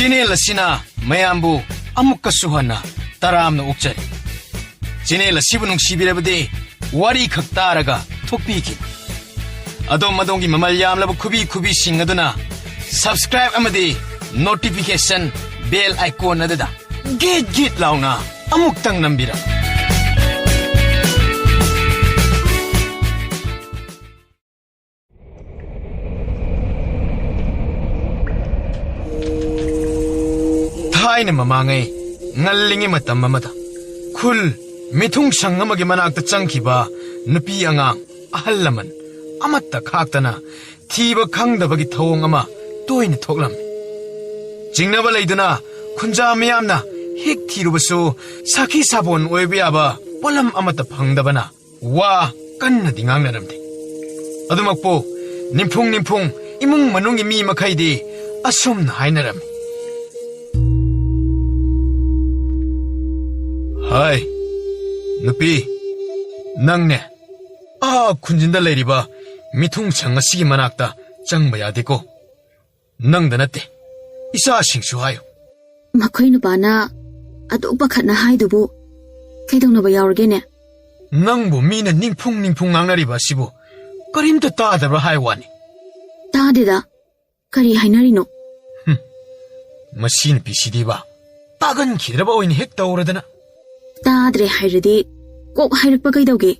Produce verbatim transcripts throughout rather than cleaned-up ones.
Channel ꯑꯁꯤꯅ ꯃꯌꯥꯝꯕꯨ ꯑꯃꯨꯛꯀꯁꯨ ꯍꯟꯅ ꯇꯔꯥꯝꯅ ꯑꯣꯛꯆꯔꯤ꯫ ꯆꯦꯅꯦꯜ ꯑꯁꯤꯕꯨ ꯅꯨꯡꯁꯤꯕꯤꯔꯕꯗꯤ ꯋꯥꯔꯤ ꯈꯛ ꯇꯥꯔꯒ ꯊꯣꯛꯄꯤꯈꯤꯕ꯫ ꯑꯗꯣꯝ ꯑꯗꯣꯝꯒꯤ ꯃꯃꯜ ꯌꯥꯝꯂꯕ ꯈꯨꯕꯤ ꯈꯨꯕꯤꯁꯤꯡ ꯑꯗꯨꯅ subscribe ꯑꯃꯗꯤ notification bell icon ꯑꯗꯨꯗ ꯒꯤꯠ ꯒꯤꯠ ꯂꯥꯎꯅ ꯑꯃꯨꯛꯇꯪ ꯅꯝꯕꯤꯔꯝꯃꯨ꯫ ꯊꯥꯏꯅ ꯃꯃꯥꯡꯉꯩ ꯉꯜꯂꯤꯉꯩ ꯃꯇꯝ ꯑꯃꯗ ꯈꯨꯜ ꯃꯤꯊꯨꯡꯁꯪ ꯑꯃꯒꯤ ꯃꯅꯥꯛꯇ ꯆꯪꯈꯤꯕ ꯅꯨꯄꯤ ꯑꯉꯥꯡ ꯑꯍꯜ ꯂꯃꯟ ꯑꯃꯠꯇ ꯈꯥꯛꯇꯅ ꯊꯤꯕ ꯈꯪꯗꯕꯒꯤ ꯊꯧꯑꯣꯡ ꯑꯃ ꯇꯣꯏꯅ ꯊꯣꯛꯂꯝꯃꯤ꯫ ꯆꯤꯡꯅꯕ ꯂꯩꯗꯨꯅ ꯈꯨꯟꯖꯥ ꯃꯤꯌꯥꯝꯅ ꯍꯦꯛ ꯊꯤꯔꯨꯕꯁꯨ ꯁꯥꯈꯤ ꯁꯥꯕꯣꯟ ꯑꯣꯏꯕ ꯌꯥꯕ ꯄꯣꯠꯂꯝ ꯑꯃꯠꯇ ꯐꯪꯗꯕꯅ ꯋꯥ ꯀꯟꯅꯗꯤ ꯉꯥꯡꯅꯔꯝꯗꯦ꯫ ꯑꯗꯨꯃꯛꯄꯨ ꯅꯤꯝꯐꯨꯡ ꯅꯤꯝꯐꯨꯡ ꯏꯃꯨꯡ ꯃꯅꯨꯡꯒꯤ ꯃꯤ ꯃꯈꯩꯗꯤ ꯑꯁꯨꯝꯅ ꯍꯥꯏꯅꯔꯝꯃꯤ꯫ "ꯍꯥꯏ, ꯅꯨꯄꯤ, ꯅꯪꯅꯦ ꯑꯥ ꯈꯨꯟꯖꯤꯟꯗ ꯂꯩꯔꯤꯕ ꯃꯤꯊꯨꯡꯁꯪ ꯑꯁꯤꯒꯤ ꯃꯅꯥꯛꯇ ꯆꯪꯕ ꯌꯥꯗꯦꯀꯣ꯫ ꯅꯪꯗ ꯅꯠꯇꯦ, ꯏꯆꯥꯁꯤꯡꯁꯨ ꯍꯥꯏꯌꯨ꯫" ꯃꯈꯣꯏ ꯅꯨꯄꯥꯅ ꯑꯗꯨꯛ ꯄꯥꯈꯠꯅ ꯍꯥꯏꯗꯨꯕꯨ ꯀꯩꯗꯧꯅꯕ ꯌꯥꯎꯔꯒꯦꯅꯦ? ꯅꯪꯕꯨ ꯃꯤꯅ ꯅꯤꯡꯐꯨꯡ ꯅꯤꯡꯐꯨꯡ ꯉꯥꯡꯅꯔꯤꯕ ꯑꯁꯤꯕꯨ ꯀꯔꯤꯝꯇ ꯇꯥꯗꯕ꯭ꯔꯥ ꯍꯥꯏ ꯋꯥꯅꯤ꯫ ꯇꯥꯗꯦꯗ꯫ ꯀꯔꯤ ꯍꯥꯏꯅꯔꯤꯅꯣ? ꯍꯨꯝ, ꯃꯁꯤ ꯅꯨꯄꯤꯁꯤꯗꯤꯕ ꯇꯥꯒꯟꯈꯤꯗ꯭ꯔꯕ ꯑꯣꯏꯅ ꯍꯦꯛ ꯇꯧꯔꯗꯅ꯫ ꯇꯥꯗ꯭ꯔꯦ ꯍꯥꯏꯔꯗꯤ ꯀꯣꯛ ꯍꯥꯏꯔꯛꯄ ꯀꯩꯗꯧꯒꯦ?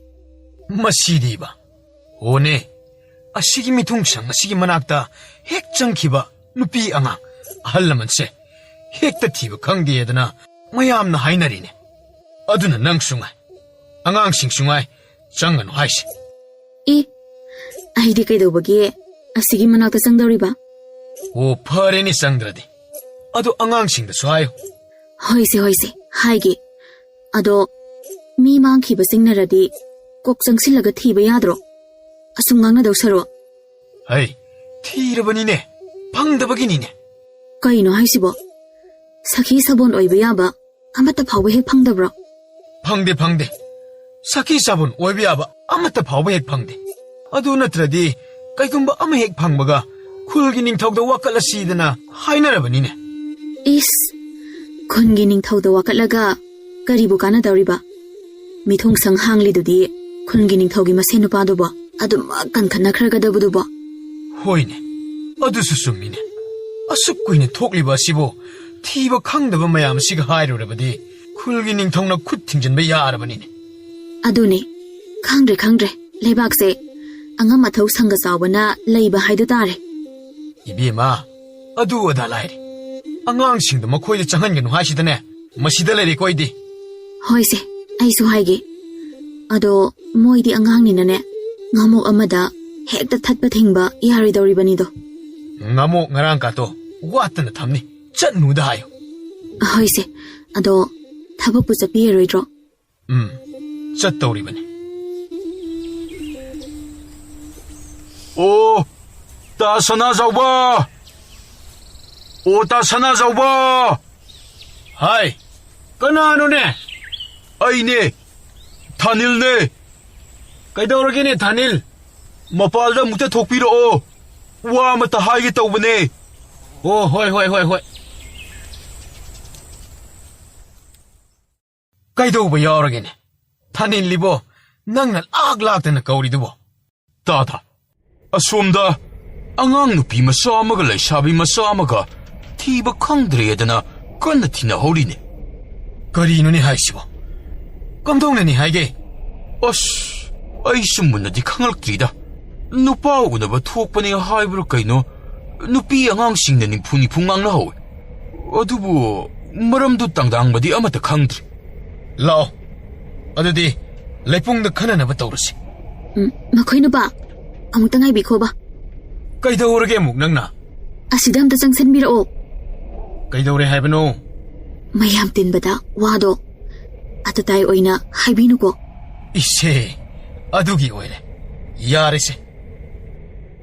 ꯃꯁꯤꯗꯤꯕ꯫ ꯑꯣꯅꯦ, ꯑꯁꯤꯒꯤ ꯃꯤꯊꯨꯡꯁꯪ ꯑꯁꯤꯒꯤ ꯃꯅꯥꯛꯇ ꯍꯦꯛ ꯆꯪꯈꯤꯕ ꯅꯨꯄꯤ ꯑꯉꯥꯡ ꯑꯍꯜ ꯂꯃꯟꯁꯦ ꯍꯦꯛꯇ ꯊꯤꯕ ꯈꯪꯗꯦꯗꯅ ꯃꯌꯥꯝꯅ ꯍꯥꯏꯅꯔꯤꯅꯦ꯫ ꯑꯗꯨꯅ ꯅꯪꯁꯨ ꯉꯥꯏ, ꯑꯉꯥꯡꯁꯤꯡꯁꯨ ꯉꯥꯏ, ꯆꯪꯒꯅꯨ ꯍꯥꯏꯁꯦ꯫ ꯑꯦ, ꯑꯩꯗꯤ ꯀꯩꯗꯧꯕꯒꯤ ꯑꯁꯤꯒꯤ ꯃꯅꯥꯛꯇ ꯆꯪꯗꯧꯔꯤꯕ? ꯑꯣ, ꯐꯔꯦꯅꯦ ꯆꯪꯗ꯭ꯔꯗꯤ꯫ ꯑꯗꯣ ꯑꯉꯥꯡꯁꯤꯡꯗꯁꯨ ꯍꯥꯏꯌꯨ꯫ ꯍꯣꯏꯁꯦ, ꯍꯣꯏꯁꯦ, ꯍꯥꯏꯒꯦ꯫ ꯑꯗꯣ ꯃꯤ ꯃꯥꯡꯈꯤꯕ ꯆꯤꯡꯅꯔꯗꯤ ꯀꯣꯛ ꯆꯪꯁꯤꯜꯂꯒ ꯊꯤꯕ ꯌꯥꯗ꯭ꯔꯣ? ꯑꯁꯨꯝ ꯉꯥꯡꯅꯗꯧ ꯁꯔꯨꯛ꯫ ꯍꯩ, ꯊꯤꯔꯕꯅꯤꯅꯦ, ꯐꯪꯗꯕꯒꯤꯅꯤꯅꯦ꯫ ꯀꯩꯅꯣ ꯍꯥꯏꯁꯤꯕꯣ? ꯁꯈꯤ ꯁꯥꯕꯣꯟ ꯑꯣꯏꯕ ꯌꯥꯕ ꯑꯃꯠꯇ ꯐꯥꯎꯕ ꯍꯦꯛ ꯐꯪꯗꯕ꯭ꯔꯣ? ꯐꯪꯗꯦ, ꯐꯪꯗꯦ꯫ ꯁꯈꯤ ꯁꯥꯕꯣꯟ ꯑꯣꯏꯕ ꯌꯥꯕ ꯑꯃꯠꯇ ꯐꯥꯎꯕ ꯍꯦꯛ ꯐꯪꯗꯦ꯫ ꯑꯗꯨ ꯅꯠꯇ꯭ꯔꯗꯤ ꯀꯩꯒꯨꯝꯕ ꯑꯃ ꯍꯦꯛ ꯐꯪꯕꯒ ꯈꯨꯜꯒꯤ ꯅꯤꯡꯊꯧꯗ ꯋꯥꯀꯠꯂꯁꯤꯗꯅ ꯍꯥꯏꯅꯔꯕꯅꯤꯅꯦ꯫ ꯏꯁ, ꯈꯨꯟꯒꯤ ꯅꯤꯡꯊꯧꯗ ꯋꯥꯀꯠꯂꯒ ꯀꯔꯤꯕꯨ ꯀꯥꯟꯅꯗꯧꯔꯤꯕ? ꯃꯤꯊꯨꯡ ꯁꯪ ꯍꯥꯡꯂꯤꯗꯨꯗꯤ ꯈꯨꯟꯒꯤ ꯅꯤꯡꯊꯧꯒꯤ ꯃꯁꯦꯟ ꯅꯨꯄꯥꯗꯨꯕꯣ, ꯑꯗꯨꯃꯛ ꯀꯟꯈꯠꯅꯈ꯭ꯔꯒꯗꯕꯗꯨꯕꯣ꯫ ꯍꯣꯏꯅꯦ, ꯑꯗꯨꯁꯨ ꯆꯨꯝꯃꯤꯅꯦ꯫ ꯑꯁꯨꯛ ꯀꯨꯏꯅ ꯊꯣꯛꯂꯤꯕ ꯑꯁꯤꯕꯨ ꯊꯤꯕ ꯈꯪꯗꯕ ꯃꯌꯥꯝ ꯑꯁꯤꯒ ꯍꯥꯏꯔꯨꯔꯕꯗꯤ ꯈꯨꯜꯒꯤ ꯅꯤꯡꯊꯧꯅ ꯈꯨꯠ ꯊꯤꯡꯖꯤꯟꯕ ꯌꯥꯔꯕꯅꯤꯅꯦ꯫ ꯑꯗꯨꯅꯦ, ꯈꯪꯗ꯭ꯔꯦ, ꯈꯪꯗ꯭ꯔꯦ꯫ ꯂꯩꯕꯥꯛꯁꯦ ꯑꯉꯝ ꯑꯊꯧ ꯁꯪꯒ ꯆꯥꯎꯕꯅ ꯂꯩꯕ ꯍꯥꯏꯗꯨ ꯇꯥꯔꯦ꯫ ꯏꯕꯦꯝꯃ, ꯑꯗꯨ ꯑꯗꯥ ꯂꯥꯏꯔꯤ꯫ ꯑꯉꯥꯡꯁꯤꯡꯗꯣ ꯃꯈꯣꯏꯗ ꯆꯪꯍꯟꯒꯅꯨ ꯍꯥꯏꯁꯤꯗꯅꯦ, ꯃꯁꯤꯗ ꯂꯩꯔꯦꯀꯣ ꯑꯩꯗꯤ꯫ ꯍꯣꯏꯁꯦ, ꯑꯩꯁꯨ ꯍꯥꯏꯒꯦ꯫ ꯑꯗꯣ ꯃꯣꯏꯗꯤ ꯑꯉꯥꯡꯅꯤꯅꯅꯦ, ꯉꯥꯃꯣꯛ ꯑꯃꯗ ꯍꯦꯛꯇ ꯊꯠꯄ ꯊꯤꯡꯕ ꯌꯥꯔꯣꯏꯗꯧꯔꯤꯕꯅꯤꯗꯣ꯫ ꯉꯥꯃꯣꯛ ꯉꯔꯥꯡ ꯀꯥꯇꯣ ꯋꯥꯠꯇꯅ ꯊꯝꯅꯤ, ꯆꯠꯅꯨꯗ ꯍꯥꯏꯌꯨ꯫ ꯍꯣꯏꯁꯦ, ꯑꯗꯣ ꯊꯕꯛꯄꯨ ꯆꯠꯄꯤꯔꯔꯣꯏꯗ꯭ꯔꯣ? ꯎꯝ, ꯆꯠꯇꯧꯔꯤꯕꯅꯤ꯫ ꯑꯣ, ꯇꯥ ꯁꯅꯥꯖꯥꯎꯕ! ꯑꯣ, ꯇꯥ ꯁꯅꯥꯖꯥꯎꯕ! ꯍꯥꯏ, ꯀꯅꯥꯅꯣꯅꯦ? ꯑꯩꯅꯦ, ꯊꯥꯅꯤꯜꯅꯦ꯫ ꯀꯩꯗꯧꯔꯒꯦꯅꯦ, ꯊꯥꯅꯤꯜ? ꯃꯄꯥꯜꯗ ꯑꯃꯨꯛꯇ ꯊꯣꯛꯄꯤꯔꯛꯑꯣ, ꯋꯥ ꯑꯃꯇ ꯍꯥꯏꯒꯦ ꯇꯧꯕꯅꯦ꯫ ꯑꯣ, ꯍꯣꯏ, ꯍꯣꯏ, ꯍꯣꯏ, ꯍꯣꯏ꯫ ꯀꯩꯗꯧꯕ ꯌꯥꯎꯔꯒꯦꯅꯦ? ꯊꯥꯅꯤꯜꯂꯤꯕꯣ, ꯅꯪꯅ ꯂꯥꯛ ꯂꯥꯛꯇꯅ ꯀꯧꯔꯤꯗꯨꯕꯣ? ꯇꯥꯗ, ꯑꯁꯣꯝꯗ ꯑꯉꯥꯡ ꯅꯨꯄꯤ ꯃꯆꯥ ꯑꯃꯒ ꯂꯩꯁꯥꯕꯤ ꯃꯆꯥ ꯑꯃꯒ ꯊꯤꯕ ꯈꯪꯗ꯭ꯔꯦꯗꯅ ꯀꯟꯅ ꯊꯤꯅꯍꯧꯔꯤꯅꯦ꯫ ꯀꯔꯤꯅꯣꯅꯦ ꯍꯥꯏꯁꯤꯕꯣ? ꯀꯝꯗꯧꯅꯅꯤ ꯍꯥꯏꯒꯦ? ꯑꯁ, ꯑꯩꯁꯨ ꯃꯨꯟꯅꯗꯤ ꯈꯪꯂꯛꯇ꯭ꯔꯤꯗ꯫ ꯅꯨꯄꯥ ꯎꯅꯕ ꯊꯣꯛꯄꯅꯦ ꯍꯥꯏꯕ꯭ꯔꯥ ꯀꯩꯅꯣ, ꯅꯨꯄꯤ ꯑꯉꯥꯡꯁꯤꯡꯅ ꯅꯤꯡꯐꯨ ꯅꯤꯡꯐꯨ ꯉꯥꯡꯅꯍꯧꯋꯦ꯫ ꯑꯗꯨꯕꯨ ꯃꯔꯝꯗꯨ ꯇꯥꯡꯗꯥꯡꯕꯗꯤ ꯑꯃꯠꯇ ꯈꯪꯗ꯭ꯔꯤ꯫ ꯂꯥꯛꯑꯣ, ꯑꯗꯨꯗꯤ ꯂꯩꯄꯨꯡꯗ ꯈꯟꯅꯅꯕ ꯇꯧꯔꯁꯤ꯫ ꯎꯝ, ꯃꯈꯣꯏ ꯅꯨꯄꯥ, ꯑꯃꯨꯛꯇ ꯉꯥꯏꯕꯤꯈꯣꯕ꯫ ꯀꯩꯗꯧꯔꯒꯦ ꯑꯃꯨꯛ ꯅꯪꯅ? ꯑꯁꯤꯗ ꯑꯝꯇ ꯆꯪꯁꯤꯟꯕꯤꯔꯛꯑꯣ꯫ ꯀꯩꯗꯧꯔꯦ ꯍꯥꯏꯕꯅꯣ? ꯃꯌꯥꯝ ꯇꯤꯟꯕꯗ ꯋꯥꯗꯣ ꯑꯇꯇꯥꯏ ꯑꯣꯏꯅ ꯍꯥꯏꯕꯤꯅꯨꯀꯣ꯫ ꯏꯁꯦ, ꯑꯗꯨꯒꯤ ꯑꯣꯏꯔꯦ꯫ ꯌꯥꯔꯦꯁꯦ꯫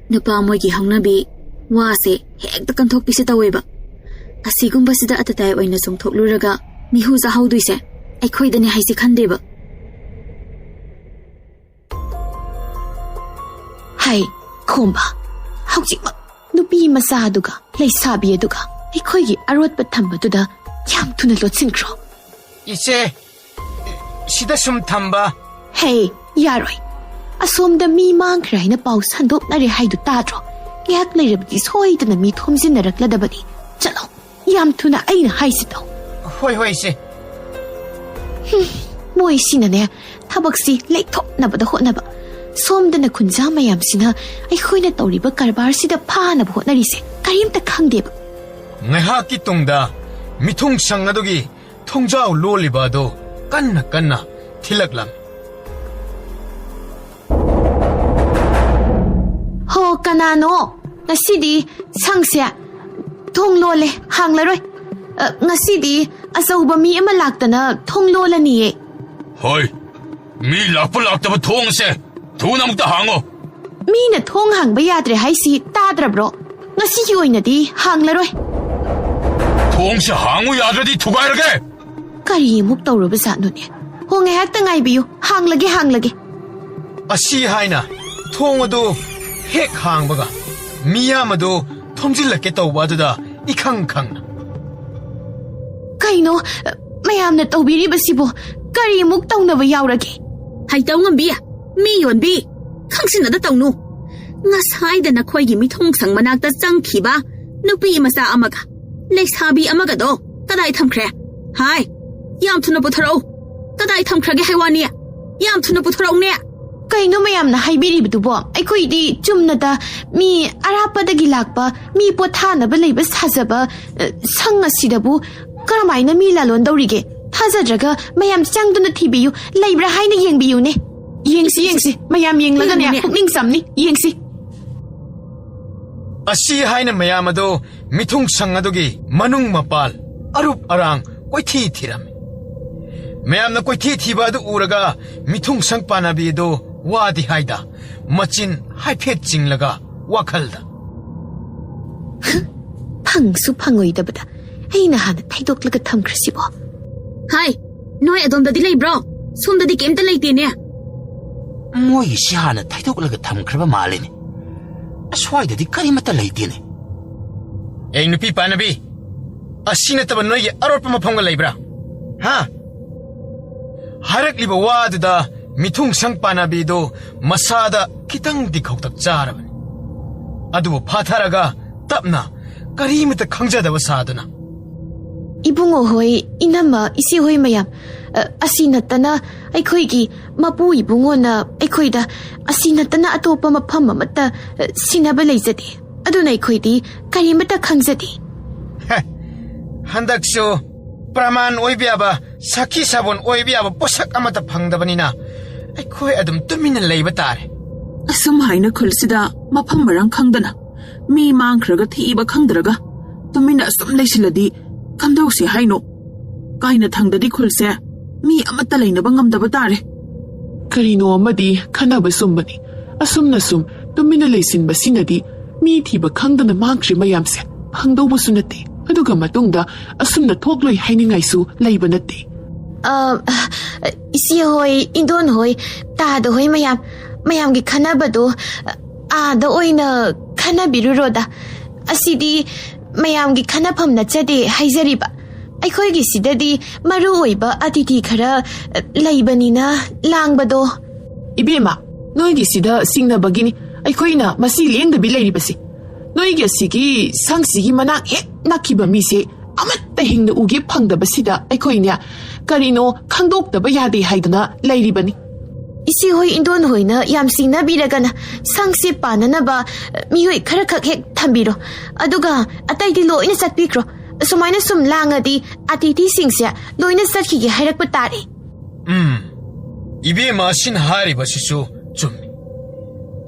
ꯅꯨꯄꯥ ꯃꯣꯏꯒꯤ ꯍꯧꯅꯕꯤ ꯋꯥꯁꯦ ꯍꯦꯛꯇ ꯀꯟꯊꯣꯛꯄꯤꯁꯦ ꯇꯧꯋꯦꯕ꯫ ꯑꯁꯤꯒꯨꯝꯕꯁꯤꯗ ꯑꯇꯇꯥꯏ ꯑꯣꯏꯅ ꯆꯣꯡꯊꯣꯛꯂꯨꯔꯒ ꯃꯤꯍꯨ ꯆꯥꯍꯧꯗꯣꯏꯁꯦ ꯑꯩꯈꯣꯏꯗꯅꯦ ꯍꯥꯏꯁꯦ ꯈꯟꯗꯦꯕ꯫ ꯍꯩ, ꯈꯣꯝꯕ, ꯍꯧꯖꯤꯛꯃꯛ ꯅꯨꯄꯤ ꯃꯆꯥ ꯑꯗꯨꯒ ꯂꯩꯁꯥꯕꯤ ꯑꯗꯨꯒ ꯑꯩꯈꯣꯏꯒꯤ ꯑꯔꯣꯠꯄ ꯊꯝꯕꯗꯨꯗ ꯌꯥꯝ ꯊꯨꯅ ꯂꯣꯠꯁꯤꯟꯈ꯭ꯔꯣ꯫ ꯏꯆꯦ, ꯁꯤꯗ ꯁꯨꯝ ꯊꯝꯕ꯫ ꯍꯦ, ꯌꯥꯔꯣꯏ꯫ ꯑꯁꯣꯝꯗ ꯃꯤ ꯃꯥꯡꯈ꯭ꯔꯦ ꯍꯥꯏꯅ ꯄꯥꯎ ꯁꯟꯗꯣꯛꯅꯔꯦ ꯍꯥꯏꯗꯨ ꯇꯥꯗ꯭ꯔꯣ? ꯉꯥꯏꯍꯥꯛ ꯂꯩꯔꯕꯗꯤ ꯁꯣꯏꯗꯅ ꯃꯤ ꯊꯣꯝꯖꯤꯟꯅꯔꯛꯂꯗꯕꯅꯤ꯫ ꯆꯠꯂꯣ, ꯌꯥꯝ ꯊꯨꯅ ꯑꯩꯅ ꯍꯥꯏꯁꯤ ꯇꯧ꯫ ꯍꯣꯏ, ꯍꯣꯏ, ꯏꯆꯦ꯫ ꯃꯣꯏꯁꯤꯅꯅꯦ, ꯊꯕꯛꯁꯤ ꯂꯩꯊꯣꯛꯅꯕꯗ ꯍꯣꯠꯅꯕ꯫ ꯁꯣꯝꯗꯅ ꯈꯨꯟꯖꯥ ꯃꯌꯥꯝꯁꯤꯅ ꯑꯩꯈꯣꯏꯅ ꯇꯧꯔꯤꯕ ꯀꯔꯕꯥꯔꯁꯤꯗ ꯐꯥꯅꯕ ꯍꯣꯠꯅꯔꯤꯁꯦ ꯀꯔꯤꯝꯇ ꯈꯪꯗꯦꯕ꯫ ꯉꯥꯏꯍꯥꯛꯀꯤ ꯇꯨꯡꯗ ꯃꯤꯊꯨꯡꯁꯪ ꯑꯗꯨꯒꯤ ꯊꯣꯡꯖꯥꯎ ꯂꯣꯜꯂꯤꯕ ꯑꯗꯨ ꯀꯟꯅ ꯀꯟꯅ ꯊꯤꯜꯂꯛꯂꯝꯃꯤ꯫ ꯍꯣ, ꯀꯅꯥꯅꯣ? ꯉꯁꯤꯗꯤ ꯁꯪꯁꯦ ꯊꯣꯡ ꯂꯣꯜꯂꯦ, ꯍꯥꯡꯂꯔꯣꯏ꯫ ꯑ, ꯉꯁꯤꯗꯤ ꯑꯆꯧꯕ ꯃꯤ ꯑꯃ ꯂꯥꯛꯇꯅ ꯊꯣꯡ ꯂꯣꯜꯂꯅꯤꯌꯦ꯫ ꯍꯣꯏ, ꯃꯤ ꯂꯥꯛꯄ ꯂꯥꯛꯇꯕ ꯊꯣꯡꯁꯦ ꯊꯨꯅ ꯑꯃꯨꯛꯇ ꯍꯥꯡꯉꯣ꯫ ꯃꯤꯅ ꯊꯣꯡ ꯍꯥꯡꯕ ꯌꯥꯗ꯭ꯔꯦ ꯍꯥꯏꯁꯤ ꯇꯥꯗ꯭ꯔꯕ꯭ꯔꯣ? ꯉꯁꯤꯒꯤ ꯑꯣꯏꯅꯗꯤ ꯍꯥꯡꯂꯔꯣꯏ꯫ ꯊꯣꯡꯁꯦ ꯍꯥꯡꯉꯨ ꯌꯥꯗ꯭ꯔꯗꯤ ꯊꯨꯒꯥꯏꯔꯒꯦ꯫ ꯀꯔꯤ ꯑꯃꯨꯛ ꯇꯧꯔꯕꯖꯥꯠꯅꯣꯅꯦ? ꯍꯣ, ꯉꯥꯏꯍꯥꯛꯇ ꯉꯥꯏꯕꯤꯌꯨ꯫ ꯍꯥꯡꯂꯒꯦ, ꯍꯥꯡꯂꯒꯦ꯫ ꯑꯁꯤ ꯍꯥꯏꯅ ꯊꯣꯡ ꯑꯗꯨ ꯍꯦꯛ ꯍꯥꯡꯕꯒ, ꯃꯤꯌꯥꯝ ꯑꯗꯨ ꯊꯣꯝꯖꯤꯜꯂꯛꯀꯦ ꯇꯧꯕ ꯑꯗꯨꯗ ꯏꯈꯪ ꯈꯪꯅ꯫ ꯀꯩꯅꯣ ꯃꯌꯥꯝꯅ ꯇꯧꯕꯤꯔꯤꯕꯁꯤꯕꯨ? ꯀꯔꯤꯃꯨꯛ ꯇꯧꯅꯕ ꯌꯥꯎꯔꯒꯦ? ꯍꯩꯇꯧ ꯉꯝꯕꯤ, ꯃꯤ ꯌꯣꯟꯕꯤ, ꯈꯪꯁꯤꯟꯅꯗ ꯇꯧꯅꯨ꯫ ꯉꯁꯥꯏꯗ ꯅꯈꯣꯏꯒꯤ ꯃꯤꯊꯣꯡꯁꯪ ꯃꯅꯥꯛꯇ ꯆꯪꯈꯤꯕ ꯅꯨꯄꯤ ꯃꯆꯥ ꯑꯃꯒ ꯂꯩꯁꯥꯕꯤ ꯑꯃꯒꯗꯣ ꯀꯗꯥꯏ ꯊꯝꯈ꯭ꯔꯦ? ꯍꯥꯏ, ꯌꯥꯝ ꯊꯨꯅ ꯄꯨꯊꯣꯔꯛꯎ꯫ ꯀꯗꯥꯏ ꯊꯝꯈ꯭ꯔꯒꯦ ꯍꯥꯏ ꯋꯥꯅꯤ? ꯌꯥꯝ ꯊꯨꯅ ꯄꯨꯊꯣꯔꯛꯎꯅꯦ꯫ ꯀꯩꯅꯣ ꯃꯌꯥꯝꯅ ꯍꯥꯏꯕꯤꯔꯤꯕꯗꯨꯕꯣ? ꯑꯩꯈꯣꯏꯗꯤ ꯆꯨꯝꯅꯗ ꯃꯤ ꯑꯔꯥꯞꯄꯗꯒꯤ ꯂꯥꯛꯄ, ꯃꯤ ꯄꯣꯊꯥꯅꯕ ꯂꯩꯕ ꯁꯥꯖꯕ, ꯑ, ꯁꯪ ꯑꯁꯤꯗꯕꯨ ꯀꯔꯝꯍꯥꯏꯅ ꯃꯤ ꯂꯥꯂꯣꯟꯗꯧꯔꯤꯒꯦ? ꯊꯥꯖꯗ꯭ꯔꯒ ꯃꯌꯥꯝ ꯆꯪꯗꯨꯅ ꯊꯤꯕꯤꯌꯨ, ꯂꯩꯕ꯭ꯔꯥ ꯍꯥꯏꯅ ꯌꯦꯡꯕꯤꯌꯨꯅꯦ꯫ ꯌꯦꯡꯁꯤ, ꯌꯦꯡꯁꯤ, ꯃꯌꯥꯝ ꯌꯦꯡꯂꯒꯅꯦ, ꯌꯦꯡꯉꯨꯅꯦ꯫ ꯄꯨꯛꯅꯤꯡ ꯆꯝꯅꯤ, ꯌꯦꯡꯁꯤ꯫ ꯑꯁꯤ ꯍꯥꯏꯅ ꯃꯌꯥꯝ ꯑꯗꯨ ꯃꯤꯊꯨꯡꯁꯪ ꯑꯗꯨꯒꯤ ꯃꯅꯨꯡ ꯃꯄꯥꯜ, ꯑꯔꯨꯞ ꯑꯔꯥꯡ ꯀꯣꯏꯊꯤ ꯊꯤꯔꯝꯃꯤ꯫ ꯃꯌꯥꯝꯅ ꯀꯣꯏꯊꯤ ꯊꯤꯕ ꯑꯗꯨ ꯎꯔꯒ ꯃꯤꯊꯨꯡꯁꯪ ꯄꯥꯟꯅꯕꯤ ꯑꯗꯨ ꯋꯥꯗꯤ ꯍꯥꯏꯗ, ꯃꯆꯤꯟ ꯍꯥꯏꯐꯦꯠ ꯆꯤꯡꯂꯒ ꯋꯥꯈꯜꯗ, "ꯐꯪꯁꯨ ꯐꯪꯉꯣꯏꯗꯕꯗ ꯑꯩꯅ ꯍꯥꯟꯅ ꯊꯩꯗꯣꯛꯂꯒ ꯊꯝꯈ꯭ꯔꯁꯤꯕꯣ?" ꯍꯥꯏ, ꯅꯣꯏ ꯑꯗꯣꯝꯗꯗꯤ ꯂꯩꯕ꯭ꯔꯣ? ꯁꯣꯝꯗꯗꯤ ꯀꯩꯝꯇ ꯂꯩꯇꯦꯅꯦ꯫ ꯃꯣꯏꯒꯤꯁꯤ ꯍꯥꯟꯅ ꯊꯩꯗꯣꯛꯂꯒ ꯊꯝꯈ꯭ꯔꯕ ꯃꯥꯜꯂꯤꯅꯦ꯫ ꯑꯁ꯭ꯋꯥꯏꯗꯗꯤ ꯀꯔꯤꯃꯠꯇ ꯂꯩꯇꯦꯅꯦ꯫ ꯑꯩ ꯅꯨꯄꯤ ꯄꯥꯟꯅꯕꯤ, ꯑꯁꯤ ꯅꯠꯇꯕ ꯅꯣꯏꯒꯤ ꯑꯔꯣꯠꯄ ꯃꯐꯝꯒ ꯂꯩꯕ꯭ꯔꯥ? ꯍꯥ? ꯍꯥꯏꯔꯛꯂꯤꯕ ꯋꯥꯗꯨꯗ ꯃꯤꯊꯨꯡꯁꯪ ꯄꯥꯟꯅꯕꯤꯗꯨ ꯃꯁꯥꯗ ꯈꯤꯇꯪꯗꯤ ꯈꯧꯇꯛ ꯆꯥꯔꯕꯅꯤ꯫ ꯑꯗꯨꯕꯨ ꯐꯥꯊꯔꯒ ꯇꯞꯅ, ꯀꯔꯤꯃꯇ ꯈꯪꯖꯗꯕ ꯁꯥꯗꯨꯅ, "ꯏꯕꯨꯡꯉꯣ ꯍꯣꯏ, ꯏꯅꯝꯃ, ꯏꯆꯦ ꯍꯣꯏ ꯃꯌꯥꯝ, ꯑ, ꯑꯁꯤ ꯅꯠꯇꯅ ꯑꯩꯈꯣꯏꯒꯤ ꯃꯄꯨ ꯏꯕꯨꯡꯉꯣꯅ ꯑꯩꯈꯣꯏꯗ ꯑꯁꯤ ꯅꯠꯇꯅ ꯑꯇꯣꯞꯄ ꯃꯐꯝ ꯑꯃꯠꯇ, ꯑ, ꯁꯤꯟꯅꯕ ꯂꯩꯖꯗꯦ꯫ ꯑꯗꯨꯅ ꯑꯩꯈꯣꯏꯗꯤ ꯀꯔꯤꯃꯠꯇ ꯈꯪꯖꯗꯦ꯫" ꯍꯦ, ꯍꯟꯗꯛꯁꯨ ꯄ꯭ꯔꯃꯥꯟ ꯑꯣꯏꯕ ꯌꯥꯕ, ꯁꯥꯈꯤ ꯁꯥꯕꯣꯟ ꯑꯣꯏꯕ ꯌꯥꯕ ꯄꯣꯠꯁꯛ ꯑꯃꯠꯇ ꯐꯪꯗꯕꯅꯤꯅ ꯑꯩꯈꯣꯏ ꯑꯗꯨꯝ ꯇꯨꯃꯤꯟꯅ ꯂꯩꯕ ꯇꯥꯔꯦ꯫ ꯑꯁꯨꯝ ꯍꯥꯏꯅ ꯈꯨꯜꯁꯤꯗ ꯃꯐꯝ ꯃꯔꯥꯡ ꯈꯪꯗꯅ, ꯃꯤ ꯃꯥꯡꯈ꯭ꯔꯒ ꯊꯤꯕ ꯈꯪꯗ꯭ꯔꯒ ꯇꯨꯃꯤꯟꯅ ꯑꯁꯨꯝ ꯂꯩꯁꯤꯜꯂꯗꯤ ꯀꯝꯗꯧꯁꯤ ꯍꯥꯏꯅꯣ? ꯀꯥꯏꯅ ꯊꯪꯗꯗꯤ ꯈꯨꯜꯁꯦ ꯃꯤ ꯑꯃꯠꯇ ꯂꯩꯅꯕ ꯉꯝꯗꯕ ꯇꯥꯔꯦ꯫ ꯀꯔꯤꯅꯣ ꯑꯃꯗꯤ ꯈꯟꯅꯕ ꯆꯨꯝꯕꯅꯤ꯫ ꯑꯁꯨꯝꯅ ꯁꯨꯝ ꯇꯨꯃꯤꯟꯅ ꯂꯩꯁꯤꯟꯕꯁꯤꯅꯗꯤ ꯃꯤ ꯊꯤꯕ ꯈꯪꯗꯅ ꯃꯥꯡꯈ꯭ꯔꯤ ꯃꯌꯥꯝꯁꯦ ꯐꯪꯗꯧꯕꯁꯨ ꯅꯠꯇꯦ꯫ ꯑꯗꯨꯒ ꯃꯇꯨꯡꯗ ꯑꯁꯨꯝꯅ ꯊꯣꯛꯂꯣꯏ ꯍꯥꯏꯅꯤꯡꯉꯥꯏꯁꯨ ꯂꯩꯕ ꯅꯠꯇꯦ꯫ ꯑ, ꯏꯆꯦ ꯍꯣꯏ, ꯏꯟꯗꯣꯟ ꯍꯣꯏ, ꯇꯥꯗ ꯍꯣꯏ ꯃꯌꯥꯝ, ꯃꯌꯥꯝꯒꯤ ꯈꯟꯅꯕꯗꯣ ꯑꯥꯗ ꯑꯣꯏꯅ ꯈꯟꯅꯕꯤꯔꯨꯔꯣꯗ꯫ ꯑꯁꯤꯗꯤ ꯃꯌꯥꯝꯒꯤ ꯈꯟꯅꯐꯝ ꯅꯠꯆꯗꯦ ꯍꯥꯏꯖꯔꯤꯕ꯫ ꯑꯩꯈꯣꯏꯒꯤ ꯁꯤꯗꯗꯤ ꯃꯔꯨ ꯑꯣꯏꯕ ꯑꯇꯤꯊꯤ ꯈꯔ, ꯑ, ꯂꯩꯕꯅꯤꯅ ꯂꯥꯡꯕꯗꯣ꯫ ꯏꯕꯦꯝꯃ, ꯅꯣꯏꯒꯤ ꯁꯤꯗ ꯁꯤꯡꯅꯕꯒꯤꯅꯤ ꯑꯩꯈꯣꯏꯅ ꯃꯁꯤ ꯂꯦꯡꯗꯕꯤ ꯂꯩꯔꯤꯕꯁꯤ꯫ ꯅꯣꯏꯒꯤ ꯑꯁꯤꯒꯤ ꯁꯪꯁꯤꯒꯤ ꯃꯅꯥꯛ ꯍꯦꯛ ꯅꯛꯈꯤꯕ ꯃꯤꯁꯦ ꯑꯃꯠꯇ ꯍꯤꯡꯅ ꯎꯒꯦ ꯐꯪꯗꯕꯁꯤꯗ ꯑꯩꯈꯣꯏꯅꯦ ꯀꯔꯤꯅꯣ ꯈꯪꯗꯣꯛꯇꯕ ꯌꯥꯗꯦ ꯍꯥꯏꯗꯅ ꯂꯩꯔꯤꯕꯅꯤ꯫ ꯏꯆꯦ ꯍꯣꯏ, ꯏꯟꯗꯣꯟ ꯍꯣꯏꯅ ꯌꯥꯝ ꯁꯤꯡꯅꯕꯤꯔꯒꯅ ꯁꯪꯁꯦ ꯄꯥꯟꯅꯅꯕ ꯃꯤꯑꯣꯏ ꯈꯔꯈꯛ ꯍꯦꯛ ꯊꯝꯕꯤꯔꯣ꯫ ꯑꯗꯨꯒ ꯑꯇꯩꯗꯤ ꯂꯣꯏꯅ ꯆꯠꯄꯤꯈ꯭ꯔꯣ꯫ ꯑꯁꯨꯃꯥꯏꯅ ꯁꯨꯝ ꯂꯥꯡꯉꯗꯤ ꯑꯇꯤꯊꯤꯁꯤꯡꯁꯦ ꯂꯣꯏꯅ ꯆꯠꯈꯤꯒꯦ ꯍꯥꯏꯔꯛꯄ ꯇꯥꯔꯦ꯫ ꯎꯝ, ꯏꯕꯦꯝꯃ ꯑꯁꯤꯅ ꯍꯥꯏꯔꯤꯕꯁꯤꯁꯨ ꯆꯨꯝꯃꯤ꯫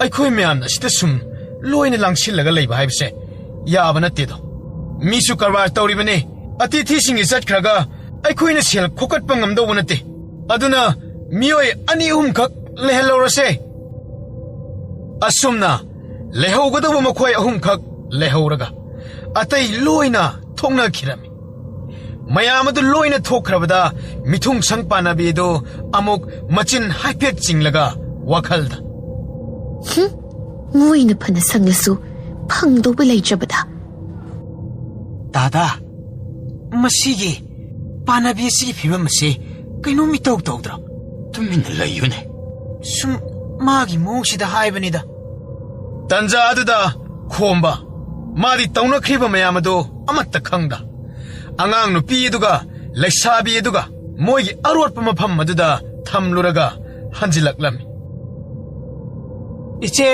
ꯑꯩꯈꯣꯏ ꯃꯌꯥꯝꯅ ꯑꯁꯤꯗ ꯁꯨꯝ ꯂꯣꯏꯅ ꯂꯥꯡꯁꯤꯜꯂꯒ ꯂꯩꯕ ꯍꯥꯏꯕꯁꯦ ꯌꯥꯕ ꯅꯠꯇꯦꯗꯣ꯫ ꯃꯤꯁꯨ ꯀꯔꯕꯥꯔ ꯇꯧꯔꯤꯕꯅꯤ꯫ ꯑꯇꯤꯊꯤꯁꯤꯡꯒꯤ ꯆꯠꯈ꯭ꯔꯒ ꯑꯩꯈꯣꯏꯅ ꯁꯦꯜ ꯈꯣꯀꯠꯄ ꯉꯝꯗꯧꯕ ꯅꯠꯇꯦ꯫ ꯑꯗꯨꯅ ꯃꯤꯑꯣꯏ ꯑꯅꯤ ꯑꯍꯨꯝꯈꯛ ꯂꯩꯍꯜꯍꯧꯔꯁꯦ꯫ ꯑꯁꯨꯝꯅ ꯂꯩꯍꯧꯒꯗꯧꯕ ꯃꯈꯣꯏ ꯑꯍꯨꯝꯈꯛ ꯂꯩꯍꯧꯔꯒ ꯑꯇꯩ ꯂꯣꯏꯅ ꯊꯣꯛꯅꯈꯤꯔꯝꯃꯤ꯫ ꯃꯌꯥꯝ ꯑꯗꯨ ꯂꯣꯏꯅ ꯊꯣꯛꯈ꯭ꯔꯕꯗ ꯃꯤꯊꯨꯡꯁꯪ ꯄꯥꯟꯅꯕꯤ ꯑꯗꯨ ꯑꯃꯨꯛ ꯃꯆꯤꯟ ꯍꯥꯏꯐꯦꯠ ꯆꯤꯡꯂꯒ ꯋꯥꯈꯜꯗ, "ꯍꯨꯝ, ꯃꯣꯏꯅ ꯐꯅ ꯁꯪꯂꯁꯨ ꯐꯪꯗꯧꯕ ꯂꯩꯇ꯭ꯔꯕꯗ ꯗꯥꯗꯥ, ꯃꯁꯤꯒꯤ ꯄꯥꯅꯕꯤ ꯑꯁꯤꯒꯤ ꯐꯤꯕꯝ ꯑꯁꯤ ꯀꯩꯅꯣꯝ ꯏꯇꯧ ꯇꯧꯗ꯭ꯔꯣ? ꯇꯨꯃꯤꯟꯅ ꯂꯩꯌꯨꯅꯦ꯫ ꯁꯨꯝ ꯃꯥꯒꯤ ꯃꯑꯣꯡꯁꯤꯗ ꯍꯥꯏꯕꯅꯤꯗ꯫ ꯇꯟꯖꯥ ꯑꯗꯨꯗ ꯈꯣꯝꯕ, ꯃꯥꯗꯤ ꯇꯧꯅꯈ꯭ꯔꯤꯕ ꯃꯌꯥꯝ ꯑꯗꯨ ꯑꯃꯠꯇ ꯈꯪꯗ, ꯑꯉꯥꯡ ꯅꯨꯄꯤ ꯑꯗꯨꯒ ꯂꯩꯁꯥꯕꯤ ꯑꯗꯨꯒ ꯃꯣꯏꯒꯤ ꯑꯔꯣꯠꯄ ꯃꯐꯝ ꯑꯗꯨꯗ ꯊꯝꯂꯨꯔꯒ ꯍꯟꯖꯤꯜꯂꯛꯂꯝꯃꯤ꯫ "ꯏꯆꯦ,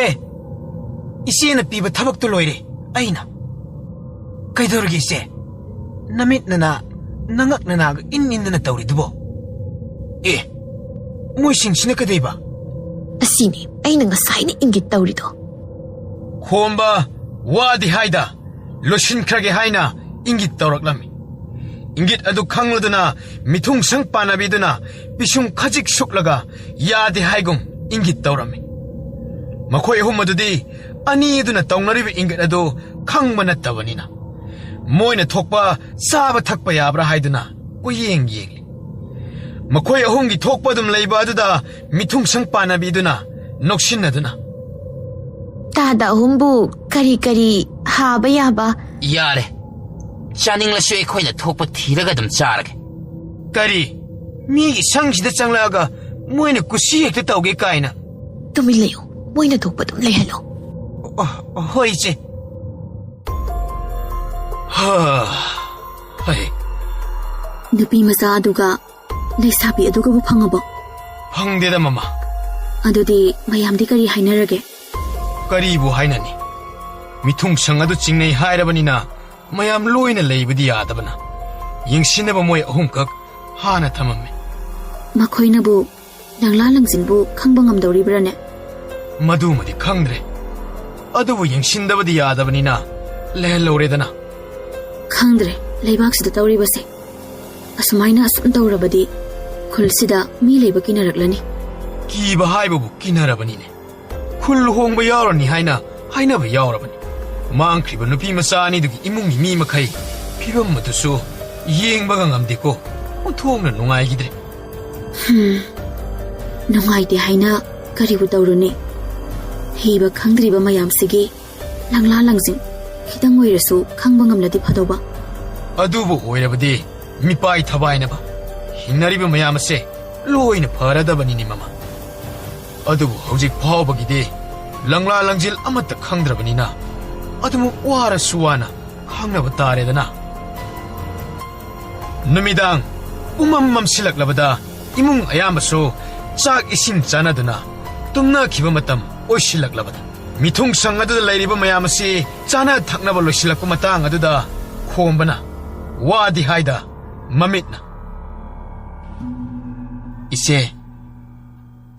ꯏꯆꯦꯅ ꯄꯤꯕ ꯊꯕꯛꯇꯨ ꯂꯣꯏꯔꯦ꯫ ꯑꯩꯅ" "ꯀꯩꯗꯧꯔꯒꯦ ꯏꯆꯦ? ꯅꯃꯤꯠ ꯅꯅꯥ, ꯅꯉꯛ ꯅꯅꯥꯒ ꯏꯟ ꯏꯟꯗꯅ ꯇꯧꯔꯤꯗꯨꯕꯣ? ꯑꯦ, ꯃꯣꯏꯁꯤꯡꯁꯤꯅ ꯀꯩꯗꯧꯕ?" "ꯑꯁꯤꯅꯤ ꯑꯩꯅ ꯉꯁꯥꯏꯅ ꯏꯪꯒꯤꯠ ꯇꯧꯔꯤꯗꯣ꯫" ꯈꯣꯝꯕ, ꯋꯥꯗꯤ ꯍꯥꯏꯗ, ꯂꯣꯏꯁꯤꯟꯈ꯭ꯔꯒꯦ ꯍꯥꯏꯅ ꯏꯪꯒꯤꯠ ꯇꯧꯔꯛꯂꯝꯃꯤ꯫ ꯏꯪꯒꯤꯠ ꯑꯗꯨ ꯈꯪꯂꯗꯨꯅ ꯃꯤꯊꯨꯡꯁꯪ ꯄꯥꯟꯅꯕꯤꯗꯨꯅ ꯄꯤꯁꯨꯝ ꯈꯖꯤꯛ ꯁꯨꯛꯂꯒ ꯌꯥꯗꯦ ꯍꯥꯏꯒꯨꯝ ꯏꯪꯒꯤꯠ ꯇꯧꯔꯝꯃꯤ꯫ ꯃꯈꯣꯏ ꯑꯍꯨꯝ ꯑꯗꯨꯗꯤ ꯑꯅꯤ ꯑꯗꯨꯅ ꯇꯧꯅꯔꯤꯕ ꯏꯪꯒꯤꯠ ꯑꯗꯨ ꯈꯪꯕ ꯅꯠꯇꯕꯅꯤꯅ, ꯃꯣꯏꯅ ꯊꯣꯛꯄ ꯆꯥꯕ ꯊꯛꯄ ꯌꯥꯕ꯭ꯔꯥ ꯍꯥꯏꯗꯨꯅ ꯀꯣꯏꯌꯦꯡ ꯌꯦꯡꯂꯤ꯫ ꯃꯈꯣꯏ ꯑꯍꯨꯝꯒꯤ ꯊꯣꯛꯄ ꯑꯗꯨꯝ ꯂꯩꯕ ꯑꯗꯨꯗ ꯃꯤꯊꯨꯡꯁꯪ ꯄꯥꯟꯅꯕꯤꯗꯨꯅ ꯅꯣꯛꯁꯤꯟꯅꯗꯨꯅ, "ꯇꯥꯗ ꯑꯍꯨꯝꯕꯨ ꯀꯔꯤ ꯀꯔꯤ ꯍꯥꯕ ꯌꯥꯕ?" "ꯌꯥꯔꯦ, ꯆꯥꯅꯤꯡꯂꯁꯨ ꯑꯩꯈꯣꯏꯅ ꯊꯣꯛꯄ ꯊꯤꯔꯒ ꯑꯗꯨꯝ ꯆꯥꯔꯒꯦ꯫" "ꯀꯔꯤ? ꯃꯤꯒꯤ ꯁꯪꯁꯤꯗ ꯆꯪꯂꯛꯑꯒ ꯃꯣꯏꯅ ꯀꯨꯁꯤ ꯍꯦꯛꯇ ꯇꯧꯒꯦ ꯀꯥꯏꯅ?" "ꯇꯨꯃꯤꯟ ꯂꯩꯌꯨ, ꯃꯣꯏꯅ ꯊꯣꯛꯄ ꯑꯗꯨꯝ ꯂꯩꯍꯜꯂꯣ꯫" "ꯑ, ꯍꯣꯏ, ꯏꯆꯦ꯫" ꯍꯥ, ꯍꯩ꯫ "ꯅꯨꯄꯤ ꯃꯆꯥ ꯑꯗꯨꯒ ꯂꯩꯁꯥꯕꯤ ꯑꯗꯨꯒꯕꯨ ꯐꯪꯉꯕꯣ?" "ꯐꯪꯗꯦꯗ, ꯃꯃꯥ꯫" "ꯑꯗꯨꯗꯤ ꯃꯌꯥꯝꯗꯤ ꯀꯔꯤ ꯍꯥꯏꯅꯔꯒꯦ?" "ꯀꯔꯤꯕꯨ ꯍꯥꯏꯅꯅꯤ? ꯃꯤꯊꯨꯡꯁꯪ ꯑꯗꯨ ꯆꯤꯡꯅꯩ ꯍꯥꯏꯔꯕꯅꯤꯅ ꯃꯌꯥꯝ ꯂꯣꯏꯅ ꯂꯩꯕꯗꯤ ꯌꯥꯗꯕꯅ ꯌꯦꯡꯁꯤꯟꯅꯕ ꯃꯣꯏ ꯑꯍꯨꯝꯈꯛ ꯍꯥꯟꯅ ꯊꯝꯃꯝꯃꯤ꯫" "ꯃꯈꯣꯏꯅꯕꯨ ꯂꯪꯂꯥ ꯂꯪꯖꯤꯡꯕꯨ ꯈꯪꯕ ꯉꯝꯗꯧꯔꯤꯕ꯭ꯔꯥꯅꯦ?" "ꯃꯗꯨꯃꯗꯤ ꯈꯪꯗ꯭ꯔꯦ꯫ ꯑꯗꯨꯕꯨ ꯌꯦꯡꯁꯤꯟꯗꯕꯗꯤ ꯌꯥꯗꯕꯅꯤꯅ ꯂꯩꯍꯜꯍꯧꯔꯦꯗꯅ꯫" "ꯈꯪꯗ꯭ꯔꯦ, ꯂꯩꯕꯥꯛꯁꯤꯗ ꯇꯧꯔꯤꯕꯁꯦ꯫ ꯑꯁꯨꯃꯥꯏꯅ ꯑꯁꯨꯝ ꯇꯧꯔꯕꯗꯤ ꯈꯨꯜꯁꯤꯗ ꯃꯤ ꯂꯩꯕ ꯀꯤꯅꯔꯛꯂꯅꯤ꯫" "ꯀꯤꯕ ꯍꯥꯏꯕꯕꯨ ꯀꯤꯅꯔꯕꯅꯤꯅꯦ꯫ ꯈꯨꯜ ꯍꯣꯡꯕ ꯌꯥꯎꯔꯅꯤ ꯍꯥꯏꯅ ꯍꯥꯏꯅꯕ ꯌꯥꯎꯔꯕꯅꯤ꯫ ꯃꯥꯡꯈ꯭ꯔꯤꯕ ꯅꯨꯄꯤ ꯃꯆꯥ ꯑꯅꯤꯗꯨꯒꯤ ꯏꯃꯨꯡꯒꯤ ꯃꯤ ꯃꯈꯩ ꯐꯤꯕꯝ ꯑꯗꯨꯁꯨ ꯌꯦꯡꯕꯒ ꯉꯝꯗꯦꯀꯣ꯫ ꯑꯣꯟꯊꯣꯛꯅ ꯅꯨꯡꯉꯥꯏꯈꯤꯗ꯭ꯔꯦ꯫" "ꯍꯝ, ꯅꯨꯡꯉꯥꯏꯇꯦ ꯍꯥꯏꯅ ꯀꯔꯤꯕꯨ ꯇꯧꯔꯨꯅꯤ? ꯍꯩꯕ ꯈꯪꯗ꯭ꯔꯤꯕ ꯃꯌꯥꯝꯁꯤꯒꯤ ꯂꯪꯂꯥ ꯂꯪꯖꯤꯡ꯫ ꯈꯤꯇꯪ ꯑꯣꯏꯔꯁꯨ ꯈꯪꯕ ꯉꯝꯂꯗꯤ ꯐꯗꯧꯕ꯫ ꯑꯗꯨꯕꯨ ꯑꯣꯏꯔꯕꯗꯤ ꯃꯤꯄꯥꯏ ꯊꯕꯥꯏꯅꯕ ꯍꯤꯡꯅꯔꯤꯕ ꯃꯌꯥꯝ ꯑꯁꯦ ꯂꯣꯏꯅ ꯐꯔꯗꯕꯅꯤꯅꯦ, ꯃꯃꯥ꯫ ꯑꯗꯨꯕꯨ ꯍꯧꯖꯤꯛ ꯐꯥꯎꯕꯒꯤꯗꯤ ꯂꯪꯂꯥ ꯂꯪꯖꯤꯜ ꯑꯃꯠꯇ ꯈꯪꯗ꯭ꯔꯕꯅꯤꯅ, ꯑꯗꯨꯃꯛ ꯋꯥꯔꯁꯨ ꯋꯥꯅ ꯈꯪꯅꯕ ꯇꯥꯔꯦꯗꯅ꯫ ꯅꯨꯃꯤꯗꯥꯡ ꯄꯨꯝꯃꯝ ꯃꯝꯁꯤꯜꯂꯛꯂꯕꯗ, ꯏꯃꯨꯡ ꯑꯌꯥꯝꯕꯁꯨ ꯆꯥꯛ ꯏꯁꯤꯡ ꯆꯥꯅꯗꯨꯅ ꯇꯨꯝꯅꯈꯤꯕ ꯃꯇꯝ ꯑꯣꯏꯁꯤꯜꯂꯛꯂꯕꯗ, ꯃꯤꯊꯨꯡꯁꯪ ꯑꯗꯨꯗ ꯂꯩꯔꯤꯕ ꯃꯌꯥꯝ ꯑꯁꯤ ꯆꯥꯅ ꯊꯛꯅꯕ ꯂꯣꯏꯁꯤꯜꯂꯛꯄ ꯃꯇꯥꯡ ꯑꯗꯨꯗ, ꯈꯣꯝꯕꯅ ꯋꯥꯗꯤ ꯍꯥꯏꯗ ꯃꯃꯤꯠꯅ, "ꯏꯆꯦ,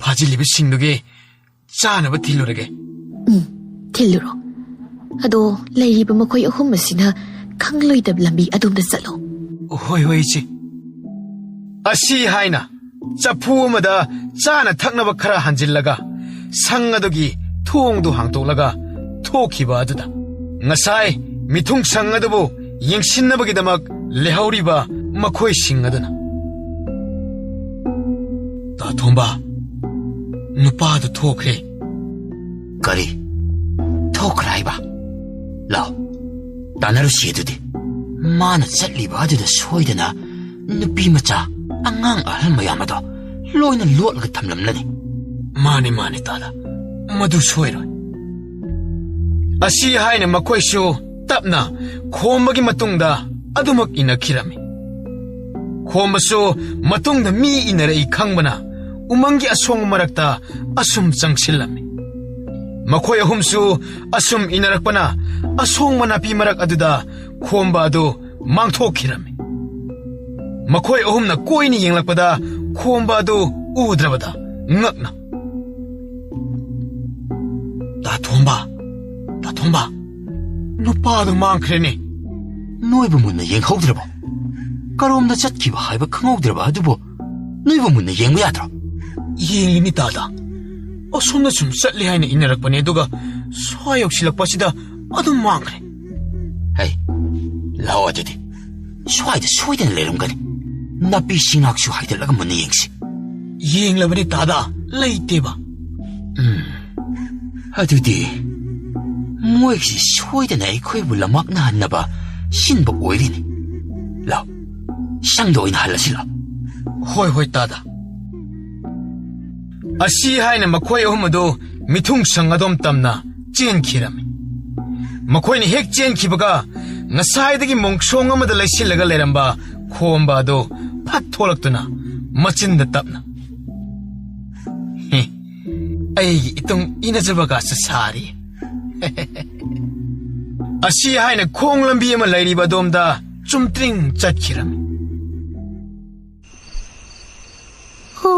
ꯐꯥꯖꯤꯜꯂꯤꯕꯁꯤꯡꯗꯨꯒꯤ ꯆꯥꯅꯕ ꯊꯤꯜꯂꯨꯔꯒꯦ꯫" "ꯎꯝ, ꯊꯤꯜꯂꯨꯔꯣ꯫ ꯑꯗꯣ ꯂꯩꯔꯤꯕ ꯃꯈꯣꯏ ꯑꯍꯨꯝ ꯑꯁꯤꯅ ꯈꯪꯂꯣꯏꯗꯕ ꯂꯝꯕꯤ ꯑꯗꯣꯝꯗ ꯆꯠꯂꯣ꯫" "ꯍꯣꯏ, ꯍꯣꯏ, ꯏꯆꯦ꯫" ꯑꯁꯤ ꯍꯥꯏꯅ ꯆꯐꯨ ꯑꯃꯗ ꯆꯥꯅ ꯊꯛꯅꯕ ꯈꯔ ꯍꯥꯟꯖꯤꯜꯂꯒ, ꯁꯪ ꯑꯗꯨꯒꯤ ꯊꯣꯡꯗꯨ ꯍꯥꯡꯇꯣꯛꯂꯒ ꯊꯣꯛꯈꯤꯕ ꯑꯗꯨꯗ, ꯉꯁꯥꯏ ꯃꯤꯊꯨꯡꯁꯪ ꯑꯗꯨꯕꯨ ꯌꯦꯡꯁꯤꯟꯅꯕꯒꯤꯗꯃꯛ ꯂꯩꯍꯧꯔꯤꯕ ꯃꯈꯣꯏꯁꯤꯡ ꯑꯗꯨꯅ, "ꯇꯥ ꯊꯣꯝꯕ, ꯅꯨꯄꯥꯗꯨ ꯊꯣꯛꯈ꯭ꯔꯦ꯫" "ꯀꯔꯤ? ꯊꯣꯛꯈ꯭ꯔꯦ ꯍꯥꯏꯕ? ꯂꯥꯎ, ꯇꯥꯟꯅꯔꯨꯁꯤ ꯑꯗꯨꯗꯤ꯫ ꯃꯥꯅ ꯆꯠꯂꯤꯕ ꯑꯗꯨꯗ ꯁꯣꯏꯗꯅ ꯅꯨꯄꯤ ꯃꯆꯥ, ꯑꯉꯥꯡ ꯑꯍꯜ ꯃꯌꯥꯝ ꯑꯗꯣ ꯂꯣꯏꯅ ꯂꯣꯠꯂꯒ ꯊꯝꯂꯝꯂꯅꯤ꯫" "ꯃꯥꯅꯤ, ꯃꯥꯅꯤ, ꯇꯥꯗ, ꯃꯗꯨ ꯁꯣꯏꯔꯣꯏ꯫" ꯑꯁꯤ ꯍꯥꯏꯅ ꯃꯈꯣꯏꯁꯨ ꯇꯞꯅ ꯈꯣꯝꯕꯒꯤ ꯃꯇꯨꯡꯗ ꯑꯗꯨꯃꯛ ꯏꯟꯅꯈꯤꯔꯝꯃꯤ꯫ ꯈꯣꯝꯕꯁꯨ ꯃꯇꯨꯡꯗ ꯃꯤ ꯏꯟꯅꯔꯛꯏ ꯈꯪꯕꯅ, ꯎꯃꯪꯒꯤ ꯑꯁꯣꯡꯕ ꯃꯔꯛꯇ ꯑꯁꯨꯝ ꯆꯪꯁꯤꯜꯂꯝꯃꯤ꯫ ꯃꯈꯣꯏ ꯑꯍꯨꯝꯁꯨ ꯑꯁꯨꯝ ꯏꯟꯅꯔꯛꯄꯅ, ꯑꯁꯣꯡꯕ ꯅꯥꯄꯤ ꯃꯔꯛ ꯑꯗꯨꯗ ꯈꯣꯝꯕ ꯑꯗꯨ ꯃꯥꯡꯊꯣꯛꯈꯤꯔꯝꯃꯤ꯫ ꯃꯈꯣꯏ ꯑꯍꯨꯝꯅ ꯀꯣꯏꯅ ꯌꯦꯡꯂꯛꯄꯗ, ꯈꯣꯝꯕ ꯑꯗꯨ ꯎꯗ꯭ꯔꯕꯗ ꯉꯛꯅ, "ꯇꯥ ꯊꯣꯝꯕ, ꯇꯥ ꯊꯣꯝꯕ, ꯅꯨꯄꯥꯗꯨ ꯃꯥꯡꯈ꯭ꯔꯦꯅꯦ꯫ ꯅꯣꯏꯕꯨ ꯃꯨꯟꯅ ꯌꯦꯡꯍꯧꯗ꯭ꯔꯕꯣ? ꯀꯔꯣꯝꯗ ꯆꯠꯈꯤꯕ ꯍꯥꯏꯕ ꯈꯪꯍꯧꯗ꯭ꯔꯕ ꯑꯗꯨꯕꯨ ꯅꯣꯏꯕꯨ ꯃꯨꯟꯅ ꯌꯦꯡꯕ ꯌꯥꯗ꯭ꯔꯣ?" "ꯌꯦꯡꯂꯤꯅꯤ, ꯇꯥꯗ꯫ ꯑꯁꯣꯝꯗ ꯁꯨꯝ ꯆꯠꯂꯤ ꯍꯥꯏꯅ ꯏꯟꯅꯔꯛꯄꯅꯦ, ꯑꯗꯨꯒ ꯁ꯭ꯋꯥꯏ ꯌꯧꯁꯤꯜꯂꯛꯄꯁꯤꯗ ꯑꯗꯨꯝ ꯃꯥꯡꯈ꯭ꯔꯦ꯫" "ꯍꯩ, ꯂꯥꯛꯑꯣ ꯑꯗꯨꯗꯤ꯫ ꯁ꯭ꯋꯥꯏꯗ ꯁꯣꯏꯗꯅ ꯂꯩꯔꯝꯒꯅꯤ꯫ ꯅꯥꯄꯤ ꯁꯤꯡꯅꯥꯛꯁꯨ ꯍꯥꯏꯗꯠꯂꯒ ꯃꯨꯟꯅ ꯌꯦꯡꯁꯤ꯫" "ꯌꯦꯡꯂꯕꯅꯤ, ꯇꯥꯗ, ꯂꯩꯇꯦꯕ꯫" "ꯎꯝ, ꯑꯗꯨꯗꯤ ꯃꯣꯏꯒꯤꯁꯤ ꯁꯣꯏꯗꯅ ꯑꯩꯈꯣꯏꯕꯨ ꯂꯝꯃꯛꯅꯍꯟꯅꯕ ꯁꯤꯟꯕ ꯑꯣꯏꯔꯤꯅꯤ꯫ ꯂꯥꯎ, ꯁꯪꯗ ꯑꯣꯏꯅ ꯍꯜꯂꯁꯤ ꯂꯥꯎ꯫ ꯍꯣꯏ, ꯍꯣꯏ, ꯇꯥꯗ꯫ ꯑꯁꯤ ꯍꯥꯏꯅ ꯃꯈꯣꯏ ꯑꯍꯨꯝ ꯑꯗꯨ ꯃꯤꯊꯨꯡ ꯁꯪ ꯑꯗꯣꯝ ꯇꯝꯅ ꯆꯦꯟꯈꯤꯔꯝꯃꯤ꯫ ꯃꯈꯣꯏꯅ ꯍꯦꯛ ꯆꯦꯟꯈꯤꯕꯒ, ꯉꯁꯥꯏꯗꯒꯤ ꯃꯣꯡꯁꯣꯡ ꯑꯃꯗ ꯂꯩꯁꯤꯜꯂꯒ ꯂꯩꯔꯝꯕ ꯈꯣꯝꯕ ꯑꯗꯨ ꯐꯠ ꯊꯣꯛꯂꯛꯇꯨꯅ ꯃꯆꯤꯟꯗ ꯇꯞꯅ, "ꯍꯦ, ꯑꯩꯒꯤ ꯏꯇꯨꯡ ꯏꯅꯖꯕꯒꯁꯨ ꯁꯥꯔꯤ꯫" ꯑꯁꯤ ꯍꯥꯏꯅ ꯈꯣꯡ ꯂꯝꯕꯤ ꯑꯃ ꯂꯩꯔꯤꯕ ꯑꯗꯣꯝꯗ ꯆꯨꯝꯇ꯭ꯔꯤꯡ ꯆꯠꯈꯤꯔꯝꯃꯤ꯫ ꯍꯣ,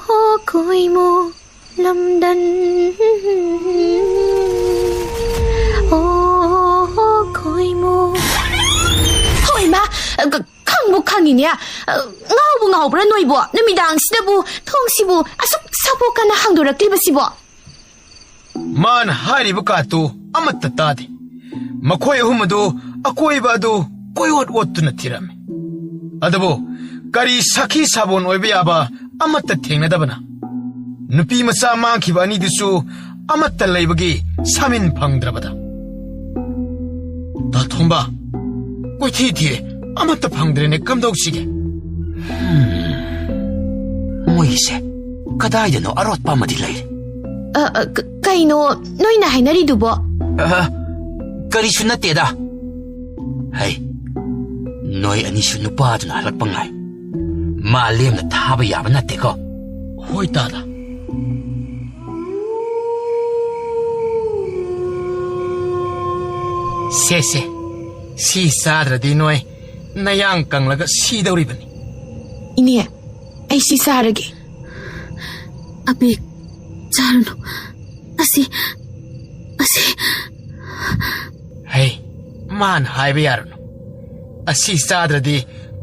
ꯍꯣ, ꯈꯣꯏꯃꯣ ꯂꯝꯗꯟ꯫ ꯍꯣ, ꯍꯣ, ꯈꯣꯏꯃꯣ꯫ ꯍꯣꯏ, ꯃꯥ, ꯈꯪꯕꯨ ꯈꯪꯉꯤꯅꯦ꯫ ꯉꯥꯎꯕꯨ ꯉꯥꯎꯕ꯭ꯔꯥ ꯅꯣꯏꯕꯣ? ꯅꯨꯃꯤꯗꯥꯡꯁꯤꯗꯕꯨ ꯊꯣꯡꯁꯤꯕꯨ ꯑꯁꯨꯛ ꯁꯥꯄꯣꯛꯀꯟꯅ ꯍꯥꯡꯗꯣꯔꯛꯂꯤꯕꯁꯤꯕꯣ? ꯃꯥꯅ ꯍꯥꯏꯔꯤꯕ ꯀꯥꯠꯇꯨ ꯑꯃꯠꯇ ꯇꯥꯗꯦ꯫ ꯃꯈꯣꯏ ꯑꯍꯨꯝ ꯑꯗꯨ ꯑꯀꯣꯏꯕ ꯑꯗꯨ ꯀꯣꯏꯑꯣꯠ ꯑꯣꯠꯇꯨꯅ ꯊꯤꯔꯝꯃꯤ꯫ ꯑꯗꯨꯕꯨ ꯀꯔꯤ ꯁꯥꯈꯤ ꯁꯥꯕꯣꯟ ꯑꯣꯏꯕ ꯌꯥꯕ ꯑꯃꯠꯇ ꯊꯦꯡꯅꯗꯕꯅ, ꯅꯨꯄꯤ ꯃꯆꯥ ꯃꯥꯡꯈꯤꯕ ꯑꯅꯤꯗꯨꯁꯨ ꯑꯃꯠꯇ ꯂꯩꯕꯒꯤ ꯁꯥꯃꯤꯟ ꯐꯪꯗ꯭ꯔꯕꯗ꯫ ꯗꯥ ꯊꯣꯝꯕ, ꯀꯣꯏꯊꯤ ꯊꯤꯔꯦ, ꯑꯃꯠꯇ ꯐꯪꯗ꯭ꯔꯦꯅꯦ, ꯀꯝꯗꯧꯁꯤꯒꯦ? ꯃꯣꯏꯁꯦ ꯀꯗꯥꯏꯗꯅꯣ ꯑꯔꯣꯠꯄ ꯑꯃꯗꯤ ꯂꯩꯔꯦ꯫ ꯑ, ꯑ, ꯀ-, ꯀꯩꯅꯣ ꯅꯣꯏꯅ ꯍꯥꯏꯅꯔꯤꯗꯨꯕꯣ? ꯑ, ꯀꯔꯤꯁꯨ ꯅꯠꯇꯦꯗ꯫ ꯍꯩ, ꯅꯣꯏ ꯑꯅꯤꯁꯨ ꯅꯨꯄꯥꯗꯨꯅ ꯍꯜꯂꯛꯄ ꯉꯥꯏ꯫ ꯃꯥ ꯂꯦꯝꯅ ꯊꯥꯕ ꯌꯥꯕ ꯅꯠꯇꯦꯀꯣ꯫ ꯍꯣꯏ, ꯇꯥꯗ꯫ ꯁꯦ, ꯁꯦ, ꯁꯤ ꯆꯥꯗ꯭ꯔꯗꯤ ꯅꯣꯏ ꯅꯌꯥꯡ ꯀꯪꯂꯒ ꯁꯤꯗꯧꯔꯤꯕꯅꯤ꯫ ꯏꯅꯦ, ꯑꯩ ꯁꯤ ꯆꯥꯔꯒꯦ꯫ ꯑꯕꯦꯛ, ꯆꯥꯔꯨꯅꯨ꯫ ꯑꯁꯤ, ꯑꯁꯤ꯫ ꯍꯩ, ꯃꯥꯅ ꯍꯥꯏꯕ ꯌꯥꯔꯨꯅꯨ꯫ ꯑꯁꯤ ꯆꯥꯗ꯭ꯔꯗꯤ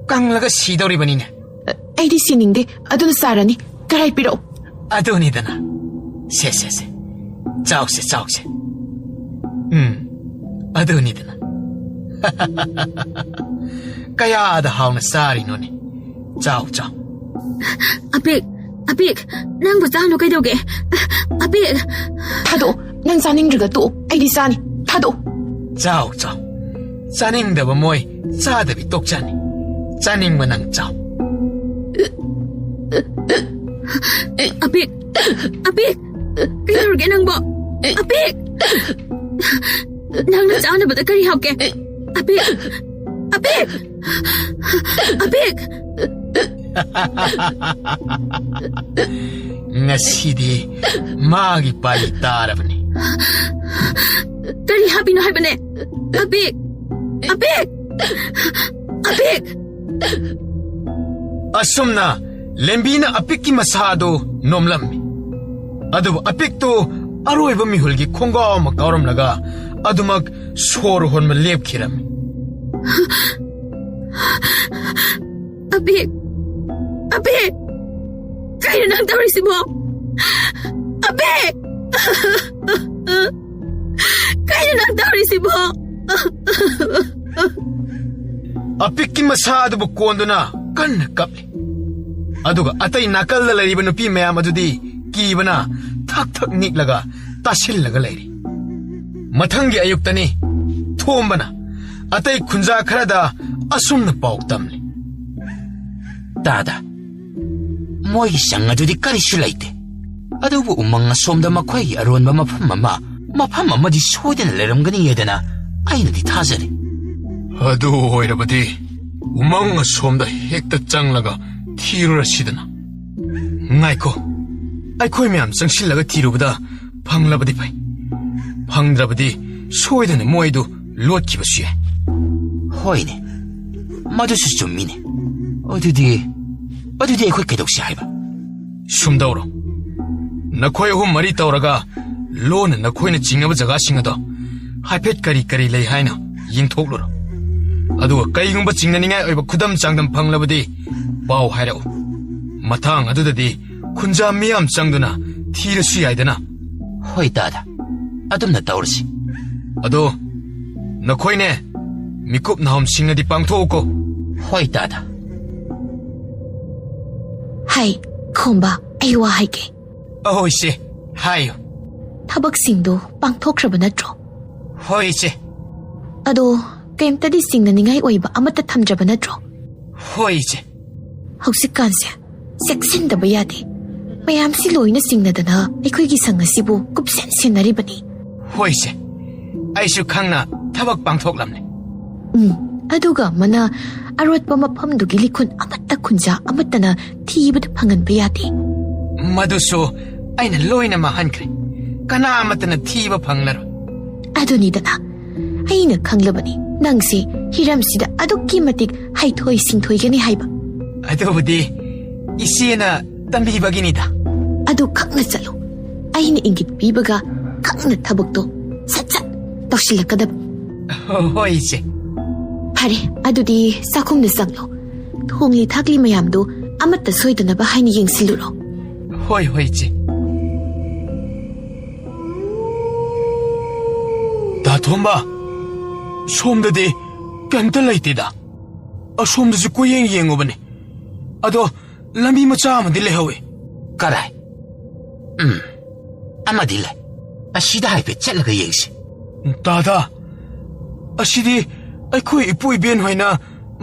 ꯀꯪꯂꯒ ꯁꯤꯗꯧꯔꯤꯕꯅꯤꯅꯦ꯫ ꯑꯩꯗꯤ ꯁꯤꯅꯤꯡꯗꯦ, ꯑꯗꯨꯅ ꯆꯥꯔꯅꯤ꯫ ꯀꯔꯥꯏ ꯄꯤꯔꯛꯑꯣ꯫ ꯑꯗꯨꯅꯤꯗꯅ꯫ ꯁꯦ, ꯁꯦ, ꯁꯦ꯫ ꯆꯥꯎꯁꯦ, ꯆꯥꯎꯁꯦ꯫ ꯎꯝ, ꯑꯗꯨꯅꯤꯗꯅ꯫ ꯀꯌꯥꯗ ꯍꯥꯎꯅ ꯆꯥꯔꯤꯅꯣꯅꯦ꯫ ꯆꯥꯎ, ꯆꯥꯎ꯫ ꯑꯕꯦꯛ, ꯑꯕꯦꯛ, ꯅꯪꯕꯨ ꯆꯥꯅꯨ ꯀꯩꯗꯧꯒꯦ? ꯑꯕꯦꯛ꯫ ꯊꯥꯗꯣꯛꯑꯣ, ꯅꯪ ꯆꯥꯅꯤꯡꯗ꯭ꯔꯒ ꯇꯣꯛꯑꯣ, ꯑꯩꯗꯤ ꯆꯥꯅꯤ꯫ ꯊꯥꯗꯣꯛꯑꯣ꯫ ꯆꯥꯎ, ꯆꯥꯎ꯫ ꯆꯥꯅꯤꯡꯗꯕ ꯃꯣꯏ ꯆꯥꯗꯕꯤ ꯇꯣꯛꯆꯅꯤ꯫ ꯆꯥꯅꯤꯡꯕ ꯅꯪ ꯆꯥꯎ꯫ ꯑꯄꯤꯛ! ꯑꯄꯤꯛ! ꯀꯩꯗꯧꯔꯒꯦ ꯅꯪꯕꯣ? ꯑꯄꯤꯛ! ꯅꯪꯅ ꯆꯥꯅꯕꯗ ꯀꯔꯤ ꯍꯥꯞꯀꯦ? ꯑꯄꯤꯛ! ꯑꯄꯤꯛ! ꯑꯄꯤꯛ! ꯉꯁꯤꯗꯤ ꯃꯥꯒꯤ ꯄꯥꯂꯤ ꯇꯥꯔꯕꯅꯤ꯫ ꯀꯔꯤ ꯍꯥꯞꯄꯤꯅꯣ ꯍꯥꯏꯕꯅꯦ? ꯑꯄꯤꯛ! ꯑꯄꯤꯛ! ꯑꯄꯤꯛ! ꯑꯁꯨꯝꯅ ꯂꯦꯝꯕꯤꯅ ꯑꯄꯤꯛꯀꯤ ꯃꯁꯥ ꯑꯗꯨ ꯅꯣꯝꯂꯝꯃꯤ꯫ ꯑꯗꯨꯕꯨ ꯑꯄꯤꯛꯇꯨ ꯑꯔꯣꯏꯕ ꯃꯤꯍꯨꯜꯒꯤ ꯈꯣꯡꯒꯥꯎ ꯑꯃ ꯀꯥꯎꯔꯝꯂꯒ ꯑꯗꯨꯃꯛ ꯁꯣꯔ ꯍꯣꯟꯕ ꯂꯦꯞꯈꯤꯔꯝꯃꯤ꯫ ꯑꯕꯦ! ꯑꯕꯦ! ꯀꯩꯅꯣ ꯅꯪ ꯇꯧꯔꯤꯁꯤꯕꯣ? ꯑꯕꯦ! ꯀꯩꯅꯣ ꯅꯪ ꯇꯧꯔꯤꯁꯤꯕꯣ? ꯑꯄꯤꯛꯀꯤ ꯃꯁꯥ ꯑꯗꯨꯕꯨ ꯀꯣꯟꯗꯨꯅ ꯀꯟꯅ ꯀꯞꯂꯤ꯫ ꯑꯗꯨꯒ ꯑꯇꯩ ꯅꯥꯀꯜꯗ ꯂꯩꯔꯤꯕ ꯅꯨꯄꯤ ꯃꯌꯥꯝ ꯑꯗꯨꯗꯤ ꯀꯤꯕꯅ ꯊꯛ ꯊꯛ ꯅꯤꯛꯂꯒ ꯇꯥꯁꯤꯜꯂꯒ ꯂꯩꯔꯤ꯫ ꯃꯊꯪꯒꯤ ꯑꯌꯨꯛꯇꯅꯤ ꯊꯣꯝꯕꯅ ꯑꯇꯩ ꯈꯨꯟꯖꯥ ꯈꯔꯗ ꯑꯁꯨꯝꯅ ꯄꯥꯎ ꯇꯝꯂꯤ꯫ ꯇꯥꯗ, ꯃꯣꯏꯒꯤ ꯆꯪ ꯑꯗꯨꯗꯤ ꯀꯔꯤꯁꯨ ꯂꯩꯇꯦ꯫ ꯑꯗꯨꯕꯨ ꯎꯃꯪ ꯑꯁꯣꯝꯗ ꯃꯈꯣꯏꯒꯤ ꯑꯔꯣꯟꯕ ꯃꯐꯝ ꯑꯃ, ꯃꯐꯝ ꯑꯃꯗꯤ ꯁꯣꯏꯗꯅ ꯂꯩꯔꯝꯒꯅꯤ ꯍꯥꯏꯗꯅ ꯑꯩꯅꯗꯤ ꯊꯥꯖꯔꯤ꯫ ꯑꯗꯨ ꯑꯣꯏꯔꯕꯗꯤ ꯎꯃꯪ ꯑꯁꯣꯝꯗ ꯍꯦꯛꯇ ꯆꯪꯂꯒ ꯊꯤꯔꯨꯔꯁꯤꯗꯅ꯫ ꯉꯥꯏꯈꯣ, ꯑꯩꯈꯣꯏ ꯃꯌꯥꯝ ꯆꯪꯁꯤꯜꯂꯒ ꯊꯤꯔꯨꯕꯗ ꯐꯪꯂꯕꯗꯤ ꯐꯩ꯫ ꯐꯪꯗ꯭ꯔꯕꯗꯤ ꯁꯣꯏꯗꯅ ꯃꯣꯏꯗꯨ ꯂꯣꯠꯈꯤꯕꯁꯨ ꯌꯥꯏ꯫ ꯍꯣꯏꯅꯦ, ꯃꯗꯨꯁꯨ ꯆꯨꯝꯃꯤꯅꯦ꯫ ꯑꯗꯨꯗꯤ, ꯑꯗꯨꯗꯤ ꯑꯩꯈꯣꯏ ꯀꯩꯗꯧꯁꯤ ꯍꯥꯏꯕ? ꯁꯨꯝꯗꯧꯔꯣ, ꯅꯈꯣꯏ ꯑꯍꯨꯝ ꯃꯔꯤ ꯇꯧꯔꯒ ꯂꯣꯟꯅ ꯅꯈꯣꯏꯅ ꯆꯤꯡꯅꯕ ꯖꯒꯥꯁꯤꯡ ꯑꯗꯣ ꯍꯥꯏꯐꯦꯠ ꯀꯔꯤ ꯀꯔꯤ ꯂꯩ ꯍꯥꯏꯅ ꯌꯦꯡꯊꯣꯛꯂꯨꯔꯣ꯫ ꯑꯗꯨꯒ ꯀꯔꯤꯒꯨꯝꯕ ꯆꯤꯡꯅꯅꯤꯡꯉꯥꯏ ꯑꯣꯏꯕ ꯈꯨꯗꯝ ꯆꯥꯡꯗꯝ ꯐꯪꯂꯕꯗꯤ ꯄꯥꯎ ꯍꯥꯏꯔꯛꯎ꯫ ꯃꯇꯥꯡ ꯑꯗꯨꯗꯗꯤ ꯈꯨꯟꯖꯥ ꯃꯤꯌꯥꯝ ꯆꯪꯗꯨꯅ ꯊꯤꯔꯁꯨ ꯌꯥꯏꯗꯅ꯫ ꯍꯣꯏ ꯇꯥꯗ, ꯑꯗꯨꯝꯅ ꯇꯧꯔꯁꯤ꯫ ꯑꯗꯣ ꯅꯈꯣꯏꯅꯦ, ꯃꯤꯀꯨꯞ ꯅꯥꯍꯨꯝꯁꯤꯡꯅꯗꯤ ꯄꯥꯡꯊꯣꯛꯎꯀꯣ꯫ ꯍꯣꯏ ꯇꯥꯗ꯫ ꯍꯩ, ꯈꯣꯝꯕ, ꯑꯩ ꯋꯥ ꯍꯥꯏꯒꯦ꯫ ꯑꯍꯣꯏꯁꯦ, ꯍꯥꯏꯌꯨ꯫ ꯊꯕꯛꯁꯤꯡꯗꯣ ꯄꯥꯡꯊꯣꯛꯈ꯭ꯔꯕ ꯅꯠꯇ꯭ꯔꯣ? ꯍꯣꯏ, ꯏꯆꯦ꯫ ꯑꯗꯣ ꯀꯩꯝꯇꯗꯤ ꯆꯤꯡꯅꯅꯤꯡꯉꯥꯏ ꯑꯣꯏꯕ ꯑꯃꯠꯇ ꯊꯝꯗ꯭ꯔꯕ ꯅꯠꯇ꯭ꯔꯣ? ꯍꯣꯏ, ꯏꯆꯦ꯫ ꯍꯧꯖꯤꯛꯀꯥꯟꯁꯦ ꯆꯦꯛꯁꯤꯟꯗꯕ ꯌꯥꯗꯦ꯫ ꯃꯌꯥꯝꯁꯤ ꯂꯣꯏꯅ ꯆꯤꯡꯅꯗꯅ ꯑꯩꯈꯣꯏꯒꯤ ꯁꯪ ꯑꯁꯤꯕꯨ ꯀꯨꯞꯁꯦꯟ ꯁꯦꯟꯅꯔꯤꯕꯅꯤ꯫ ꯍꯣꯏ, ꯏꯆꯦ꯫ ꯑꯩꯁꯨ ꯈꯪꯅ ꯊꯕꯛ ꯄꯥꯡꯊꯣꯛꯂꯝꯅꯦ꯫ ꯎꯝ, ꯑꯗꯨꯒ ꯑꯃꯅ ꯑꯔꯣꯠꯄ ꯃꯐꯝꯗꯨꯒꯤ ꯂꯤꯈꯨꯟ ꯑꯃꯠꯇ ꯈꯨꯟꯖꯥ ꯑꯃꯠꯇꯅ ꯊꯤꯕꯗ ꯐꯪꯍꯟꯕ ꯌꯥꯗꯦ꯫ ꯃꯗꯨꯁꯨ ꯑꯩꯅ ꯂꯣꯏꯅ ꯃꯥꯡꯍꯟꯈ꯭ꯔꯦ꯫ ꯀꯅꯥ ꯑꯃꯠꯇꯅ ꯊꯤꯕ ꯐꯪꯂꯔꯣꯏ꯫ ꯑꯗꯨꯅꯤꯗꯅ, ꯑꯩꯅ ꯈꯪꯂꯕꯅꯤ ꯅꯪꯁꯦ ꯍꯤꯔꯝꯁꯤꯗ ꯑꯗꯨꯛꯀꯤ ꯃꯇꯤꯛ ꯍꯩꯊꯣꯏ ꯁꯤꯡꯊꯣꯏꯒꯅꯤ ꯍꯥꯏꯕ꯫ ꯑꯗꯨꯕꯨꯗꯤ ꯏꯆꯦꯅ ꯇꯝꯕꯤꯕꯒꯤꯅꯤꯗ꯫ ꯑꯗꯨ ꯈꯛꯅ ꯆꯠꯂꯨ꯫ ꯑꯩꯅ ꯏꯪꯒꯤꯠ ꯄꯤꯕꯒ ꯈꯪꯅ ꯊꯕꯛꯇꯣ ꯁꯠ ꯁꯠ ꯇꯧꯁꯤꯜꯂꯛꯀꯗꯕ꯫ ꯍꯣꯏ, ꯏꯆꯦ꯫ ꯐꯔꯦ, ꯑꯗꯨꯗꯤ ꯆꯥꯛꯈꯨꯝꯗ ꯆꯪꯂꯣ꯫ ꯊꯣꯡꯂꯤ ꯊꯥꯛꯂꯤ ꯃꯌꯥꯝꯗꯨ ꯑꯃꯠꯇ ꯁꯣꯏꯗꯅꯕ ꯍꯥꯏꯅ ꯌꯦꯡꯁꯤꯜꯂꯨꯔꯣ꯫ ꯍꯣꯏ, ꯍꯣꯏ, ꯏꯆꯦ꯫ ꯗꯥ ꯊꯣꯝꯕ, ꯁꯣꯝꯗꯗꯤ ꯀꯩꯝꯇ ꯂꯩꯇꯦꯗ꯫ ꯑꯁꯣꯝꯗꯁꯨ ꯀꯣꯏꯌꯦꯡ ꯌꯦꯡꯉꯨꯕꯅꯦ꯫ ꯑꯗꯣ ꯂꯝꯕꯤ ꯃꯆꯥ ꯑꯃꯗꯤ ꯂꯩꯍꯧꯋꯤ꯫ ꯀꯗꯥꯏ? ꯎꯝ, ꯑꯃꯗꯤ ꯂꯩ꯫ ꯑꯁꯤꯗ ꯍꯥꯏꯐꯦꯠ ꯆꯠꯂꯒ ꯌꯦꯡꯁꯤ꯫ ꯗꯥꯗꯥ, ꯑꯁꯤꯗꯤ ꯑꯩꯈꯣꯏ ꯏꯄꯨ ꯏꯕꯦꯟ ꯍꯣꯏꯅ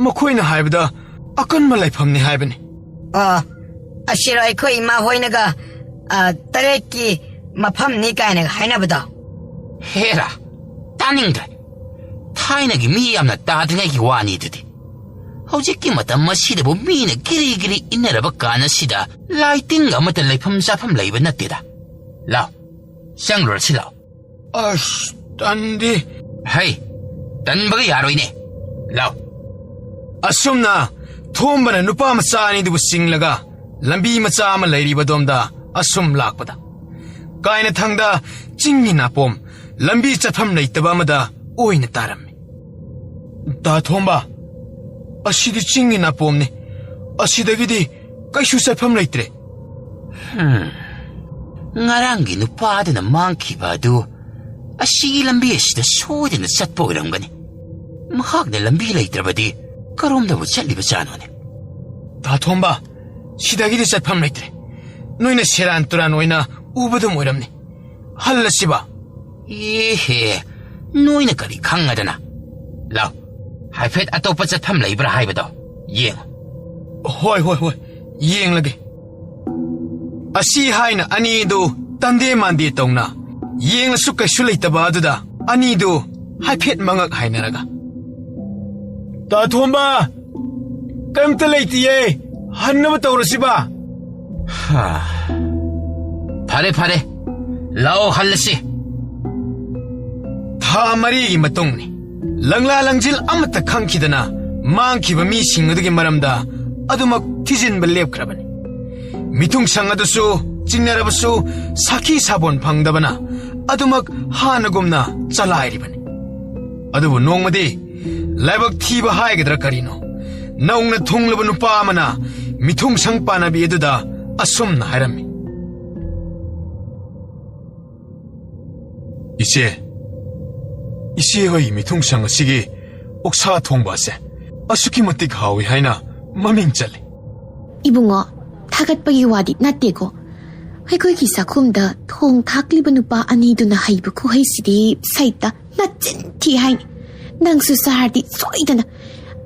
ꯃꯈꯣꯏꯅ ꯍꯥꯏꯕꯗ ꯑꯀꯟꯕ ꯂꯩꯐꯝꯅꯤ ꯍꯥꯏꯕꯅꯤ꯫ ꯑ, ꯑꯁꯤꯔꯣ ꯑꯩꯈꯣꯏ ꯏꯃꯥ ꯍꯣꯏꯅꯒ, ꯑ, ꯇꯔꯦꯠꯀꯤ ꯃꯐꯝꯅꯤ ꯀꯥꯏꯅꯒ ꯍꯥꯏꯅꯕꯗꯣ? ꯍꯦꯔꯥ, ꯇꯥꯅꯤꯡꯗ꯭ꯔꯦ꯫ ꯊꯥꯏꯅꯒꯤ ꯃꯤ ꯌꯥꯝꯅ ꯇꯥꯗ꯭ꯔꯤꯉꯩꯒꯤ ꯋꯥꯅꯤ ꯑꯗꯨꯗꯤ꯫ ꯍꯧꯖꯤꯛꯀꯤ ꯃꯇꯝ ꯑꯁꯤꯗꯕꯨ ꯃꯤꯅ ꯒꯤꯔꯤ ꯒꯤꯔꯤ ꯏꯟꯅꯔꯕ ꯀꯥꯟ ꯑꯁꯤꯗ ꯂꯥꯏꯇꯤꯡ ꯑꯃꯠꯇ ꯂꯩꯐꯝ ꯆꯥꯐꯝ ꯂꯩꯕ ꯅꯠꯇꯦꯗ꯫ ꯂꯥꯎ, ꯆꯪꯂꯨꯔꯁꯤ ꯂꯥꯎ꯫ ꯑꯁ, ꯇꯟꯗꯤ꯫ ꯍꯩ, ꯇꯟꯕꯒ ꯌꯥꯔꯣꯏꯅꯦ꯫ ꯂꯥꯎ꯫ ꯑꯁꯨꯝꯅ ꯊꯣꯝꯕꯅ ꯅꯨꯄꯥ ꯃꯆꯥ ꯑꯅꯤꯗꯨꯕꯨ ꯆꯤꯡꯂꯒ ꯂꯝꯕꯤ ꯃꯆꯥ ꯑꯃ ꯂꯩꯔꯤꯕꯗꯣꯝꯗ ꯑꯁꯨꯝ ꯂꯥꯛꯄꯗ, ꯀꯥꯏꯅ ꯊꯪꯗ ꯆꯤꯡꯒꯤ ꯅꯥꯄꯣꯝ, ꯂꯝꯕꯤ ꯆꯠꯐꯝ ꯂꯩꯇꯕ ꯑꯃꯗ ꯑꯣꯏꯅ ꯇꯥꯔꯝꯃꯤ꯫ ꯗꯥ ꯊꯣꯝꯕ, ꯑꯁꯤꯗꯤ ꯆꯤꯡꯒꯤ ꯅꯥꯄꯣꯝꯅꯤ꯫ ꯑꯁꯤꯗꯒꯤꯗꯤ ꯀꯩꯁꯨ ꯆꯠꯐꯝ ꯂꯩꯇ꯭ꯔꯦ꯫ ꯍꯝ, ꯉꯔꯥꯡꯒꯤ ꯅꯨꯄꯥꯗꯨꯅ ꯃꯥꯡꯈꯤꯕ ꯑꯗꯨ ꯑꯁꯤꯒꯤ ꯂꯝꯕꯤ ꯑꯁꯤꯗ ꯁꯣꯏꯗꯅ ꯆꯠꯄ ꯑꯣꯏꯔꯝꯒꯅꯤ꯫ ꯃꯍꯥꯛꯅ ꯂꯝꯕꯤ ꯂꯩꯇ꯭ꯔꯕꯗꯤ ꯀꯔꯣꯝꯗꯕꯨ ꯆꯠꯂꯤꯕꯖꯥꯠꯅꯣꯅꯦ? ꯗꯥ ꯊꯣꯝꯕ, ꯁꯤꯗꯒꯤꯗꯤ ꯆꯠꯐꯝ ꯂꯩꯇ꯭ꯔꯦ꯫ ꯅꯣꯏꯅ ꯁꯦꯔꯥꯟ ꯇꯨꯔꯥꯟ ꯑꯣꯏꯅ ꯎꯕꯗꯨꯝ ꯑꯣꯏꯔꯝꯅꯤ꯫ ꯍꯜꯂꯁꯤꯕ? ꯏꯍꯦ, ꯅꯣꯏꯅ ꯀꯔꯤ ꯈꯪꯉꯗꯅ? ꯂꯥꯎ, ꯍꯥꯏꯐꯦꯠ ꯑꯇꯣꯞꯄ ꯆꯠꯐꯝ ꯂꯩꯕ꯭ꯔꯥ ꯍꯥꯏꯕꯗꯣ ꯌꯦꯡꯉꯨ꯫ ꯍꯣꯏ, ꯍꯣꯏ, ꯍꯣꯏ, ꯌꯦꯡꯂꯒꯦ꯫ ꯑꯁꯤ ꯍꯥꯏꯅ ꯑꯅꯤꯗꯨ ꯇꯟꯗꯦ ꯃꯥꯟꯗꯦ ꯇꯧꯅ ꯌꯦꯡꯂꯁꯨ ꯀꯩꯁꯨ ꯂꯩꯇꯕ ꯑꯗꯨꯗ ꯑꯅꯤꯗꯨ ꯍꯥꯏꯐꯦꯠ ꯃꯉꯛ ꯍꯥꯏꯅꯔꯒ, "ꯇꯥ ꯊꯣꯝꯕ, ꯀꯔꯤꯝꯇ ꯂꯩꯇꯤꯌꯦ, ꯍꯟꯅꯕ ꯇꯧꯔꯁꯤꯕ?" ꯍꯥ꯫ "ꯐꯔꯦ, ꯐꯔꯦ, ꯂꯥꯛꯑꯣ, ꯍꯜꯂꯁꯤ꯫" ꯊꯥ ꯃꯔꯤꯒꯤ ꯃꯇꯨꯡꯅꯤ꯫ ꯂꯪꯂꯥ ꯂꯪꯖꯤꯜ ꯑꯃꯠꯇ ꯈꯪꯈꯤꯗꯅ ꯃꯥꯡꯈꯤꯕ ꯃꯤꯁꯤꯡ ꯑꯗꯨꯒꯤ ꯃꯔꯝꯗ ꯑꯗꯨꯃꯛ ꯊꯤꯖꯤꯟꯕ ꯂꯦꯞꯈ꯭ꯔꯕꯅꯤ꯫ ꯃꯤꯊꯨꯡꯁꯪ ꯑꯗꯨꯁꯨ ꯆꯤꯡꯅꯔꯕꯁꯨ ꯁꯥꯈꯤ ꯁꯥꯕꯣꯟ ꯐꯪꯗꯕꯅ ꯑꯗꯨꯃꯛ ꯍꯥꯟꯅꯒꯨꯝꯅ ꯆꯂꯥꯏꯔꯤꯕꯅꯤ꯫ ꯑꯗꯨꯕꯨ ꯅꯣꯡꯃꯗꯤ ꯂꯥꯏꯕꯛ ꯊꯤꯕ ꯍꯥꯏꯒꯗ꯭ꯔꯥ ꯀꯔꯤꯅꯣ, ꯅꯧꯅ ꯊꯨꯡꯂꯕ ꯅꯨꯄꯥ ꯑꯃꯅ ꯃꯤꯊꯨꯡꯁꯪ ꯄꯥꯟꯅꯕꯤ ꯑꯗꯨꯗ ꯑꯁꯨꯝꯅ ꯍꯥꯏꯔꯝꯃꯤ: "ꯏꯆꯦ, ꯏꯆꯦ ꯍꯣꯏ ꯃꯤꯊꯨꯡꯁꯪ ꯑꯁꯤꯒꯤ ꯑꯣꯛꯁꯥ ꯊꯣꯡꯕ ꯑꯁꯦ ꯑꯁꯨꯛꯀꯤ ꯃꯇꯤꯛ ꯍꯥꯎꯏ ꯍꯥꯏꯅ ꯃꯃꯤꯡ ꯆꯠꯂꯤ꯫" "ꯏꯕꯨꯡꯉꯣ, ꯊꯥꯒꯠꯄꯒꯤ ꯋꯥꯗꯤ ꯅꯠꯇꯦꯀꯣ꯫ ꯑꯩꯈꯣꯏꯒꯤ ꯆꯥꯛꯈꯨꯝꯗ ꯊꯣꯡ ꯊꯥꯛꯂꯤꯕ ꯅꯨꯄꯥ ꯑꯅꯤꯗꯨꯅ ꯍꯩꯕ ꯈꯨꯍꯩꯁꯤꯗꯤ ꯁꯩꯇ ꯅꯆꯤꯟ ꯊꯤ ꯍꯥꯏꯅꯤ꯫ ꯅꯪꯁꯨ ꯆꯥꯔꯗꯤ ꯁꯣꯏꯗꯅ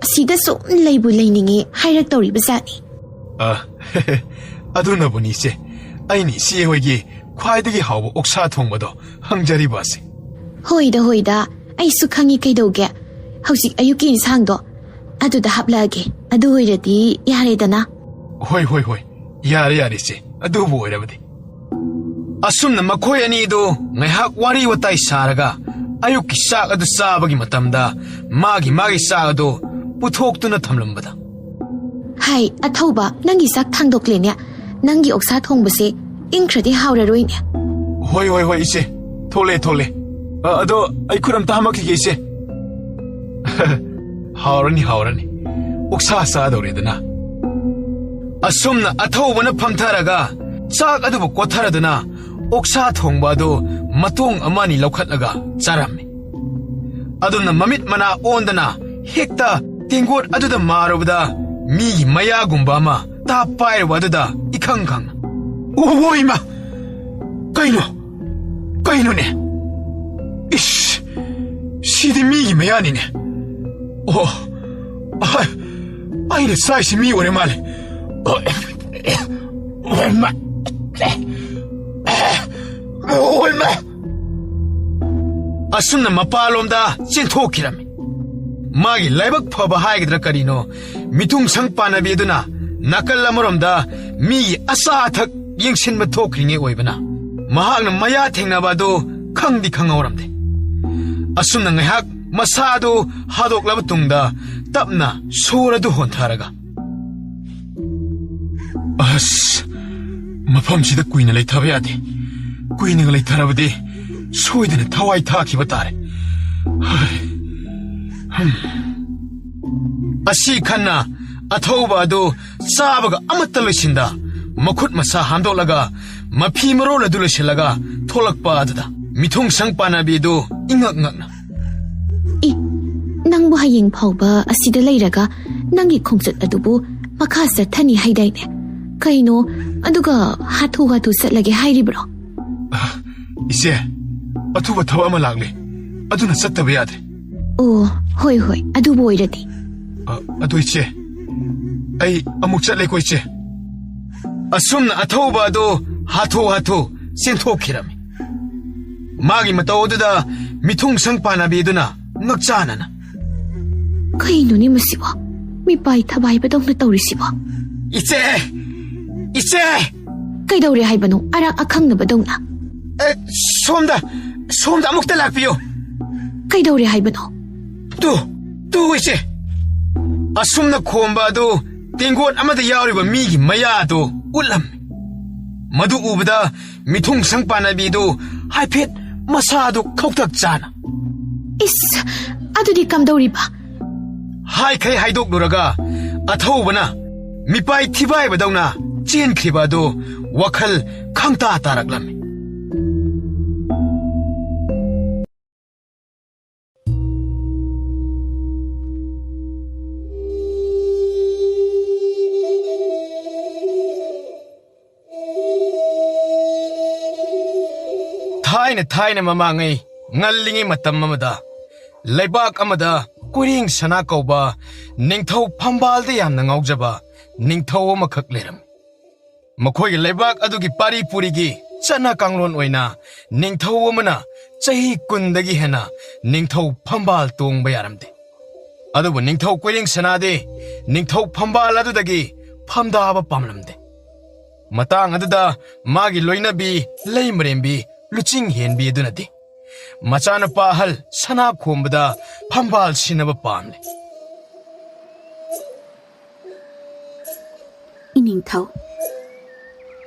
ꯑꯁꯤꯗ ꯁꯨꯝ ꯂꯩꯕꯨ ꯂꯩꯅꯤꯡꯉꯦ ꯍꯥꯏꯔꯛꯇꯧꯔꯤꯕ ꯖꯥꯠꯅꯤ꯫" "ꯑ, ꯑꯗꯨꯅꯕꯨꯅꯤ ꯏꯆꯦ, ꯑꯩꯅ ꯏꯆꯦ ꯍꯣꯏꯒꯤ ꯈ꯭ꯋꯥꯏꯗꯒꯤ ꯍꯥꯎꯕ ꯑꯣꯛꯁꯥ ꯊꯣꯡꯕꯗꯣ ꯍꯪꯖꯔꯤꯕ ꯑꯁꯦ꯫" "ꯍꯣꯏꯗ, ꯍꯣꯏꯗ, ꯑꯩꯁꯨ ꯈꯪꯉꯤ ꯀꯩꯗꯧꯒꯦ꯫ ꯍꯧꯖꯤꯛ ꯑꯌꯨꯛꯀꯤ ꯏꯟꯁꯥꯡꯗꯣ ꯑꯗꯨꯗ ꯍꯥꯞꯂꯛꯑꯒꯦ꯫ ꯑꯗꯨ ꯑꯣꯏꯔꯗꯤ ꯌꯥꯔꯦꯗꯅ꯫" "ꯍꯣꯏ, ꯍꯣꯏ, ꯍꯣꯏ, ꯌꯥꯔꯦ, ꯌꯥꯔꯦ ꯏꯆꯦ, ꯑꯗꯨꯕꯨ ꯑꯣꯏꯔꯕꯗꯤ꯫" ꯑꯁꯨꯝꯅ ꯃꯈꯣꯏ ꯑꯅꯤꯗꯨ ꯉꯥꯏꯍꯥꯛ ꯋꯥꯔꯤ ꯋꯥꯇꯥꯏ ꯁꯥꯔꯒ ꯑꯌꯨꯛꯀꯤ ꯆꯥꯛ ꯑꯗꯨ ꯆꯥꯕꯒꯤ ꯃꯇꯝꯗ ꯃꯥꯒꯤ ꯃꯥꯒꯤ ꯆꯥꯛ ꯑꯗꯨ ꯄꯨꯊꯣꯛꯇꯨꯅ ꯊꯝꯂꯝꯕꯗ꯫ "ꯍꯥꯏ, ꯑꯊꯧꯕ, ꯅꯪꯒꯤ ꯆꯥꯛ ꯊꯥꯡꯗꯣꯛꯂꯦꯅꯦ꯫ ꯅꯪꯒꯤ ꯑꯣꯛꯁꯥ ꯊꯣꯡꯕꯁꯦ ꯏꯪꯈ꯭ꯔꯗꯤ ꯍꯥꯎꯔꯔꯣꯏꯅꯦ꯫" "ꯍꯣꯏ, ꯍꯣꯏ, ꯍꯣꯏ, ꯏꯆꯦ꯫ ꯊꯣꯛꯂꯦ, ꯊꯣꯛꯂꯦ꯫ ꯑ, ꯑꯗꯣ ꯑꯩ ꯈꯨꯠ ꯑꯝꯇ ꯍꯥꯝꯃꯛꯈꯤꯒꯦ, ꯏꯆꯦ꯫" "ꯍꯥꯎꯔꯅꯤ, ꯍꯥꯎꯔꯅꯤ꯫ ꯑꯣꯛꯁꯥ ꯆꯥꯗꯧꯔꯦꯗꯅ꯫" ꯑꯁꯨꯝꯅ ꯑꯊꯧꯕꯅ ꯐꯝꯊꯔꯒ ꯆꯥꯛ ꯑꯗꯨꯕꯨ ꯀꯣꯠꯊꯔꯗꯨꯅ ꯑꯣꯛꯁꯥ ꯊꯣꯡꯕ ꯑꯗꯨ ꯃꯇꯣꯡ ꯑꯃ ꯑꯅꯤ ꯂꯧꯈꯠꯂꯒ ꯆꯥꯔꯝꯃꯤ꯫ ꯑꯗꯨꯅ ꯃꯃꯤꯠ ꯃꯅꯥ ꯑꯣꯟꯗꯅ ꯍꯦꯛꯇ ꯇꯦꯡꯒꯣꯠ ꯑꯗꯨꯗ ꯃꯥꯔꯨꯕꯗ ꯃꯤꯒꯤ ꯃꯌꯥꯒꯨꯝꯕ ꯑꯃ ꯇꯥꯞ ꯄꯥꯏꯔꯨꯕ ꯑꯗꯨꯗ ꯏꯈꯪ ꯈꯪꯅ, "ꯑꯣ, ꯑꯣ, ꯏꯃꯥ! ꯀꯩꯅꯣ? ꯀꯩꯅꯣꯅꯦ? ꯏꯁ, ꯁꯤꯗꯤ ꯃꯤꯒꯤ ꯃꯌꯥꯅꯤꯅꯦ꯫ ꯑꯣ, ꯑ-, ꯑꯩꯅ ꯆꯥꯏꯁꯤ ꯃꯤ ꯑꯣꯏꯔ ꯃꯥꯜꯂꯦ꯫ ꯑꯣꯏꯃ! ꯑꯣꯏꯃ! ꯑꯁꯨꯝꯅ ꯃꯄꯥꯟꯂꯣꯝꯗ ꯆꯦꯟꯊꯣꯛꯈꯤꯔꯝꯃꯤ꯫ ꯃꯥꯒꯤ ꯂꯥꯏꯕꯛ ꯐꯕ ꯍꯥꯏꯒꯗ꯭ꯔꯥ ꯀꯔꯤꯅꯣ, ꯃꯤꯊꯨꯡꯁꯪ ꯄꯥꯟꯅꯕꯤ ꯑꯗꯨꯅ ꯅꯥꯀꯜ ꯑꯃꯔꯣꯝꯗ ꯃꯤꯒꯤ ꯑꯆꯥ ꯑꯊꯛ ꯌꯦꯡꯁꯤꯟꯕ ꯊꯣꯛꯈ꯭ꯔꯤꯉꯩ ꯑꯣꯏꯕꯅ, ꯃꯍꯥꯛꯅ ꯃꯌꯥ ꯊꯦꯡꯅꯕ ꯑꯗꯨ ꯈꯪꯗꯤ ꯈꯪꯍꯧꯔꯝꯗꯦ꯫ ꯑꯁꯨꯝꯅ ꯉꯥꯏꯍꯥꯛ ꯃꯁꯥ ꯑꯗꯨ ꯍꯥꯗꯣꯛꯂꯕ ꯇꯨꯡꯗ, ꯇꯞꯅ ꯁꯣꯔ ꯑꯗꯨ ꯍꯣꯟꯊꯔꯒ, "ꯑꯁ, ꯃꯐꯝꯁꯤꯗ ꯀꯨꯏꯅ ꯂꯩꯊꯕ ꯌꯥꯗꯦ꯫ ꯀꯨꯏꯅꯒ ꯂꯩꯊꯔꯕꯗꯤ ꯁꯣꯏꯗꯅ ꯊꯋꯥꯏ ꯊꯥꯈꯤꯕ ꯇꯥꯔꯦ꯫ ꯍꯥꯏ, ꯍꯝ꯫" ꯑꯁꯤ ꯈꯟꯅ ꯑꯊꯧꯕ ꯑꯗꯨ ꯆꯥꯕꯒ ꯑꯃꯠꯇ ꯂꯣꯏꯁꯤꯟꯗ, ꯃꯈꯨꯠ ꯃꯁꯥ ꯍꯥꯝꯗꯣꯛꯂꯒ, ꯃꯐꯤ ꯃꯔꯣꯜ ꯑꯗꯨ ꯂꯣꯏꯁꯤꯜꯂꯒ ꯊꯣꯛꯂꯛꯄ ꯑꯗꯨꯗ, ꯃꯤꯊꯨꯡꯁꯪ ꯄꯥꯟꯅꯕꯤ ꯑꯗꯨ ꯏꯉꯛ ꯉꯛꯅ, "ꯏ, ꯅꯪꯕꯨ ꯍꯌꯦꯡ ꯐꯥꯎꯕ ꯑꯁꯤꯗ ꯂꯩꯔꯒ ꯅꯪꯒꯤ ꯈꯣꯡꯆꯠ ꯑꯗꯨꯕꯨ ꯃꯈꯥ ꯆꯠꯊꯅꯤ ꯍꯥꯏꯗꯥꯏꯅꯦ? ꯀꯩꯅꯣ, ꯑꯗꯨꯒ ꯍꯥꯊꯨ ꯍꯥꯊꯨ ꯆꯠꯂꯒꯦ ꯍꯥꯏꯔꯤꯕ꯭ꯔꯣ?" "ꯏꯆꯦ, ꯑꯊꯨꯕ ꯊꯕꯛ ꯑꯃ ꯂꯥꯛꯂꯦ꯫ ꯑꯗꯨꯅ ꯆꯠꯇꯕ ꯌꯥꯗ꯭ꯔꯦ꯫" "ꯑꯣ, ꯍꯣꯏ, ꯍꯣꯏ, ꯑꯗꯨꯕꯨ ꯑꯣꯏꯔꯗꯤ꯫" "ꯑ, ꯑꯗꯨ ꯏꯆꯦ, ꯑꯩ ꯑꯃꯨꯛ ꯆꯠꯂꯦꯀꯣ, ꯏꯆꯦ꯫" ꯑꯁꯨꯝꯅ ꯑꯊꯧꯕ ꯑꯗꯨ ꯍꯥꯊꯨ ꯍꯥꯊꯨ ꯆꯦꯟꯊꯣꯛꯈꯤꯔꯝꯃꯤ꯫ ꯃꯥꯒꯤ ꯃꯇꯧ ꯑꯗꯨꯗ ꯃꯤꯊꯨꯡꯁꯪ ꯄꯥꯟꯅꯕꯤ ꯑꯗꯨꯅ ꯉꯛꯆꯥꯅꯅ, "ꯀꯩꯅꯣꯅꯦ ꯃꯁꯤꯕꯣ? ꯃꯤꯄꯥꯏ ꯊꯕꯥꯏꯕꯗꯧꯅ ꯇꯧꯔꯤꯁꯤꯕꯣ?" "ꯏꯆꯦ! ꯏꯆꯦ!" "ꯀꯩꯗꯧꯔꯦ ꯍꯥꯏꯕꯅꯣ, ꯑꯔꯥꯛ ꯑꯈꯪꯅꯕꯗꯧꯅ?" "ꯑꯦ, ꯁꯣꯝꯗ, ꯁꯣꯝꯗ ꯑꯃꯨꯛꯇ ꯂꯥꯛꯄꯤꯌꯨ꯫" "ꯀꯩꯗꯧꯔꯦ ꯍꯥꯏꯕꯅꯣ?" "ꯇꯨ, ꯇꯨ, ꯏꯆꯦ!" ꯑꯁꯨꯝꯅ ꯈꯣꯝꯕ ꯑꯗꯨ ꯇꯦꯡꯒꯣꯠ ꯑꯃꯗ ꯌꯥꯎꯔꯤꯕ ꯃꯤꯒꯤ ꯃꯌꯥ ꯑꯗꯨ ꯎꯠꯂꯝꯃꯤ꯫ ꯃꯗꯨ ꯎꯕꯗ ꯃꯤꯊꯨꯡꯁꯪ ꯄꯥꯟꯅꯕꯤꯗꯨ ꯍꯥꯏꯐꯦꯠ ꯃꯁꯥꯗꯨ ꯈꯧꯇꯛ ꯆꯥꯅ, "ꯏꯁ, ꯑꯗꯨꯗꯤ ꯀꯝꯗꯧꯔꯤꯕ?" ꯍꯥꯏꯈꯩ ꯍꯥꯏꯗꯣꯛꯂꯨꯔꯒ, ꯑꯊꯧꯕꯅ ꯃꯤꯄꯥꯏ ꯊꯤꯕꯥꯏꯕꯗꯧꯅ ꯆꯦꯟꯈ꯭ꯔꯤꯕ ꯑꯗꯨ ꯋꯥꯈꯜ ꯈꯪꯇꯥ ꯇꯥꯔꯛꯂꯝꯃꯤ꯫ ꯑꯩꯅ ꯊꯥꯏꯅ ꯃꯃꯥꯡꯉꯩ ꯉꯜꯂꯤꯉꯩ ꯃꯇꯝ ꯑꯃꯗ ꯂꯩꯕꯥꯛ ꯑꯃꯗ ꯀꯣꯏꯔꯦꯡ ꯁꯅꯥ ꯀꯧꯕ ꯅꯤꯡꯊꯧ ꯐꯝꯕꯥꯜꯗ ꯌꯥꯝꯅ ꯉꯥꯎꯖꯕ ꯅꯤꯡꯊꯧ ꯑꯃꯈꯛ ꯂꯩꯔꯝꯃꯤ꯫ ꯃꯈꯣꯏꯒꯤ ꯂꯩꯕꯥꯛ ꯑꯗꯨꯒꯤ ꯄꯥꯔꯤ ꯄꯨꯔꯤꯒꯤ ꯆꯠꯅ ꯀꯥꯡꯂꯣꯟ ꯑꯣꯏꯅ ꯅꯤꯡꯊꯧ ꯑꯃꯅ ꯆꯍꯤ ꯀꯨꯟꯗꯒꯤ ꯍꯦꯟꯅ ꯅꯤꯡꯊꯧ ꯐꯝꯕꯥꯜ ꯇꯣꯡꯕ ꯌꯥꯔꯝꯗꯦ꯫ ꯑꯗꯨꯕꯨ ꯅꯤꯡꯊꯧ ꯀꯣꯏꯔꯦꯡ ꯁꯅꯥꯗꯤ ꯅꯤꯡꯊꯧ ꯐꯝꯕꯥꯜ ꯑꯗꯨꯗꯒꯤ ꯐꯝꯗꯥꯕ ꯄꯥꯝꯂꯝꯗꯦ꯫ ꯃꯇꯥꯡ ꯑꯗꯨꯗ ꯃꯥꯒꯤ ꯂꯣꯏꯅꯕꯤ ꯂꯩꯃꯔꯦꯝꯕꯤ ꯂꯨꯆꯤꯡ ꯍꯦꯟꯕꯤ ꯑꯗꯨꯅꯗꯤ ꯃꯆꯥꯅꯨꯄꯥ ꯑꯍꯜ ꯁꯅꯥ ꯈꯣꯝꯕꯗ ꯐꯝꯕꯥꯜ ꯁꯤꯟꯅꯕ ꯄꯥꯝꯂꯦ꯫ ꯏꯅꯤꯡꯊꯧ꯫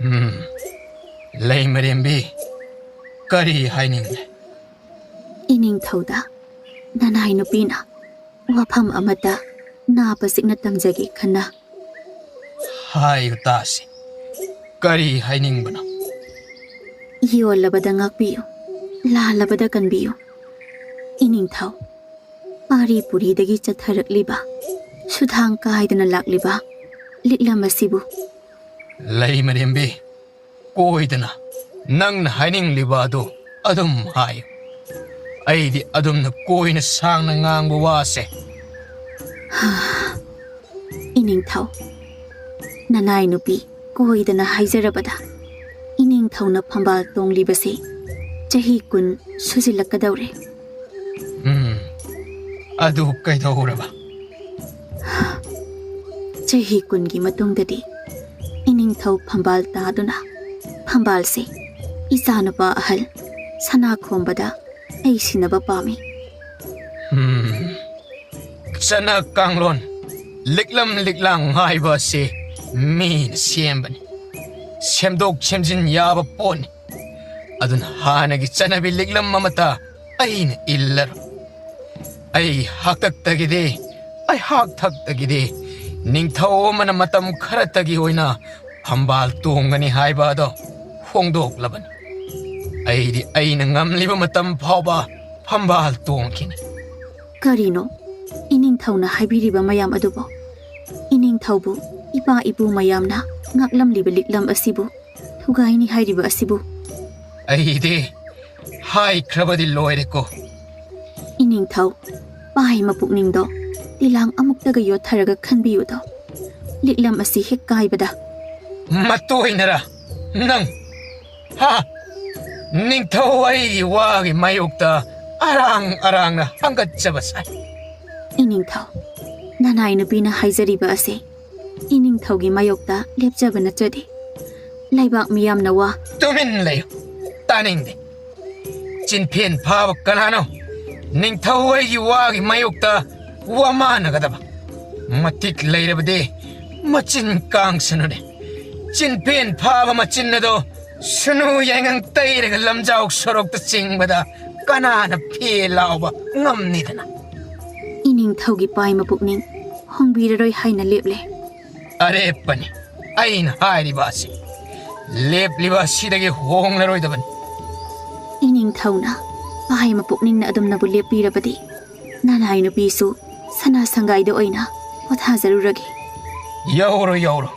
ꯎꯝ, ꯂꯩꯃꯔꯦꯝꯕꯤ, ꯀꯔꯤ ꯍꯥꯏꯅꯤꯡꯂꯦ? ꯏꯅꯤꯡꯊꯧꯗ ꯅꯅꯥꯏ ꯅꯨꯄꯤꯅ ꯋꯥꯐꯝ ꯑꯃꯇ ꯅꯥ ꯄꯁꯤꯛꯅ ꯇꯝꯖꯒꯦ ꯈꯟꯅ꯫ ꯍꯥꯏꯌꯨ ꯇꯥꯁꯤ, ꯀꯔꯤ ꯍꯥꯏꯅꯤꯡꯕꯅꯣ? ꯌꯣꯜꯂꯕꯗ ꯉꯥꯛꯄꯤꯌꯨ, ꯂꯥꯜꯂꯕꯗ ꯀꯟꯕꯤꯌꯨ꯫ ꯏꯅꯤꯡꯊꯧ, ꯄꯥꯔꯤ ꯄꯨꯔꯤꯗꯒꯤ ꯆꯠꯊꯔꯛꯂꯤꯕ, ꯁꯨꯊꯥꯡ ꯀꯥꯏꯗꯅ ꯂꯥꯛꯂꯤꯕ ꯂꯤꯛꯂꯝ ꯑꯁꯤꯕꯨ꯫ ꯂꯩꯃꯔꯦꯝꯕꯤ, ꯀꯣꯏꯗꯅ ꯅꯪꯅ ꯍꯥꯏꯅꯤꯡꯂꯤꯕ ꯑꯗꯨ ꯑꯗꯨꯝ ꯍꯥꯏꯌꯨ꯫ ꯑꯩꯗꯤ ꯑꯗꯨꯝꯅ ꯀꯣꯏꯅ ꯁꯥꯡꯅ ꯉꯥꯡꯕ ꯋꯥꯁꯦ꯫ ꯏꯅꯤꯡꯊꯧ, ꯅꯅꯥꯏ ꯅꯨꯄꯤ ꯀꯣꯏꯗꯅ ꯍꯥꯏꯖꯔꯕꯗ, ꯏꯅꯤꯡꯊꯧꯅ ꯐꯝꯕꯥꯜ ꯇꯣꯡꯂꯤꯕꯁꯦ ꯆꯍꯤ ꯀꯨꯟ ꯁꯨꯖꯤꯜꯂꯛꯀꯗꯧꯔꯦ꯫ ꯎꯝ, ꯑꯗꯨ ꯀꯩꯗꯧꯔꯕ? ꯆꯍꯤ ꯀꯨꯟꯒꯤ ꯃꯇꯨꯡꯗꯗꯤ ꯏꯅꯤꯡꯊꯧ ꯐꯝꯕꯥꯜ ꯇꯥꯗꯨꯅ ꯐꯝꯕꯥꯜꯁꯦ ꯏꯆꯥꯅꯨꯄꯥ ꯑꯍꯜ ꯁꯅꯥꯈꯣꯝꯕꯗ ꯑꯩ ꯁꯤꯟꯅꯕ ꯄꯥꯝꯃꯤ꯫ ꯎꯝ, ꯆꯠꯅ ꯀꯥꯡꯂꯣꯟ, ꯂꯤꯛꯂꯝ ꯂꯤꯛꯂꯥꯡ ꯍꯥꯏꯕ ꯑꯁꯤ ꯃꯤꯅ ꯁꯦꯝꯕꯅꯤ, ꯁꯦꯝꯗꯣꯛ ꯁꯦꯝꯖꯤꯟ ꯌꯥꯕ ꯄꯣꯠꯅꯤ꯫ ꯑꯗꯨꯅ ꯍꯥꯟꯅꯒꯤ ꯆꯠꯅꯕꯤ ꯂꯤꯛꯂꯝ ꯑꯃꯠꯇ ꯑꯩꯅ ꯏꯜꯂꯔꯣꯏ꯫ ꯑꯩ ꯍꯥꯛꯇꯛꯇꯒꯤꯗꯤ, ꯑꯩꯍꯥꯛ ꯊꯛꯇꯒꯤꯗꯤ ꯅꯤꯡꯊꯧ ꯑꯃꯅ ꯃꯇꯝ ꯈꯔꯇꯒꯤ ꯑꯣꯏꯅ ꯐꯝꯕꯥꯜ ꯇꯣꯡꯒꯅꯤ ꯍꯥꯏꯕ ꯑꯗꯣ ꯍꯣꯡꯗꯣꯛꯂꯕꯅꯤ꯫ ꯑꯩꯗꯤ ꯑꯩꯅ ꯉꯝꯂꯤꯕ ꯃꯇꯝ ꯐꯥꯎꯕ ꯐꯝꯕꯥꯜ ꯇꯣꯡꯈꯤꯅꯤ꯫ ꯀꯔꯤꯅꯣ ꯏꯅꯤꯡꯊꯧꯅ ꯍꯥꯏꯕꯤꯔꯤꯕ ꯃꯌꯥꯝ ꯑꯗꯨꯕꯨ? ꯏꯅꯤꯡꯊꯧꯕꯨ ꯏꯄꯥ ꯏꯄꯨ ꯃꯌꯥꯝꯅ ꯉꯥꯛꯂꯝꯂꯤꯕ ꯂꯤꯛꯂꯝ ꯑꯁꯤꯕꯨ ꯊꯨꯒꯥꯏꯅꯤ ꯍꯥꯏꯔꯤꯕ ꯑꯁꯤꯕꯨ? ꯑꯩꯗꯤ ꯍꯥꯏꯈ꯭ꯔꯕꯗꯤ ꯂꯣꯏꯔꯦꯀꯣ꯫ ꯏꯅꯤꯡꯊꯧ, ꯄꯥꯏ ꯃꯄꯨꯛꯅꯤꯡꯗꯣ ꯇꯤꯂꯥꯡ ꯑꯃꯨꯛꯇꯒ ꯌꯣꯠꯊꯔꯒ ꯈꯟꯕꯤꯌꯨꯗꯣ꯫ ꯂꯤꯛꯂꯝ ꯑꯁꯤ ꯍꯦꯛ ꯀꯥꯏꯕꯗ꯫ ꯃꯇꯨ ꯑꯣꯏꯅꯔ ꯅꯪ? ꯍꯥ? ꯅꯤꯡꯊꯧ ꯑꯩꯒꯤ ꯋꯥꯒꯤ ꯃꯥꯌꯣꯛꯇ ꯑꯔꯥꯡ ꯑꯔꯥꯡꯅ ꯍꯪꯒꯠꯆꯕ ꯁꯥꯏ꯫ ꯏꯅꯤꯡꯊꯧ, ꯅꯅꯥꯏ ꯅꯨꯄꯤꯅ ꯍꯥꯏꯖꯔꯤꯕ ꯑꯁꯦ ꯏꯅꯤꯡꯊꯧꯒꯤ ꯃꯥꯌꯣꯛꯇ ꯂꯦꯞꯆꯕ ꯅꯠꯇ꯭ꯔꯗꯤ ꯂꯩꯕꯥꯛ ꯃꯤꯌꯥꯝꯅ ꯋꯥ꯫ ꯇꯨꯃꯤꯟ ꯂꯩꯌꯨ, ꯇꯥꯅꯤꯡꯗꯦ꯫ ꯆꯤꯟꯐꯦꯟ ꯐꯥꯕ ꯀꯅꯥꯅꯣ ꯅꯤꯡꯊꯧ ꯑꯩꯒꯤ ꯋꯥꯒꯤ ꯃꯥꯌꯣꯛꯇ ꯋꯥ ꯃꯥꯟꯅꯒꯗꯕ? ꯃꯇꯤꯛ ꯂꯩꯔꯕꯗꯤ ꯃꯆꯤꯟ ꯀꯥꯡꯁꯅꯨꯅꯦ꯫ ꯆꯤꯟꯐꯦꯟ ꯐꯥꯕ ꯃꯆꯤꯟ ꯑꯗꯣ ꯁꯨꯅꯨ ꯌꯥꯏꯉꯪ ꯇꯩꯔꯒ ꯂꯝꯖꯥꯎ ꯁꯣꯔꯣꯛꯇ ꯆꯤꯡꯕꯗ ꯀꯅꯥꯅ ꯐꯦ ꯂꯥꯎꯕ ꯉꯝꯅꯤꯗꯅ? ꯏꯅꯤꯡꯊꯧꯒꯤ ꯄꯥꯏ ꯃꯄꯨꯛꯅꯤꯡ ꯍꯣꯡꯕꯤꯔꯔꯣꯏ ꯍꯥꯏꯅ ꯂꯦꯞꯂꯦ꯫ ꯑꯔꯦꯞꯄꯅꯤ ꯑꯩꯅ ꯍꯥꯏꯔꯤꯕ ꯑꯁꯤ꯫ ꯂꯦꯞꯂꯤꯕ ꯑꯁꯤꯗꯒꯤ ꯍꯣꯡꯂꯔꯣꯏꯗꯕꯅꯤ꯫ ꯏꯅꯤꯡꯊꯧꯅ ꯄꯥꯏ ꯃꯄꯨꯛꯅꯤꯡꯅ ꯑꯗꯨꯝꯅꯕꯨ ꯂꯦꯞꯄꯤꯔꯕꯗꯤ ꯅꯅꯥꯏ ꯅꯨꯄꯤꯁꯨ ꯁꯅꯥ ꯁꯪꯒꯥꯏꯗ ꯑꯣꯏꯅ ꯄꯣꯊꯥꯖꯔꯨꯔꯒꯦ꯫ ꯌꯧꯔꯣ, ꯌꯧꯔꯣ꯫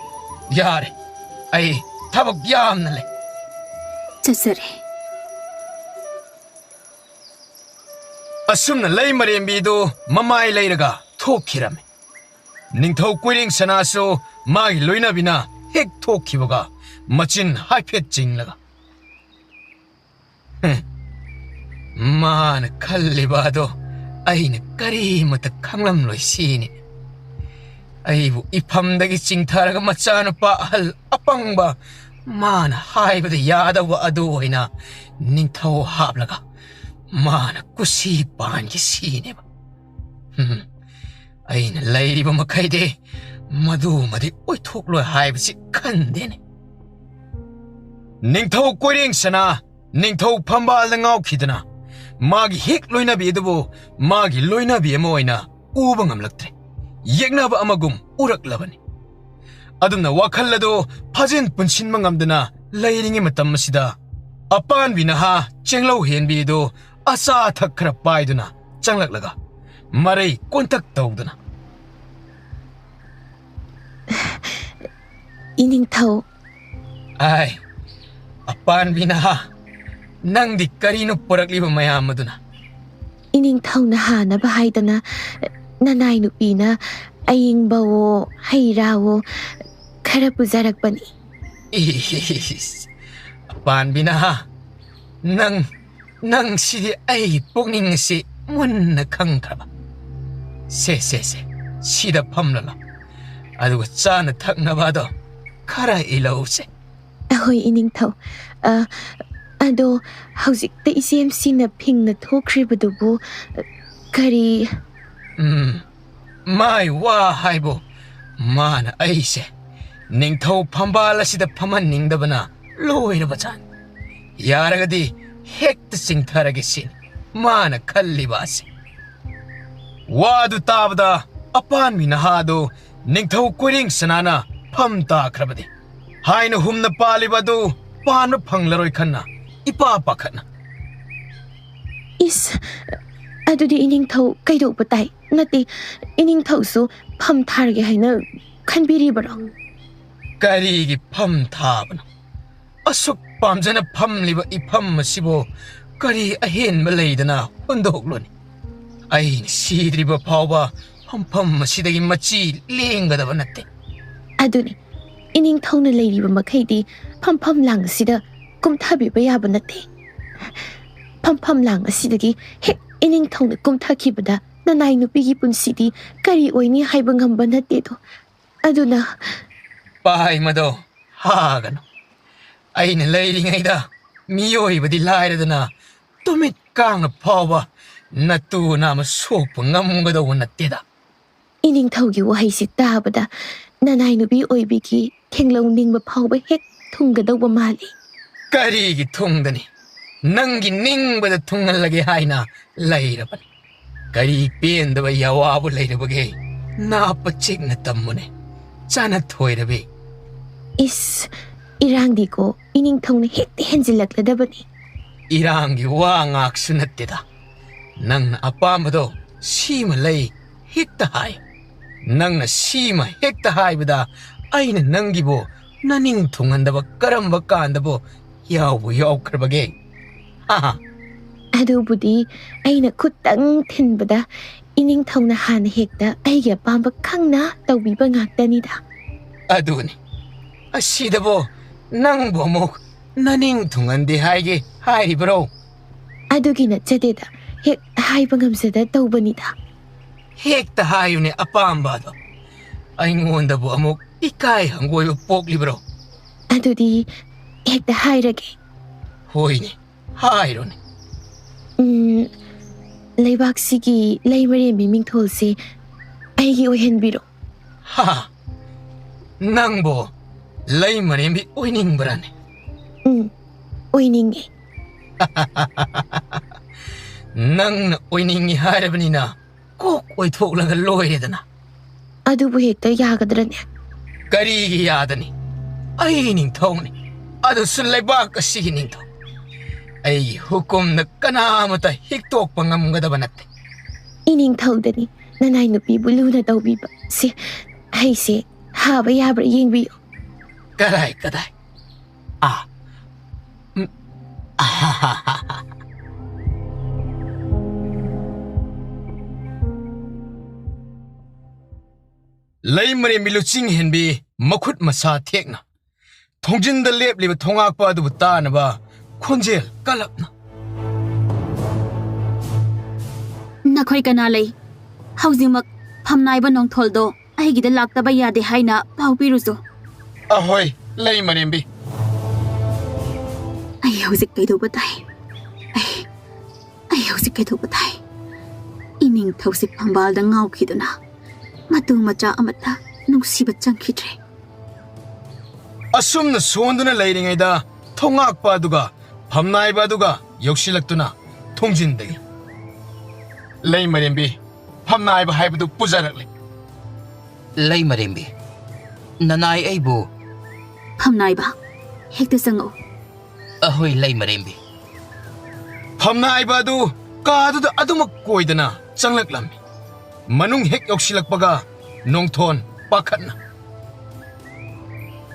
ꯌꯥꯔꯦ꯫ ꯑꯩ ꯊꯕꯛ ꯌꯥꯝꯅ ꯂꯩ꯫ ꯆꯠꯆꯔꯦ꯫ ꯑꯁꯨꯝꯅ ꯂꯩ ꯃꯔꯦꯝꯕꯤꯗꯨ ꯃꯃꯥꯏ ꯂꯩꯔꯒ ꯊꯣꯛꯈꯤꯔꯝꯃꯤ꯫ ꯅꯤꯡꯊꯧ ꯀꯣꯏꯔꯦꯡ ꯁꯅꯥꯁꯨ ꯃꯥꯒꯤ ꯂꯣꯏꯅꯕꯤꯅ ꯍꯦꯛ ꯊꯣꯛꯈꯤꯕꯒ ꯃꯆꯤꯟ ꯍꯥꯏꯐꯦꯠ ꯆꯤꯡꯂꯒ, "ꯍꯝ, ꯃꯥꯅ ꯈꯜꯂꯤꯕ ꯑꯗꯣ ꯑꯩꯅ ꯀꯔꯤꯃꯠꯇ ꯈꯪꯂꯝꯂꯣꯏ ꯁꯤꯅꯤ꯫ ꯑꯩꯕꯨ ꯏꯐꯝꯗꯒꯤ ꯆꯤꯡꯊꯔꯒ ꯃꯆꯥꯅꯨꯄꯥ ꯑꯍꯜ ꯑꯄꯪꯕ ꯃꯥꯅ ꯍꯥꯏꯕꯗ ꯌꯥꯗꯧꯕ ꯑꯗꯨ ꯑꯣꯏꯅ ꯅꯤꯡꯊꯧ ꯍꯥꯞꯂꯒ ꯃꯥꯅ ꯀꯨꯁꯤ ꯄꯥꯟꯈꯤ ꯁꯤꯅꯦꯕ꯫ ꯍꯝ, ꯑꯩꯅ ꯂꯩꯔꯤꯕ ꯃꯈꯩꯗꯤ ꯃꯗꯨꯃꯗꯤ ꯑꯣꯏꯊꯣꯛꯂꯣꯏ ꯍꯥꯏꯕꯁꯤ ꯈꯟꯗꯦꯅꯦ꯫" ꯅꯤꯡꯊꯧ ꯀꯣꯏꯔꯦꯡ ꯁꯅꯥ ꯅꯤꯡꯊꯧ ꯐꯝꯕꯥꯜꯗ ꯉꯥꯎꯈꯤꯗꯅ ꯃꯥꯒꯤ ꯍꯦꯛ ꯂꯣꯏꯅꯕꯤ ꯑꯗꯨꯕꯨ ꯃꯥꯒꯤ ꯂꯣꯏꯅꯕꯤ ꯑꯃ ꯑꯣꯏꯅ ꯎꯕ ꯉꯝꯂꯛꯇ꯭ꯔꯦ꯫ ꯌꯦꯛꯅꯕ ꯑꯃꯒꯨꯝ ꯎꯔꯛꯂꯕꯅꯤ꯫ ꯑꯗꯨꯝꯅ ꯋꯥꯈꯜ ꯑꯗꯨ ꯐꯥꯖꯤꯟ ꯄꯨꯟꯁꯤꯟꯕ ꯉꯝꯗꯅ ꯂꯩꯔꯤꯉꯩ ꯃꯇꯝ ꯑꯁꯤꯗ ꯑꯄꯥꯟꯕꯤ ꯅꯍꯥ ꯆꯦꯡꯂꯧ ꯍꯦꯟꯕꯤ ꯑꯗꯨ ꯑꯆꯥ ꯑꯊꯛ ꯈꯔ ꯄꯥꯏꯗꯨꯅ ꯆꯪꯂꯛꯂꯒ ꯃꯔꯩ ꯀꯣꯟꯇꯛ ꯇꯧꯗꯨꯅ, "ꯏꯅꯤꯡꯊꯧ꯫" "ꯑꯥꯏ, ꯑꯄꯥꯟꯕꯤ ꯅꯍꯥ, ꯅꯪꯗꯤ ꯀꯔꯤꯅꯣ ꯄꯨꯔꯛꯂꯤꯕ ꯃꯌꯥꯝ ꯑꯗꯨꯅ? ꯏꯅꯤꯡꯊꯧꯅ ꯍꯥꯅꯕ ꯍꯥꯏꯗꯅ ꯅꯅꯥꯏ ꯅꯨꯄꯤꯅ ꯑꯏꯪꯕꯋꯣ ꯍꯩ ꯔꯥꯋꯣ ꯈꯔ ꯄꯨꯖꯔꯛꯄꯅꯤ꯫ ꯏꯁ, ꯑꯄꯥꯟꯕꯤ ꯅꯍꯥ, ꯅꯪ, ꯅꯪ ꯁꯤꯗꯤ ꯑꯩꯒꯤ ꯄꯨꯛꯅꯤꯡ ꯑꯁꯤ ꯃꯨꯟꯅ ꯈꯪꯈ꯭ꯔꯕ꯫ ꯁꯦ, ꯁꯦ, ꯁꯦ, ꯁꯤꯗ ꯐꯝꯂꯅꯨ꯫ ꯑꯗꯨꯒ ꯆꯥꯅ ꯊꯛꯅꯕ ꯑꯗꯣ ꯈꯔ ꯏꯜꯂꯛꯎꯁꯦ꯫ ꯑꯍꯣꯏ, ꯏꯅꯤꯡꯊꯧ꯫ ꯑ, ꯑꯗꯣ ꯍꯧꯖꯤꯛꯇ ꯏꯆꯦꯝꯁꯤꯅ ꯐꯤꯡꯅ ꯊꯣꯛꯈ꯭ꯔꯤꯕꯗꯨꯕꯨ ꯀꯔꯤ? ꯎꯝ, ꯃꯥꯏ ꯋꯥ ꯍꯥꯏꯕꯨ, ꯃꯥꯅ ꯑꯩꯁꯦ ꯅꯤꯡꯊꯧ ꯐꯝꯕꯥꯜ ꯑꯁꯤꯗ ꯐꯝꯍꯟꯅꯤꯡꯗꯕꯅ ꯂꯣꯏꯔꯕ ꯖꯥꯠꯅꯤ꯫ ꯌꯥꯔꯒꯗꯤ ꯍꯦꯛꯇ ꯆꯤꯡꯊꯔꯒꯦ ꯁꯤꯅꯤ ꯃꯥꯅ ꯈꯜꯂꯤꯕ ꯑꯁꯤ꯫ ꯋꯥꯗꯨ ꯇꯥꯕꯗ ꯑꯄꯥꯟꯕꯤ ꯅꯍꯥꯗꯨ ꯅꯤꯡꯊꯧ ꯀꯣꯏꯔꯦꯡ ꯁꯅꯥꯅ ꯐꯝ ꯇꯥꯈ꯭ꯔꯕꯗꯤ ꯍꯥꯏꯅ ꯍꯨꯝꯅ ꯄꯥꯜꯂꯤꯕ ꯑꯗꯨ ꯄꯥꯟꯕ ꯐꯪꯂꯔꯣꯏ ꯈꯟꯅ ꯏꯄꯥ ꯄꯥꯈꯠꯅ꯫ ꯏꯁ, ꯑꯗꯨꯗꯤ ꯏꯅꯤꯡꯊꯧ ꯀꯩꯗꯧꯕ ꯇꯥꯏ? ꯅꯠꯇꯦ, ꯏꯅꯤꯡꯊꯧꯁꯨ ꯐꯝ ꯊꯥꯔꯒꯦ ꯍꯥꯏꯅ ꯈꯟꯕꯤꯔꯤꯕꯔꯣ? ꯀꯔꯤꯒꯤ ꯐꯝ ꯊꯥꯕꯅꯣ? ꯑꯁꯨꯛ ꯄꯥꯝꯖꯅ ꯐꯝꯂꯤꯕ ꯏꯐꯝ ꯑꯁꯤꯕꯨ ꯀꯔꯤ ꯑꯍꯦꯟꯕ ꯂꯩꯗꯅ ꯍꯨꯟꯗꯣꯛꯂꯨꯅꯤ? ꯑꯩꯅ ꯁꯤꯗ꯭ꯔꯤꯕ ꯐꯥꯎꯕ ꯐꯝꯐꯝ ꯑꯁꯤꯗꯒꯤ ꯃꯆꯤ ꯂꯦꯡꯒꯗꯕ ꯅꯠꯇꯦ꯫ ꯑꯗꯨꯅꯤ, ꯏꯅꯤꯡꯊꯧꯅ ꯂꯩꯔꯤꯕ ꯃꯈꯩꯗꯤ ꯐꯝꯐꯝ ꯂꯥꯡ ꯑꯁꯤꯗ ꯀꯨꯝꯊꯕꯤꯕ ꯌꯥꯕ ꯅꯠꯇꯦ꯫ ꯐꯝꯐꯝ ꯂꯥꯡ ꯑꯁꯤꯗꯒꯤ ꯍꯦꯛ ꯏꯅꯤꯡꯊꯧꯅ ꯀꯨꯝꯊꯈꯤꯕꯗ ꯅꯅꯥꯏ ꯅꯨꯄꯤꯒꯤ ꯄꯨꯟꯁꯤꯗꯤ ꯀꯔꯤ ꯑꯣꯏꯅꯤ ꯍꯥꯏꯕ ꯉꯝꯕ ꯅꯠꯇꯦꯗꯣ꯫ ꯑꯗꯨꯅ ꯄꯥꯏ ꯃꯗꯣ ꯍꯥꯒꯅꯨ꯫ ꯑꯩꯅ ꯂꯩꯔꯤꯉꯩꯗ ꯃꯤꯑꯣꯏꯕꯗꯤ ꯂꯥꯏꯔꯗꯅ ꯇꯨꯃꯤꯠ ꯀꯥꯡꯅ ꯐꯥꯎꯕ ꯅꯇꯨ ꯅꯥꯝꯃ ꯁꯣꯛꯄ ꯉꯝꯒꯗꯧꯕ ꯅꯠꯇꯦꯗ꯫ ꯏꯅꯤꯡꯊꯧꯒꯤ ꯋꯥꯍꯩꯁꯤ ꯇꯥꯕꯗ ꯅꯅꯥꯏ ꯅꯨꯄꯤ ꯑꯣꯏꯕꯤꯒꯤ ꯊꯦꯡꯂꯧ ꯅꯤꯡꯕ ꯐꯥꯎꯕ ꯍꯦꯛ ꯊꯨꯡꯒꯗꯧꯕ ꯃꯥꯜꯂꯤ꯫ ꯀꯔꯤꯒꯤ ꯊꯨꯡꯗꯅꯤ? ꯅꯪꯒꯤ ꯅꯤꯡꯕꯗ ꯊꯨꯡꯍꯜꯂꯒꯦ ꯍꯥꯏꯅ ꯂꯩꯔꯕꯅꯤ꯫ ꯀꯔꯤ ꯄꯦꯟꯗꯕ ꯌꯥꯋꯥꯕꯨ ꯂꯩꯔꯕꯒꯦ? ꯅꯥꯄ ꯆꯤꯛꯅ ꯇꯝꯃꯨꯅꯦ꯫ ꯆꯥꯅ ꯊꯣꯏꯔꯕꯤ꯫ ꯏꯁ, ꯏꯔꯥꯡꯗꯤꯀꯣ ꯏꯅꯤꯡꯊꯧꯅ ꯍꯦꯛꯇ ꯍꯦꯟꯖꯤꯜꯂꯛꯂꯗꯕꯅꯤ꯫ ꯏꯔꯥꯡꯒꯤ ꯋꯥ ꯉꯥꯛꯁꯨ ꯅꯠꯇꯦꯗ꯫ ꯅꯪꯅ ꯑꯄꯥꯝꯕꯗꯣ ꯁꯤꯃ ꯂꯩ ꯍꯦꯛꯇ ꯍꯥꯏ꯫ ꯅꯪꯅ ꯁꯤꯃ ꯍꯦꯛꯇ ꯍꯥꯏꯕꯗ ꯑꯩꯅ ꯅꯪꯒꯤꯕꯨ ꯅꯅꯤꯡ ꯊꯨꯡꯍꯟꯗꯕ ꯀꯔꯝꯕ ꯀꯥꯟꯗꯕꯨ ꯌꯥꯎꯕꯨ ꯌꯥꯎꯈ꯭ꯔꯕꯒꯦ? ꯑꯍꯥ꯫ ꯑꯗꯨꯕꯨꯗꯤ ꯑꯩꯅ ꯈꯨꯠꯇꯪ ꯊꯤꯟꯕꯗ ꯏꯅꯤꯡꯊꯧꯅ ꯍꯥꯟꯅ ꯍꯦꯛꯇ ꯑꯩꯒꯤ ꯑꯄꯥꯝꯕ ꯈꯪꯅ ꯇꯧꯕꯤꯕ ꯉꯥꯛꯇꯅꯤꯗ꯫ ꯑꯗꯨꯅꯤ꯫ ꯑꯁꯤꯗꯕꯣ, ꯅꯪꯕꯨ ꯑꯃꯨꯛ ꯅꯅꯤꯡ ꯊꯨꯡꯍꯟꯗꯦ ꯍꯥꯏꯒꯦ ꯍꯥꯏꯔꯤꯕ꯭ꯔꯣ? ꯑꯗꯨꯒꯤ ꯅꯠꯆꯗꯦꯗ, ꯍꯦꯛ ꯍꯥꯏꯕ ꯉꯝꯖꯗ ꯇꯧꯕꯅꯤꯗ꯫ ꯍꯦꯛꯇ ꯍꯥꯏꯌꯨꯅꯦ ꯑꯄꯥꯝꯕꯗꯣ꯫ ꯑꯩꯉꯣꯟꯗꯕꯨ ꯑꯃꯨꯛ ꯏꯀꯥꯏ ꯍꯪꯒꯣꯏꯕ ꯄꯣꯛꯂꯤꯕ꯭ꯔꯣ? ꯑꯗꯨꯗꯤ ꯍꯦꯛꯇ ꯍꯥꯏꯔꯒꯦ꯫ ꯍꯣꯏꯅꯦ, ꯍꯥꯏꯔꯣꯅꯦ꯫ ꯎꯝ, ꯂꯩꯕꯥꯛꯁꯤꯒꯤ ꯂꯩꯃꯔꯦꯟꯕꯤ ꯃꯤꯡꯊꯣꯜꯁꯦ ꯑꯩꯒꯤ ꯑꯣꯏꯍꯟꯕꯤꯔꯣ꯫ ꯍꯥ? ꯅꯪꯕꯨ ꯂꯩꯃꯔꯦꯝꯕꯤ ꯑꯣꯏꯅꯤꯡꯕ꯭ꯔꯥꯅꯦ? ꯎꯝ, ꯑꯣꯏꯅꯤꯡꯉꯦ꯫ ꯅꯪꯅ ꯑꯣꯏꯅꯤꯡꯉꯤ ꯍꯥꯏꯔꯕꯅꯤꯅ ꯀꯣꯛ ꯑꯣꯏꯊꯣꯛꯂꯒ ꯂꯣꯏꯔꯦꯗꯅ꯫ ꯑꯗꯨꯕꯨ ꯍꯦꯛꯇ ꯌꯥꯒꯗ꯭ꯔꯅꯦ? ꯀꯔꯤꯒꯤ ꯌꯥꯗꯅꯤ? ꯑꯩ ꯅꯤꯡꯊꯧꯅꯤ, ꯑꯗꯨꯁꯨ ꯂꯩꯕꯥꯛ ꯑꯁꯤꯒꯤ ꯅꯤꯡꯊꯧ꯫ ꯑꯩꯒꯤ ꯍꯨꯀꯨꯝꯅ ꯀꯅꯥꯃꯇ ꯍꯤꯛꯇꯣꯛꯄ ꯉꯝꯒꯗꯕ ꯅꯠꯇꯦ꯫ ꯏꯅꯤꯡꯊꯧꯗꯅꯤ ꯅꯅꯥꯏ ꯅꯨꯄꯤꯕꯨ ꯂꯨꯅ ꯇꯧꯕꯤꯕ꯫ ꯁꯤ, ꯑꯩꯁꯦ ꯍꯥꯕ ꯌꯥꯕ꯭ꯔꯥ ꯌꯦꯡꯕꯤꯌꯨ꯫ ꯀꯗꯥꯏ, ꯀꯗꯥꯏ? ꯑꯥ꯫ ꯎꯝ꯫ ꯑꯍꯥꯍꯥꯍꯥ꯫ ꯂꯩꯃꯔꯦꯝꯕꯤ ꯂꯨꯆꯤꯡ ꯍꯦꯟꯕꯤ ꯃꯈꯨꯠ ꯃꯁꯥ ꯊꯦꯛꯅ ꯊꯣꯡꯖꯤꯟꯗ ꯂꯦꯞꯂꯤꯕ ꯊꯣꯉꯥꯛꯄ ꯑꯗꯨꯕꯨ ꯇꯥꯅꯕ ꯈꯣꯟꯖꯦꯜ ꯀꯜꯂꯞꯅ꯫ ꯅꯈꯣꯏ ꯀꯅꯥ ꯂꯩ? ꯍꯧꯖꯤꯛꯃꯛ ꯐꯝꯅꯥꯏꯕ ꯅꯣꯡꯊꯣꯜꯗꯣ ꯑꯩꯒꯤꯗ ꯂꯥꯛꯇꯕ ꯌꯥꯗꯦ ꯍꯥꯏꯅ ꯄꯥꯎ ꯄꯤꯔꯨꯆꯣ꯫ ꯑꯍꯣꯏ, ꯂꯩꯃꯔꯦꯝꯕꯤ꯫ ꯑꯩ ꯍꯧꯖꯤꯛ ꯀꯩꯗꯧꯕ ꯇꯥꯏ? ꯑꯩ, ꯑꯩ ꯍꯧꯖꯤꯛ ꯀꯩꯗꯧꯕ ꯇꯥꯏ? ꯏꯅꯤꯡꯊꯧꯁꯦ ꯐꯝꯕꯥꯜꯗ ꯉꯥꯎꯈꯤꯗꯨꯅ ꯃꯇꯨ ꯃꯆꯥ ꯑꯃꯠꯇ ꯅꯨꯡꯁꯤꯕ ꯆꯪꯈꯤꯗ꯭ꯔꯦ꯫ ꯑꯁꯨꯝꯅ ꯁꯣꯟꯗꯨꯅ ꯂꯩꯔꯤꯉꯩꯗ ꯊꯣꯉꯥꯛꯄ ꯑꯗꯨꯒ ꯐꯝꯅꯥꯏꯕ ꯑꯗꯨꯒ ꯌꯧꯁꯤꯜꯂꯛꯇꯨꯅ ꯊꯣꯡꯖꯤꯟꯗꯒꯤ, "ꯂꯩꯃꯔꯦꯝꯕꯤ, ꯐꯝꯅꯥꯏꯕ ꯍꯥꯏꯕꯗꯨ ꯄꯨꯖꯔꯛꯂꯤ꯫" "ꯂꯩꯃꯔꯦꯝꯕꯤ, ꯅꯅꯥꯏ ꯑꯩꯕꯨ..." "ꯐꯝꯅꯥꯏꯕ, ꯍꯦꯛꯇ ꯆꯪꯉꯛꯎ꯫" "ꯑꯍꯣꯏ, ꯂꯩꯃꯔꯦꯝꯕꯤ꯫" ꯐꯝꯅꯥꯏꯕ ꯑꯗꯨ ꯀꯥꯗꯨꯗ ꯑꯗꯨꯃꯛ ꯀꯣꯏꯗꯅ ꯆꯪꯂꯛꯂꯝꯃꯤ꯫ ꯃꯅꯨꯡ ꯍꯦꯛ ꯌꯧꯁꯤꯜꯂꯛꯄꯒ ꯅꯣꯡꯊꯣꯟ ꯄꯥꯈꯠꯅ,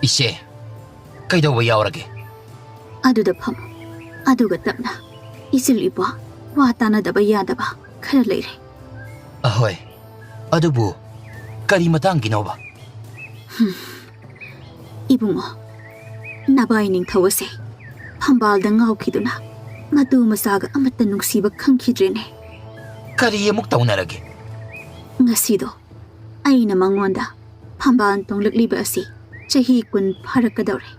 "ꯏꯆꯦ, ꯀꯩꯗꯧꯕ ꯌꯥꯎꯔꯒꯦ?" "ꯑꯗꯨꯗ ꯐꯝꯃꯨ, ꯑꯗꯨꯒ ꯇꯞꯅ ꯏꯆꯤꯜ ꯏꯄ꯭ꯋꯥ, ꯋꯥ ꯇꯥꯅꯗꯕ ꯌꯥꯗꯕ ꯈꯔ ꯂꯩꯔꯦ꯫ ꯑꯍꯣꯏ, ꯑꯗꯨꯕꯨ ꯀꯔꯤ ꯃꯇꯥꯡꯒꯤꯅꯣꯕ? ꯏꯕꯨꯡꯉꯣ, ꯅꯚꯥꯏ ꯅꯤꯡꯊꯧ ꯑꯁꯦ ꯐꯝꯕꯥꯜꯗ ꯉꯥꯎꯈꯤꯗꯨꯅ ꯃꯇꯨ ꯃꯆꯥꯒ ꯑꯃꯠꯇ ꯅꯨꯡꯁꯤꯕ ꯈꯪꯈꯤꯗ꯭ꯔꯦꯅꯦ꯫ ꯀꯔꯤ ꯑꯃꯨꯛ ꯇꯧꯅꯔꯒꯦ? ꯉꯁꯤꯗꯣ ꯑꯩꯅ ꯃꯉꯣꯟꯗ ꯐꯝꯕꯥꯜ ꯇꯣꯡꯂꯛꯂꯤꯕ ꯑꯁꯤ ꯆꯍꯤ ꯀꯨꯟ ꯐꯥꯔꯛꯀꯗꯧꯔꯦ꯫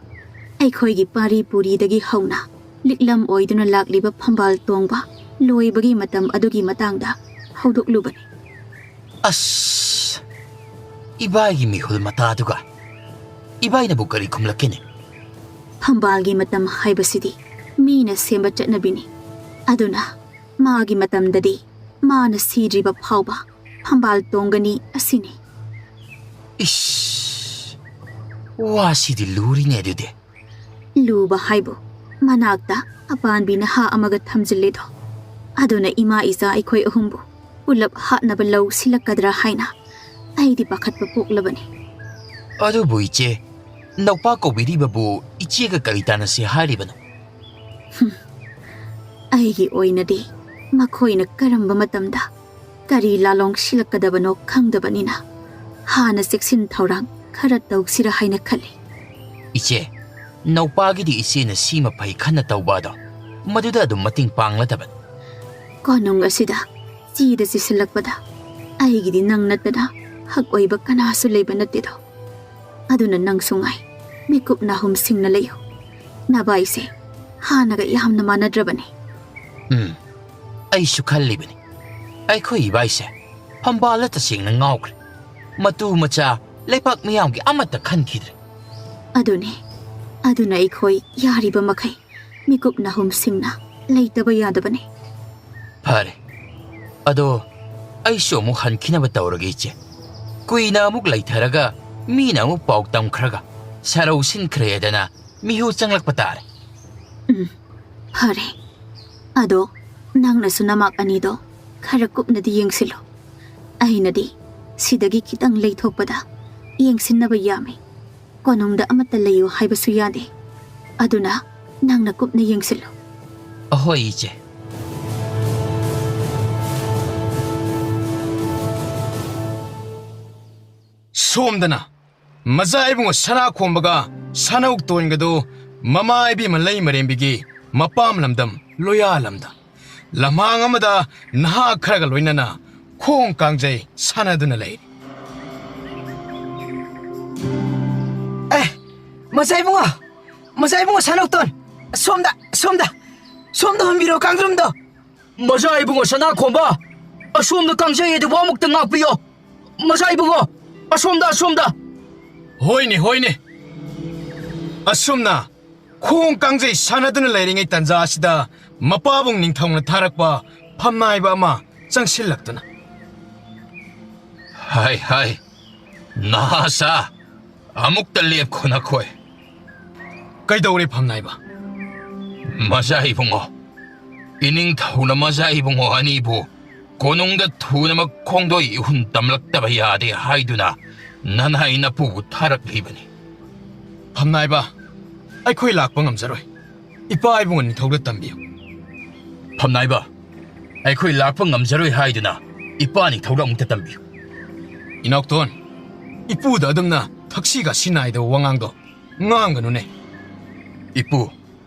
ꯑꯩꯈꯣꯏꯒꯤ ꯄꯥꯔꯤ ꯄꯨꯔꯤꯗꯒꯤ ꯍꯧꯅ ꯂꯤꯛꯂꯝ ꯑꯣꯏꯗꯨꯅ ꯂꯥꯛꯂꯤꯕ ꯐꯝꯕꯥꯜ ꯇꯣꯡꯕ ꯂꯣꯏꯕꯒꯤ ꯃꯇꯝ ꯑꯗꯨꯒꯤ ꯃꯇꯥꯡꯗ ꯍꯧꯗꯣꯛꯂꯨꯕꯅꯤ꯫ ꯑꯁ! ꯏꯕꯥꯏꯒꯤ ꯃꯤꯍꯨꯜ ꯃꯇꯥꯗꯨꯒ ꯏꯕꯥꯏꯅꯕꯨ ꯀꯔꯤ ꯈꯨꯝꯂꯛꯀꯅꯤ? ꯐꯝꯕꯥꯜꯒꯤ ꯃꯇꯝ ꯍꯥꯏꯕꯁꯤꯗꯤ ꯃꯤꯅ ꯁꯦꯝꯕ ꯆꯠꯅꯕꯤꯅꯤ꯫ ꯑꯗꯨꯅ ꯃꯥꯒꯤ ꯃꯇꯝꯗꯗꯤ ꯃꯥꯅ ꯁꯤꯗ꯭ꯔꯤꯕ ꯐꯥꯎꯕ ꯐꯝꯕꯥꯜ ꯇꯣꯡꯒꯅꯤ ꯑꯁꯤꯅꯤ꯫ ꯏꯁ! ꯋꯥꯁꯤꯗꯤ ꯂꯨꯔꯤꯅꯦ ꯑꯗꯨꯗꯤ꯫ ꯂꯨꯕ ꯍꯥꯏꯕꯨ ꯃꯅꯥꯛꯇ ꯑꯄꯥꯟꯕꯤ ꯅꯍꯥ ꯑꯃꯒ ꯊꯝꯖꯤꯜꯂꯦꯗꯣ꯫ ꯑꯗꯨꯅ ꯏꯃꯥ ꯏꯆꯥ ꯑꯩꯈꯣꯏ ꯑꯍꯨꯝꯕꯨ ꯄꯨꯂꯞ ꯍꯥꯠꯅꯕ ꯂꯧ ꯁꯤꯜꯂꯛꯀꯗ꯭ꯔꯥ ꯍꯥꯏꯅ ꯑꯩꯗꯤ ꯄꯥꯈꯠꯄ ꯄꯣꯛꯂꯕꯅꯤ꯫ ꯑꯗꯨꯕꯨ ꯏꯆꯦ, ꯅꯧꯄꯥ ꯀꯧꯕꯤꯔꯤꯕꯕꯨ ꯏꯆꯦꯒ ꯀꯔꯤ ꯇꯥꯟꯅꯁꯤ ꯍꯥꯏꯔꯤꯕꯅꯣ? ꯑꯩꯒꯤ ꯑꯣꯏꯅꯗꯤ ꯃꯈꯣꯏꯅ ꯀꯔꯝꯕ ꯃꯇꯝꯗ ꯀꯔꯤ ꯂꯥꯂꯣꯡ ꯁꯤꯜꯂꯛꯀꯗꯕꯅꯣ ꯈꯪꯗꯕꯅꯤꯅ ꯍꯥꯟꯅ ꯆꯦꯛꯁꯤꯟ ꯊꯧꯔꯥꯡ ꯈꯔ ꯇꯧꯁꯤꯔꯥ ꯍꯥꯏꯅ ꯈꯜꯂꯤ꯫ ꯏꯆꯦ, ꯅꯧꯄꯥꯒꯤꯗꯤ ꯏꯆꯦꯅ ꯁꯤꯃ ꯐꯩ ꯈꯟꯅ ꯇꯧꯕ ꯑꯗꯣ ꯃꯗꯨꯗ ꯑꯗꯨꯝ ꯃꯇꯦꯡ ꯄꯥꯡꯂꯗꯕꯅꯤ꯫ ꯀꯣꯅꯨꯡ ꯑꯁꯤꯗ ꯆꯤꯗ ꯆꯤꯁꯤꯜꯂꯛꯄꯗ ꯑꯩꯒꯤꯗꯤ ꯅꯪ ꯅꯠꯇꯅ ꯍꯛ ꯑꯣꯏꯕ ꯀꯅꯥꯁꯨ ꯂꯩꯕ ꯅꯠꯇꯦꯗꯣ꯫ ꯑꯗꯨꯅ ꯅꯪꯁꯨ ꯉꯥꯏ, ꯃꯤꯀꯨꯞ ꯅꯥꯍꯨꯝ ꯁꯤꯡꯅ ꯂꯩꯌꯨ꯫ ꯅꯚꯥꯏꯁꯦ ꯍꯥꯟꯅꯒ ꯌꯥꯝꯅ ꯃꯥꯟꯅꯗ꯭ꯔꯕꯅꯤ꯫ ꯎꯝ, ꯑꯩꯁꯨ ꯈꯜꯂꯤꯕꯅꯤ꯫ ꯑꯩꯈꯣꯏ ꯏꯕꯥꯏꯁꯦ ꯐꯝꯕꯥꯜꯗ ꯇꯁꯦꯡꯅ ꯉꯥꯎꯈ꯭ꯔꯦ꯫ ꯃꯇꯨ ꯃꯆꯥ ꯂꯩꯄꯥꯛ ꯃꯤꯌꯥꯝꯒꯤ ꯑꯃꯠꯇ ꯈꯟꯈꯤꯗ꯭ꯔꯦ꯫ ꯑꯗꯨꯅꯤ, ꯑꯗꯨꯅ ꯑꯩꯈꯣꯏ ꯌꯥꯔꯤꯕ ꯃꯈꯩ ꯃꯤꯀꯨꯞ ꯅꯥꯍꯨꯝ ꯁꯤꯡꯅ ꯂꯩꯇꯕ ꯌꯥꯗꯕꯅꯤ꯫ ꯐꯔꯦ, ꯑꯗꯣ ꯑꯩꯁꯨ ꯑꯃꯨꯛ ꯍꯟꯈꯤꯅꯕ ꯇꯧꯔꯒꯦ, ꯏꯆꯦ꯫ ꯀꯨꯏꯅ ꯑꯃꯨꯛ ꯂꯩꯊꯔꯒ ꯃꯤꯅ ꯑꯃꯨꯛ ꯄꯥꯎ ꯇꯝꯈ꯭ꯔꯒ ꯁꯔꯧ ꯁꯤꯟꯈ꯭ꯔꯦꯗꯅ ꯃꯤꯍꯨ ꯆꯪꯂꯛꯄ ꯇꯥꯔꯦ꯫ ꯎꯝ, ꯐꯔꯦ꯫ ꯑꯗꯣ ꯅꯪꯅꯁꯨ ꯅꯃꯥꯛ ꯑꯅꯤꯗꯣ ꯈꯔ ꯀꯨꯞꯅꯗꯤ ꯌꯦꯡꯁꯤꯜꯂꯨ꯫ ꯑꯩꯅꯗꯤ ꯁꯤꯗꯒꯤ ꯈꯤꯇꯪ ꯂꯩꯊꯣꯛꯄꯗ ꯌꯦꯡꯁꯤꯟꯅꯕ ꯌꯥꯝꯃꯤ꯫ ꯀꯣꯅꯨꯡꯗ ꯑꯃꯠꯇ ꯂꯩꯌꯨ ꯍꯥꯏꯕꯁꯨ ꯌꯥꯗꯦ꯫ ꯑꯗꯨꯅ ꯅꯪꯅ ꯀꯨꯞꯅ ꯌꯦꯡꯁꯤꯜꯂꯨ꯫ ꯑꯍꯣꯏ, ꯏꯆꯦ꯫ ꯊꯣꯝꯗꯅ ꯃꯖꯥ ꯏꯕꯨꯡꯉꯣ ꯁꯅꯥꯈꯣꯝꯕꯒ ꯁꯅꯧꯇꯣꯟꯒꯗꯨ ꯃꯃꯥ ꯏꯕꯦꯝꯃ ꯂꯩꯃꯔꯦꯝꯕꯤꯒꯤ ꯃꯄꯥꯝ ꯂꯝꯗꯝ ꯂꯣꯌꯥ ꯂꯝꯗ ꯂꯝꯍꯥꯡ ꯑꯃꯗ ꯅꯍꯥ ꯈꯔꯒ ꯂꯣꯏꯅꯅ ꯈꯣꯡ ꯀꯥꯡꯖꯩ ꯁꯥꯟꯅꯗꯨꯅ ꯂꯩꯔꯤ꯫ ꯑꯦ, ꯃꯖꯥ ꯏꯕꯨꯡꯉꯣ, ꯃꯖꯥ ꯏꯕꯨꯡꯉꯣ ꯁꯅꯧꯇꯣꯟ, ꯁꯣꯝꯗ, ꯁꯣꯝꯗ, ꯁꯣꯝꯗ ꯍꯣꯟꯕꯤꯔꯣ ꯀꯥꯡꯗ꯭ꯔꯨꯝꯗꯣ꯫ ꯃꯖꯥ ꯏꯕꯨꯡꯉꯣ ꯁꯅꯥꯈꯣꯝꯕ, ꯑꯁꯣꯝꯗ ꯀꯥꯡꯖꯩ ꯑꯗꯨꯕꯨ ꯑꯃꯨꯛꯇ ꯉꯥꯛꯄꯤꯌꯣ꯫ ꯃꯖꯥ ꯏꯕꯨꯡꯉꯣ, ꯑꯁꯣꯝꯗ, ꯑꯁꯣꯝꯗ꯫ ꯍꯣꯏꯅꯦ, ꯍꯣꯏꯅꯦ꯫ ꯑꯁꯨꯝꯅ ꯈꯣꯡ ꯀꯥꯡꯖꯩ ꯁꯥꯟꯅꯗꯨꯅ ꯂꯩꯔꯤꯉꯩ ꯇꯥꯟꯖꯥ ꯑꯁꯤꯗ ꯃꯄꯥꯕꯨꯡ ꯅꯤꯡꯊꯧꯅ ꯊꯥꯔꯛꯄ ꯐꯝꯅꯥꯏꯕ ꯑꯃ ꯆꯪꯁꯤꯜꯂꯛꯇꯨꯅ꯫ ꯍꯥꯏ, ꯍꯥꯏ, ꯅꯍꯥꯁꯥ, ꯑꯃꯨꯛꯇ ꯂꯦꯞꯈꯣ ꯅꯈꯣꯏ꯫ ꯀꯩꯗꯧꯔꯦ ꯐꯝꯅꯥꯏꯕ? ꯃꯖꯥ ꯏꯕꯨꯡꯉꯣ, ꯏꯅꯤꯡꯊꯧꯅ ꯃꯖꯥ ꯏꯕꯨꯡꯉꯣ ꯑꯅꯤꯕꯨ ꯀꯣꯅꯨꯡꯗ ꯊꯨꯅꯃꯛ ꯈꯣꯡꯗꯣꯏ ꯏꯍꯨꯟ ꯇꯝꯂꯛꯇꯕ ꯌꯥꯗꯦ ꯍꯥꯏꯗꯨꯅ ꯅꯅꯥꯏ ꯅꯄꯨꯕꯨ ꯊꯥꯔꯛꯂꯤꯕꯅꯤ꯫ ꯐꯝꯅꯥꯏꯕ, ꯑꯩꯈꯣꯏ ꯂꯥꯛꯄ ꯉꯝꯖꯔꯣꯏ꯫ ꯏꯄꯥ ꯏꯕꯨꯡꯉꯣ ꯅꯤꯡꯊꯧꯗ ꯇꯝꯕꯤꯌꯨ꯫ ꯐꯝꯅꯥꯏꯕ, ꯑꯩꯈꯣꯏ ꯂꯥꯛꯄ ꯉꯝꯖꯔꯣꯏ ꯍꯥꯏꯗꯨꯅ ꯏꯄꯥ ꯅꯤꯡꯊꯧꯗ ꯑꯃꯨꯛꯇ ꯇꯝꯕꯤꯌꯨ꯫ ꯏꯅꯥꯎꯇꯣꯟ, ꯏꯄꯨꯗ ꯑꯗꯨꯝꯅ ꯊꯛꯁꯤ ꯈꯥꯁꯤ ꯅꯥꯏꯗꯕ ꯋꯥꯉꯥꯡꯗꯣ ꯉꯥꯡꯒꯅꯨꯅꯦ꯫ ꯏꯄꯨ,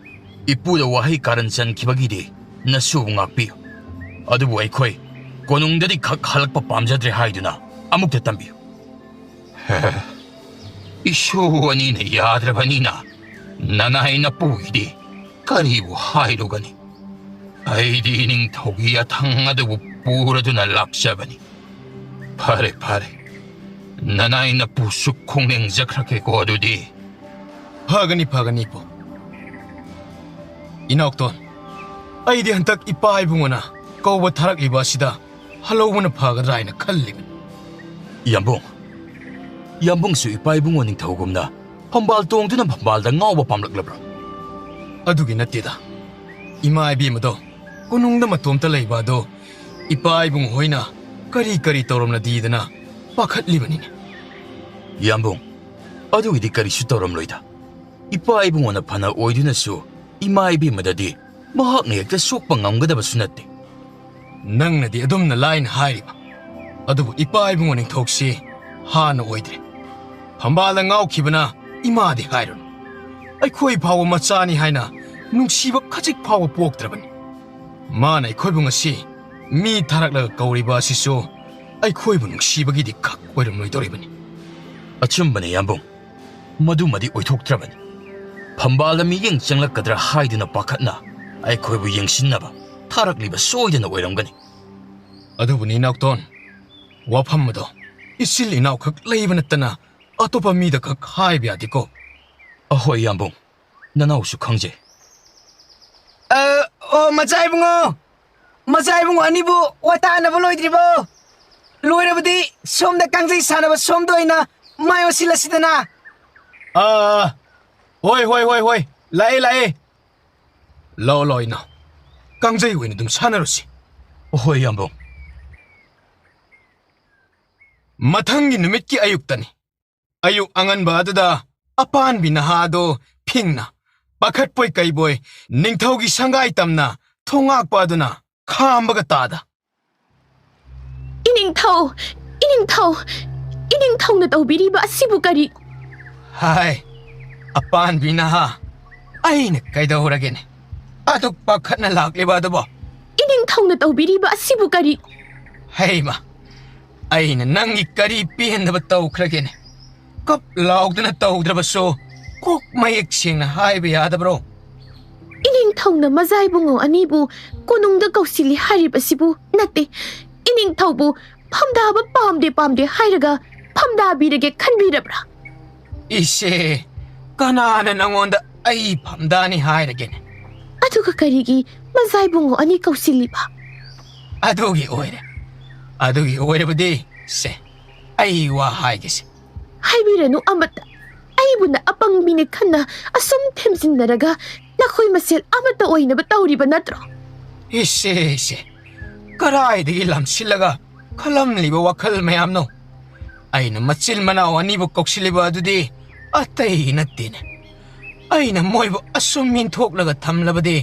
ꯏꯄꯨꯗ ꯋꯥꯍꯩ ꯀꯥꯔꯟ ꯆꯟꯈꯤꯕꯒꯤꯗꯤ ꯅꯁꯨꯕꯨ ꯉꯥꯛꯄꯤꯌꯨ꯫ ꯑꯗꯨꯕꯨ ꯑꯩꯈꯣꯏ ꯀꯣꯅꯨꯡꯗꯗꯤ ꯈꯛ ꯍꯜꯂꯛꯄ ꯄꯥꯝꯖꯗ꯭ꯔꯦ ꯍꯥꯏꯗꯨꯅ ꯑꯃꯨꯛꯇ ꯇꯝꯕꯤꯌꯨ꯫ ꯏꯁꯨ ꯑꯅꯤꯅ ꯌꯥꯗ꯭ꯔꯕꯅꯤꯅ ꯅꯅꯥꯏ ꯅꯄꯨꯒꯤꯗꯤ ꯀꯔꯤꯕꯨ ꯍꯥꯏꯔꯨꯒꯅꯤ? ꯑꯩꯗꯤ ꯅꯤꯡꯊꯧꯒꯤ ꯌꯥꯊꯪ ꯑꯗꯨꯕꯨ ꯄꯨꯔꯗꯨꯅ ꯂꯥꯛꯆꯕꯅꯤ꯫ ꯐꯔꯦ, ꯐꯔꯦ꯫ ꯅꯅꯥꯏ ꯅꯄꯨꯁꯨ ꯈꯣꯡꯅꯦꯡꯖꯈ꯭ꯔꯒꯦꯀꯣ ꯑꯗꯨꯗꯤ꯫ ꯐꯒꯅꯤ, ꯐꯒꯅꯤ, ꯏꯄꯨ꯫ ꯏꯅꯥꯎꯇꯣꯟ, ꯑꯩꯗꯤ ꯍꯟꯗꯛ ꯏꯄꯥ ꯏꯕꯨꯡꯉꯣꯅ ꯀꯧꯕ ꯊꯥꯔꯛꯂꯤꯕ ꯑꯁꯤꯗ ꯍꯜꯍꯧꯕꯅ ꯐꯒꯗ꯭ꯔꯥ ꯍꯥꯏꯅ ꯈꯜꯂꯤꯕꯅꯤ꯫ ꯌꯥꯝꯕꯨꯡ, ꯌꯥꯝꯕꯨꯡꯁꯨ ꯏꯄꯥ ꯏꯕꯨꯡꯉꯣ ꯅꯤꯡꯊꯧꯒꯨꯝꯅ ꯐꯝꯕꯥꯜ ꯇꯣꯡꯗꯨꯅ ꯐꯝꯕꯥꯜꯗ ꯉꯥꯎꯕ ꯄꯥꯝꯂꯛꯂꯕ꯭ꯔꯥ? ꯑꯗꯨꯒꯤ ꯅꯠꯇꯦꯗ꯫ ꯏꯃꯥ ꯏꯕꯦꯝꯃꯗꯣ ꯀꯣꯅꯨꯡꯗ ꯃꯇꯣꯝꯇ ꯂꯩꯕ ꯑꯗꯣ ꯏꯄꯥ ꯏꯕꯨꯡꯉꯣ ꯍꯣꯏꯅ ꯀꯔꯤ ꯀꯔꯤ ꯇꯧꯔꯝꯂꯗꯤꯗꯅ ꯄꯥꯈꯠꯂꯤꯕꯅꯤꯅꯦ꯫ ꯌꯥꯝꯕꯨꯡ, ꯑꯗꯨꯒꯤꯗꯤ ꯀꯔꯤꯁꯨ ꯇꯧꯔꯝꯂꯣꯏꯗ꯫ ꯏꯄꯥ ꯏꯕꯨꯡꯉꯣꯅ ꯐꯅ ꯑꯣꯏꯗꯨꯅꯁꯨ ꯏꯃꯥ ꯏꯕꯦꯝꯃꯗꯗꯤ ꯃꯍꯥꯛꯅ ꯍꯦꯛꯇ ꯁꯣꯛꯄ ꯉꯝꯒꯗꯕꯁꯨ ꯅꯠꯇꯦ꯫ ꯅꯪꯅꯗꯤ ꯑꯗꯨꯝꯅ ꯂꯥꯏꯅ ꯍꯥꯏꯔꯤꯕ, ꯑꯗꯨꯕꯨ ꯏꯄꯥ ꯏꯕꯨꯡꯉꯣ ꯅꯤꯡꯊꯧꯁꯤ ꯍꯥꯟꯅ ꯑꯣꯏꯗ꯭ꯔꯦ꯫ ꯐꯝꯕꯥꯜꯗ ꯉꯥꯎꯈꯤꯕꯅ ꯏꯃꯥꯗꯤ ꯍꯥꯏꯔꯨꯅꯨ꯫ ꯑꯩꯈꯣꯏ ꯐꯥꯎꯕ ꯃꯆꯥꯅꯤ ꯍꯥꯏꯅ ꯅꯨꯡꯁꯤꯕ ꯈꯖꯤꯛ ꯐꯥꯎꯕ ꯄꯣꯛꯇ꯭ꯔꯕꯅꯤ꯫ ꯃꯥꯅ ꯑꯩꯈꯣꯏꯕꯨ ꯉꯁꯤ ꯃꯤ ꯊꯥꯔꯛꯂꯒ ꯀꯧꯔꯤꯕ ꯑꯁꯤꯁꯨ ꯑꯩꯈꯣꯏꯕꯨ ꯅꯨꯡꯁꯤꯕꯒꯤꯗꯤ ꯈꯛ ꯑꯣꯏꯔꯝꯂꯣꯏꯗꯧꯔꯤꯕꯅꯤ꯫ ꯑꯆꯨꯝꯕꯅꯤ, ꯌꯥꯝꯕꯨꯡ꯫ ꯃꯗꯨꯃꯗꯤ ꯑꯣꯏꯊꯣꯛꯇ꯭ꯔꯕꯅꯤ꯫ ꯐꯝꯕꯥꯜꯗ ꯃꯤꯠꯌꯦꯡ ꯆꯪꯂꯛꯀꯗ꯭ꯔꯥ ꯍꯥꯏꯗꯨꯅ ꯄꯥꯈꯠꯅ ꯑꯩꯈꯣꯏꯕꯨ ꯌꯦꯡꯁꯤꯟꯅꯕ ꯊꯥꯔꯛꯂꯤꯕ ꯁꯣꯏꯗꯅ ꯑꯣꯏꯔꯝꯒꯅꯤ꯫ ꯑꯗꯨꯕꯨꯅꯤ, ꯏꯅꯥꯎꯇꯣꯟ, ꯋꯥꯐꯝ ꯑꯗꯣ ꯏꯆꯤꯜ ꯏꯅꯥꯎꯈꯛ ꯂꯩꯕ ꯅꯠꯇꯅ ꯑꯇꯣꯞꯄ ꯃꯤꯗ ꯈꯛ ꯍꯥꯏꯕ ꯌꯥꯗꯦꯀꯣ꯫ ꯑꯍꯣꯏ, ꯌꯥꯝꯕꯨꯡ, ꯅꯅꯥꯎꯁꯨ ꯈꯪꯖꯩ꯫ ꯑ, ꯑꯣ, ꯃꯆꯥ ꯏꯕꯨꯡꯉꯣ! ꯃꯆꯥ ꯏꯕꯨꯡꯉꯣ ꯑꯅꯤꯕꯨ ꯋꯥꯇꯥꯅꯕ ꯂꯣꯏꯗ꯭ꯔꯤꯕꯣ? ꯂꯣꯏꯔꯕꯗꯤ ꯁꯣꯝꯗ ꯀꯥꯡꯖꯩ ꯁꯥꯟꯅꯕ ꯁꯣꯝꯗ ꯑꯣꯏꯅ ꯃꯥꯏ ꯑꯣꯟꯁꯤꯜꯂꯁꯤꯗꯅ꯫ ꯑꯥ, ꯍꯣꯏ, ꯍꯣꯏ, ꯍꯣꯏ, ꯍꯣꯏ, ꯂꯥꯛꯑꯦ, ꯂꯥꯛꯑꯦ꯫ ꯂꯥꯛꯑꯣ, ꯂꯥꯛꯑꯣ, ꯏꯅꯥꯎ꯫ ꯀꯥꯡꯖꯩ ꯑꯣꯏꯅ ꯑꯗꯨꯝ ꯁꯥꯟꯅꯔꯨꯁꯤ꯫ ꯍꯣꯏ, ꯌꯥꯝꯕꯨꯡ꯫ ꯃꯊꯪꯒꯤ ꯅꯨꯃꯤꯠꯀꯤ ꯑꯌꯨꯛꯇꯅꯤ꯫ ꯑꯌꯨꯛ ꯑꯉꯟꯕ ꯑꯗꯨꯗ ꯑꯄꯥꯟꯕꯤ ꯅꯍꯥ ꯑꯗꯨ ꯐꯤꯡꯅ, ꯄꯥꯈꯠꯄꯣꯏ ꯀꯩꯕꯣꯏ, ꯅꯤꯡꯊꯧꯒꯤ ꯁꯪꯒꯥꯏ ꯇꯝꯅ ꯊꯣꯡꯉꯥꯛꯄ ꯑꯗꯨꯅ ꯈꯥꯝꯕꯒ ꯇꯥꯗ꯫ "ꯏꯅꯤꯡꯊꯧ! ꯏꯅꯤꯡꯊꯧ! ꯏꯅꯤꯡꯊꯧꯅ ꯇꯧꯕꯤꯔꯤꯕ ꯑꯁꯤꯕꯨ ꯀꯔꯤ?" ꯍꯥꯏ, ꯑꯄꯥꯟꯕꯤ ꯅꯍꯥ, ꯑꯩꯅ ꯀꯩꯗꯧꯔꯒꯦꯅꯦ? ꯑꯗꯨꯛ ꯄꯥꯈꯠꯅ ꯂꯥꯛꯂꯤꯕ ꯑꯗꯨꯕꯣ? "ꯏꯅꯤꯡꯊꯧꯅ ꯇꯧꯕꯤꯔꯤꯕ ꯑꯁꯤꯕꯨ ꯀꯔꯤ?" ꯍꯩꯃ, ꯑꯩꯅ ꯅꯪꯒꯤ ꯀꯔꯤ ꯄꯦꯟꯗꯕ ꯇꯧꯈ꯭ꯔꯒꯦꯅꯦ? ꯀꯞ ꯂꯥꯎꯗꯅ ꯇꯧꯗ꯭ꯔꯕꯁꯨ ꯀꯣꯛ ꯃꯌꯦꯛ ꯁꯦꯡꯅ ꯍꯥꯏꯕ ꯌꯥꯗꯕ꯭ꯔꯣ? "ꯏꯅꯤꯡꯊꯧꯅ ꯃꯖꯥ ꯏꯕꯨꯡꯉꯣ ꯑꯅꯤꯕꯨ ꯀꯣꯅꯨꯡꯗ ꯀꯧꯁꯤꯜꯂꯤ ꯍꯥꯏꯔꯤꯕꯁꯤꯕꯨ ꯅꯠꯇꯦ, ꯏꯅꯤꯡꯊꯧꯕꯨ ꯐꯝꯗꯥꯕ ꯄꯥꯝꯗꯦ ꯄꯥꯝꯗꯦ ꯍꯥꯏꯔꯒ ꯐꯝꯗꯥꯕꯤꯔꯒꯦ ꯈꯟꯕꯤꯔꯕ꯭ꯔꯥ?" ꯏꯁꯦ, ꯀꯅꯥꯅ ꯅꯪꯉꯣꯟꯗ ꯑꯩ ꯐꯝꯗꯥꯅꯤ ꯍꯥꯏꯔꯒꯦꯅꯦ? ꯑꯗꯨꯒ ꯀꯔꯤꯒꯤ ꯃꯖꯥ ꯏꯕꯨꯡꯉꯣ ꯑꯅꯤ ꯀꯧꯁꯤꯜꯂꯤꯕ? ꯑꯗꯨꯒꯤ ꯑꯣꯏꯔꯦ꯫ ꯑꯗꯨꯒꯤ ꯑꯣꯏꯔꯕꯗꯤ, ꯁꯦ, ꯑꯩ ꯋꯥ ꯍꯥꯏꯒꯦꯁꯦ꯫ ꯍꯥꯏꯕꯤꯔꯅꯨ ꯑꯃꯠꯇ꯫ ꯑꯩꯕꯨꯅ ꯑꯄꯪꯕꯤꯅꯤ ꯈꯟꯅ ꯑꯁꯨꯝ ꯊꯦꯝꯖꯤꯟꯅꯔꯒ ꯅꯈꯣꯏ ꯃꯁꯦꯜ ꯑꯃꯠꯇ ꯑꯣꯏꯅꯕ ꯇꯧꯔꯤꯕ ꯅꯠꯇ꯭ꯔꯣ? ꯏꯁꯦ, ꯏꯁꯦ, ꯀꯗꯥꯏꯗꯒꯤ ꯂꯥꯝꯁꯤꯜꯂꯒ ꯈꯜꯂꯝꯂꯤꯕ ꯋꯥꯈꯜ ꯃꯌꯥꯝꯅꯣ? ꯑꯩꯅ ꯃꯆꯤꯟ ꯃꯅꯥꯎ ꯑꯅꯤꯕꯨ ꯀꯧꯁꯤꯜꯂꯤꯕ ꯑꯗꯨꯗꯤ ꯑꯇꯩ ꯅꯠꯇꯦꯅꯦ꯫ ꯑꯩꯅ ꯃꯣꯏꯕꯨ ꯑꯁꯨꯝ ꯏꯟꯊꯣꯛꯂꯒ ꯊꯝꯂꯕꯗꯤ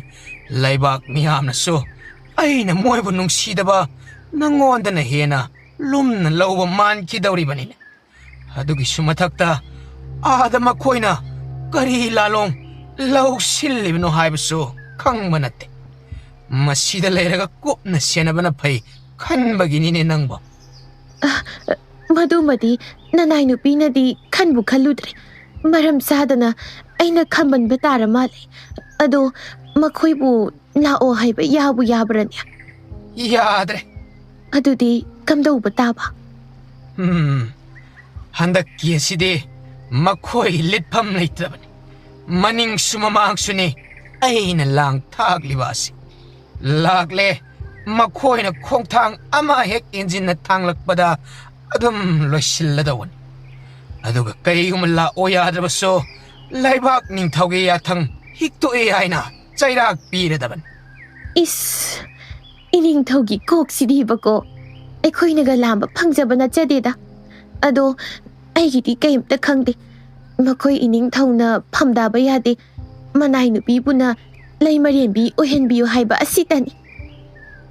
ꯂꯩꯕꯥꯛ ꯃꯤꯌꯥꯝꯅꯁꯨ ꯑꯩꯅ ꯃꯣꯏꯕꯨ ꯅꯨꯡꯁꯤꯗꯕ ꯅꯪꯉꯣꯟꯗꯅ ꯍꯦꯟꯅ ꯂꯨꯝꯅ ꯂꯧꯕ ꯃꯥꯟꯈꯤꯗꯧꯔꯤꯕꯅꯤꯅꯦ꯫ ꯑꯗꯨꯒꯤꯁꯨ ꯃꯊꯛꯇ ꯑꯥꯗ ꯃꯈꯣꯏꯅ ꯀꯔꯤ ꯂꯥꯂꯣꯡ ꯂꯧꯁꯤꯜꯂꯤꯕꯅꯣ ꯍꯥꯏꯕꯁꯨ ꯈꯪꯕ ꯅꯠꯇꯦ꯫ ꯃꯁꯤꯗ ꯂꯩꯔꯒ ꯀꯨꯞꯅ ꯁꯦꯟꯅꯕꯅ ꯐꯩ ꯈꯟꯕꯒꯤꯅꯤꯅꯦ ꯅꯪꯕꯣ꯫ ꯃꯗꯨꯃꯗꯤ ꯅꯅꯥꯏ ꯅꯨꯄꯤꯅꯗꯤ ꯈꯟꯕꯨ ꯈꯜꯂꯨꯗ꯭ꯔꯦ꯫ ꯃꯔꯝ ꯆꯥꯗꯅ ꯑꯩꯅ ꯈꯝꯕꯟꯕ ꯇꯥꯔ ꯃꯥꯜꯂꯦ꯫ ꯑꯗꯣ ꯃꯈꯣꯏꯕꯨ ꯂꯥꯛꯑꯣ ꯍꯥꯏꯕ ꯌꯥꯕꯨ ꯌꯥꯕ꯭ꯔꯅꯦ? ꯌꯥꯗ꯭ꯔꯦ꯫ ꯑꯗꯨꯗꯤ ꯀꯝꯗꯧꯕ ꯇꯥꯕ? ꯎꯝ, ꯍꯟꯗꯛꯀꯤ ꯑꯁꯤꯗꯤ ꯃꯈꯣꯏ ꯂꯤꯠꯐꯝ ꯂꯩꯇ꯭ꯔꯕꯅꯤ꯫ ꯃꯅꯤꯡꯁꯨ ꯃꯃꯥꯡꯁꯨꯅꯤ ꯑꯩꯅ ꯂꯥꯡ ꯊꯥꯛꯂꯤꯕ ꯑꯁꯤ꯫ ꯂꯥꯛꯂꯦ, ꯃꯈꯣꯏꯅ ꯈꯣꯡꯊꯥꯡ ꯑꯃ ꯍꯦꯛ ꯏꯟꯖꯤꯟꯅ ꯊꯥꯡꯂꯛꯄꯗ ꯑꯗꯨꯝ ꯂꯣꯏꯁꯤꯜꯂꯗꯧꯕꯅꯤ꯫ ꯑꯗꯨꯒ ꯀꯩꯒꯨꯝꯕ ꯂꯥꯛꯑꯣ ꯌꯥꯗ꯭ꯔꯕꯁꯨ ꯂꯩꯕꯥꯛ ꯅꯤꯡꯊꯧꯒꯤ ꯌꯥꯊꯪ ꯍꯤꯛꯇꯣꯛꯑꯦ ꯍꯥꯏꯅ ꯆꯩꯔꯥꯛ ꯄꯤꯔꯗꯕꯅꯤ꯫ ꯏꯁ, ꯏꯅꯤꯡꯊꯧꯒꯤ ꯀꯣꯛꯁꯤꯗꯤꯕꯀꯣ꯫ ꯑꯩꯈꯣꯏꯅꯒ ꯂꯥꯝꯕ ꯐꯪꯖꯕ ꯅꯠꯆꯗꯦꯗ꯫ ꯑꯗꯣ ꯑꯩꯒꯤꯗꯤ ꯀꯩꯝꯇ ꯈꯪꯗꯦ꯫ ꯃꯈꯣꯏ ꯏꯅꯤꯡꯊꯧꯅ ꯐꯝꯗꯥꯕ ꯌꯥꯗꯦ, ꯃꯅꯥꯏ ꯅꯨꯄꯤꯕꯨꯅ ꯂꯩꯃꯔꯦꯟꯕꯤ ꯑꯣꯏꯍꯟꯕꯤꯌꯨ ꯍꯥꯏꯕ ꯑꯁꯤꯇꯅꯤ꯫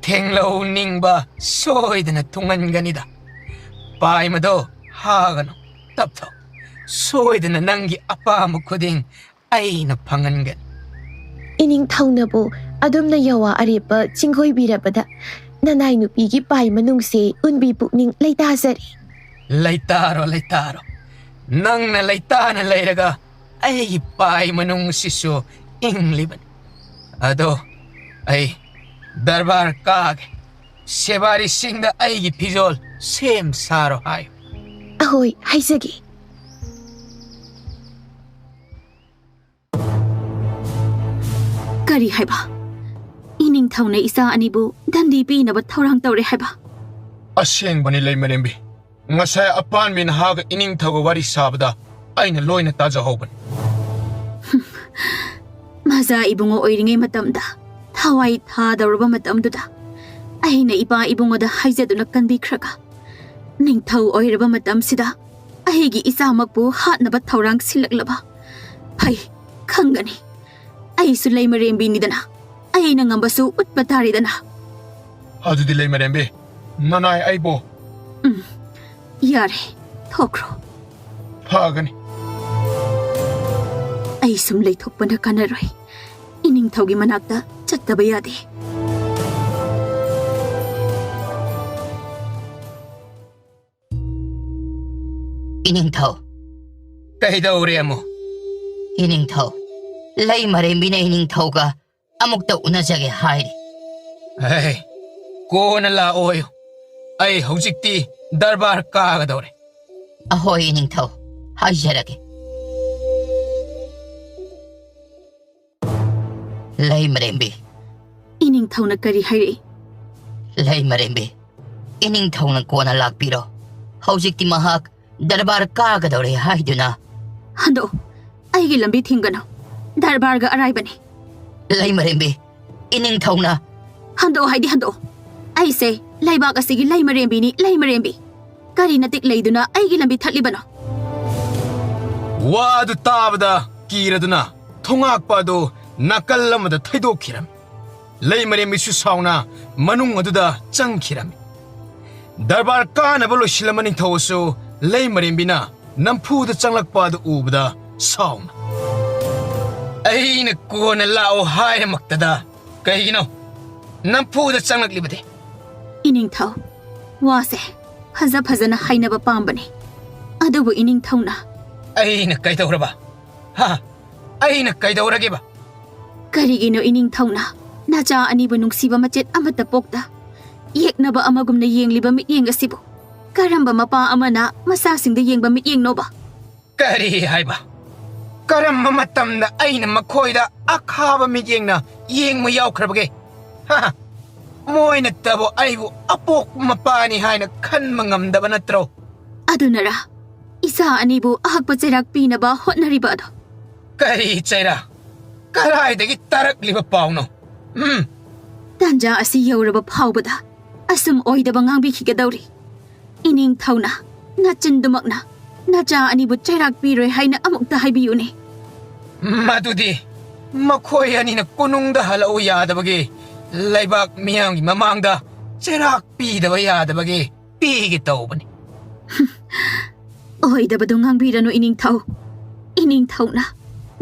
ꯊꯦꯡꯂꯧ ꯅꯤꯡꯕ ꯁꯣꯏꯗꯅ ꯊꯨꯡꯍꯟꯒꯅꯤꯗ꯫ ꯄꯥꯏꯃꯗꯣ ꯍꯥꯒꯅꯨ, ꯇꯞꯊꯧ꯫ ꯁꯣꯏꯗꯅ ꯅꯪꯒꯤ ꯑꯄꯥꯝꯕ ꯈꯨꯗꯤꯡ ꯑꯩꯅ ꯐꯪꯍꯟꯒꯅꯤ꯫ ꯏꯅꯤꯡꯊꯧꯅꯕꯨ ꯑꯗꯨꯝꯅ ꯌꯋꯥ ꯑꯔꯦꯞꯄ ꯆꯤꯡꯒꯣꯏꯕꯤꯔꯕꯗ ꯅꯅꯥꯏ ꯅꯨꯄꯤꯒꯤ ꯄꯥꯏ ꯃꯅꯨꯡꯁꯦ ꯎꯟꯕꯤ ꯄꯨꯛꯅꯤꯡ ꯂꯩꯇꯥꯖꯔꯤ꯫ ꯂꯩꯇꯥꯔꯣ, ꯂꯩꯇꯥꯔꯣ꯫ ꯅꯪꯅ ꯂꯩꯇꯥꯅ ꯂꯩꯔꯒ ꯑꯩꯒꯤ ꯄꯥꯏ ꯃꯅꯨꯡꯁꯤꯁꯨ ꯏꯪꯂꯤꯕꯅꯤ꯫ ꯑꯗꯣ ꯑꯩ ꯗꯔꯕꯥꯔ ꯀꯥꯒꯦ꯫ ꯁꯦꯕꯥꯔꯤꯁꯤꯡꯗ ꯑꯩꯒꯤ ꯐꯤꯖꯣꯜ ꯁꯦꯝ ꯁꯥꯔꯣ ꯍꯥꯏꯌꯨ꯫ ꯑꯍꯣꯏ, ꯍꯥꯏꯖꯒꯦ꯫ ꯀꯔꯤ ꯍꯥꯏꯕ? ꯏꯅꯤꯡꯊꯧꯅ ꯏꯆꯥ ꯑꯅꯤꯕꯨ ꯗꯟꯗꯤ ꯄꯤꯅꯕ ꯊꯧꯔꯥꯡ ꯇꯧꯔꯦ ꯍꯥꯏꯕ? ꯑꯁꯦꯡꯕꯅꯤ ꯂꯩꯃꯔꯦꯝꯕꯤ꯫ ꯉꯁꯥꯏ ꯑꯄꯥꯟꯕꯤ ꯅꯍꯥꯒ ꯏꯅꯤꯡꯊꯧꯒ ꯋꯥꯔꯤ ꯁꯥꯕꯗ ꯑꯩꯅ ꯂꯣꯏꯅ ꯇꯥꯖꯍꯧꯕꯅꯤ꯫ ꯃꯖꯥ ꯏꯕꯨꯡꯉꯣ ꯑꯣꯏꯔꯤꯉꯩ ꯃꯇꯝꯗ, ꯊꯋꯥꯏ ꯊꯥꯗꯧꯔꯕ ꯃꯇꯝꯗꯨꯗ, ꯑꯩꯅ ꯏꯄꯥ ꯏꯕꯨꯡꯉꯣꯗ ꯍꯥꯏꯖꯗꯨꯅ ꯀꯟꯕꯤꯈ꯭ꯔꯒ, ꯅꯤꯡꯊꯧ ꯑꯣꯏꯔꯕ ꯃꯇꯝꯁꯤꯗ ꯑꯩꯒꯤ ꯏꯆꯥꯃꯛꯄꯨ ꯍꯥꯠꯅꯕ ꯊꯧꯔꯥꯡ ꯁꯤꯜꯂꯛꯂꯕ? ꯐꯩ, ꯈꯪꯒꯅꯤ꯫ ꯑꯩꯁꯨ ꯂꯩꯃꯔꯦꯝꯕꯤꯅꯤꯗꯅ, ꯑꯩꯅ ꯉꯝꯕꯁꯨ ꯎꯠꯄ ꯇꯥꯔꯦꯗꯅ꯫ ꯑꯗꯨꯗꯤ ꯂꯩꯃꯔꯦꯝꯕꯤ, ꯅꯅꯥꯏ ꯑꯩꯕꯨ ꯌꯥꯔꯦ, ꯊꯣꯛꯈ꯭ꯔꯣ꯫ ꯐꯒꯅꯤ꯫ ꯑꯩ ꯁꯨꯝ ꯂꯩꯊꯣꯛꯄꯅ ꯀꯥꯟꯅꯔꯣꯏ꯫ ꯏꯅꯤꯡꯊꯧꯒꯤ ꯃꯅꯥꯛꯇ ꯆꯠꯇꯕ ꯌꯥꯗꯦ꯫ ꯏꯅꯤꯡꯊꯧ꯫ ꯀꯩꯗꯧꯔꯦ ꯑꯃꯨꯛ? ꯏꯅꯤꯡꯊꯧ, ꯂꯩ ꯃꯔꯦꯝꯕꯤꯅ ꯏꯅꯤꯡꯊꯧꯒ ꯑꯃꯨꯛꯇ ꯎꯅꯖꯒꯦ ꯍꯥꯏꯔꯤ꯫ ꯍꯦ, ꯀꯣꯟꯅ ꯂꯥꯛꯑꯣꯌꯨ꯫ ꯑꯩ ꯍꯧꯖꯤꯛꯇꯤ ꯗꯔꯕꯥꯔ ꯀꯥꯒꯗꯧꯔꯦ꯫ ꯑꯍꯣꯏ ꯏꯅꯤꯡꯊꯧ, ꯍꯥꯏꯖꯔꯒꯦ꯫ ꯂꯩꯃꯔꯦꯝꯕꯤ꯫ ꯏꯅꯤꯡꯊꯧꯅ ꯀꯔꯤ ꯍꯥꯏꯔꯛꯏ? ꯂꯩꯃꯔꯦꯝꯕꯤ, ꯏꯅꯤꯡꯊꯧꯅ ꯀꯣꯟꯅ ꯂꯥꯛꯄꯤꯔꯣ꯫ ꯍꯧꯖꯤꯛꯇꯤ ꯃꯍꯥꯛ ꯗꯔꯕꯥꯔ ꯀꯥꯒꯗꯧꯔꯦ ꯍꯥꯏꯗꯨꯅ꯫ ꯍꯟꯗꯣꯛꯑꯣ, ꯑꯩꯒꯤ ꯂꯝꯕꯤ ꯊꯤꯡꯒꯅꯨ꯫ ꯗꯔꯕꯥꯔꯒ ꯑꯔꯥꯏꯕꯅꯤ꯫ ꯂꯩꯃꯔꯦꯝꯕꯤ, ꯏꯅꯤꯡꯊꯧꯅ꯫ ꯍꯟꯗꯣꯛꯑꯣ ꯍꯥꯏꯗꯤ ꯍꯟꯗꯣꯛꯑꯣ꯫ ꯑꯩꯁꯦ ꯂꯩꯕꯥꯛ ꯑꯁꯤꯒꯤ ꯂꯩꯃꯔꯦꯝꯕꯤꯅꯤ, ꯂꯩꯃꯔꯦꯝꯕꯤ꯫ ꯀꯔꯤ ꯅꯇꯤꯛ ꯂꯩꯗꯨꯅ ꯑꯩꯒꯤ ꯂꯝꯕꯤ ꯊꯠꯂꯤꯕꯅꯣ? ꯋꯥ ꯑꯗꯨ ꯇꯥꯕꯗ ꯀꯤꯔꯗꯨꯅ ꯊꯣꯉꯥꯛꯄ ꯑꯗꯨ ꯅꯥꯀꯜ ꯑꯃꯗ ꯊꯩꯗꯣꯛꯈꯤꯔꯝꯃꯤ꯫ ꯂꯩꯃꯔꯦꯝꯕꯤꯁꯨ ꯁꯥꯎꯅ ꯃꯅꯨꯡ ꯑꯗꯨꯗ ꯆꯪꯈꯤꯔꯝꯃꯤ꯫ ꯗꯔꯕꯥꯔ ꯀꯥꯅꯕ ꯂꯣꯏꯁꯤꯜꯂꯝꯕ ꯅꯤꯡꯊꯧꯁꯨ ꯂꯩꯃꯔꯦꯝꯕꯤꯅ ꯅꯝꯐꯨꯗ ꯆꯪꯂꯛꯄ ꯑꯗꯨ ꯎꯕꯗ ꯁꯥꯎꯅ, "ꯑꯩꯅ ꯀꯣꯟꯅ ꯂꯥꯛꯑꯣ ꯍꯥꯏꯔꯃꯛꯇꯗ ꯀꯩꯒꯤꯅꯣ ꯅꯝꯐꯨꯗ ꯆꯪꯂꯛꯂꯤꯕꯗꯤ?" ꯏꯅꯤꯡꯊꯧ, ꯋꯥꯁꯦ ꯐꯖ ꯐꯖꯅ ꯍꯥꯏꯅꯕ ꯄꯥꯝꯕꯅꯤ, ꯑꯗꯨꯕꯨ ꯏꯅꯤꯡꯊꯧꯅ꯫ "ꯑꯩꯅ ꯀꯩꯗꯧꯔꯕ? ꯍꯥ? ꯑꯩꯅ ꯀꯩꯗꯧꯔꯒꯦꯕ?" ꯀꯔꯤꯒꯤꯅꯣ ꯏꯅꯤꯡꯊꯧꯅ ꯅꯆꯥ ꯑꯅꯤꯕꯨ ꯅꯨꯡꯁꯤꯕ ꯃꯆꯦꯠ ꯑꯃꯠꯇ ꯄꯣꯛꯇ ꯌꯦꯛꯅꯕ ꯑꯃꯒꯨꯝꯅ ꯌꯦꯡꯂꯤꯕ ꯃꯤꯠꯌꯦꯡ ꯑꯁꯤꯕꯨ? ꯀꯔꯝꯕ ꯃꯄꯥ ꯑꯃꯅ ꯃꯆꯥꯁꯤꯡꯗ ꯌꯦꯡꯕ ꯃꯤꯠꯌꯦꯡꯅꯣꯕ? ꯀꯔꯤ ꯍꯥꯏꯕ? ꯀꯔꯝꯕ ꯃꯇꯝꯗ ꯑꯩꯅ ꯃꯈꯣꯏꯗ ꯑꯈꯥꯕ ꯃꯤꯠꯌꯦꯡꯅ ꯌꯦꯡꯕ ꯌꯥꯎꯈ꯭ꯔꯕꯒꯦ? ꯍꯥ? ꯃꯣꯏꯅꯇꯕꯨ ꯑꯩꯕꯨ ꯑꯄꯣꯛꯄ ꯃꯄꯥꯅꯤ ꯍꯥꯏꯅ ꯈꯟꯕ ꯉꯝꯗꯕ ꯅꯠꯇ꯭ꯔꯣ? ꯑꯗꯨꯅꯔ ꯏꯆꯥ ꯑꯅꯤꯕꯨ ꯑꯍꯛꯄ ꯆꯩꯔꯥꯛ ꯄꯤꯅꯕ ꯍꯣꯠꯅꯔꯤꯕ ꯑꯗꯣ? ꯀꯔꯤ ꯆꯩꯔꯥꯛ? ꯀꯗꯥꯏꯗꯒꯤ ꯇꯥꯔꯛꯂꯤꯕ ꯄꯥꯎꯅꯣ? ꯎꯝ꯫ ꯇꯥꯟꯖꯥ ꯑꯁꯤ ꯌꯧꯔꯕ ꯐꯥꯎꯕꯗ ꯑꯁꯨꯝ ꯑꯣꯏꯗꯕ ꯉꯥꯡꯕꯤꯈꯤꯒꯗꯧꯔꯤ꯫ ꯏꯅꯤꯡꯊꯧꯅ ꯅꯆꯤꯟꯗꯨꯃꯛꯅ ꯅꯆꯥ ꯑꯅꯤꯕꯨ ꯆꯩꯔꯥꯛ ꯄꯤꯔꯣꯏ ꯍꯥꯏꯅ ꯑꯃꯨꯛꯇ ꯍꯥꯏꯕꯤꯌꯨꯅꯦ꯫ ꯃꯗꯨꯗꯤ ꯃꯈꯣꯏ ꯑꯅꯤꯅ ꯀꯣꯅꯨꯡꯗ ꯍꯜꯂꯛꯎ ꯌꯥꯗꯕꯒꯤ, ꯂꯩꯕꯥꯛ ꯃꯤꯌꯥꯝꯒꯤ ꯃꯃꯥꯡꯗ ꯆꯩꯔꯥꯛ ꯄꯤꯗꯕ ꯌꯥꯗꯕꯒꯤ ꯄꯤꯒꯦ ꯇꯧꯕꯅꯤ꯫ ꯑꯣꯏꯗꯕꯗꯨ ꯉꯥꯡꯕꯤꯔꯅꯨ, ꯏꯅꯤꯡꯊꯧ꯫ ꯏꯅꯤꯡꯊꯧꯅ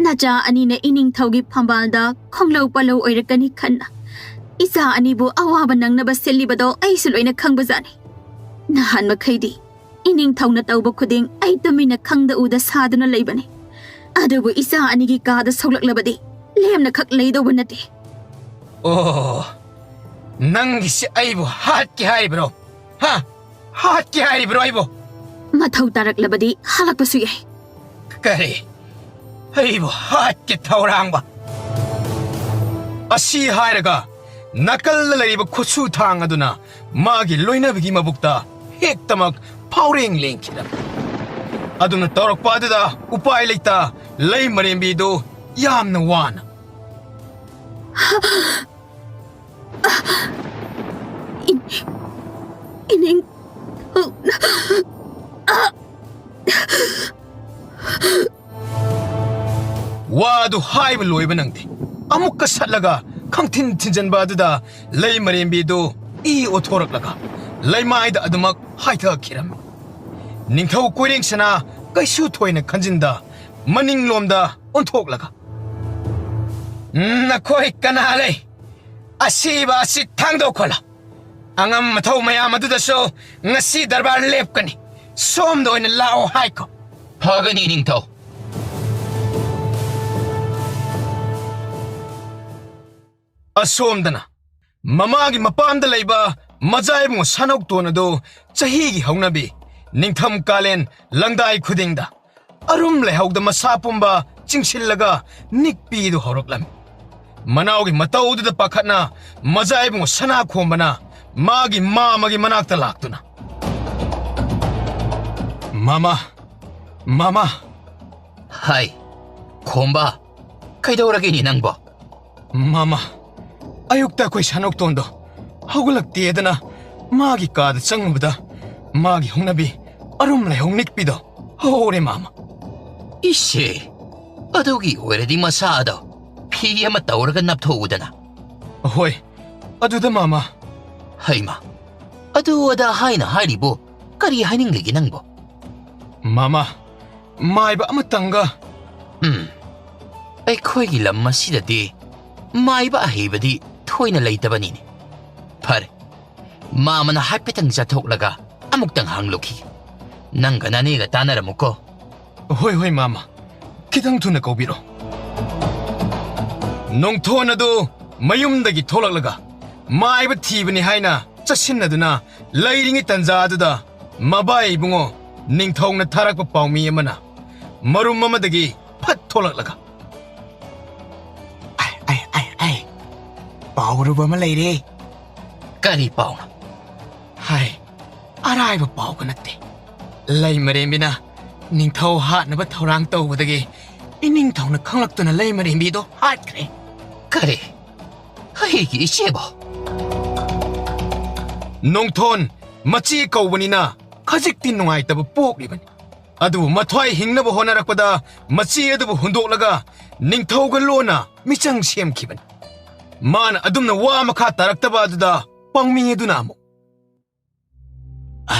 ꯅꯆꯥ ꯑꯅꯤꯅ ꯏꯅꯤꯡꯊꯧꯒꯤ ꯐꯝꯕꯥꯜꯗ ꯈꯣꯡꯂꯧ ꯄꯥꯂꯧ ꯑꯣꯏꯔꯛꯀꯅꯤ ꯈꯟꯅ ꯏꯆꯥ ꯑꯅꯤꯕꯨ ꯑꯋꯥꯕ ꯅꯪꯅꯕ ꯁꯤꯜꯂꯤꯕꯗꯣ ꯑꯩꯁꯨ ꯂꯣꯏꯅ ꯈꯪꯕꯖꯥꯠꯅꯤ꯫ ꯅꯍꯥꯟ ꯃꯈꯩꯗꯤ ꯏꯅꯤꯡꯊꯧꯅ ꯇꯧꯕ ꯈꯨꯗꯤꯡ ꯑꯩ ꯇꯨꯃꯤꯟꯅ ꯈꯪꯗ ꯎꯗ ꯁꯥꯗꯨꯅ ꯂꯩꯕꯅꯤ꯫ ꯑꯗꯨꯕꯨ ꯏꯆꯥ ꯑꯅꯤꯒꯤ ꯀꯥꯗ ꯁꯣꯛꯂꯛꯂꯕꯗꯤ ꯂꯦꯝꯅ ꯈꯛ ꯂꯩꯗꯧꯕ ꯅꯠꯇꯦ꯫ ꯑꯣ, ꯅꯪꯒꯤꯁꯤ ꯑꯩꯕꯨ ꯍꯥꯠꯀꯦ ꯍꯥꯏꯔꯤꯕ꯭ꯔꯣ? ꯍꯥ? ꯍꯥꯠꯀꯦ ꯍꯥꯏꯔꯤꯕ꯭ꯔꯣ ꯑꯩꯕꯨ? ꯃꯊꯧ ꯇꯥꯔꯛꯂꯕꯗꯤ ꯍꯜꯂꯛꯄꯁꯨ ꯌꯥꯏ꯫ ꯀꯔꯤ? ꯑꯩꯕꯨ ꯍꯥꯠꯀꯦ ꯊꯧꯔꯥꯡꯕ? ꯑꯁꯤ ꯍꯥꯏꯔꯒ ꯅꯥꯀꯜꯗ ꯂꯩꯔꯤꯕ ꯈꯨꯠꯁꯨ ꯊꯥꯡ ꯑꯗꯨꯅ ꯃꯥꯒꯤ ꯂꯣꯏꯅꯕꯤꯒꯤ ꯃꯕꯨꯛꯇ ꯍꯦꯛꯇꯃꯛ ꯐꯥꯎꯔꯦꯡ ꯂꯦꯡꯈꯤꯔꯝꯃꯤ꯫ ꯑꯗꯨꯅ ꯇꯧꯔꯛꯄ ꯑꯗꯨꯗ ꯎꯄꯥꯏ ꯂꯩꯇ ꯂꯩ ꯃꯔꯦꯝꯕꯤꯗꯨ ꯌꯥꯝꯅ ꯋꯥꯅ ꯏꯅꯤꯡ, ꯏꯅꯤꯡ, ꯋꯥ ꯑꯗꯨ ꯍꯥꯏꯕ ꯂꯣꯏꯕ ꯅꯪꯗꯦ꯫ ꯑꯃꯨꯛꯀ ꯁꯠꯂꯒ ꯈꯪꯊꯤꯟ ꯊꯤꯟꯖꯟꯕ ꯑꯗꯨꯗ ꯂꯩ ꯃꯔꯦꯝꯕꯤꯗꯨ ꯏ ꯑꯣꯊꯣꯔꯛꯂꯒ ꯂꯩꯃꯥꯏꯗ ꯑꯗꯨꯃꯛ ꯍꯥꯏꯊꯈꯤꯔꯝꯃꯤ꯫ ꯅꯤꯡꯊꯧ ꯀꯣꯏꯔꯦꯡꯁꯅ ꯀꯩꯁꯨ ꯊꯣꯏꯅ ꯈꯟꯖꯤꯟꯗ ꯃꯅꯤꯡꯂꯣꯝꯗ ꯑꯣꯟꯊꯣꯛꯂꯒ, "ꯅꯈꯣꯏ ꯀꯅꯥ ꯂꯩ? ꯑꯁꯤꯕ ꯑꯁꯤ ꯊꯥꯡꯗꯣꯛꯈꯣꯂꯣ꯫ ꯑꯉꯝ ꯑꯊꯧ ꯃꯌꯥꯝ ꯑꯗꯨꯗꯁꯨ ꯉꯁꯤ ꯗꯔꯕꯥꯔ ꯂꯦꯞꯀꯅꯤ꯫ ꯁꯣꯝꯗ ꯑꯣꯏꯅ ꯂꯥꯛꯑꯣ ꯍꯥꯏꯈꯣ꯫" "ꯐꯒꯅꯤ, ꯅꯤꯡꯊꯧ꯫" ꯑꯁꯣꯝꯗꯅ ꯃꯃꯥꯒꯤ ꯃꯄꯥꯝꯗ ꯂꯩꯕ ꯃꯖꯥ ꯏꯕꯨꯡꯉꯣ ꯁꯥꯅꯧꯇꯣꯟ ꯑꯗꯨ ꯆꯍꯤꯒꯤ ꯍꯧꯅꯕꯤ ꯅꯤꯡꯊꯝ ꯀꯥꯂꯦꯟ ꯂꯪꯗꯥꯏ ꯈꯨꯗꯤꯡꯗ ꯑꯔꯨꯝ ꯂꯩꯍꯧꯗ ꯃꯁꯥ ꯄꯨꯝꯕ ꯆꯤꯡꯁꯤꯜꯂꯒ ꯅꯤꯛꯄꯤꯗꯨ ꯍꯧꯔꯛꯂꯝꯃꯤ꯫ ꯃꯅꯥꯎꯒꯤ ꯃꯇꯧꯗꯨꯗ ꯄꯥꯈꯠꯅ ꯃꯖꯥ ꯏꯕꯨꯡꯉꯣ ꯁꯅꯥꯈꯣꯝꯕꯅ ꯃꯥꯒꯤ ꯃꯥꯃꯒꯤ ꯃꯅꯥꯛꯇ ꯂꯥꯛꯇꯨꯅ, "ꯃꯥꯃ, ꯃꯥꯃ!" "ꯍꯥꯏ, ꯈꯣꯝꯕ, ꯀꯩꯗꯧꯔꯒꯦꯅꯦ ꯅꯪꯕꯣ?" "ꯃꯥꯃ, ꯑꯌꯨꯛꯇ ꯑꯩꯈꯣꯏ ꯁꯥꯅꯧꯇꯣꯟꯗꯣ ꯍꯧꯒꯠꯂꯛꯇꯦꯗꯅ ꯃꯥꯒꯤ ꯀꯥꯗ ꯆꯪꯉꯨꯕꯗ ꯃꯥꯒꯤ ꯍꯧꯅꯕꯤ ꯑꯔꯨꯝ ꯂꯩꯍꯧ ꯅꯤꯛꯄꯤꯗꯣ ꯍꯧꯍꯧꯔꯦ, ꯃꯥꯃ꯫" "ꯏꯁꯦ, ꯑꯗꯨꯒꯤ ꯑꯣꯏꯔꯗꯤ ꯃꯁꯥꯗꯣ ꯐꯤ ꯑꯃ ꯇꯧꯔꯒ ꯅꯞꯊꯣꯛꯎꯗꯅ꯫" "ꯍꯣꯏ, ꯑꯗꯨꯗ ꯃꯥꯃ꯫" "ꯍꯩꯃ, ꯑꯗꯨ ꯑꯗꯥ ꯍꯥꯏꯅ ꯍꯥꯏꯔꯤꯕꯣ? ꯀꯔꯤ ꯍꯥꯏꯅꯤꯡꯂꯤꯒꯦ ꯅꯪꯕꯣ?" ꯃꯥꯃ, ꯃꯥꯏꯕ ꯑꯃꯇꯪꯒ꯫ ꯎꯝ, ꯑꯩꯈꯣꯏꯒꯤ ꯂꯝ ꯑꯁꯤꯗꯗꯤ ꯃꯥꯏꯕ ꯑꯍꯩꯕꯗꯤ ꯊꯣꯏꯅ ꯂꯩꯇꯕꯅꯤꯅꯦ꯫ ꯐꯔꯦ, ꯃꯥꯃꯅ ꯍꯥꯏꯐꯦꯠꯇꯪ ꯆꯠꯊꯣꯛꯂꯒ ꯑꯃꯨꯛꯇꯪ ꯍꯪꯂꯨꯈꯤ꯫ ꯅꯪꯒ ꯅꯅꯦꯒ ꯇꯥꯟꯅꯔꯝꯃꯨꯀꯣ꯫ ꯍꯣꯏ, ꯍꯣꯏ, ꯃꯥꯃ꯫ ꯈꯤꯇꯪ ꯊꯨꯅ ꯀꯧꯕꯤꯔꯣ꯫ ꯅꯣꯡꯊꯣꯟ ꯑꯗꯨ ꯃꯌꯨꯝꯗꯒꯤ ꯊꯣꯛꯂꯛꯂꯒ ꯃꯥꯏꯕ ꯊꯤꯕꯅꯤ ꯍꯥꯏꯅ ꯆꯠꯁꯤꯟꯅꯗꯨꯅ ꯂꯩꯔꯤꯉꯩ ꯇꯟꯖꯥ ꯑꯗꯨꯗ ꯃꯕꯥꯏ ꯏꯕꯨꯡꯉꯣ ꯅꯤꯡꯊꯧꯅ ꯊꯥꯔꯛꯄ ꯄꯥꯎꯃꯤ ꯑꯃꯅ ꯃꯔꯨꯝ ꯑꯃꯗꯒꯤ ꯐꯠ ꯊꯣꯛꯂꯛꯂꯒ, "ꯑꯩ, ꯑꯩ, ꯑꯩ, ꯑꯩ, ꯄꯥꯎ ꯑꯔꯨꯕ ꯑꯃ ꯂꯩꯔꯦ꯫" "ꯀꯔꯤ ꯄꯥꯎꯅꯣ?" "ꯍꯥꯏ, ꯑꯔꯥꯏꯕ ꯄꯥꯎꯒ ꯅꯠꯇꯦ꯫ ꯂꯩꯃꯔꯦꯝꯕꯤꯅ ꯅꯤꯡꯊꯧ ꯍꯥꯠꯅꯕ ꯊꯧꯔꯥꯡ ꯇꯧꯕꯗꯒꯤ ꯏꯅꯤꯡꯊꯧꯅ ꯈꯪꯂꯛꯇꯨꯅ ꯂꯩꯃꯔꯦꯝꯕꯤꯗꯣ ꯍꯥꯠꯈ꯭ꯔꯦ꯫" "ꯀꯔꯤ? ꯑꯩꯒꯤ ꯏꯆꯦꯕꯣ?" ꯅꯣꯡꯊꯣꯟ ꯃꯆꯦ ꯀꯧꯕꯅꯤꯅ ꯈꯖꯤꯛꯇꯤ ꯅꯨꯡꯉꯥꯏꯇꯕ ꯄꯣꯛꯂꯤꯕꯅꯤ꯫ ꯑꯗꯨꯕꯨ ꯃꯊ꯭ꯋꯥꯏ ꯍꯤꯡꯅꯕ ꯍꯣꯠꯅꯔꯛꯄꯗ ꯃꯆꯦ ꯑꯗꯨꯕꯨ ꯍꯨꯟꯗꯣꯛꯂꯒ ꯅꯤꯡꯊꯧꯒ ꯂꯣꯟꯅ ꯃꯤꯆꯪ ꯁꯦꯝꯈꯤꯕꯅꯤ꯫ ꯃꯥꯅ ꯑꯗꯨꯝꯅ ꯋꯥ ꯃꯈꯥ ꯇꯥꯔꯛꯇꯕ ꯑꯗꯨꯗ ꯄꯥꯎꯃꯤ ꯑꯗꯨꯅ ꯑꯃꯨꯛ, "ꯑ,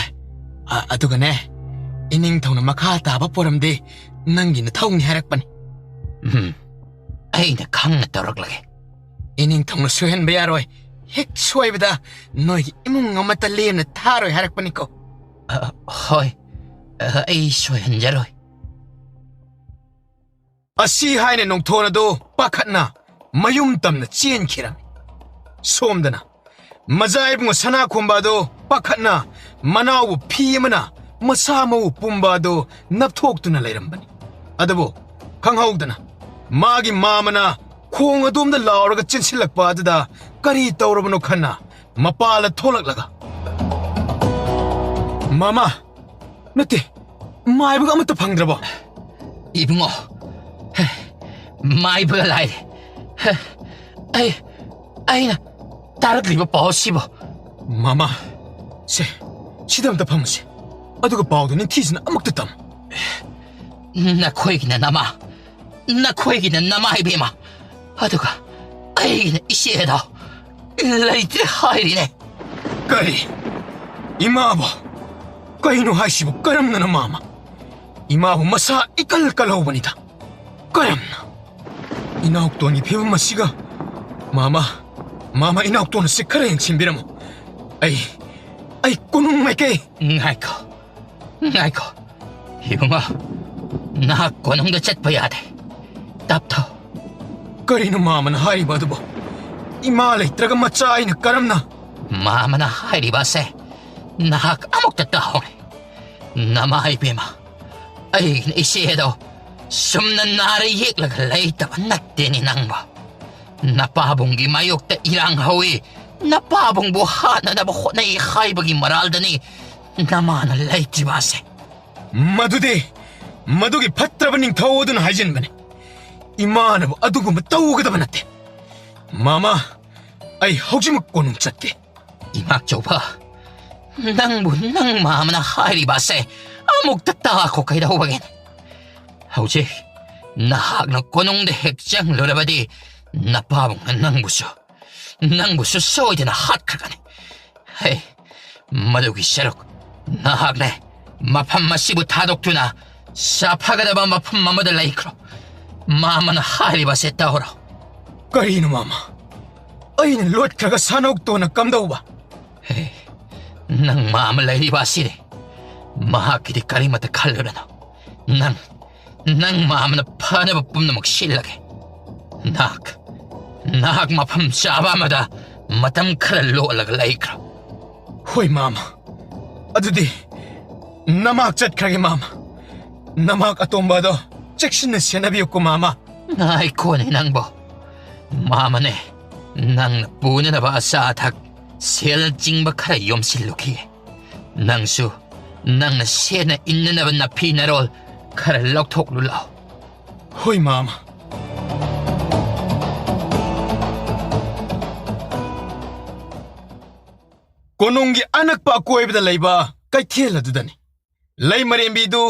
ꯑ, ꯑꯗꯨꯒꯅꯦ, ꯏꯅꯤꯡꯊꯧꯅ ꯃꯈꯥ ꯇꯥꯕ ꯄꯣꯔꯝꯗꯤ ꯅꯪꯒꯤ ꯅꯊꯧꯅꯤ ꯍꯥꯏꯔꯛꯄꯅꯤ꯫" "ꯎꯝ, ꯑꯩꯅ ꯈꯪꯅ ꯇꯧꯔꯛꯂꯒꯦ꯫" "ꯏꯅꯤꯡꯊꯧꯅ ꯁꯣꯏꯍꯟꯕ ꯌꯥꯔꯣꯏ꯫ ꯍꯦꯛ ꯁꯣꯏꯕꯗ ꯅꯣꯏꯒꯤ ꯏꯃꯨꯡ ꯑꯃꯠꯇ ꯂꯦꯝꯅ ꯊꯥꯔꯣꯏ ꯍꯥꯏꯔꯛꯄꯅꯤꯀꯣ꯫" "ꯑ, ꯍꯣꯏ, ꯑ, ꯑꯩ ꯁꯣꯏꯍꯟꯖꯔꯣꯏ꯫" ꯑꯁꯤ ꯍꯥꯏꯅ ꯅꯣꯡꯊꯣꯟ ꯑꯗꯨ ꯄꯥꯈꯠꯅ ꯃꯌꯨꯝ ꯇꯝꯅ ꯆꯦꯟꯈꯤꯔꯝꯃꯤ꯫ ꯁꯣꯝꯗꯅ ꯃꯖꯥ ꯏꯕꯨꯡꯉꯣ ꯁꯅꯥꯈꯣꯝꯕ ꯑꯗꯨ ꯄꯥꯈꯠꯅ ꯃꯅꯥꯎꯕꯨ ꯐꯤ ꯑꯃꯅ ꯃꯁꯥ ꯃꯎ ꯄꯨꯝꯕ ꯑꯗꯨ ꯅꯞꯊꯣꯛꯇꯨꯅ ꯂꯩꯔꯝꯕꯅꯤ꯫ ꯑꯗꯨꯕꯨ ꯈꯪꯍꯧꯗꯅ ꯃꯥꯒꯤ ꯃꯥꯃꯅ ꯈꯣꯡ ꯑꯗꯣꯝꯗ ꯂꯥꯎꯔꯒ ꯆꯦꯟꯁꯤꯜꯂꯛꯄ ꯑꯗꯨꯗ ꯀꯔꯤ ꯇꯧꯔꯕꯅꯣ ꯈꯟꯅ ꯃꯄꯥꯜꯗ ꯊꯣꯛꯂꯛꯂꯒ, "ꯃꯥꯃ, ꯅꯠꯇꯦ, ꯃꯥꯏꯕꯒ ꯑꯃꯠꯇ ꯐꯪꯗ꯭ꯔꯕꯣ?" "ꯏꯕꯨꯡꯉꯣ, ꯃꯥꯏꯕꯒ ꯂꯥꯏꯔꯦ꯫ ꯑꯩ, ꯑꯩꯅ ꯇꯥꯔꯛꯂꯤꯕ ꯄꯥꯎ ꯑꯁꯤꯕꯨ꯫" "ꯃꯥꯃ, ꯁꯦ, ꯁꯤꯗ ꯑꯝꯇ ꯐꯝꯃꯁꯦ꯫ ꯑꯗꯨꯒ ꯄꯥꯎꯗꯣ ꯅꯤꯡꯊꯤꯖꯅ ꯑꯃꯨꯛꯇ ꯇꯝꯃꯨ꯫" "ꯅꯈꯣꯏꯒꯤꯅ ꯅꯃꯥ, ꯅꯈꯣꯏꯒꯤꯅ ꯅꯃꯥ ꯏꯕꯦꯝꯃ, ꯑꯗꯨꯒ ꯑꯩꯒꯤꯅ ꯏꯆꯦꯗꯣ ꯂꯩꯇ꯭ꯔꯦ ꯍꯥꯏꯔꯤꯅꯦ꯫" "ꯀꯔꯤ? ꯏꯃꯥꯕꯣ? ꯀꯩꯅꯣ ꯍꯥꯏꯁꯤꯕꯨ? ꯀꯔꯝꯅꯅꯣ ꯃꯥꯃ?" ꯏꯃꯥꯕꯨ ꯃꯁꯥ ꯏꯀꯜ ꯀꯜꯍꯧꯕꯅꯤꯗ꯫ ꯀꯔꯝꯅ? ꯏꯅꯥꯎꯇꯣꯟꯒꯤ ꯐꯤꯕꯝ ꯑꯁꯤꯒ꯫ ꯃꯥꯃ, ꯃꯥꯃ, ꯏꯅꯥꯎꯇꯣꯟ ꯑꯁꯤ ꯈꯔ ꯌꯦꯡꯁꯤꯟꯕꯤꯔꯝꯃꯨ꯫ ꯑꯩ, ꯑꯩ ꯀꯣꯅꯨꯡ ꯃꯥꯏꯀꯩ꯫ ꯉꯥꯏꯈꯣ, ꯉꯥꯏꯈꯣ꯫ ꯏꯕꯨꯡꯉꯣ, ꯅꯍꯥꯛ ꯀꯣꯅꯨꯡꯗ ꯆꯠꯄ ꯌꯥꯗꯦ꯫ ꯇꯞꯊꯧ꯫ ꯀꯔꯤꯅꯣ ꯃꯥꯃꯅ ꯍꯥꯏꯔꯤꯕ ꯑꯗꯨꯕꯣ? ꯏꯃꯥ ꯂꯩꯇ꯭ꯔꯒ ꯃꯆꯥ ꯑꯩꯅ ꯀꯔꯝꯅ? ꯃꯥꯃꯅ ꯍꯥꯏꯔꯤꯕ ꯑꯁꯦ ꯅꯍꯥꯛ ꯑꯃꯨꯛꯇ ꯇꯥꯍꯧꯔꯦ꯫ ꯅꯃꯥ ꯏꯕꯦꯝꯃ, ꯑꯩꯅ ꯏꯆꯦꯗꯣ ꯁꯨꯝꯅ ꯅꯥꯔ ꯌꯦꯛꯂꯒ ꯂꯩꯇꯕ ꯅꯠꯇꯦꯅꯦ ꯅꯪꯕꯣ꯫ ꯅꯄꯥꯕꯨꯡꯒꯤ ꯃꯥꯌꯣꯛꯇ ꯏꯔꯥꯡ ꯍꯧꯏ, ꯅꯄꯥꯕꯨꯡꯕꯨ ꯍꯥꯠꯅꯅꯕ ꯍꯣꯠꯅꯩ ꯍꯥꯏꯕꯒꯤ ꯃꯔꯥꯜꯗꯅꯤ ꯅꯃꯥꯅ ꯂꯩꯇ꯭ꯔꯤꯕ ꯑꯁꯦ꯫ ꯃꯗꯨꯗꯤ ꯃꯗꯨꯒꯤ ꯐꯠꯇ꯭ꯔꯕ ꯅꯤꯡꯊꯧ ꯑꯗꯨꯅ ꯍꯥꯏꯖꯤꯟꯕꯅꯤ꯫ ꯏꯃꯥꯅꯕꯨ ꯑꯗꯨꯒꯨꯝꯕ ꯇꯧꯒꯗꯕ ꯅꯠꯇꯦ꯫ ꯃꯥꯃ, ꯑꯩ ꯍꯧꯖꯤꯛꯃꯛ ꯀꯣꯅꯨꯡ ꯆꯠꯀꯦ꯫ ꯏꯃꯥꯆꯧꯕ, ꯅꯪꯕꯨ ꯅꯪ ꯃꯥꯃꯅ ꯍꯥꯏꯔꯤꯕ ꯑꯁꯦ ꯑꯃꯨꯛꯇ ꯇꯥꯈꯣ ꯀꯩꯗꯧꯕꯒꯤꯅꯤ? ꯍꯧꯖꯤꯛ ꯅꯍꯥꯛꯅ ꯀꯣꯅꯨꯡꯗ ꯍꯦꯛ ꯆꯪꯂꯨꯔꯕꯗꯤ ꯅꯄꯥꯕꯨꯡꯅ ꯅꯪꯕꯨꯁꯨ, ꯅꯪꯕꯨꯁꯨ ꯁꯣꯏꯗꯅ ꯍꯥꯠꯈ꯭ꯔꯒꯅꯤ꯫ ꯍꯦ, ꯃꯗꯨꯒꯤ ꯁꯔꯨꯛ ꯅꯍꯥꯛꯅ ꯃꯐꯝ ꯑꯁꯤꯕꯨ ꯊꯥꯗꯣꯛꯇꯨꯅ ꯁꯥꯐꯒꯗꯕ ꯃꯐꯝ ꯑꯃꯗ ꯂꯩꯈ꯭ꯔꯣ꯫ ꯃꯥꯃꯅ ꯍꯥꯏꯔꯤꯕ ꯑꯁꯦ ꯇꯧꯔꯣ꯫ ꯀꯔꯤꯅꯣ ꯃꯥꯃ? ꯑꯩꯅ ꯂꯣꯠꯈ꯭ꯔꯒ ꯁꯥꯅꯧꯇꯣꯟꯅ ꯀꯝꯗꯧꯕ? ꯍꯦ, ꯅꯪ ꯃꯥꯃ ꯂꯩꯔꯤꯕ ꯑꯁꯤꯗꯤ ꯃꯍꯥꯛꯀꯤꯗꯤ ꯀꯔꯤꯃꯠꯇ ꯈꯜꯂꯨꯔꯅꯨ꯫ ꯅꯪ, ꯅꯪ ꯃꯥꯃꯅ ꯐꯅꯕ ꯄꯨꯝꯅꯃꯛ ꯁꯤꯜꯂꯒꯦ꯫ ꯅꯍꯥꯛ, ꯅꯍꯥꯛ ꯃꯐꯝ ꯆꯥꯕ ꯑꯃꯗ ꯃꯇꯝ ꯈꯔ ꯂꯣꯠꯂꯒ ꯂꯩꯈ꯭ꯔꯣ꯫ ꯍꯣꯏ ꯃꯥꯃ꯫ ꯑꯗꯨꯗꯤ ꯅꯃꯥꯛ ꯆꯠꯈ꯭ꯔꯒꯦ ꯃꯥꯃ꯫ ꯅꯃꯥꯛ ꯑꯇꯣꯝꯕ ꯑꯗꯣ ꯆꯦꯛꯁꯤꯟꯅ ꯁꯦꯟꯅꯕꯤꯌꯨꯀꯣ ꯃꯥꯃ꯫ ꯉꯥꯏꯈꯣꯅꯦ ꯅꯪꯕꯣ꯫ ꯃꯥꯃꯅꯦ, ꯅꯪꯅ ꯄꯨꯅꯅꯕ ꯑꯆꯥ ꯑꯊꯛ, ꯁꯦꯜꯅꯆꯤꯡꯕ ꯈꯔ ꯌꯣꯝꯁꯤꯜꯂꯨꯈꯤꯒꯦ꯫ ꯅꯪꯁꯨ ꯅꯪꯅ ꯁꯦꯠꯅ ꯏꯟꯅꯅꯕ ꯅꯐꯤ ꯅꯔꯣꯜ ꯈꯔ ꯂꯧꯊꯣꯛꯂꯨ ꯂꯥꯎ꯫ ꯍꯣꯏ ꯃꯥꯃ꯫ ꯀꯣꯅꯨꯡꯒꯤ ꯑꯅꯛꯄ ꯑꯀꯣꯏꯕꯗ ꯂꯩꯕ ꯀꯩꯊꯦꯜ ꯑꯗꯨꯗꯅꯤ꯫ ꯂꯩꯃꯔꯦꯝꯕꯤꯗꯨ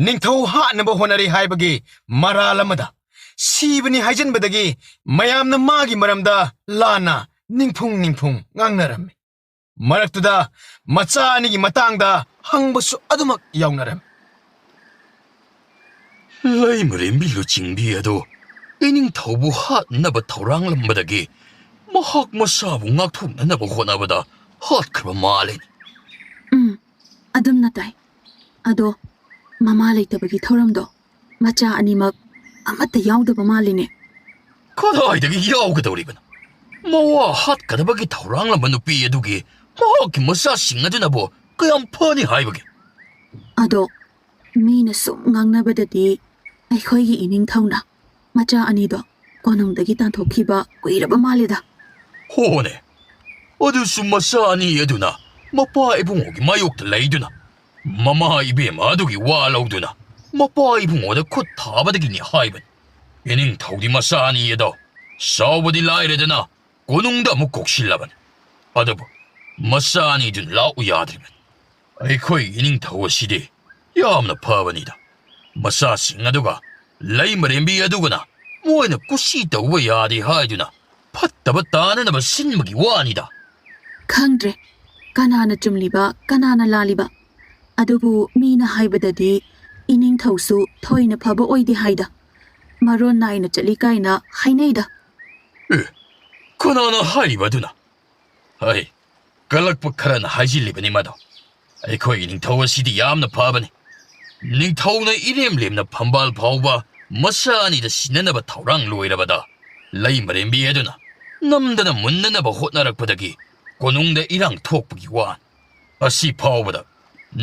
ꯅꯤꯡꯊꯧ ꯍꯥꯠꯅꯕ ꯍꯣꯠꯅꯔꯤ ꯍꯥꯏꯕꯒꯤ ꯃꯔꯥꯜ ꯑꯃꯗ ꯁꯤꯕꯅꯤ ꯍꯥꯏꯖꯤꯟꯕꯗꯒꯤ ꯃꯌꯥꯝꯅ ꯃꯥꯒꯤ ꯃꯔꯝꯗ ꯂꯥꯟꯅ ꯅꯤꯡꯐꯨꯡ ꯅꯤꯡꯐꯨꯡ ꯉꯥꯡꯅꯔꯝꯃꯤ꯫ ꯃꯔꯛꯇꯨꯗ ꯃꯆꯥ ꯑꯅꯤꯒꯤ ꯃꯇꯥꯡꯗ ꯍꯪꯕꯁꯨ ꯑꯗꯨꯃꯛ ꯌꯥꯎꯅꯔꯝꯃꯤ꯫ ꯂꯩꯃꯔꯦꯝꯕꯤ ꯂꯨꯆꯤꯡꯕꯤ ꯑꯗꯨ ꯏꯅꯤꯡꯊꯧꯕꯨ ꯍꯥꯠꯅꯕ ꯊꯧꯔꯥꯡꯂꯝꯕꯗꯒꯤ ꯃꯍꯥꯛ ꯃꯁꯥꯕꯨ ꯉꯥꯛꯊꯣꯛꯅꯅꯕ ꯍꯣꯠꯅꯕꯗ ꯍꯥꯠꯈ꯭ꯔꯕ ꯃꯥꯜꯂꯤꯅꯤ꯫ ꯎꯝ, ꯑꯗꯨꯝꯅ ꯇꯥꯏ꯫ ꯑꯗꯣ ꯃꯃꯥ ꯂꯩꯇꯕꯒꯤ ꯊꯧꯔꯝꯗꯣ ꯃꯆꯥ ꯑꯅꯤꯃꯛ ꯑꯃꯠꯇ ꯌꯥꯎꯗꯕ ꯃꯥꯜꯂꯤꯅꯦ꯫ ꯀꯗꯥꯏꯗꯒꯤ ꯌꯥꯎꯒꯗꯧꯔꯤꯕꯅꯣ? ꯃꯋꯥ ꯍꯥꯠꯀꯗꯕꯒꯤ ꯊꯧꯔꯥꯡꯂꯝꯕ ꯅꯨꯄꯤ ꯑꯗꯨꯒꯤ ꯃꯍꯥꯛꯀꯤ ꯃꯆꯥꯁꯤꯡ ꯑꯗꯨꯅꯕꯨ ꯀꯌꯥꯝ ꯐꯅꯤ ꯍꯥꯏꯕꯒꯦ? ꯑꯗꯣ ꯃꯤꯅ ꯁꯨꯝ ꯉꯥꯡꯅꯕꯗꯗꯤ ꯑꯩꯈꯣꯏꯒꯤ ꯏꯅꯤꯡꯊꯧꯅ ꯃꯆꯥ ꯑꯅꯤꯗꯣ ꯀꯣꯅꯨꯡꯗꯒꯤ ꯇꯥꯟꯊꯣꯛꯈꯤꯕ ꯀꯨꯏꯔꯕ ꯃꯥꯜꯂꯦꯗ꯫ ꯍꯣꯅꯦ, ꯑꯗꯨꯁꯨ ꯃꯆꯥ ꯑꯅꯤ ꯑꯗꯨꯅ ꯃꯄꯥ ꯏꯕꯨꯡꯉꯣꯒꯤ ꯃꯥꯌꯣꯛꯇ ꯂꯩꯗꯨꯅ ꯃꯃꯥ ꯏꯕꯦꯝꯃ ꯑꯗꯨꯒꯤ ꯋꯥ ꯂꯧꯗꯨꯅ ꯃꯄꯥ ꯏꯕꯨꯡꯉꯣꯗ ꯈꯨꯠ ꯊꯥꯕꯗꯒꯤꯅꯤ ꯍꯥꯏꯕꯅꯤ꯫ ꯏꯅꯤꯡꯊꯧꯗꯤ ꯃꯆꯥ ꯑꯅꯤ ꯑꯗꯣ ꯆꯥꯎꯕꯗꯤ ꯂꯥꯏꯔꯗꯅ ꯀꯣꯅꯨꯡꯗ ꯑꯃꯨꯛ ꯀꯣꯛꯁꯤꯜꯂꯕꯅꯤ꯫ ꯑꯗꯨꯕꯨ ꯃꯆꯥ ꯑꯅꯤꯗꯨꯅ ꯂꯥꯛꯎ ꯌꯥꯗ꯭ꯔꯤꯕꯅꯤ꯫ ꯑꯩꯈꯣꯏ ꯏꯅꯤꯡꯊꯧ ꯑꯁꯤꯗꯤ ꯌꯥꯝꯅ ꯐꯕꯅꯤꯗ꯫ ꯃꯆꯥꯁꯤꯡ ꯑꯗꯨꯒ ꯂꯩꯃꯔꯦꯝꯕꯤ ꯑꯗꯨꯒꯅ ꯃꯣꯏꯅ ꯀꯨꯁꯤ ꯇꯧꯕ ꯌꯥꯗꯦ ꯍꯥꯏꯗꯨꯅ ꯐꯠꯇꯕ ꯇꯥꯅꯅꯕ ꯁꯤꯟꯕꯒꯤ ꯋꯥꯅꯤꯗ꯫ ꯈꯪꯗ꯭ꯔꯦ, ꯀꯅꯥꯅ ꯆꯨꯝꯂꯤꯕ, ꯀꯅꯥꯅ ꯂꯥꯜꯂꯤꯕ? ꯑꯗꯨꯕꯨ ꯃꯤꯅ ꯍꯥꯏꯕꯗꯗꯤ ꯏꯅꯤꯡꯊꯧꯁꯨ ꯊꯣꯏꯅ ꯐꯕ ꯑꯣꯏꯗꯦ ꯍꯥꯏꯗ꯫ ꯃꯔꯣꯟ ꯅꯥꯏꯅ ꯆꯠꯂꯤ ꯀꯥꯏꯅ ꯍꯥꯏꯅꯩꯗ꯫ ꯑꯦ, ꯀꯅꯥꯅ ꯍꯥꯏꯔꯤꯕ ꯑꯗꯨꯅ? ꯍꯩ, ꯀꯜꯂꯛꯄ ꯈꯔꯅ ꯍꯥꯏꯖꯤꯜꯂꯤꯕꯅꯤ ꯃꯗꯣ꯫ ꯑꯩꯈꯣꯏꯒꯤ ꯅꯤꯡꯊꯧ ꯑꯁꯤꯗꯤ ꯌꯥꯝꯅ ꯐꯕꯅꯤ꯫ ꯅꯤꯡꯊꯧꯅ ꯏꯔꯦꯝ ꯂꯦꯝꯅ ꯐꯝꯕꯥꯜ ꯐꯥꯎꯕ ꯃꯆꯥ ꯑꯅꯤꯗ ꯁꯤꯟꯅꯅꯕ ꯊꯧꯔꯥꯡ ꯂꯣꯏꯔꯕꯗ, ꯂꯩꯃꯔꯦꯝꯕꯤ ꯑꯗꯨꯅ ꯅꯝꯗꯅ ꯃꯨꯟꯅꯅꯕ ꯍꯣꯠꯅꯔꯛꯄꯗꯒꯤ ꯀꯣꯅꯨꯡꯗ ꯏꯔꯥꯡ ꯊꯣꯛꯄꯒꯤ ꯋꯥꯅꯤ꯫ ꯑꯁꯤ ꯐꯥꯎꯕꯗ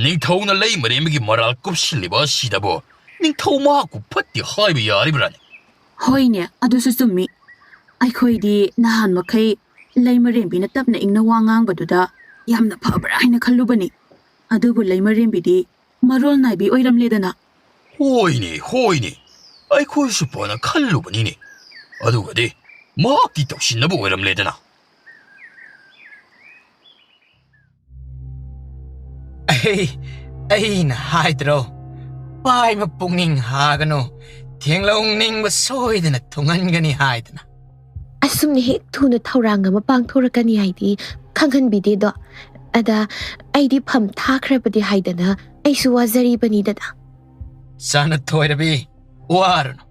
ꯅꯤꯡꯊꯧꯅ ꯂꯩꯃꯔꯦꯝꯕꯒꯤ ꯃꯔꯥꯜ ꯀꯨꯞꯁꯤꯜꯂꯤꯕ ꯑꯁꯤꯗꯕꯨ ꯅꯤꯡꯊꯧ ꯃꯍꯥꯛꯄꯨ ꯐꯠꯇꯦ ꯍꯥꯏꯕ ꯌꯥꯔꯤꯕ꯭ꯔꯥꯅꯦ? ꯍꯣꯏꯅꯦ, ꯑꯗꯨꯁꯨ ꯆꯨꯝꯃꯤ꯫ ꯑꯩꯈꯣꯏꯗꯤ ꯅꯍꯥꯟ ꯃꯈꯩ ꯂꯩꯃꯔꯦꯝꯕꯤꯅ ꯇꯞꯅ ꯏꯪꯅ ꯋꯥ ꯉꯥꯡꯕꯗꯨꯗ ꯌꯥꯝꯅ ꯐꯕ꯭ꯔꯥ ꯍꯥꯏꯅ ꯈꯜꯂꯨꯕꯅꯤ꯫ ꯑꯗꯨꯕꯨ ꯂꯩꯃꯔꯦꯝꯕꯤꯗꯤ ꯃꯔꯣꯜ ꯅꯥꯏꯕꯤ ꯑꯣꯏꯔꯝꯂꯦꯗꯅ꯫ ꯍꯣꯏꯅꯦ, ꯍꯣꯏꯅꯦ, ꯑꯩꯈꯣꯏꯁꯨ ꯐꯅ ꯈꯜꯂꯨꯕꯅꯤꯅꯦ꯫ ꯑꯗꯨꯒꯗꯤ ꯃꯍꯥꯛꯀꯤ ꯇꯧꯁꯤꯟꯅꯕ ꯑꯣꯏꯔꯝꯂꯦꯗꯅ꯫ ꯑꯩ, ꯑꯩꯅ ꯍꯥꯏꯗ꯭ꯔꯣ? ꯄꯥꯏꯕ ꯄꯨꯛꯅꯤꯡ ꯍꯥꯒꯅꯨ, ꯊꯦꯡꯂꯧ ꯅꯤꯡꯕ ꯁꯣꯏꯗꯅ ꯊꯨꯡꯍꯟꯒꯅꯤ ꯍꯥꯏꯗꯅ꯫ ꯑꯁꯨꯝꯅ ꯍꯦꯛ ꯊꯨꯅ ꯊꯧꯔꯥꯡ ꯑꯃ ꯄꯥꯡꯊꯣꯔꯛꯀꯅꯤ ꯍꯥꯏꯗꯤ ꯈꯪꯍꯟꯕꯤꯗꯦꯗꯣ꯫ ꯑꯗ ꯑꯩꯗꯤ ꯐꯝ ꯊꯥꯈ꯭ꯔꯕꯗꯤ ꯍꯥꯏꯗꯅ ꯑꯩꯁꯨ ꯋꯥꯖꯔꯤꯕꯅꯤꯗꯅ꯫ ꯆꯥꯅ ꯊꯣꯏꯔꯕꯤ, ꯋꯥꯔꯨꯅꯨ꯫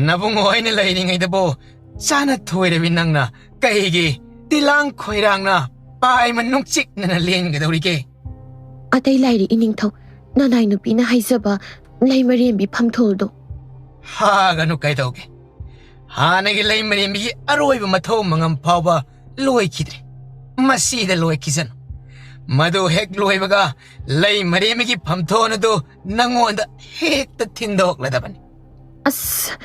ꯅꯕꯨꯡꯉꯣ ꯑꯩꯅ ꯂꯩꯔꯤꯉꯩꯗꯕꯨ ꯆꯥꯅ ꯊꯣꯏꯔꯕꯤ ꯅꯪꯅ ꯀꯩꯒꯤ ꯇꯤꯂꯥꯡ ꯈꯣꯏꯔꯥꯡꯅ ꯄꯥꯏꯃ ꯅꯨꯡꯆꯤꯛꯅꯅ ꯂꯦꯟꯒꯗꯧꯔꯤꯒꯦ? ꯑꯇꯩ ꯂꯥꯏꯔꯤ ꯏꯅꯤꯡꯊꯧ, ꯅꯅꯥꯏ ꯅꯨꯄꯤꯅ ꯍꯥꯏꯖꯕ ꯂꯩꯃꯔꯦꯝꯕꯤ ꯐꯝꯊꯣꯜꯗꯣ꯫ ꯍꯥꯒꯅꯨ ꯀꯩꯗꯧꯒꯦ? ꯍꯥꯟꯅꯒꯤ ꯂꯩꯃꯔꯦꯝꯕꯤꯒꯤ ꯑꯔꯣꯏꯕ ꯃꯊꯧ ꯃꯉꯝ ꯐꯥꯎꯕ ꯂꯣꯏꯈꯤꯗ꯭ꯔꯤ꯫ ꯃꯁꯤꯗ ꯂꯣꯏꯈꯤꯁꯅꯨ꯫ ꯃꯗꯨ ꯍꯦꯛ ꯂꯣꯏꯕꯒ ꯂꯩꯃꯔꯦꯝꯕꯤꯒꯤ ꯐꯝꯊꯣꯟ ꯑꯗꯨ ꯅꯪꯉꯣꯟꯗ ꯍꯦꯛꯇ ꯊꯤꯟꯗꯣꯛꯂꯗꯕꯅꯤ꯫ ꯑꯁ,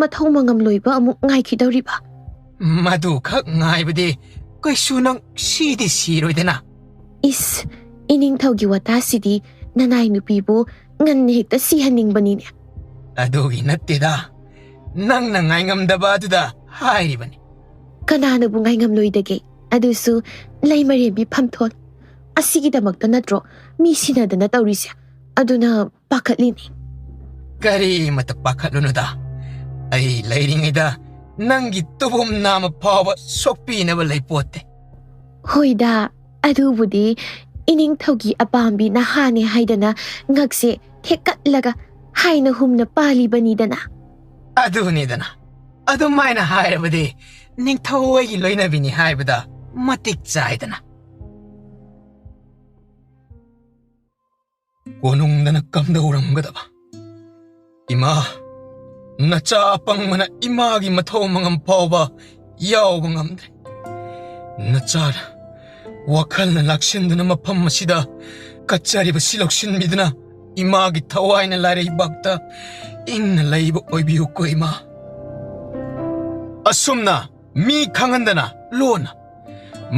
ꯃꯊꯧ ꯃꯉꯝ ꯂꯣꯏꯕ ꯑꯃꯨꯛ ꯉꯥꯏꯈꯤꯗꯧꯔꯤꯕ? ꯃꯗꯨꯈꯛ ꯉꯥꯏꯕꯗꯤ ꯀꯩꯁꯨ ꯅꯪ ꯁꯤꯗꯤ ꯁꯤꯔꯣꯏꯗꯅ꯫ ꯏꯁ, ꯏꯅꯤꯡꯊꯧꯒꯤ ꯋꯥꯇꯥꯁꯤꯗꯤ ꯅꯅꯥꯏ ꯅꯨꯄꯤꯕꯨ ꯉꯟꯅ ꯍꯦꯛꯇ ꯁꯤꯍꯟꯅꯤꯡꯕꯅꯤꯅꯦ꯫ ꯑꯗꯨꯒꯤ ꯅꯠꯇꯦꯗ, ꯅꯪꯅ ꯉꯥꯏꯉꯝꯗꯕ ꯑꯗꯨꯗ ꯍꯥꯏꯔꯤꯕꯅꯤ꯫ ꯀꯅꯥꯅꯕꯨ ꯉꯥꯏꯉꯝꯂꯣꯏꯗꯒꯦ? ꯑꯗꯨꯁꯨ ꯂꯩꯃꯔꯦꯝꯕꯤ ꯐꯝꯊꯣꯟ꯫ ꯑꯁꯤꯒꯤꯗꯃꯛꯇ ꯅꯠꯇ꯭ꯔꯣ ꯃꯤ ꯁꯤꯅꯗꯅ ꯇꯧꯔꯤꯁꯦ? ꯑꯗꯨꯅ ꯄꯥꯈꯠꯂꯤꯅꯤ꯫ ꯀꯔꯤꯃꯇ ꯄꯥꯈꯠꯂꯨꯅꯨꯗ, ꯑꯩ ꯂꯩꯔꯤꯉꯩꯗ ꯅꯪꯒꯤ ꯇꯨꯕꯨꯝ ꯅꯥꯝꯃ ꯐꯥꯎꯕ ꯁꯣꯛꯄꯤꯅꯕ ꯂꯩꯄꯣꯠꯇꯦ꯫ ꯍꯣꯏꯗ, ꯑꯗꯨꯕꯨꯗꯤ ꯏꯅꯤꯡꯊꯧꯒꯤ ꯑꯄꯥꯝꯕꯤ ꯅꯍꯥꯅꯦ ꯍꯥꯏꯗꯅ ꯉꯛꯁꯦ ꯊꯦꯛꯀꯠꯂꯒ ꯍꯥꯏꯅ ꯍꯨꯝꯅ ꯄꯥꯜꯂꯤꯕꯅꯤꯗꯅ꯫ ꯑꯗꯨꯅꯤꯗꯅ, ꯑꯗꯨꯃꯥꯏꯅ ꯍꯥꯏꯔꯕꯗꯤ ꯅꯤꯡꯊꯧ ꯑꯩꯒꯤ ꯂꯣꯏꯅꯕꯤꯅꯤ ꯍꯥꯏꯕꯗ ꯃꯇꯤꯛ ꯆꯥꯏꯗꯅ꯫ ꯀꯣꯅꯨꯡꯗꯅ ꯀꯝꯗꯧꯔꯝꯒꯗꯕ? ꯏꯃꯥ, ꯅꯆꯥ ꯑꯄꯪꯕꯅ ꯏꯃꯥꯒꯤ ꯃꯊꯧ ꯃꯉꯝ ꯐꯥꯎꯕ ꯌꯥꯎꯕ ꯉꯝꯗ꯭ꯔꯦ꯫ ꯅꯆꯥꯅ ꯋꯥꯈꯜꯅ ꯂꯥꯛꯁꯤꯟꯗꯨꯅ ꯃꯐꯝ ꯑꯁꯤꯗ ꯀꯠꯆꯔꯤꯕꯁꯤ ꯂꯧꯁꯤꯟꯕꯤꯗꯨꯅ ꯏꯃꯥꯒꯤ ꯊꯋꯥꯏꯅ ꯂꯥꯏꯔꯩꯕꯥꯛꯇ ꯏꯪꯅ ꯂꯩꯕ ꯑꯣꯏꯕꯤꯌꯨꯀꯣ ꯏꯃꯥ꯫ ꯑꯁꯨꯝꯅ ꯃꯤ ꯈꯪꯍꯟꯗꯅ ꯂꯣꯟꯅ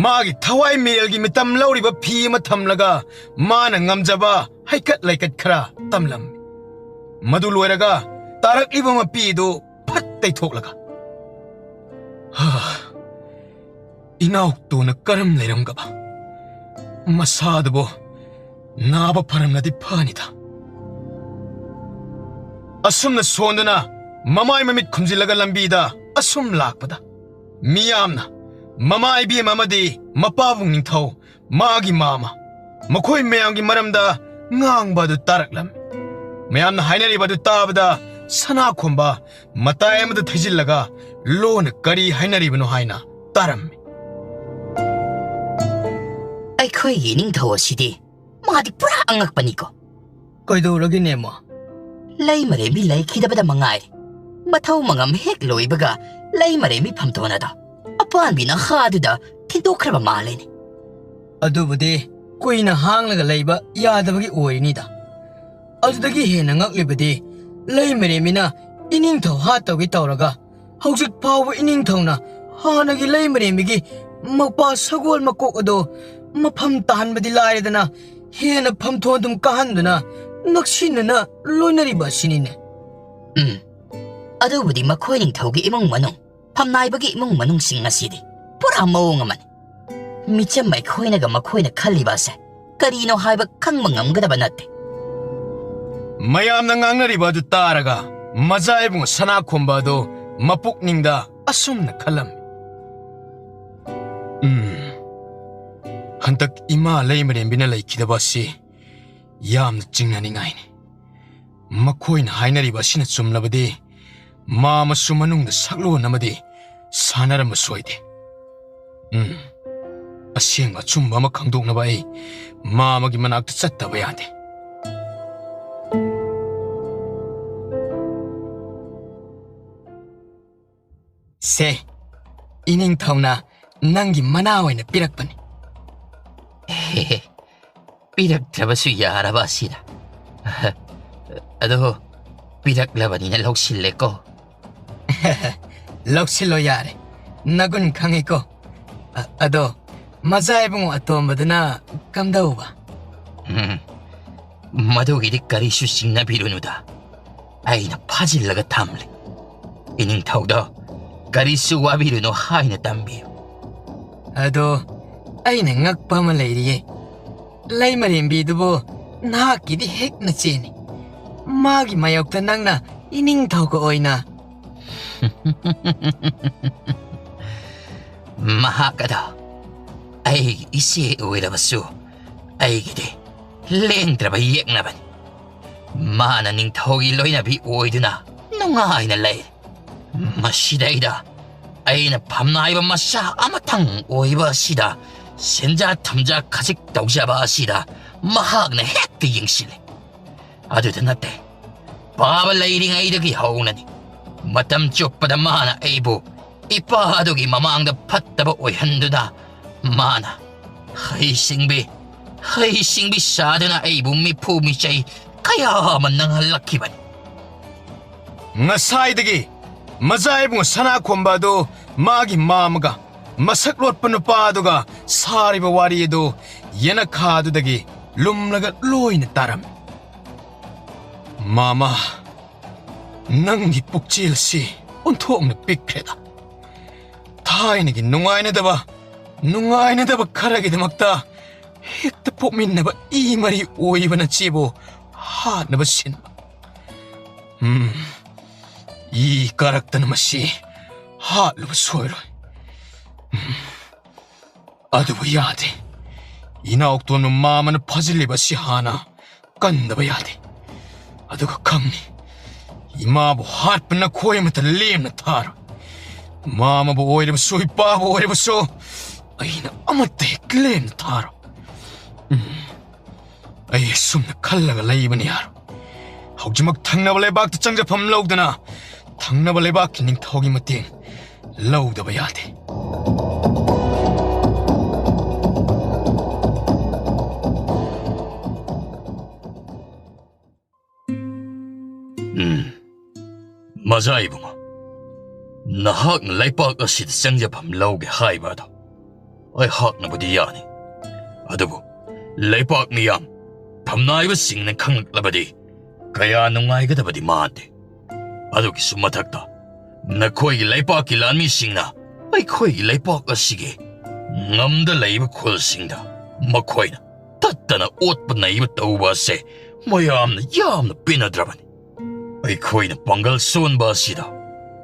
ꯃꯥꯒꯤ ꯊꯋꯥꯏ ꯃꯤꯔꯦꯜꯒꯤ ꯃꯤꯇꯝ ꯂꯧꯔꯤꯕ ꯐꯤ ꯑꯃ ꯊꯝꯂꯒ ꯃꯥꯅ ꯉꯝꯖꯕ ꯍꯩꯀꯠ ꯂꯩꯀꯠ ꯈꯔ ꯇꯝꯂꯝꯃꯤ꯫ ꯃꯗꯨ ꯂꯣꯏꯔꯒ ꯇꯥꯔꯛꯂꯤꯕ ꯃꯄꯤ ꯑꯗꯨ ꯐꯠ ꯇꯩꯊꯣꯛꯂꯒ, "ꯍꯥ, ꯏꯅꯥꯎꯇꯣꯅ ꯀꯔꯝ ꯂꯩꯔꯝꯒꯕ? ꯃꯁꯥꯗꯨꯕꯨ ꯅꯥꯕ ꯐꯔꯝꯂꯗꯤ ꯐꯅꯤꯗ"꯫ ꯑꯁꯨꯝꯅ ꯁꯣꯟꯗꯨꯅ ꯃꯃꯥꯏ ꯃꯃꯤꯠ ꯈꯨꯝꯖꯤꯜꯂꯒ ꯂꯝꯕꯤꯗ ꯑꯁꯨꯝ ꯂꯥꯛꯄꯗ ꯃꯤꯌꯥꯝꯅ ꯃꯃꯥ ꯏꯕꯦꯝ ꯑꯃꯗꯤ ꯃꯄꯥꯕꯨꯡ ꯅꯤꯡꯊꯧ ꯃꯥꯒꯤ ꯃꯥꯃ ꯃꯈꯣꯏ ꯃꯌꯥꯝꯒꯤ ꯃꯔꯝꯗ ꯉꯥꯡꯕ ꯑꯗꯨ ꯇꯥꯔꯛꯂꯝꯃꯤ꯫ ꯃꯌꯥꯝꯅ ꯍꯥꯏꯅꯔꯤꯕ ꯑꯗꯨ ꯇꯥꯕꯗ ꯁꯅꯥꯈꯣꯝꯕ ꯃꯇꯥꯏ ꯑꯃꯗ ꯊꯩꯖꯤꯜꯂꯒ ꯂꯣꯟꯅ ꯀꯔꯤ ꯍꯥꯏꯅꯔꯤꯕꯅꯣ ꯍꯥꯏꯅ ꯇꯥꯔꯝꯃꯤ꯫ ꯑꯩꯈꯣꯏꯒꯤ ꯏꯅꯤꯡꯊꯧ ꯑꯁꯤꯗꯤ ꯃꯥꯗꯤ ꯄꯨꯔꯥ ꯑꯉꯛꯄꯅꯤꯀꯣ꯫ ꯀꯩꯗꯧꯔꯒꯦꯅꯦ ꯃꯥ? ꯂꯩꯃꯔꯦꯝꯕꯤ ꯂꯩꯈꯤꯗꯕꯗ ꯃꯉꯥꯏꯔꯦ꯫ ꯃꯊꯧ ꯃꯉꯝ ꯍꯦꯛ ꯂꯣꯏꯕꯒ ꯂꯩꯃꯔꯦꯝꯕꯤ ꯐꯝꯊꯣꯟ ꯑꯗꯣ ꯑꯄꯥꯟꯕꯤ ꯅꯍꯥꯗꯨꯗ ꯊꯤꯟꯗꯣꯛꯈ꯭ꯔꯕ ꯃꯥꯜꯂꯦꯅꯦ꯫ ꯑꯗꯨꯕꯨꯗꯤ ꯀꯨꯏꯅ ꯍꯥꯡꯂꯒ ꯂꯩꯕ ꯌꯥꯗꯕꯒꯤ ꯑꯣꯏꯔꯤꯅꯤꯗ꯫ ꯑꯗꯨꯗꯒꯤ ꯍꯦꯟꯅ ꯉꯛꯂꯤꯕꯗꯤ ꯂꯩꯃꯔꯦꯝꯕꯤꯅ ꯏꯅꯤꯡꯊꯧ ꯍꯥꯠꯇꯧꯒꯤ ꯇꯧꯔꯒ ꯍꯧꯖꯤꯛ ꯐꯥꯎꯕ ꯏꯅꯤꯡꯊꯧꯅ ꯍꯥꯟꯅꯒꯤ ꯂꯩꯃꯔꯦꯝꯕꯤꯒꯤ ꯃꯄꯥ ꯁꯒꯣꯜ ꯃꯀꯣꯛ ꯑꯗꯣ ꯃꯐꯝ ꯇꯥꯍꯟꯕꯗꯤ ꯂꯥꯏꯔꯗꯅ ꯍꯦꯟꯅ ꯐꯝꯊꯣꯟꯗꯨꯝ ꯀꯥꯍꯟꯗꯨꯅ ꯅꯛꯁꯤꯟꯅꯅ ꯂꯣꯏꯅꯔꯤꯕ ꯑꯁꯤꯅꯤꯅꯦ꯫ ꯎꯝ, ꯑꯗꯨꯕꯨꯗꯤ ꯃꯈꯣꯏ ꯅꯤꯡꯊꯧꯒꯤ ꯏꯃꯨꯡ ꯃꯅꯨꯡ, ꯐꯝꯅꯥꯏꯕꯒꯤ ꯏꯃꯨꯡ ꯃꯅꯨꯡꯁꯤꯡ ꯑꯁꯤꯗꯤ ꯄꯨꯔꯥ ꯃꯑꯣꯡ ꯑꯃꯅꯤ꯫ ꯃꯤꯆꯝ ꯑꯩꯈꯣꯏꯅꯒ ꯃꯈꯣꯏꯅ ꯈꯜꯂꯤꯕ ꯑꯁꯦ ꯀꯔꯤꯅꯣ ꯍꯥꯏꯕ ꯈꯪꯕ ꯉꯝꯒꯗꯕ ꯅꯠꯇꯦ꯫ ꯃꯌꯥꯝꯅ ꯉꯥꯡꯅꯔꯤꯕ ꯑꯗꯨ ꯇꯥꯔꯒ ꯃꯖꯥ ꯏꯕꯨꯡ ꯁꯅꯥꯈꯣꯝꯕ ꯑꯗꯣ ꯃꯄꯨꯛꯅꯤꯡꯗ ꯑꯁꯨꯝꯅ ꯈꯜꯂꯝꯃꯤ꯫ ꯎꯝ, ꯍꯟꯗꯛ ꯏꯃꯥ ꯂꯩꯃꯔꯦꯝꯕꯤꯅ ꯂꯩꯈꯤꯗꯕ ꯑꯁꯤ ꯌꯥꯝꯅ ꯆꯤꯡꯅꯅꯤꯡꯉꯥꯏꯅꯤ꯫ ꯃꯈꯣꯏꯅ ꯍꯥꯏꯅꯔꯤꯕ ꯑꯁꯤꯅ ꯆꯨꯝꯂꯕꯗꯤ ꯃꯥ ꯑꯃꯁꯨ ꯃꯅꯨꯡꯗ ꯁꯛꯂꯣꯟ ꯑꯃꯗꯤ ꯁꯥꯟꯅꯔꯝꯕ ꯁꯣꯏꯗꯦ꯫ ꯎꯝ, ꯑꯁꯦꯡꯕ ꯑꯆꯨꯝꯕ ꯑꯃ ꯈꯪꯗꯣꯛꯅꯕ ꯑꯩ ꯃꯥ ꯑꯃꯒꯤ ꯃꯅꯥꯛꯇ ꯆꯠꯇꯕ ꯌꯥꯗꯦ꯫ ꯁꯦ, ꯏꯅꯤꯡꯊꯧꯅ ꯅꯪꯒꯤ ꯃꯅꯥ ꯑꯣꯏꯅ ꯄꯤꯔꯛꯄꯅꯤ꯫ ꯄꯤꯔꯛꯇ꯭ꯔꯕꯁꯨ ꯌꯥꯔꯕ ꯑꯁꯤꯗ꯫ ꯑꯗꯣ, ꯄꯤꯔꯛꯂꯕꯅꯤꯅ ꯂꯧꯁꯤꯜꯂꯦꯀꯣ꯫ ꯂꯧꯁꯤꯜꯂꯣ ꯌꯥꯔꯦ, ꯅꯒꯨꯟ ꯈꯪꯉꯤꯀꯣ꯫ ꯑ-, ꯑꯗꯣ, ꯃꯆꯥ ꯏꯕꯨꯡꯉꯣ ꯑꯇꯣꯝꯕꯗꯨꯅ ꯀꯝꯗꯧꯕ? ꯎꯝ, ꯃꯗꯨꯒꯤꯗꯤ ꯀꯔꯤꯁꯨ ꯆꯤꯡꯅꯕꯤꯔꯨꯅꯨꯗ꯫ ꯑꯩꯅ ꯐꯥꯖꯤꯜꯂꯒ ꯊꯝꯂꯦ꯫ ꯏꯅꯤꯡꯊꯧꯗꯣ ꯀꯔꯤꯁꯨ ꯋꯥꯕꯤꯔꯨꯅꯨ ꯍꯥꯏꯅ ꯇꯝꯕꯤꯌꯨ꯫ ꯑꯗꯣ, ꯑꯩꯅ ꯉꯛꯄ ꯑꯃ ꯂꯩꯔꯤꯌꯦ꯫ ꯂꯩꯃꯔꯦꯝꯕꯤꯗꯨꯕꯨ ꯅꯍꯥꯛꯀꯤꯗꯤ ꯍꯦꯛ ꯅꯆꯦꯅꯤ꯫ ꯃꯥꯒꯤ ꯃꯥꯌꯣꯛꯇ ꯅꯪꯅ ꯏꯅꯤꯡꯊꯧꯒ ꯑꯣꯏꯅ꯫ ꯃꯍꯥꯛ ꯑꯗꯣ ꯑꯩꯒꯤ ꯏꯆꯦ ꯑꯣꯏꯔꯕꯁꯨ ꯑꯩꯒꯤꯗꯤ ꯂꯦꯡꯗ꯭ꯔꯕ ꯌꯦꯛꯅꯕꯅꯤ꯫ ꯃꯥꯅ ꯅꯤꯡꯊꯧꯒꯤ ꯂꯣꯏꯅꯕꯤ ꯑꯣꯏꯗꯨꯅ ꯅꯨꯡꯉꯥꯏꯅ ꯂꯩ꯫ ꯃꯁꯤꯗꯩꯗ ꯑꯩꯅ ꯐꯝꯅꯥꯏꯕ ꯃꯆꯥ ꯑꯃꯇꯪ ꯑꯣꯏꯕ ꯑꯁꯤꯗ ꯁꯦꯟꯖꯥ ꯊꯨꯝꯖꯥ ꯈꯖꯤꯛ ꯇꯧꯖꯕ ꯑꯁꯤꯗ ꯃꯍꯥꯛꯅ ꯍꯦꯛꯇ ꯌꯦꯡꯁꯤꯜꯂꯤ꯫ ꯑꯗꯨꯗ ꯅꯠꯇꯦ, ꯄꯥꯕ ꯂꯩꯔꯤꯉꯩꯗꯒꯤ ꯍꯧꯅꯅꯤ꯫ ꯃꯇꯝ ꯆꯨꯞꯄꯗ ꯃꯥꯅ ꯑꯩꯕꯨ ꯏꯄꯥ ꯑꯗꯨꯒꯤ ꯃꯃꯥꯡꯗ ꯐꯠꯇꯕ ꯑꯣꯏꯍꯟꯗꯨꯅ, ꯃꯥꯅ ꯍꯩꯁꯤꯡꯕꯤ, ꯍꯩꯁꯤꯡꯕꯤ ꯁꯥꯗꯨꯅ ꯑꯩꯕꯨ ꯃꯤꯐꯨ ꯃꯤꯆꯩ ꯀꯌꯥ ꯑꯃ ꯅꯪꯍꯜꯂꯛꯈꯤꯕꯅꯤ꯫ ꯉꯁꯥꯏꯗꯒꯤ ꯃꯖꯥ ꯏꯕꯨꯡꯉꯣ ꯁꯅꯥꯈꯣꯝꯕ ꯑꯗꯨ ꯃꯥꯒꯤ ꯃꯥꯃꯒ ꯃꯁꯛ ꯂꯣꯠꯄ ꯅꯨꯄꯥ ꯑꯗꯨꯒ ꯁꯥꯔꯤꯕ ꯋꯥꯔꯤ ꯑꯗꯨ ꯌꯦꯅꯈꯥꯗꯨꯗꯒꯤ ꯂꯨꯝꯂꯒ ꯂꯣꯏꯅ ꯇꯥꯔꯝꯃꯤ꯫ "ꯃꯥꯃ, ꯅꯪꯒꯤ ꯄꯨꯛꯆꯦꯜ ꯑꯁꯤ ꯑꯣꯟꯊꯣꯛꯅ ꯄꯤꯛꯈ꯭ꯔꯦꯗ꯫ ꯊꯥꯏꯅꯒꯤ ꯅꯨꯡꯉꯥꯏꯅꯗꯕ, ꯅꯨꯡꯉꯥꯏꯅꯗꯕ ꯈꯔꯒꯤꯗꯃꯛꯇ ꯍꯦꯛꯇ ꯄꯣꯛꯃꯤꯟꯅꯕ ꯏ ꯃꯔꯤ ꯑꯣꯏꯕ ꯅꯆꯦꯕꯨ ꯍꯥꯠꯅꯕ ꯁꯤꯟꯕ꯫ ꯎꯝ, ꯏ ꯀꯥꯔꯛꯇꯅ ꯃꯁꯤ ꯍꯥꯠꯂꯨꯕ ꯁꯣꯏꯔꯣꯏ꯫ ꯎꯝ, ꯑꯗꯨꯕꯨ ꯌꯥꯗꯦ꯫ ꯏꯅꯥꯎꯇꯣꯟꯕ ꯃꯥꯃꯅ ꯐꯥꯖꯤꯜꯂꯤꯕ ꯑꯁꯤ ꯍꯥꯟꯅ ꯀꯟꯗꯕ ꯌꯥꯗꯦ꯫ ꯑꯗꯨꯒ ꯈꯪꯅꯤ, ꯏꯃꯥꯕꯨ ꯍꯥꯠꯄ ꯅꯈꯣꯏ ꯑꯃꯠꯇ ꯂꯦꯝꯅ ꯊꯥꯔꯣꯏ꯫ ꯃꯥꯃꯕꯨ ꯑꯣꯏꯔꯕꯁꯨ, ꯏꯄꯥꯕꯨ ꯑꯣꯏꯔꯕꯁꯨ, ꯑꯩꯅ ꯑꯃꯠꯇ ꯍꯦꯛ ꯂꯦꯝꯅ ꯊꯥꯔꯣꯏ꯫ ꯎꯝ, ꯑꯩ ꯑꯁꯨꯝꯅ ꯈꯜꯂꯒ ꯂꯩꯕꯅ ꯌꯥꯔꯣꯏ꯫ ꯍꯧꯖꯤꯛꯃꯛ ꯊꯪꯅꯕ ꯂꯩꯕꯥꯛꯇ ꯆꯪꯖꯐꯝ ꯂꯧꯗꯨꯅ ꯊꯪꯅꯕ ꯂꯩꯕꯥꯛꯀꯤ ꯅꯤꯡꯊꯧꯒꯤ ꯃꯇꯦꯡ ꯂꯧꯗꯕ ꯌꯥꯗꯦ꯫ ꯎꯝ, ꯃꯖꯥ ꯏꯕꯨꯡꯉꯣ, ꯅꯍꯥꯛꯅ ꯂꯩꯄꯥꯛ ꯑꯁꯤꯗ ꯆꯪꯖꯐꯝ ꯂꯧꯒꯦ ꯍꯥꯏꯕ ꯑꯗꯣ ꯑꯩꯍꯥꯛꯅꯕꯨꯗꯤ ꯌꯥꯅꯤ꯫ ꯑꯗꯨꯕꯨ ꯂꯩꯄꯥꯛ ꯃꯤꯌꯥꯝ, ꯐꯝꯅꯥꯏꯕꯁꯤꯡꯅ ꯈꯪꯂꯛꯂꯕꯗꯤ ꯀꯌꯥ ꯅꯨꯡꯉꯥꯏꯒꯗꯕꯗꯤ ꯃꯥꯟꯗꯦ꯫ ꯑꯗꯨꯒꯤꯁꯨ ꯃꯊꯛꯇ, ꯅꯈꯣꯏꯒꯤ ꯂꯩꯄꯥꯛꯀꯤ ꯂꯥꯟꯃꯤꯁꯤꯡꯅ ꯑꯩꯈꯣꯏꯒꯤ ꯂꯩꯄꯥꯛ ꯑꯁꯤꯒꯤ ꯉꯝꯗ ꯂꯩꯕ ꯈꯨꯜꯁꯤꯡꯗ ꯃꯈꯣꯏꯅ ꯇꯠꯇꯅ ꯑꯣꯠꯄ ꯅꯩꯕ ꯇꯧꯕ ꯑꯁꯦ ꯃꯌꯥꯝꯅ ꯌꯥꯝꯅ ꯄꯦꯟꯅꯗ꯭ꯔꯕꯅꯤ꯫ ꯑꯩꯈꯣꯏꯅ ꯄꯥꯡꯒꯜ ꯁꯣꯟꯕ ꯑꯁꯤꯗ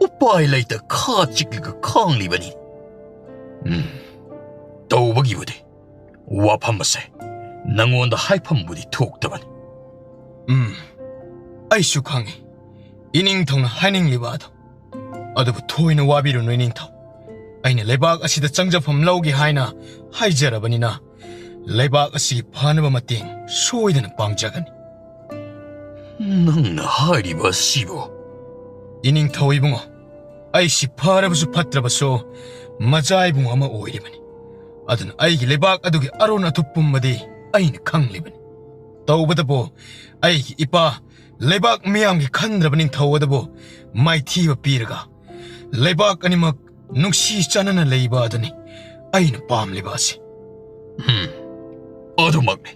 ꯎꯄꯥꯏ ꯂꯩꯇ ꯈꯥ ꯆꯤꯛꯂꯒ ꯈꯥꯡꯂꯤꯕꯅꯤ꯫ ꯎꯝ, ꯇꯧꯕꯒꯤꯕꯨꯗꯤ ꯋꯥꯐꯝ ꯑꯁꯦ ꯅꯉꯣꯟꯗ ꯍꯥꯏꯐꯝꯕꯨꯗꯤ ꯊꯣꯛꯇꯕꯅꯤ꯫ ꯎꯝ, ꯑꯩꯁꯨ ꯈꯪꯏ ꯏꯅꯤꯡꯊꯧꯅ ꯍꯥꯏꯅꯤꯡꯂꯤꯕ ꯑꯗꯨ꯫ ꯑꯗꯨꯕꯨ ꯊꯣꯏꯅ ꯋꯥꯕꯤꯔꯨꯅꯨ ꯏꯅꯤꯡꯊꯧ꯫ ꯑꯩꯅ ꯂꯩꯕꯥꯛ ꯑꯁꯤꯗ ꯆꯪꯖꯐꯝ ꯂꯧꯒꯦ ꯍꯥꯏꯅ ꯍꯥꯏꯖꯔꯕꯅꯤꯅ, ꯂꯩꯕꯥꯛ ꯑꯁꯤꯒꯤ ꯐꯅꯕ ꯃꯇꯦꯡ ꯁꯣꯏꯗꯅ ꯄꯥꯡꯖꯒꯅꯤ꯫ ꯅꯪꯅ ꯍꯥꯏꯔꯤꯕ ꯑꯁꯤꯕꯨ? ꯏꯅꯤꯡꯊꯧ ꯏꯕꯨꯡꯉꯣ, ꯑꯩꯁꯤ ꯐꯔꯕꯁꯨ ꯐꯠꯇ꯭ꯔꯕꯁꯨ ꯃꯖꯥ ꯏꯕꯨꯡꯉꯣ ꯑꯃ ꯑꯣꯏꯔꯤꯕꯅꯤ꯫ ꯑꯗꯨꯅ ꯑꯩꯒꯤ ꯂꯩꯕꯥꯛ ꯑꯗꯨꯒꯤ ꯑꯔꯣꯟ ꯑꯊꯨꯞ ꯄꯨꯝꯕꯗꯤ ꯑꯩꯅ ꯈꯪꯂꯤꯕꯅꯤ꯫ ꯇꯧꯕꯇꯕꯨ ꯑꯩꯒꯤ ꯏꯄꯥ ꯂꯩꯕꯥꯛ ꯃꯤꯌꯥꯝꯒꯤ ꯈꯟꯗ꯭ꯔꯕ ꯅꯤꯡꯊꯧ ꯑꯗꯨꯕꯨ ꯃꯥꯏꯊꯤꯕ ꯄꯤꯔꯒ ꯂꯩꯕꯥꯛ ꯑꯅꯤꯃꯛ ꯅꯨꯡꯁꯤ ꯆꯥꯟꯅꯅ ꯂꯩꯕ ꯑꯗꯨꯅꯤ ꯑꯩꯅ ꯄꯥꯝꯂꯤꯕ ꯑꯁꯤ꯫ ꯎꯝ, ꯑꯗꯨꯃꯛꯅꯤ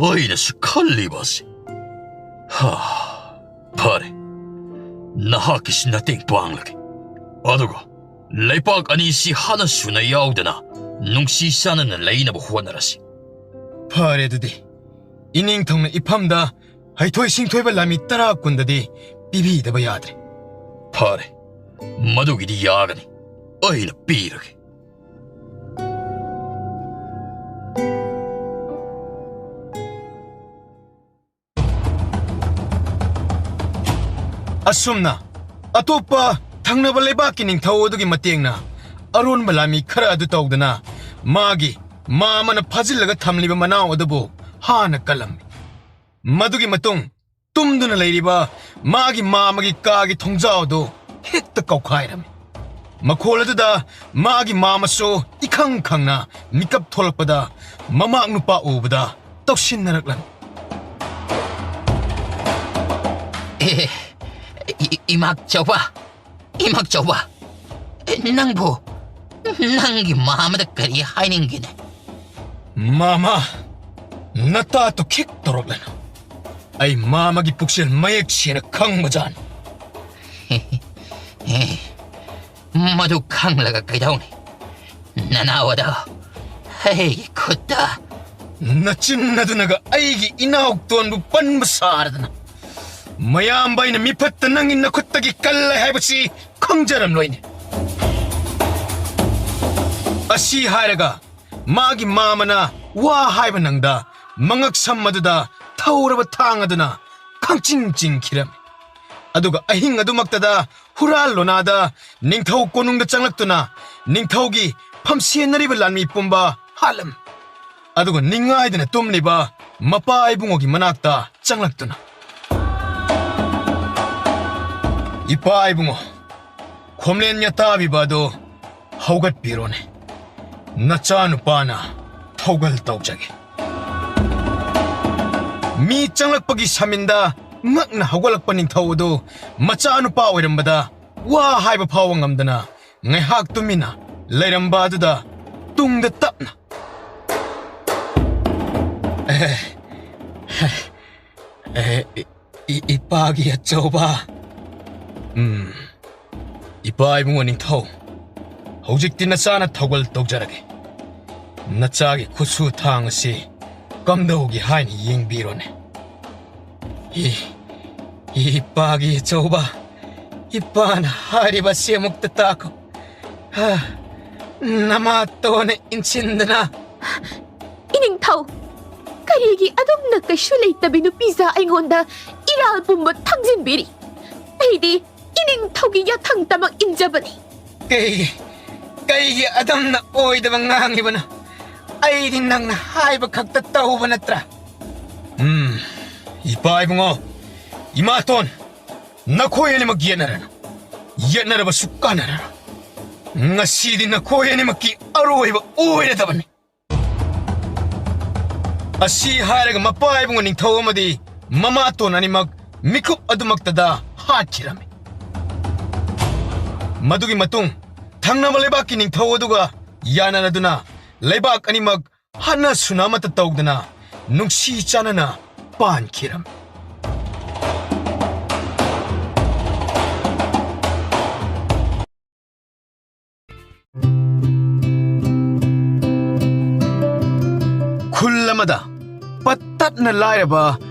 ꯑꯩꯅꯁꯨ ꯈꯜꯂꯤꯕ ꯑꯁꯤ꯫ ꯍꯥ, ꯐꯔꯦ, ꯅꯍꯥꯛꯀꯤꯁꯨ ꯃꯇꯦꯡ ꯄꯥꯡꯂꯒꯦ꯫ ꯑꯗꯨꯒ ꯂꯩꯄꯥꯛ ꯑꯅꯤꯁꯤ ꯍꯥꯟꯅ ꯁꯨꯅ ꯌꯥꯎꯗꯅ ꯅꯨꯡꯁꯤ ꯆꯥꯟꯅꯅ ꯂꯩꯅꯕ ꯍꯣꯠꯅꯔꯁꯤ꯫ ꯐꯔꯦ ꯑꯗꯨꯗꯤ, ꯏꯅꯤꯡꯊꯧꯅ ꯏꯐꯝꯗ ꯍꯩꯊꯣꯏ ꯁꯤꯡꯊꯣꯏꯕ ꯂꯥꯟꯃꯤ ꯇꯔꯥ ꯀꯨꯟꯗꯗꯤ ꯄꯤꯕꯤꯗꯕ ꯌꯥꯗ꯭ꯔꯦ꯫ ꯐꯔꯦ, ꯃꯗꯨꯒꯤꯗꯤ ꯌꯥꯒꯅꯤ, ꯑꯩꯅ ꯄꯤꯔꯒꯦ꯫ ꯑꯁꯨꯝꯅ ꯑꯇꯣꯞꯄ ꯊꯪꯅꯕ ꯂꯩꯕꯥꯛꯀꯤ ꯅꯤꯡꯊꯧ ꯑꯗꯨꯒꯤ ꯃꯇꯦꯡꯅ ꯑꯔꯣꯟꯕ ꯂꯥꯟꯃꯤ ꯈꯔ ꯑꯗꯨ ꯇꯧꯗꯅ ꯃꯥꯒꯤ ꯃꯥ ꯑꯃꯅ ꯐꯥꯖꯤꯜꯂꯒ ꯊꯝꯂꯤꯕ ꯃꯅꯥꯎ ꯑꯗꯨꯕꯨ ꯍꯥꯟꯅ ꯀꯜꯂꯝꯃꯤ꯫ ꯃꯗꯨꯒꯤ ꯃꯇꯨꯡ ꯇꯨꯝꯗꯨꯅ ꯂꯩꯔꯤꯕ ꯃꯥꯒꯤ ꯃꯥ ꯑꯃꯒꯤ ꯀꯥꯒꯤ ꯊꯣꯡꯖꯥꯎ ꯑꯗꯨ ꯍꯦꯛꯇ ꯀꯧꯈꯥꯏꯔꯝꯃꯤ꯫ ꯃꯈꯣꯜ ꯑꯗꯨꯗ ꯃꯥꯒꯤ ꯃꯥ ꯑꯃꯁꯨ ꯏꯈꯪ ꯈꯪꯅ ꯃꯤꯀꯞ ꯊꯣꯛꯂꯛꯄꯗ ꯃꯃꯥꯛ ꯅꯨꯄꯥ ꯎꯕꯗ ꯇꯧꯁꯤꯟꯅꯔꯛꯂꯝꯃꯤ꯫ ꯑꯦ, ꯏ-, ꯏꯃꯥꯛ ꯆꯥꯎꯕ, ꯏꯃꯥꯛ ꯆꯥꯎꯕ, ꯅꯪꯕꯨ ꯅꯪꯒꯤ ꯃꯥꯃꯗ ꯀꯔꯤ ꯍꯥꯏꯅꯤꯡꯒꯦꯅꯦ? ꯃꯥꯃ, ꯅꯇꯥꯇꯨ ꯈꯤꯛ ꯇꯧꯔꯛꯂꯅꯨ꯫ ꯑꯩ ꯃꯥꯃꯒꯤ ꯄꯨꯛꯆꯦꯜ ꯃꯌꯦꯛ ꯁꯦꯡꯅ ꯈꯪꯕꯖꯥꯠꯅꯤ꯫ ꯃꯗꯨ ꯈꯪꯂꯒ ꯀꯩꯗꯧꯅꯤ? ꯅꯅꯥꯎ ꯑꯗꯣ ꯑꯩꯒꯤ ꯈꯨꯠꯇ꯫ ꯅꯆꯤꯟ ꯑꯗꯨꯅꯒ ꯑꯩꯒꯤ ꯏꯅꯥꯎꯇꯣꯟꯕꯨ ꯄꯟꯕ ꯁꯥꯔꯗꯅ꯫ ꯃꯌꯥꯝꯕ ꯑꯩꯅ ꯃꯤꯐꯠꯇ ꯅꯪꯒꯤ ꯅꯈꯨꯠꯇꯒꯤ ꯀꯜꯂꯦ ꯍꯥꯏꯕꯁꯤ ꯈꯪꯖꯔꯝꯂꯣꯏꯅꯦ꯫ ꯑꯁꯤ ꯍꯥꯏꯔꯒ ꯃꯥꯒꯤ ꯃꯥꯃꯅ ꯋꯥ ꯍꯥꯏꯕ ꯅꯪꯗ ꯃꯉꯛ ꯁꯝ ꯑꯗꯨꯗ ꯊꯧꯔꯕ ꯊꯥꯡ ꯑꯗꯨꯅ ꯈꯪꯆꯤꯡ ꯆꯤꯡꯈꯤꯔꯝꯃꯤ꯫ ꯑꯗꯨꯒ ꯑꯍꯤꯡ ꯑꯗꯨꯃꯛꯇꯗ ꯍꯨꯔꯥꯜ ꯂꯣꯅꯥꯗ ꯅꯤꯡꯊꯧ ꯀꯣꯅꯨꯡꯗ ꯆꯪꯂꯛꯇꯨꯅ ꯅꯤꯡꯊꯧꯒꯤ ꯐꯝꯁꯦꯟꯅꯔꯤꯕ ꯂꯥꯟꯃꯤ ꯄꯨꯝꯕ ꯍꯥꯠꯂꯝꯃꯤ꯫ ꯑꯗꯨꯒ ꯅꯤꯡꯉꯥꯏꯗꯅ ꯇꯨꯝꯂꯤꯕ ꯃꯄꯥ ꯏꯕꯨꯡꯉꯣꯒꯤ ꯃꯅꯥꯛꯇ ꯆꯪꯂꯛꯇꯨꯅ, "ꯏꯄꯥ ꯏꯕꯨꯡꯉꯣ, ꯈꯣꯝꯂꯦꯟ ꯌꯥꯇꯥꯕꯤꯕ ꯑꯗꯨ ꯍꯧꯒꯠꯄꯤꯔꯣꯅꯦ꯫ ꯅꯆꯥꯅꯨꯄꯥꯅ ꯊꯧꯒꯜ ꯇꯧꯖꯒꯦ꯫" ꯃꯤ ꯆꯪꯂꯛꯄꯒꯤ ꯁꯃꯤꯟꯗ ꯉꯛꯅ ꯍꯧꯒꯠꯂꯛꯄ ꯅꯤꯡꯊꯧ ꯑꯗꯨ ꯃꯆꯥꯅꯨꯄꯥ ꯑꯣꯏꯔꯝꯕꯗ ꯋꯥ ꯍꯥꯏꯕ ꯐꯥꯎꯕ ꯉꯝꯗꯅ ꯉꯥꯏꯍꯥꯛ ꯇꯨꯃꯤꯟꯅ ꯂꯩꯔꯝꯕ ꯑꯗꯨꯗ ꯇꯨꯡꯗ ꯇꯞꯅ, "ꯑꯦ, ꯑꯦ, ꯏ-, ꯏ-, ꯏꯄꯥꯒꯤ ꯑꯆꯧꯕ꯫" "ꯎꯝ, ꯏꯄꯥ ꯏꯕꯨꯡꯉꯣ ꯅꯤꯡꯊꯧ, ꯍꯧꯖꯤꯛꯇꯤ ꯅꯆꯥꯅ ꯊꯧꯒꯜ ꯇꯧꯖꯔꯒꯦ꯫ ꯅꯆꯥꯒꯤ ꯈꯨꯠꯁꯨ ꯊꯥꯡ ꯑꯁꯤ ꯀꯝꯗꯧꯒꯦ ꯍꯥꯏꯅ ꯌꯦꯡꯕꯤꯔꯣꯅꯦ꯫" "ꯏ-, ꯏꯄꯥꯒꯤ ꯑꯆꯧꯕ, ꯏꯄꯥꯅ ꯍꯥꯏꯔꯤꯕ ꯑꯁꯤ ꯑꯃꯨꯛꯇ ꯇꯥꯈꯣ꯫ ꯍꯥ, ꯅꯃꯥꯇꯣꯟꯅ ꯏꯟꯁꯤꯟꯗꯅ꯫" "ꯏꯅꯤꯡꯊꯧ, ꯀꯔꯤꯒꯤ ꯑꯗꯨꯝꯅ ꯀꯩꯁꯨ ꯂꯩꯇꯕꯤ ꯅꯨꯄꯤꯖꯥ ꯑꯩꯉꯣꯟꯗ ꯏꯔꯥꯜ ꯄꯨꯝꯕ ꯊꯝꯖꯤꯟꯕꯤꯔꯤ? ꯑꯩꯗꯤ ꯏꯅꯤꯡꯊꯧꯒꯤ ꯌꯥꯊꯪ ꯇꯃꯛ ꯏꯟꯖꯕꯅꯤ꯫" "ꯀꯩ, ꯀꯩꯒꯤ ꯑꯗꯨꯝꯅ ꯑꯣꯏꯗꯕ ꯉꯥꯡꯉꯤꯕꯅꯣ? ꯑꯩꯗꯤ ꯅꯪꯅ ꯍꯥꯏꯕ ꯈꯛꯇ ꯇꯧꯕ ꯅꯠꯇ꯭ꯔꯥ?" "ꯎꯝ, ꯏꯄꯥ ꯏꯕꯨꯡꯉꯣ, ꯏꯃꯥꯇꯣꯟ, ꯅꯈꯣꯏ ꯑꯅꯤꯃꯛ ꯌꯦꯠꯅꯔꯅꯨ꯫ ꯌꯦꯠꯅꯔꯕꯁꯨ ꯀꯥꯟꯅꯔꯔꯣꯏ꯫ ꯉꯁꯤꯗꯤ ꯅꯈꯣꯏ ꯑꯅꯤꯃꯛꯀꯤ ꯑꯔꯣꯏꯕ ꯑꯣꯏꯔꯗꯕꯅꯤ꯫" ꯑꯁꯤ ꯍꯥꯏꯔꯒ ꯃꯄꯥ ꯏꯕꯨꯡꯉꯣ ꯅꯤꯡꯊꯧ ꯑꯃꯗꯤ ꯃꯃꯥꯇꯣꯟ ꯑꯅꯤꯃꯛ ꯃꯤꯀꯨꯞ ꯑꯗꯨꯃꯛꯇꯗ ꯍꯥꯠꯈꯤꯔꯝꯃꯤ꯫ ꯃꯗꯨꯒꯤ ꯃꯇꯨꯡ ꯊꯪꯅꯕ ꯂꯩꯕꯥꯛꯀꯤ ꯅꯤꯡꯊꯧ ꯑꯗꯨꯒ ꯌꯥꯅꯔꯗꯨꯅ ꯂꯩꯕꯥꯛ ꯑꯅꯤꯃꯛ ꯍꯥꯠꯅ ꯁꯨꯅ ꯑꯃꯠꯇ ꯇꯧꯗꯅ ꯅꯨꯡꯁꯤ ꯆꯥꯟꯅꯅ ꯄꯥꯟꯈꯤꯔꯝꯃꯤ꯫ ꯈꯨꯜ ꯑꯃꯗ ꯄꯠꯇꯠꯅ ꯂꯥꯏꯔꯕ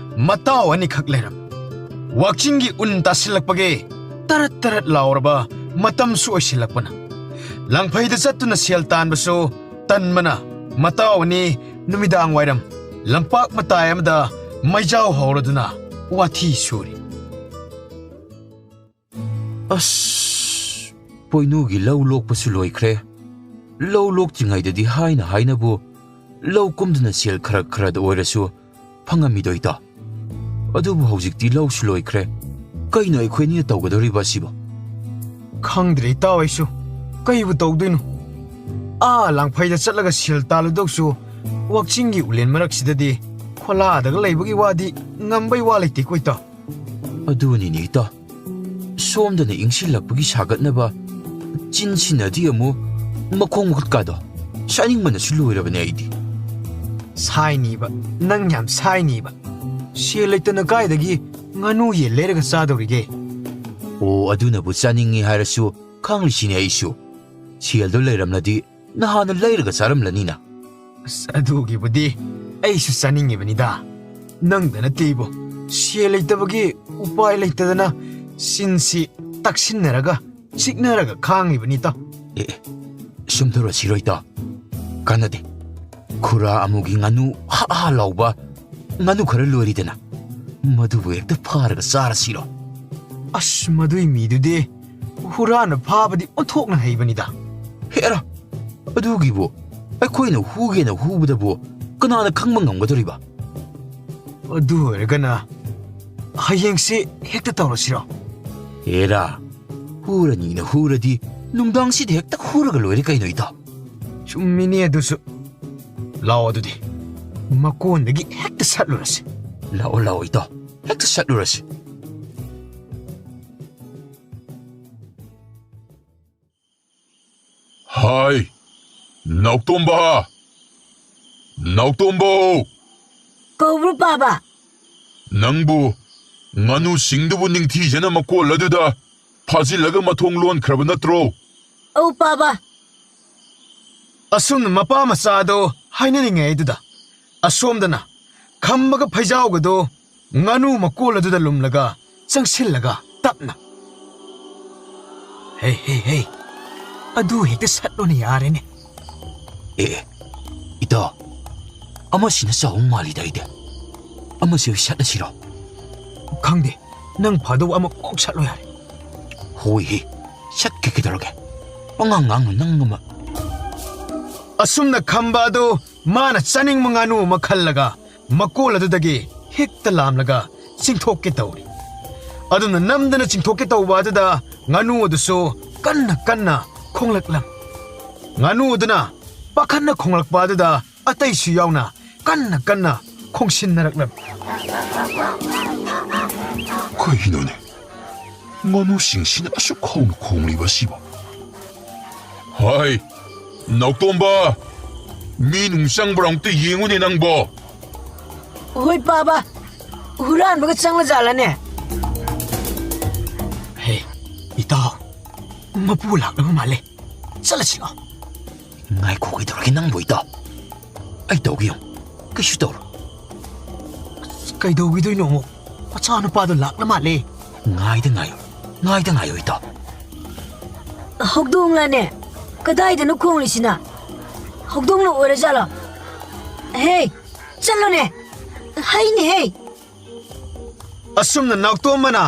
ꯃꯇꯥꯎ ꯑꯅꯤꯈꯛ ꯂꯩꯔꯝꯃꯤ꯫ ꯋꯥꯛꯆꯤꯡꯒꯤ ꯎꯟ ꯇꯥꯁꯤꯜꯂꯛꯄꯒꯤ ꯇꯔꯠ ꯇꯔꯠ ꯂꯥꯎꯔꯕ ꯃꯇꯝꯁꯨ ꯑꯣꯏꯁꯤꯜꯂꯛꯄꯅ, ꯂꯪꯐꯩꯗ ꯆꯠꯇꯨꯅ ꯁꯦꯜ ꯇꯥꯟꯕꯁꯨ ꯇꯟꯕꯅ, ꯃꯇꯥꯎ ꯑꯅꯤ ꯅꯨꯃꯤꯗꯥꯡ ꯋꯥꯏꯔꯝ ꯂꯝꯄꯥꯛ ꯃꯇꯥꯏ ꯑꯃꯗ ꯃꯩꯖꯥꯎ ꯍꯧꯔꯗꯨꯅ ꯋꯥꯊꯤ ꯁꯨꯔꯤ꯫ ꯑꯁ, ꯄꯣꯏꯅꯨꯒꯤ ꯂꯧ ꯂꯣꯛꯄꯁꯨ ꯂꯣꯏꯈ꯭ꯔꯦ꯫ ꯂꯧ ꯂꯣꯛꯇ꯭ꯔꯤꯉꯩꯗꯗꯤ ꯍꯥꯏꯅ ꯍꯥꯏꯅꯕꯨ ꯂꯧ ꯀꯨꯝꯗꯨꯅ ꯁꯦꯜ ꯈꯔ ꯈꯔꯗ ꯑꯣꯏꯔꯁꯨ ꯐꯪꯉꯝꯃꯤꯗꯣ, ꯏꯇꯥꯎ꯫ ꯑꯗꯨꯕꯨ ꯍꯧꯖꯤꯛꯇꯤ ꯂꯧꯁꯨ ꯂꯣꯏꯈ꯭ꯔꯦ꯫ ꯀꯩꯅꯣ ꯑꯩꯈꯣꯏꯅꯤꯅ ꯇꯧꯒꯗꯧꯔꯤꯕ ꯑꯁꯤꯕꯣ? ꯈꯪꯗ꯭ꯔꯦ ꯏꯇꯥꯎ, ꯑꯩꯁꯨ ꯀꯩꯕꯨ ꯇꯧꯗꯣꯏꯅꯣ꯫ ꯑꯥ ꯂꯥꯡꯐꯩꯗ ꯆꯠꯂꯒ ꯁꯦꯜ ꯇꯥꯜꯂꯨꯗꯧꯁꯨ, ꯋꯥꯛꯆꯤꯡꯒꯤ ꯎꯂꯦꯟ ꯃꯔꯛꯁꯤꯗꯗꯤ ꯈꯣꯂꯥꯗꯒ ꯂꯩꯕꯒꯤ ꯋꯥꯗꯤ ꯉꯝꯕꯩ ꯋꯥ ꯂꯩꯇꯦꯀꯣ ꯏꯇꯥꯎ꯫ ꯑꯗꯨꯅꯤꯅꯦ ꯏꯇꯥꯎ, ꯁꯣꯝꯗꯅ ꯏꯪꯁꯤꯜꯂꯛꯄꯒꯤ ꯁꯥꯒꯠꯅꯕ, ꯆꯤꯟꯁꯤꯅꯗꯤ ꯑꯃꯨꯛ ꯃꯈꯣꯡ ꯃꯈꯨꯠꯀꯥꯗꯣ ꯆꯥꯅꯤꯡꯕꯅꯁꯨ ꯂꯣꯏꯔꯕꯅꯦ ꯑꯩꯗꯤ꯫ ꯁꯥꯏꯅꯤꯕ, ꯅꯪ ꯌꯥꯝ ꯁꯥꯏꯅꯤꯕ꯫ ꯁꯦꯜ ꯂꯩꯇꯅ ꯀꯥꯏꯗꯒꯤ ꯉꯥꯅꯨ ꯌꯦꯟ ꯂꯩꯔꯒ ꯆꯥꯗꯧꯔꯤꯒꯦ? ꯑꯣ, ꯑꯗꯨꯅꯕꯨ ꯆꯥꯅꯤꯡꯉꯤ ꯍꯥꯏꯔꯁꯨ ꯈꯪꯂꯤꯁꯤꯅꯦ ꯑꯩꯁꯨ꯫ ꯁꯦꯜꯗꯣ ꯂꯩꯔꯝꯂꯗꯤ ꯅꯍꯥꯟꯅ ꯂꯩꯔꯒ ꯆꯥꯔꯝꯂꯅꯤꯅ꯫ ꯑꯁ, ꯑꯗꯨꯒꯤꯕꯨꯗꯤ ꯑꯩꯁꯨ ꯆꯥꯅꯤꯡꯉꯤꯕꯅꯤꯗ꯫ ꯅꯪꯗ ꯅꯠꯇꯦ ꯏꯕꯣ, ꯁꯦꯜ ꯂꯩꯇꯕꯒꯤ ꯎꯄꯥꯏ ꯂꯩꯇꯗꯅ ꯆꯤꯟꯁꯤ ꯇꯛꯁꯤꯟꯅꯔꯒ ꯆꯤꯛꯅꯔꯒ ꯈꯥꯡꯉꯤꯕꯅꯤꯗ꯫ ꯑꯦ, ꯑꯦ, ꯁꯨꯝ ꯇꯧꯔꯁꯤꯔꯣ ꯏꯇꯥꯎ? ꯀꯥꯟꯅꯗꯦ꯫ ꯈꯨꯔꯥ ꯑꯃꯨꯒꯤ ꯉꯥꯅꯨ ꯍꯥ ꯍꯥ ꯂꯥꯎꯕ ꯉꯥꯅꯨ ꯈꯔ ꯂꯣꯏꯔꯤꯗꯅ, ꯃꯗꯨꯕꯨ ꯍꯦꯛꯇ ꯐꯥꯔꯒ ꯆꯥꯔꯁꯤꯔꯣ? ꯑꯁ, ꯃꯗꯨꯏ ꯃꯤꯗꯨꯗꯤ ꯍꯨꯔꯥꯟꯅ ꯐꯥꯕꯗꯤ ꯑꯣꯟꯊꯣꯛꯅ ꯍꯩꯕꯅꯤꯗ꯫ ꯍꯦꯔꯥ, ꯑꯗꯨꯒꯤꯕꯨ ꯑꯩꯈꯣꯏꯅ ꯍꯨꯒꯦꯅ ꯍꯨꯕꯗꯕꯨ ꯀꯅꯥꯅ ꯈꯪꯕ ꯉꯝꯒꯗꯧꯔꯤꯕ? ꯑꯗꯨ ꯑꯣꯏꯔꯒꯅ ꯍꯌꯦꯡꯁꯦ ꯍꯦꯛꯇ ꯇꯧꯔꯁꯤꯔꯣ? ꯍꯦꯔꯥ, ꯍꯨꯔꯅꯤꯅ ꯍꯨꯔꯗꯤ ꯅꯨꯡꯗꯥꯡꯁꯤꯗ ꯍꯦꯛꯇ ꯍꯨꯔꯒ ꯂꯣꯏꯔꯦ ꯀꯩꯅꯣ, ꯏꯇꯥꯎ꯫ ꯆꯨꯝꯃꯤꯅꯦ ꯑꯗꯨꯁꯨ꯫ ꯂꯥꯛꯑꯣ ꯑꯗꯨꯗꯤ, ꯃꯀꯣꯟꯗꯒꯤ ꯍꯦꯛꯇ ꯁꯠꯂꯨꯔꯁꯤ꯫ ꯂꯥꯛꯑꯣ, ꯂꯥꯛꯑꯣ ꯏꯇꯥꯎ, ꯍꯦꯛꯇ ꯁꯠꯂꯨꯔꯁꯤ꯫ ꯍꯥꯏ, ꯅꯥꯎꯇꯣꯝꯕ! ꯅꯥꯎꯇꯣꯝꯕꯧ! ꯀꯧꯕ꯭ꯔꯣ, ꯄꯥꯕ? ꯅꯪꯕꯨ ꯉꯥꯅꯨꯁꯤꯡꯗꯨꯕꯨ ꯅꯤꯡꯊꯤꯖꯅ ꯃꯀꯣꯜ ꯑꯗꯨꯗ ꯐꯥꯖꯤꯜꯂꯒ ꯃꯊꯣꯡ ꯂꯣꯟꯈ꯭ꯔꯕ ꯅꯠꯇ꯭ꯔꯣ? ꯑꯧ, ꯄꯥꯕ꯫ ꯑꯁꯨꯝꯅ ꯃꯄꯥ ꯃꯆꯥꯗꯣ ꯍꯥꯏꯅꯔꯤꯉꯩꯗꯨꯗ, ꯑꯁꯣꯝꯗꯅ ꯈꯝꯕꯒ ꯐꯩꯖꯥꯎꯒꯗꯣ ꯉꯥꯅꯨ ꯃꯀꯣꯜ ꯑꯗꯨꯗ ꯂꯨꯝꯂꯒ ꯆꯪꯁꯤꯜꯂꯒ ꯇꯞꯅ, "ꯍꯦ, ꯍꯦ, ꯍꯦ, ꯑꯗꯨ ꯍꯦꯛꯇ ꯁꯠꯂꯣꯅꯦ, ꯌꯥꯔꯦꯅꯦ꯫" ꯑꯦ, ꯑꯦ, ꯏꯇꯥꯎ, ꯑꯃꯁꯤꯅ ꯆꯥꯎꯕ ꯃꯥꯜꯂꯤꯗ ꯑꯩꯗꯤ꯫ ꯑꯃꯁꯤ ꯑꯣꯏ ꯁꯠꯂꯁꯤꯔꯣ? ꯈꯪꯗꯦ, ꯅꯪ ꯐꯗꯧꯕ ꯑꯃ ꯀꯣꯛ ꯁꯠꯂꯣ ꯌꯥꯔꯦ꯫ ꯍꯣꯏꯍꯦ, ꯁꯠꯀꯦ ꯀꯩꯗꯧꯔꯒꯦ? ꯄꯉꯥꯡ ꯉꯥꯡꯅꯨ ꯅꯪ ꯑꯃ꯫ ꯑꯁꯨꯝꯅ ꯈꯝꯕ ꯑꯗꯨ ꯃꯥꯅ ꯆꯥꯅꯤꯡꯕ ꯉꯥꯅꯨ ꯑꯃ ꯈꯜꯂꯒ ꯃꯀꯣꯜ ꯑꯗꯨꯗꯒꯤ ꯍꯦꯛꯇ ꯂꯥꯝꯂꯒ ꯆꯤꯡꯊꯣꯛꯀꯦ ꯇꯧꯔꯤ꯫ ꯑꯗꯨꯅ ꯅꯝꯗꯅ ꯆꯤꯡꯊꯣꯛꯀꯦ ꯇꯧꯕ ꯑꯗꯨꯗ ꯉꯥꯅꯨ ꯑꯗꯨꯁꯨ ꯀꯟꯅ ꯀꯟꯅ ꯈꯣꯡꯂꯛꯂꯝ꯫ ꯉꯥꯅꯨ ꯑꯗꯨꯅ ꯄꯥꯈꯠꯅ ꯈꯣꯡꯂꯛꯄ ꯑꯗꯨꯗ ꯑꯇꯩꯁꯨ ꯌꯥꯎꯅ ꯀꯟꯅ ꯀꯟꯅ ꯈꯣꯡꯁꯤꯟꯅꯔꯛꯂꯝꯃꯤ꯫ ꯀꯩꯅꯣꯅꯦ? ꯉꯥꯅꯨꯁꯤꯡꯁꯤꯅ ꯑꯁꯨꯛ ꯍꯧꯅ ꯈꯣꯡꯂꯤꯕ ꯑꯁꯤꯕꯣ? ꯍꯥꯏ, ꯅꯥꯎꯇꯣꯝꯕ, ꯃꯤ ꯅꯨꯡ ꯆꯪꯕ꯭ꯔꯥ ꯑꯃꯨꯛꯇ ꯌꯦꯡꯉꯨꯅꯦ ꯅꯪꯕꯣ꯫ ꯍꯣꯏ ꯄꯥꯕ, ꯍꯨꯔꯥꯟꯕꯒ ꯆꯪꯉꯖꯥꯠꯂꯅꯦ? ꯍꯦ, ꯏꯇꯥꯎ, ꯃꯄꯨ ꯂꯥꯛꯂꯕ ꯃꯥꯜꯂꯦ꯫ ꯆꯠꯂꯁꯤ ꯂꯥꯎ꯫ ꯉꯥꯏꯈꯣ, ꯀꯩꯗꯧꯔꯒꯦ ꯅꯪꯕꯨ ꯏꯇꯥꯎ? ꯑꯩ ꯇꯧꯒꯦ ꯌꯦꯡꯉꯨ꯫ ꯀꯩꯁꯨ ꯇꯧꯔꯣꯏ꯫ ꯑꯁ, ꯀꯩꯗꯧꯈꯤꯗꯣꯏꯅꯣ ꯑꯃꯨꯛ? ꯃꯆꯥꯅꯨꯄꯥꯗꯣ ꯂꯥꯛꯂ ꯃꯥꯜꯂꯦ꯫ ꯉꯥꯏꯗ ꯉꯥꯏꯌꯣ꯫ ꯉꯥꯏꯗ ꯉꯥꯏꯌꯣ ꯏꯇꯥꯎ꯫ ꯍꯧꯗꯣꯡꯂꯅꯦ? ꯀꯗꯥꯏꯗꯅꯣ ꯈꯣꯡꯂꯤꯁꯤꯅ? ꯍꯧꯗꯣꯡꯅ ꯑꯣꯏꯔꯖꯥꯠꯂꯣ? ꯍꯦ, ꯆꯠꯂꯣꯅꯦ꯫ ꯍꯩꯅꯦ ꯍꯦ꯫ ꯑꯁꯨꯝꯅ ꯅꯥꯎꯇꯣꯝꯕꯅ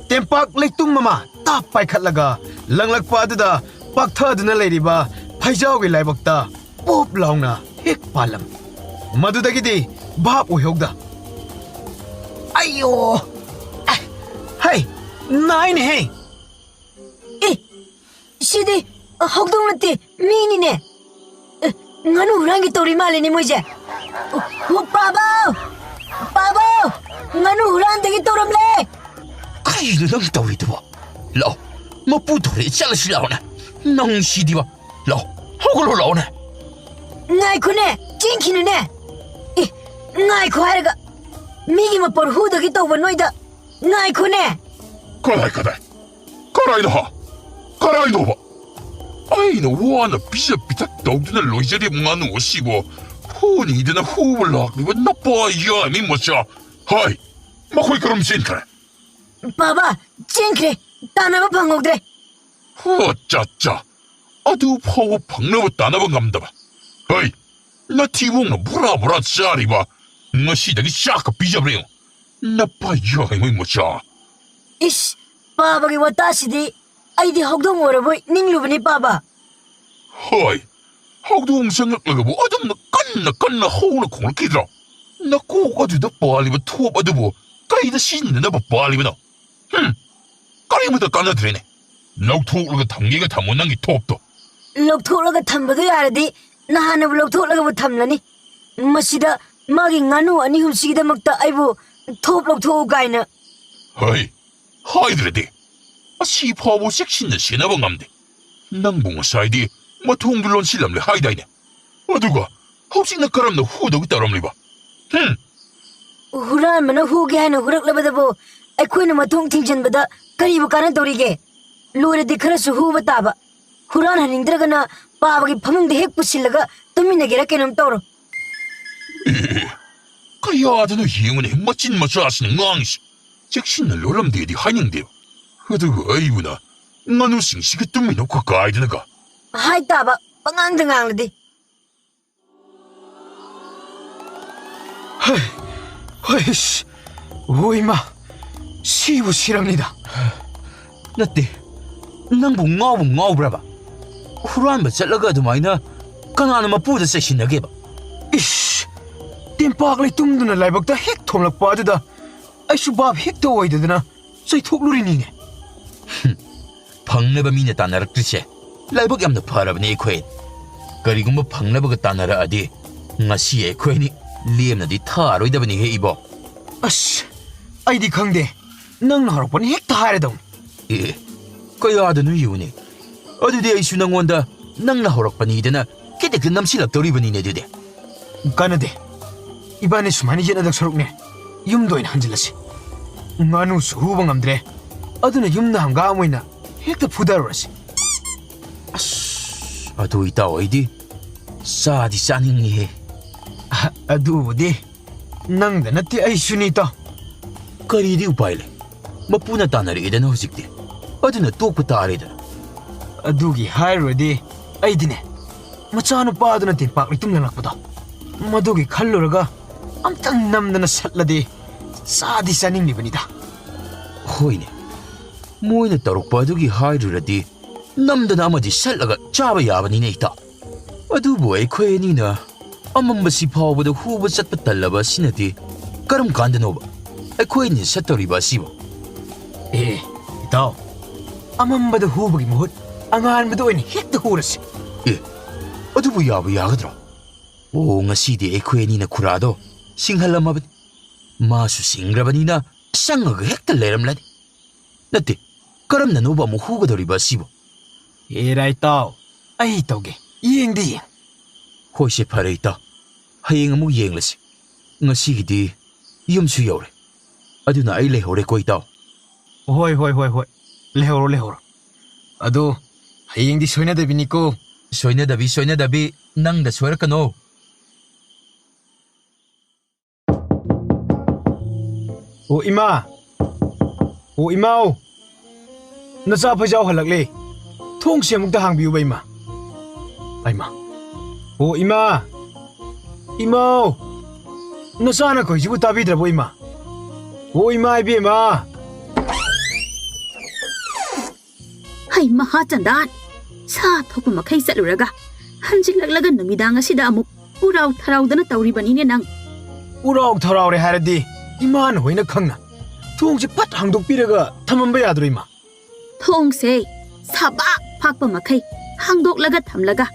ꯇꯦꯝꯄꯥꯛ ꯂꯩꯇꯨꯝ ꯑꯃ ꯇꯥꯞ ꯄꯥꯏꯈꯠꯂꯒ ꯂꯪꯂꯛꯄ ꯑꯗꯨꯗ ꯄꯥꯛꯊꯗꯨꯅ ꯂꯩꯔꯤꯕ ꯐꯩꯖꯥꯎꯒꯤ ꯂꯥꯏꯕꯛꯇ ꯄꯣꯞ ꯂꯥꯎꯅ ꯍꯦꯛ ꯄꯥꯜꯂꯝꯃꯤ꯫ ꯃꯗꯨꯗꯒꯤꯗꯤ ꯚꯥꯞ ꯑꯣꯏꯍꯧꯗ꯫ ꯑꯩꯌꯣ! ꯑꯦ! ꯍꯩ! ꯅꯥꯏꯅꯦꯍꯦ! ꯑꯦ! ꯁꯤꯗꯤ ꯍꯧꯗꯣꯡ ꯅꯠꯇꯦ, ꯃꯤꯅꯤꯅꯦ꯫ ꯑꯦ, ꯉꯥꯅꯨ ꯍꯨꯔꯥꯟꯒꯦ ꯇꯧꯔꯤ ꯃꯥꯜꯂꯦꯅꯦ ꯃꯣꯏꯁꯦ꯫ ꯑꯣ, ꯑꯣ, ꯄꯥꯕꯧ! ꯄꯥꯕꯧ! ꯉꯥꯅꯨ ꯍꯨꯔꯥꯟꯗꯒꯤ ꯇꯧꯔꯝꯂꯦ! ꯀꯔꯤꯅꯣ ꯅꯪ ꯇꯧꯔꯤꯗꯨꯕꯣ? ꯂꯥꯛꯑꯣ, ꯃꯄꯨ ꯊꯣꯔꯛꯑꯦ, ꯆꯠꯂꯁꯤ ꯂꯥꯛꯑꯣꯅꯦ꯫ ꯅꯪ ꯁꯤꯗꯤꯕ꯫ ꯂꯥꯛꯑꯣ, ꯍꯧꯒꯠꯂꯣ ꯂꯥꯛꯑꯣꯅꯦ꯫ ꯉꯥꯏꯈꯣꯅꯦ, ꯆꯦꯟꯈꯤꯅꯨꯅꯦ꯫ ꯑꯦ, ꯉꯥꯏꯈꯣ ꯍꯥꯏꯔꯒ ꯃꯤꯒꯤ ꯃꯄꯣꯠ ꯍꯨꯗꯒꯤ ꯇꯧꯕ ꯅꯣꯏꯗ ꯉꯥꯏꯈꯣꯅꯦ꯫ ꯀꯗꯥꯏ, ꯀꯗꯥꯏ? ꯀꯗꯥꯏꯗ ꯍꯥ? ꯀꯗꯥꯏꯗꯣꯕ? ꯑꯩꯅ ꯋꯥꯅ ꯄꯤꯖ ꯄꯤꯊꯛ ꯇꯧꯗꯨꯅ ꯂꯣꯏꯖꯔꯤꯕ ꯉꯥꯅꯨ ꯑꯁꯤꯕꯨ ꯍꯨꯅꯤꯗꯅ ꯍꯨꯕ ꯂꯥꯛꯂꯤꯕ ꯅꯄꯥ ꯌꯥꯏꯃꯤ ꯃꯆꯥ꯫ ꯍꯥꯏ, ꯃꯈꯣꯏ ꯀꯔꯝ ꯆꯦꯟꯈ꯭ꯔꯦ? ꯕꯥꯕꯥ, ꯆꯦꯟꯈ꯭ꯔꯦ꯫ ꯇꯥꯟꯅꯕ ꯐꯪꯍꯧꯗ꯭ꯔꯦ꯫ ꯍꯣ, ꯆꯥ, ꯆꯥ꯫ ꯑꯗꯨ ꯐꯥꯎꯕ ꯐꯪꯅꯕ ꯇꯥꯟꯅꯕ ꯉꯝꯗꯕ꯫ ꯍꯩ, ꯅꯊꯤꯕꯣꯡꯅ ꯕꯣꯔꯥ ꯕꯣꯔꯥ ꯆꯥꯔꯤꯕ꯫ ꯉꯁꯤꯗꯒꯤ ꯆꯥꯛꯀ ꯄꯤꯖꯕ꯭ꯔꯥ ꯌꯦꯡꯉꯨ꯫ ꯅꯄꯥ ꯌꯥꯏꯃꯩ ꯃꯆꯥ꯫ ꯏꯁ, ꯄꯥꯕꯒꯤ ꯋꯥꯇꯥꯁꯤꯗꯤ ꯑꯩꯗꯤ ꯍꯧꯗꯣꯡ ꯑꯣꯏꯔꯕꯣꯏ ꯅꯤꯡꯂꯨꯕꯅꯤ, ꯄꯥꯕ꯫ ꯍꯣꯏ, ꯍꯧꯗꯣꯡ ꯆꯪꯂꯛꯂꯒꯕꯨ ꯑꯗꯨꯝꯅ ꯀꯟꯅ ꯀꯟꯅ ꯍꯧꯅ ꯈꯣꯡꯂꯛꯈꯤꯗ꯭ꯔꯣ? ꯅꯀꯣꯛ ꯑꯗꯨꯗ ꯄꯥꯜꯂꯤꯕ ꯊꯣꯞ ꯑꯗꯨꯕꯨ ꯀꯩꯗ ꯁꯤꯖꯤꯟꯅꯅꯕ ꯄꯥꯜꯂꯤꯕꯅꯣ? ꯍꯨꯝ, ꯀꯔꯤꯃꯠꯇ ꯀꯥꯟꯅꯗ꯭ꯔꯦꯅꯦ꯫ ꯂꯧꯊꯣꯛꯂꯒ ꯊꯝꯒꯦꯒ ꯊꯝꯃꯣ ꯅꯪꯒꯤ ꯊꯣꯞꯇꯣ꯫ ꯂꯧꯊꯣꯛꯂꯒ ꯊꯝꯕꯗꯣ ꯌꯥꯔꯗꯤ ꯅꯍꯥꯟꯅꯕꯨ ꯂꯧꯊꯣꯛꯂꯒꯕꯨ ꯊꯝꯂꯅꯤ꯫ ꯃꯁꯤꯗ ꯃꯥꯒꯤ ꯉꯥꯅꯨ ꯑꯅꯤ ꯑꯍꯨꯝꯁꯤꯒꯤꯗꯃꯛꯇ ꯑꯩꯕꯨ ꯊꯣꯞ ꯂꯧꯊꯣꯛꯎ ꯀꯥꯏꯅ꯫ ꯍꯩ, ꯍꯥꯏꯗ꯭ꯔꯗꯤ꯫ ꯑꯁꯤ ꯐꯥꯎꯕ ꯆꯦꯛꯁꯤꯟꯅ ꯁꯦꯟꯅꯕ ꯉꯝꯗꯦ꯫ ꯅꯪꯕꯨ ꯉꯁꯥꯏꯗꯤ ꯃꯊꯣꯡꯗꯨ ꯂꯣꯟꯁꯤꯜꯂꯝꯂꯦ ꯍꯥꯏꯗꯥꯏꯅꯦ? ꯑꯗꯨꯒ ꯍꯧꯖꯤꯛꯅ ꯀꯔꯝꯅ ꯍꯨꯗꯧ ꯇꯧꯔꯝꯂꯤꯕ? ꯍꯨꯝ? ꯍꯨꯔꯥꯟꯕꯅ ꯍꯨꯒꯦ ꯍꯥꯏꯅ ꯍꯨꯔꯛꯂꯕꯗꯕꯨ ꯑꯩꯈꯣꯏꯅ ꯃꯊꯣꯡ ꯊꯤꯡꯖꯤꯟꯕꯗ ꯀꯔꯤꯕꯨ ꯀꯥꯟꯅꯗꯧꯔꯤꯒꯦ? ꯂꯣꯏꯔꯗꯤ ꯈꯔꯁꯨ ꯍꯨꯕ ꯇꯥꯕ꯫ ꯍꯨꯔꯥꯟꯍꯟꯅꯤꯡꯗ꯭ꯔꯒꯅ ꯄꯥꯕꯒꯤ ꯐꯃꯨꯡꯗ ꯍꯦꯛ ꯄꯨꯁꯤꯜꯂꯒ ꯇꯨꯝꯃꯤꯟꯅꯒꯦꯔꯥ ꯀꯩꯅꯣꯝ ꯇꯧꯔꯣ꯫ ꯑꯦ, ꯀꯌꯥꯗꯅꯣ ꯌꯦꯡꯉꯨꯅꯦ, ꯃꯆꯤꯟ ꯃꯆꯥꯁꯤꯅ ꯉꯥꯡꯉꯤꯁꯦ꯫ ꯆꯦꯛꯁꯤꯟꯅ ꯂꯣꯜꯂꯝꯗꯦꯗꯤ ꯍꯥꯏꯅꯤꯡꯗꯦꯕ꯫ ꯑꯗꯨꯒ ꯑꯩꯕꯨꯅ ꯉꯥꯅꯨꯁꯤꯡꯁꯤꯒ ꯇꯨꯝꯃꯤꯟꯅꯧ ꯀꯥꯏꯗꯅꯒ꯫ ꯍꯥꯏ ꯇꯥꯕ, ꯄꯉꯥꯡꯗ ꯉꯥꯡꯂꯗꯤ꯫ ꯍꯩ, ꯍꯩꯁ, ꯍꯣꯏ ꯏꯃꯥ, ꯁꯤꯕꯨ ꯁꯤꯔꯝꯅꯤꯗ꯫ ꯅꯠꯇꯦ, ꯅꯪꯕꯨ ꯉꯥꯎꯕꯨ ꯉꯥꯎꯕ꯭ꯔꯕ? ꯍꯨꯔꯥꯟꯕ ꯆꯠꯂꯒ ꯑꯗꯨꯃꯥꯏꯅ ꯀꯅꯥꯅ ꯃꯄꯨꯗ ꯆꯩꯁꯤꯟꯅꯒꯦꯕ? ꯏꯁ, ꯇꯦꯝꯄꯥꯛ ꯂꯩꯇꯨꯝꯗꯨꯅ ꯂꯥꯏꯕꯛꯇ ꯍꯦꯛ ꯊꯣꯝꯂꯛꯄ ꯑꯗꯨꯗ ꯑꯩꯁꯨ ꯚꯥꯞ ꯍꯦꯛꯇ ꯑꯣꯏꯗꯗꯅ ꯆꯩꯊꯣꯛꯂꯨꯔꯤꯅꯤꯅꯦ꯫ ꯍꯨꯝ, ꯐꯪꯅꯕ ꯃꯤꯅ ꯇꯥꯟꯅꯔꯛꯇ꯭ꯔꯤꯁꯦ ꯂꯥꯏꯕꯛ ꯌꯥꯝꯅ ꯐꯔꯕꯅꯦ ꯑꯩꯈꯣꯏ꯫ ꯀꯔꯤꯒꯨꯝꯕ ꯐꯪꯅꯕꯒ ꯇꯥꯟꯅꯔꯛꯑꯗꯤ ꯉꯁꯤ ꯑꯩꯈꯣꯏꯅꯤ ꯂꯦꯝꯅꯗꯤ ꯊꯥꯔꯣꯏꯗꯕꯅꯤꯍꯦ ꯏꯕꯣ꯫ ꯑꯁ, ꯑꯩꯗꯤ ꯈꯪꯗꯦ꯫ ꯅꯪꯅ ꯍꯧꯔꯛꯄꯅꯤ ꯍꯦꯛꯇ ꯍꯥꯏꯔꯗꯧꯅꯤ꯫ ꯑꯦ, ꯀꯌꯥꯗꯅꯣ ꯌꯦꯡꯉꯨꯅꯦ꯫ ꯑꯗꯨꯗꯤ ꯑꯩꯁꯨ ꯅꯪꯉꯣꯟꯗ ꯅꯪꯅ ꯍꯧꯔꯛꯄꯅꯤꯗꯅ ꯈꯤꯇ ꯈꯤꯇ ꯅꯝꯁꯤꯜꯂꯛꯇꯧꯔꯤꯕꯅꯤꯅꯦ ꯑꯗꯨꯗꯤ꯫ ꯀꯥꯟꯅꯗꯦ꯫ ꯏꯕꯥꯅꯤ ꯁꯨꯃꯥꯏꯅ ꯌꯦꯠꯅꯗꯧ ꯁꯔꯨꯛꯅꯦ, ꯌꯨꯝꯗ ꯑꯣꯏꯅ ꯍꯟꯖꯤꯜꯂꯁꯤ꯫ ꯉꯥꯅꯨꯁꯨ ꯍꯨꯕ ꯉꯝꯗ꯭ꯔꯦ, ꯑꯗꯨꯅ ꯌꯨꯝꯗ ꯍꯪꯒꯥꯝ ꯑꯣꯏꯅ ꯍꯦꯛꯇ ꯐꯨꯗꯔꯨꯔꯁꯤ꯫ ꯑꯁ, ꯑꯗꯨ ꯏꯇꯥꯎ ꯑꯩꯗꯤ ꯆꯥꯗꯤ ꯆꯥꯅꯤꯡꯉꯤꯍꯦ꯫ ꯑ-, ꯑꯗꯨꯕꯨꯗꯤ ꯅꯪꯗ ꯅꯠꯇꯦ, ꯑꯩꯁꯨꯅꯤ ꯏꯇꯥꯎ꯫ ꯀꯔꯤꯗꯤ ꯎꯄꯥꯏ ꯂꯩ? ꯃꯄꯨꯅ ꯇꯥꯟꯅꯔꯛꯑꯦꯗꯅ ꯍꯧꯖꯤꯛꯇꯤ, ꯑꯗꯨꯅ ꯇꯣꯛꯄ ꯇꯥꯔꯦꯗꯅ꯫ ꯑꯗꯨꯒꯤ ꯍꯥꯏꯔꯨꯔꯗꯤ ꯑꯩꯗꯤꯅꯦ, ꯃꯆꯥꯅꯨꯄꯥꯗꯨꯅ ꯇꯦꯝꯄꯥꯛ ꯂꯩꯇꯨꯝ ꯂꯪꯂꯛꯄꯗꯣ, ꯃꯗꯨꯒꯤ ꯈꯜꯂꯨꯔꯒ ꯑꯝꯇꯪ ꯅꯝꯗꯅ ꯁꯠꯂꯗꯤ ꯆꯥꯗꯤ ꯆꯥꯅꯤꯡꯂꯤꯕꯅꯤꯗ꯫ ꯍꯣꯏꯅꯦ, ꯃꯣꯏꯅ ꯇꯧꯔꯛꯄ ꯑꯗꯨꯒꯤ ꯍꯥꯏꯔꯨꯔꯗꯤ ꯅꯝꯗꯅ ꯑꯃꯗꯤ ꯁꯠꯂꯒ ꯆꯥꯕ ꯌꯥꯕꯅꯤꯅꯦ, ꯏꯇꯥꯎ꯫ ꯑꯗꯨꯕꯨ ꯑꯩꯈꯣꯏ ꯑꯅꯤꯅ ꯑꯃꯝꯕꯁꯤ ꯐꯥꯎꯕꯗ ꯍꯨꯕ ꯆꯠꯄ ꯇꯜꯂꯕ ꯑꯁꯤꯅꯗꯤ ꯀꯔꯝ ꯀꯥꯟꯗꯅꯣꯕ ꯑꯩꯈꯣꯏ ꯑꯅꯤ ꯁꯠꯇꯧꯔꯤꯕ ꯑꯁꯤꯕꯨ? ꯑꯦ, ꯏꯇꯥꯎ, ꯑꯃꯝꯕꯗ ꯍꯨꯕꯒꯤ ꯃꯍꯨꯠ ꯑꯉꯥꯟꯕꯗ ꯑꯣꯏꯅ ꯍꯦꯛꯇ ꯍꯨꯔꯁꯤ꯫ ꯑꯦ, ꯑꯗꯨꯕꯨ ꯌꯥꯕꯨ ꯌꯥꯒꯗ꯭ꯔꯣ? ꯑꯣ, ꯉꯁꯤꯗꯤ ꯑꯩꯈꯣꯏ ꯑꯅꯤꯅ ꯈꯨꯔꯥꯗꯣ ꯁꯤꯡꯍꯜꯂꯝꯃꯕꯅꯤ꯫ ꯃꯥꯁꯨ ꯁꯤꯡꯈ꯭ꯔꯕꯅꯤꯅ ꯁꯪꯉꯒ ꯍꯦꯛꯇ ꯂꯩꯔꯝꯂꯅꯤ꯫ ꯅꯠꯇꯦ, ꯀꯔꯝꯅꯅꯣꯕ ꯑꯃꯨꯛ ꯍꯨꯒꯗꯧꯔꯤꯕ ꯑꯁꯤꯕꯨ? ꯑꯦꯔꯥ ꯏꯇꯥꯎ, ꯑꯩ ꯇꯧꯒꯦ, ꯌꯦꯡꯗꯤ ꯌꯦꯡ꯫ ꯍꯣꯏꯁꯦ, ꯐꯔꯦ ꯏꯇꯥꯎ, ꯍꯌꯦꯡ ꯑꯃꯨꯛ ꯌꯦꯡꯂꯁꯤ꯫ ꯉꯁꯤꯒꯤꯗꯤ ꯌꯨꯝꯁꯨ ꯌꯧꯔꯦ, ꯑꯗꯨꯅ ꯑꯩ ꯂꯩꯍꯧꯔꯦꯀꯣ ꯏꯇꯥꯎ꯫ ꯍꯣꯏ, ꯍꯣꯏ, ꯍꯣꯏ, ꯍꯣꯏ, ꯂꯩꯍꯧꯔꯣ, ꯂꯩꯍꯧꯔꯣ꯫ ꯑꯗꯣ ꯍꯌꯦꯡꯗꯤ ꯁꯣꯏꯅꯗꯕꯤꯅꯤꯀꯣ꯫ ꯁꯣꯏꯅꯗꯕꯤ, ꯁꯣꯏꯅꯗꯕꯤ, ꯅꯪꯗ ꯁꯣꯏꯔꯛꯀꯅꯣ꯫ ꯑꯣ ꯏꯃꯥ! ꯑꯣ ꯏꯃꯥꯎ! ꯅꯆꯥ ꯐꯩꯖꯥꯎ ꯍꯜꯂꯛꯂꯦ꯫ ꯊꯣꯡꯁꯦ ꯑꯃꯨꯛꯇ ꯍꯥꯡꯕꯤꯌꯨꯕ ꯏꯃꯥ꯫ ꯑꯩꯃ! ꯑꯣ ꯏꯃꯥ! ꯏꯃꯥꯎ! ꯅꯆꯥꯅ ꯀꯧꯏꯁꯤꯕꯨ ꯇꯥꯕꯤꯗ꯭ꯔꯕꯣ ꯏꯃꯥ? ꯑꯣ ꯏꯃꯥ ꯏꯕꯦꯝꯃ! ꯍꯩ ꯃꯍꯥꯆꯟꯗꯥꯟ! ꯁꯥ ꯊꯣꯛꯄ ꯃꯈꯩ ꯆꯠꯂꯨꯔꯒ ꯍꯟꯖꯤꯜꯂꯛꯂꯒ ꯅꯨꯃꯤꯗꯥꯡ ꯑꯁꯤꯗ ꯑꯃꯨꯛ ꯎꯔꯥꯎ ꯊꯔꯥꯎꯗꯅ ꯇꯧꯔꯤꯕꯅꯤꯅꯦ ꯅꯪ꯫ ꯎꯔꯥꯎ ꯊꯔꯥꯎꯔꯦ ꯍꯥꯏꯔꯗꯤ ꯏꯃꯥꯅ ꯍꯣꯏꯅ ꯈꯪꯅ ꯊꯣꯡꯁꯦ ꯐꯠ ꯍꯥꯡꯗꯣꯛꯄꯤꯔꯒ ꯊꯝꯃꯝꯕ ꯌꯥꯗ꯭ꯔꯣ ꯏꯃꯥ? ꯊꯣꯡꯁꯦ ꯁꯥꯕꯥꯛ ꯐꯥꯛꯄ ꯃꯈꯩ ꯍꯥꯡꯗꯣꯛꯂꯒ ꯊꯝꯂꯒ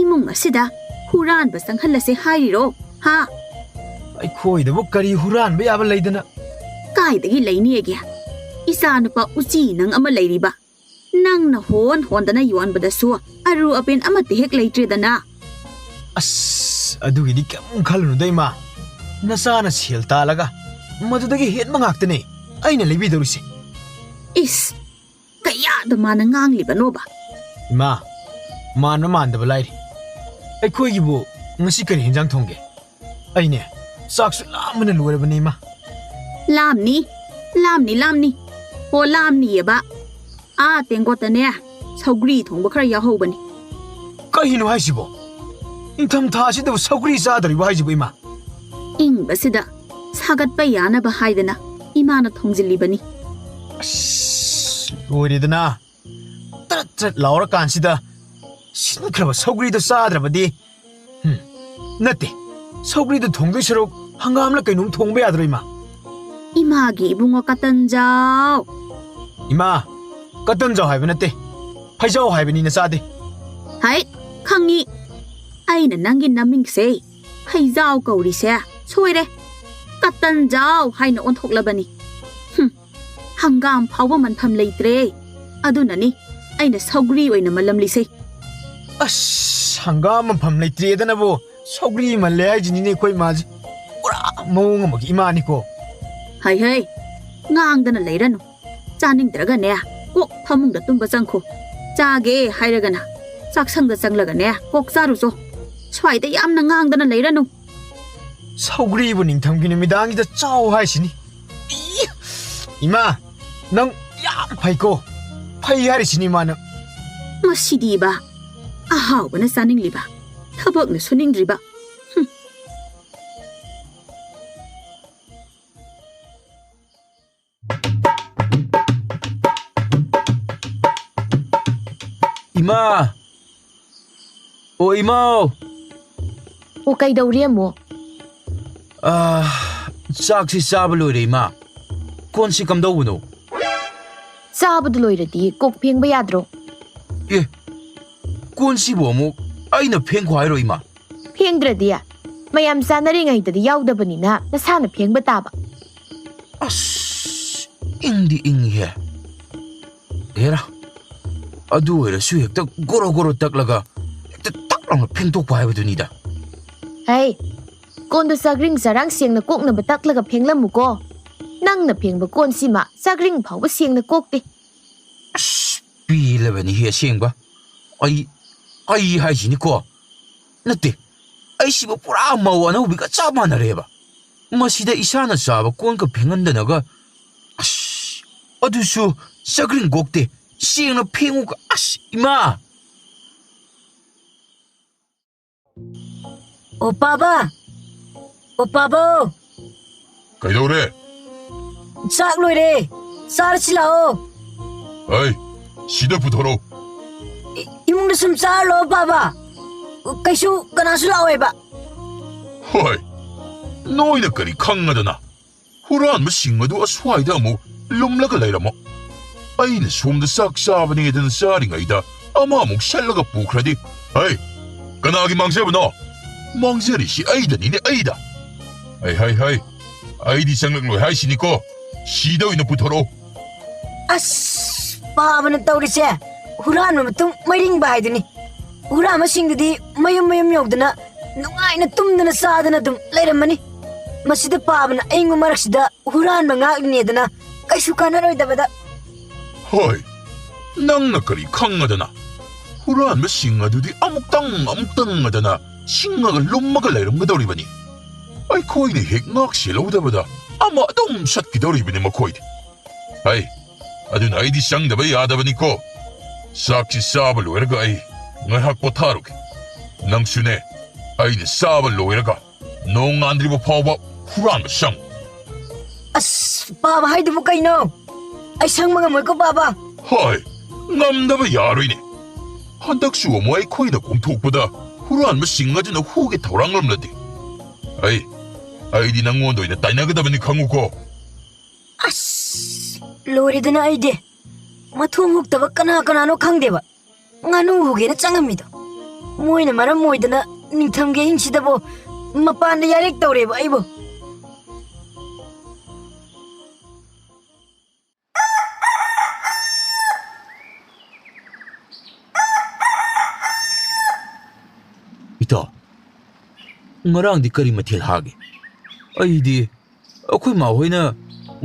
ꯏꯃꯨꯡ ꯑꯁꯤꯗ ꯍꯨꯔꯥꯟꯕ ꯆꯪꯍꯜꯂꯁꯦ ꯍꯥꯏꯔꯤꯔꯣ? ꯍꯥ? ꯑꯩꯈꯣꯏꯗꯕꯨ ꯀꯔꯤ ꯍꯨꯔꯥꯟꯕ ꯌꯥꯕ ꯂꯩꯗꯅ? ꯀꯥꯏꯗꯒꯤ ꯂꯩꯅꯤꯒꯦ? ꯏꯆꯥ ꯅꯨꯄꯥ ꯎꯆꯤ ꯅꯪ ꯑꯃ ꯂꯩꯔꯤꯕ꯫ ꯅꯪꯅ ꯍꯣꯟ ꯍꯣꯟꯗꯅ ꯌꯣꯟꯕꯗꯁꯨ ꯑꯔꯨ ꯑꯄꯦꯟ ꯑꯃꯠꯇ ꯍꯦꯛ ꯂꯩꯇ꯭ꯔꯦꯗꯅ꯫ ꯑꯁ, ꯑꯗꯨꯒꯤꯗꯤ ꯀꯩꯝ ꯈꯜꯂꯨꯅꯨꯗ ꯏꯃꯥ꯫ ꯅꯆꯥꯅ ꯁꯦꯜ ꯇꯥꯜꯂꯒ ꯃꯗꯨꯗꯒꯤ ꯍꯦꯟꯕ ꯉꯥꯛꯇꯅꯦ ꯑꯩꯅ ꯂꯩꯕꯤꯗꯧꯔꯤꯁꯦ꯫ ꯏꯁ, ꯀꯌꯥꯗ ꯃꯥꯅ ꯉꯥꯡꯂꯤꯕꯅꯣꯕ? ꯏꯃꯥ, ꯃꯥꯟꯕ ꯃꯥꯟꯗꯕ ꯂꯥꯏꯔꯤ꯫ ꯑꯩꯈꯣꯏꯒꯤꯕꯨ ꯉꯁꯤ ꯀꯔꯤ ꯍꯦꯟꯖꯥꯡ ꯊꯣꯡꯒꯦ? ꯑꯩꯅꯦ, ꯆꯥꯛꯁꯨ ꯂꯥꯝꯕꯅ ꯂꯣꯏꯔꯕꯅꯦ ꯏꯃꯥ꯫ ꯂꯥꯝꯅꯤ, ꯂꯥꯝꯅꯤ, ꯂꯥꯝꯅꯤ꯫ ꯑꯣ, ꯂꯥꯝꯅꯤꯌꯦꯕ꯫ ꯑꯥ ꯇꯦꯡꯀꯣꯠꯇꯅꯦ ꯁꯧꯒ꯭ꯔꯤ ꯊꯣꯡꯕ ꯈꯔ ꯌꯥꯎꯍꯧꯕꯅꯤ꯫ ꯀꯩꯅꯣ ꯍꯥꯏꯁꯤꯕꯣ? ꯅꯤꯡꯊꯝ ꯊꯥ ꯑꯁꯤꯗꯕꯨ ꯁꯧꯒ꯭ꯔꯤ ꯆꯥꯗꯧꯔꯤꯕ ꯍꯥꯏꯁꯤꯕꯨ ꯏꯃꯥ? ꯏꯪꯕꯁꯤꯗ ꯁꯥꯒꯠꯄ ꯌꯥꯅꯕ ꯍꯥꯏꯗꯅ ꯏꯃꯥꯅ ꯊꯣꯡꯖꯤꯜꯂꯤꯕꯅꯤ꯫ ꯑꯁ, ꯂꯣꯏꯔꯦꯗꯅ꯫ ꯇ꯭ꯔꯠ ꯇ꯭ꯔꯠ ꯂꯥꯎꯔꯀꯥꯟꯁꯤꯗ ꯁꯤꯟꯈ꯭ꯔꯕ ꯁꯧꯒ꯭ꯔꯤꯗꯣ ꯆꯥꯗ꯭ꯔꯕꯗꯤ꯫ ꯍꯨꯝ, ꯅꯠꯇꯦ, ꯁꯧꯒ꯭ꯔꯤꯗꯣ ꯊꯣꯡꯗꯣꯏ ꯁꯔꯨꯛ ꯍꯪꯒꯥꯝꯂ ꯀꯩꯅꯣꯝ ꯊꯣꯡꯕ ꯌꯥꯗ꯭ꯔꯣ, ꯏꯃꯥ? ꯏꯃꯥꯒꯤ ꯏꯕꯨꯡꯉꯣ ꯀꯇꯟꯖꯥꯎ꯫ ꯏꯃꯥ, ꯀꯇꯟꯖꯥꯎ ꯍꯥꯏꯕ ꯅꯠꯇꯦ, ꯐꯩꯖꯥꯎ ꯍꯥꯏꯕꯅꯤ, ꯅꯆꯥꯗꯤ꯫ ꯍꯥꯏ, ꯈꯪꯉꯤ꯫ ꯑꯩꯅ ꯅꯪꯒꯤ ꯅꯃꯤꯡꯁꯦ ꯐꯩꯖꯥꯎ ꯀꯧꯔꯤꯁꯦ ꯁꯣꯏꯔꯦ꯫ ꯀꯇꯟꯖꯥꯎ ꯍꯥꯏꯅ ꯑꯣꯟꯊꯣꯛꯂꯕꯅꯤ꯫ ꯍꯨꯝ, ꯍꯪꯒꯥꯝ ꯐꯥꯎꯕ ꯃꯟꯐꯝ ꯂꯩꯇ꯭ꯔꯦ꯫ ꯑꯗꯨꯅꯅꯤ ꯑꯩꯅ ꯁꯧꯒ꯭ꯔꯤ ꯑꯣꯏꯅ ꯃꯜꯂꯝꯂꯤꯁꯦ꯫ ꯑꯁ, ꯍꯪꯒꯥꯝ ꯃꯟꯐꯝ ꯂꯩꯇ꯭ꯔꯦꯗꯅꯕꯨ ꯁꯧꯒ꯭ꯔꯤ ꯃꯜꯂꯦ ꯍꯥꯏꯁꯤꯅꯤꯅꯦ ꯑꯩꯈꯣꯏ ꯏꯃꯥꯁꯦ꯫ ꯄꯨꯔꯥ ꯃꯑꯣꯡ ꯑꯃꯒꯤ ꯏꯃꯥꯅꯤꯀꯣ꯫ ꯍꯩ ꯍꯩ, ꯉꯥꯡꯗꯅ ꯂꯩꯔꯅꯨ꯫ ꯆꯥꯅꯤꯡꯗ꯭ꯔꯒꯅꯦ, ꯀꯣꯛ ꯐꯃꯨꯡꯗ ꯇꯨꯝꯕ ꯆꯪꯈꯣ꯫ ꯆꯥꯒꯦ ꯍꯥꯏꯔꯒꯅ ꯆꯥꯛꯁꯪꯗ ꯆꯪꯂꯒꯅꯦ, ꯀꯣꯛ ꯆꯥꯔꯨꯆꯣ꯫ ꯁ꯭ꯋꯥꯏꯗ ꯌꯥꯝꯅ ꯉꯥꯡꯗꯅ ꯂꯩꯔꯅꯨ꯫ ꯁꯧꯒ꯭ꯔꯤꯕꯨ ꯅꯤꯡꯊꯝꯒꯤ ꯅꯨꯃꯤꯗꯥꯡꯁꯤꯗ ꯆꯥꯎ ꯍꯥꯏꯁꯤꯅꯤ꯫ ꯏ! ꯏꯃꯥ, ꯅꯪ ꯌꯥꯝ ꯐꯩꯀꯣ꯫ ꯐꯩ ꯍꯥꯏꯔꯤꯁꯤꯅꯤ ꯏꯃꯥ ꯅꯪ꯫ ꯃꯁꯤꯗꯤꯕ, ꯑꯍꯥꯎꯕꯅ ꯆꯥꯅꯤꯡꯂꯤꯕ, ꯊꯕꯛꯅ ꯁꯨꯅꯤꯡꯗ꯭ꯔꯤꯕ꯫ ꯍꯨꯝ꯫ ꯏꯃꯥ! ꯑꯣ, ꯏꯃꯥꯎ! ꯑꯣ, ꯀꯩꯗꯧꯔꯤ ꯑꯃꯨꯛ? ꯑꯥ, ꯆꯥꯛꯁꯤ ꯆꯥꯕ ꯂꯣꯏꯔꯦ, ꯏꯃꯥ꯫ ꯀꯣꯟꯁꯤ ꯀꯝꯗꯧꯕꯅꯣ? ꯆꯥꯕꯗꯨ ꯂꯣꯏꯔꯗꯤ ꯀꯣꯛ ꯐꯦꯡꯕ ꯌꯥꯗ꯭ꯔꯣ? ꯑꯦ, ꯀꯣꯟꯁꯤꯕꯨ ꯑꯃꯨꯛ ꯑꯩꯅ ꯐꯦꯡꯈꯣ ꯍꯥꯏꯔꯣ, ꯏꯃꯥ? ꯐꯦꯡꯗ꯭ꯔꯗꯤ? ꯃꯌꯥꯝ ꯆꯥꯅꯔꯤꯉꯩꯗꯗꯤ ꯌꯥꯎꯗꯕꯅꯤꯅ ꯅꯁꯥꯅ ꯐꯦꯡꯕ ꯇꯥꯕ꯫ ꯑꯁ, ꯏꯪꯗꯤ ꯏꯪꯉꯤꯍꯦ꯫ ꯍꯦꯔꯥ, ꯑꯗꯨ ꯑꯣꯏꯔꯁꯨ ꯍꯦꯛꯇ ꯒꯣꯔꯣ ꯒꯣꯔꯣ ꯇꯛꯂꯒ ꯍꯦꯛꯇ ꯇꯛ ꯂꯥꯎꯅ ꯐꯦꯡꯗꯣꯛꯄ ꯍꯥꯏꯕꯗꯨꯅꯤꯗ꯫ ꯍꯩ, ꯀꯣꯟꯗꯣ ꯆꯥꯛꯔꯤꯡ ꯆꯔꯥꯡ ꯁꯦꯡꯅ ꯀꯣꯛꯅꯕ ꯇꯛꯂꯒ ꯐꯦꯡꯂꯝꯃꯨꯀꯣ꯫ ꯅꯪꯅ ꯐꯦꯡꯕ ꯀꯣꯟꯁꯤꯃ ꯆꯥꯛꯔꯤꯡ ꯐꯥꯎꯕ ꯁꯦꯡꯅ ꯀꯣꯛꯇꯦ꯫ ꯑꯁ, ꯄꯦꯜꯂꯕꯅꯤꯍꯦ ꯑꯁꯦꯡꯕ꯫ ꯑꯩ, ꯑꯩ ꯍꯥꯏꯁꯤꯅꯤꯀꯣ꯫ ꯅꯠꯇꯦ, ꯑꯩꯁꯤꯕꯨ ꯄꯨꯔꯥ ꯃꯧ ꯑꯅꯧꯕꯤꯒ ꯆꯞ ꯃꯥꯟꯅꯔꯦꯕ꯫ ꯃꯁꯤꯗ ꯏꯁꯥꯅ ꯆꯥꯕ ꯀꯣꯟꯒ ꯐꯦꯡꯍꯟꯗꯅꯒ, ꯑꯁ, ꯑꯗꯨꯁꯨ ꯆꯥꯛꯔꯤꯡ ꯀꯣꯛꯇꯦ, ꯁꯦꯡꯅ ꯐꯦꯡꯉꯨꯒ, ꯑꯁ, ꯏꯃꯥ! ꯑꯣ ꯄꯥꯕ! ꯑꯣ ꯄꯥꯕ! ꯀꯩꯗꯧꯔꯦ? ꯆꯥꯛ ꯂꯣꯏꯔꯦ꯫ ꯆꯥꯔꯁꯤ ꯂꯥꯛꯑꯣ꯫ ꯑꯩ, ꯁꯤꯗ ꯄꯨꯊꯣꯔꯛꯑꯣ꯫ ꯏ-, ꯏꯃꯨꯡꯗ ꯁꯨꯝ ꯆꯥꯔ ꯂꯣ, ꯄꯥꯕ꯫ ꯀꯩꯁꯨ ꯀꯅꯥꯁꯨ ꯂꯥꯛꯑꯣꯏꯕ꯫ ꯍꯣꯏ, ꯅꯣꯏꯅ ꯀꯔꯤ ꯈꯪꯉꯗꯅ? ꯍꯨꯔꯥꯟꯕꯁꯤꯡ ꯑꯗꯨ ꯑꯁ꯭ꯋꯥꯏꯗ ꯑꯃꯨꯛ ꯂꯨꯝꯂꯒ ꯂꯩꯔꯝꯃꯣ꯫ ꯑꯩꯅ ꯁꯣꯝꯗ ꯆꯥꯛ ꯆꯥꯕꯅꯦꯗꯅ ꯆꯥꯔꯤꯉꯩꯗ ꯑꯃ ꯑꯃꯨꯛ ꯁꯠꯂꯒ ꯄꯨꯈ꯭ꯔꯗꯤ꯫ ꯍꯩ, ꯀꯅꯥꯒꯤ ꯃꯥꯡꯖꯕꯅꯣ? ꯃꯥꯡꯖꯔꯤꯁꯤ ꯑꯩꯗꯅꯤꯅꯦ, ꯑꯩꯗ꯫ ꯍꯩ, ꯍꯩ, ꯍꯩ, ꯑꯩꯗꯤ ꯆꯪꯂꯛꯂꯣꯏ ꯍꯥꯏꯁꯤꯅꯤꯀꯣ꯫ ꯁꯤꯗ ꯑꯣꯏꯅ ꯄꯨꯊꯣꯔꯛꯑꯣ꯫ ꯑꯁ, ꯄꯥꯕꯅ ꯇꯧꯔꯤꯁꯦ ꯍꯨꯔꯥꯟꯕ ꯃꯇꯨꯡ ꯃꯩꯔꯤꯡꯕ ꯍꯥꯏꯗꯨꯅꯤ꯫ ꯍꯨꯔꯥꯟꯕꯁꯤꯡꯗꯨꯗꯤ ꯃꯌꯨꯝ ꯃꯌꯨꯝ ꯌꯧꯗꯅ ꯅꯨꯡꯉꯥꯏꯅ ꯇꯨꯝꯗꯅ ꯆꯥꯗꯅ ꯑꯗꯨꯝ ꯂꯩꯔꯝꯃꯅꯤ꯫ ꯃꯁꯤꯗ ꯄꯥꯕꯅ ꯑꯏꯪꯕ ꯃꯔꯛꯁꯤꯗ ꯍꯨꯔꯥꯟꯕ ꯉꯥꯛꯂꯤꯅꯦꯗꯅ ꯀꯩꯁꯨ ꯀꯥꯟꯅꯔꯣꯏꯗꯕꯗ꯫ ꯍꯣꯏ, ꯅꯪꯅ ꯀꯔꯤ ꯈꯪꯉꯗꯅ? ꯍꯨꯔꯥꯟꯕꯁꯤꯡ ꯑꯗꯨꯗꯤ ꯑꯃꯨꯛꯇꯪ ꯑꯃꯨꯛꯇꯪ ꯑꯗꯅ ꯁꯤꯡꯉꯒ ꯂꯨꯝꯃꯒ ꯂꯩꯔꯝꯒꯗꯧꯔꯤꯕꯅꯤ꯫ ꯑꯩꯈꯣꯏꯅ ꯍꯦꯛ ꯉꯥꯛ ꯁꯦꯜꯍꯧꯗꯕꯗ ꯑꯃ ꯑꯗꯨꯝ ꯁꯠꯈꯤꯗꯧꯔꯤꯕꯅꯤ ꯃꯈꯣꯏꯗꯤ꯫ ꯍꯩ, ꯑꯗꯨꯅ ꯑꯩꯗꯤ ꯆꯪꯗꯕ ꯌꯥꯗꯕꯅꯤꯀꯣ꯫ ꯆꯥꯛꯁꯤ ꯆꯥꯕ ꯂꯣꯏꯔꯒ ꯑꯩ ꯉꯥꯏꯍꯥꯛ ꯄꯣꯊꯥꯔꯨꯒꯦ꯫ ꯅꯪꯁꯨꯅꯦ, ꯑꯩꯅ ꯆꯥꯕ ꯂꯣꯏꯔꯒ ꯅꯣꯡꯉꯥꯟꯗ꯭ꯔꯤꯕ ꯐꯥꯎꯕ ꯍꯨꯔꯥꯟꯕ ꯆꯪ꯫ ꯑꯁ, ꯄꯥꯕ ꯍꯥꯏꯗꯨꯕꯨ ꯀꯩꯅꯣ? ꯑꯩ ꯁꯪꯕ ꯉꯝꯃꯣꯏꯀꯣ, ꯄꯥꯕ꯫ ꯍꯣꯏ, ꯉꯝꯗꯕ ꯌꯥꯔꯣꯏꯅꯦ꯫ ꯍꯟꯗꯛꯁꯨ ꯑꯃꯨꯛ ꯑꯩꯈꯣꯏꯅ ꯀꯣꯝꯊꯣꯛꯄꯗ ꯍꯨꯔꯥꯟꯕꯁꯤꯡ ꯑꯗꯨꯅ ꯍꯨꯒꯦ ꯊꯧꯔꯥꯡꯂꯝꯂꯗꯤ? ꯑꯩ, ꯑꯩꯗꯤ ꯅꯪꯉꯣꯟꯗ ꯑꯣꯏꯅ ꯇꯥꯏꯅꯒꯗꯕꯅꯤ, ꯈꯪꯉꯨꯀꯣ꯫ ꯑꯁ, ꯂꯣꯏꯔꯦꯗꯅ ꯑꯩꯗꯤ꯫ ꯃꯊꯣꯡ ꯍꯨꯛꯇꯕ ꯀꯅꯥ ꯀꯅꯥꯅꯣ ꯈꯪꯗꯦꯕ꯫ ꯉꯥꯅꯨ ꯍꯨꯒꯦꯅ ꯆꯪꯉꯝꯃꯤꯗꯣ꯫ ꯃꯣꯏꯅ ꯃꯔꯝ ꯑꯣꯏꯗꯅ ꯅꯤꯡꯊꯝꯒꯤ ꯑꯍꯤꯡꯁꯤꯗꯕꯨ ꯃꯄꯥꯟꯗ ꯌꯥꯔꯦꯛ ꯇꯧꯔꯦꯕ ꯑꯩꯕꯨ꯫ ꯏꯇꯥꯎ, ꯉꯔꯥꯡꯗꯤ ꯀꯔꯤ ꯃꯊꯦꯜ ꯍꯥꯒꯦ? ꯑꯩꯗꯤ ꯑꯩꯈꯣꯏ ꯃꯥꯍꯣꯏꯅ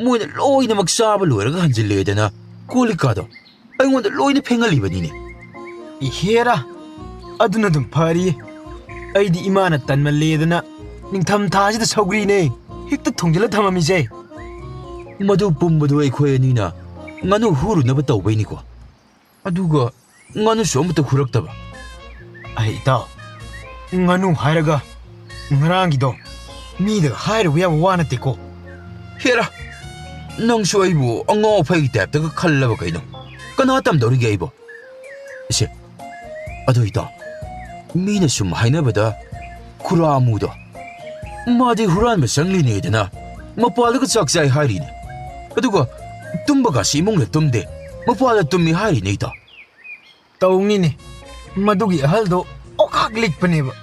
ꯃꯣꯏꯅ ꯂꯣꯏꯅꯃꯛ ꯆꯥꯕ ꯂꯣꯏꯔꯒ ꯍꯟꯖꯤꯜꯂꯦꯗꯅ ꯀꯣꯜ ꯂꯤꯛꯀꯥꯗꯣ ꯑꯩꯉꯣꯟꯗ ꯂꯣꯏꯅ ꯐꯦꯡꯍꯜꯂꯤꯕꯅꯤꯅꯦ꯫ ꯏꯍꯦꯔꯥ, ꯑꯗꯨꯅ ꯑꯗꯨꯝ ꯐꯔꯤꯌꯦ꯫ ꯑꯩꯗꯤ ꯏꯃꯥꯅ ꯇꯟꯃꯜꯂꯦꯗꯅ ꯅꯤꯡꯊꯝ ꯊꯥꯁꯤꯗ ꯁꯧꯒ꯭ꯔꯤꯅꯦ ꯍꯦꯛꯇ ꯊꯣꯡꯖꯤꯜꯂ ꯊꯝꯃꯝꯃꯤꯁꯦ꯫ ꯃꯗꯨ ꯄꯨꯝꯕꯗꯨ ꯑꯩꯈꯣꯏ ꯑꯅꯤꯅ ꯉꯥꯅꯨ ꯍꯨꯔꯨꯅꯕ ꯇꯧꯕꯩꯅꯤꯀꯣ꯫ ꯑꯗꯨꯒ ꯉꯥꯅꯨꯁꯨ ꯑꯃꯠꯇ ꯍꯨꯔꯛꯇꯕ꯫ ꯑꯩ ꯏꯇꯥꯎ, ꯉꯥꯅꯨ ꯍꯥꯏꯔꯒ ꯉꯔꯥꯡꯒꯤꯗꯣ ꯃꯤꯗꯒ ꯍꯥꯏꯔꯨꯕ ꯌꯥꯕ ꯋꯥ ꯅꯠꯇꯦꯀꯣ꯫ ꯍꯦꯔꯥ, ꯅꯪꯁꯨ ꯑꯩꯕꯨ ꯑꯉꯥꯎ ꯑꯐꯩꯒꯤ ꯇꯥꯏꯞꯇꯒ ꯈꯜꯂꯕ ꯀꯩꯅꯣ? ꯀꯅꯥ ꯇꯝꯗꯧꯔꯤꯒꯦ ꯑꯩꯕꯣ? ꯏꯁꯦ, ꯑꯗꯨ ꯏꯇꯥꯎ, ꯃꯤꯅ ꯁꯨꯝ ꯍꯥꯏꯅꯕꯗ ꯈꯨꯔꯥ ꯑꯃꯨꯗꯣ, ꯃꯥꯗꯤ ꯍꯨꯔꯥꯟꯕ ꯆꯪꯂꯤꯅꯦꯗꯅ ꯃꯄꯥꯜꯗꯒ ꯆꯥꯛ ꯆꯥꯏ ꯍꯥꯏꯔꯤꯅꯦ꯫ ꯑꯗꯨꯒ ꯇꯨꯝꯕꯒꯁꯤ ꯏꯃꯨꯡꯗ ꯇꯨꯝꯗꯦ, ꯃꯄꯥꯜꯗ ꯇꯨꯝꯃꯤ ꯍꯥꯏꯔꯤꯅꯦ ꯏꯇꯥꯎ꯫ ꯇꯧꯅꯤꯅꯦ, ꯃꯗꯨꯒꯤ ꯑꯍꯜꯗꯣ ꯑꯣꯈꯥꯛ ꯂꯤꯛꯄꯅꯦꯕ꯫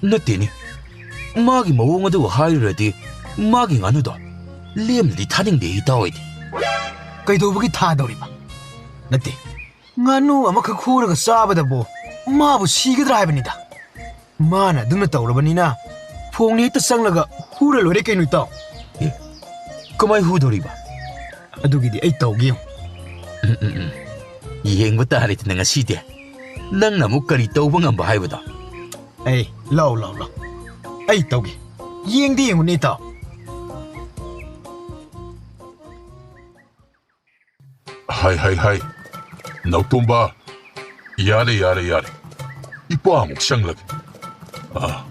ꯅꯠꯇꯦꯅꯦ, ꯃꯥꯒꯤ ꯃꯑꯣꯡ ꯑꯗꯨ ꯍꯥꯏꯔꯨꯔꯗꯤ ꯃꯥꯒꯤ ꯉꯥꯅꯨꯗꯣ ꯂꯦꯝꯅꯗꯤ ꯊꯥꯅꯤꯡꯗꯦ ꯏꯇꯥꯎ ꯑꯩꯗꯤ꯫ ꯀꯩꯗꯧꯕꯒꯤ ꯊꯥꯗꯧꯔꯤꯕ? ꯅꯠꯇꯦ, ꯉꯥꯅꯨ ꯑꯃꯈꯛ ꯍꯨꯔꯒ ꯆꯥꯕꯗꯕꯨ ꯃꯥꯕꯨ ꯁꯤꯒꯗ꯭ꯔꯥ ꯍꯥꯏꯕꯅꯤꯗ꯫ ꯃꯥꯅ ꯑꯗꯨꯝꯅ ꯇꯧꯔꯕꯅꯤꯅ ꯐꯣꯡꯅ ꯍꯦꯛꯇ ꯆꯪꯂꯒ ꯍꯨꯔ ꯂꯣꯏꯔꯦ ꯀꯩꯅꯣ ꯏꯇꯥꯎ꯫ ꯑꯦ, ꯀꯃꯥꯏ ꯍꯨꯗꯧꯔꯤꯕ? ꯑꯗꯨꯒꯤꯗꯤ ꯑꯩ ꯇꯧꯒꯦ ꯌꯦꯡꯉꯨ꯫ ꯎꯝ, ꯎꯝ, ꯎꯝ꯫ ꯌꯦꯡꯕ ꯇꯥꯔꯦꯗꯅ ꯉꯁꯤꯗꯤ꯫ ꯅꯪꯅ ꯑꯃꯨꯛ ꯀꯔꯤ ꯇꯧꯕ ꯉꯝꯕ ꯍꯥꯏꯕꯗꯣ꯫ ꯑꯩ, ꯂꯥꯎ, ꯂꯥꯎ, ꯂꯥꯎ꯫ ꯑꯩ ꯇꯧꯒꯦ꯫ ꯌꯦꯡꯗꯤ ꯌꯦꯡꯉꯨꯅꯦ ꯏꯇꯥꯎ꯫ ꯍꯥꯏ, ꯍꯥꯏ, ꯍꯥꯏ꯫ ꯅꯥꯎꯇꯣꯝꯕ, ꯌꯥꯔꯦ, ꯌꯥꯔꯦ, ꯌꯥꯔꯦ꯫ ꯏꯄꯥ ꯑꯃꯨꯛ ꯆꯪꯂꯒꯦ꯫ ꯑꯥ,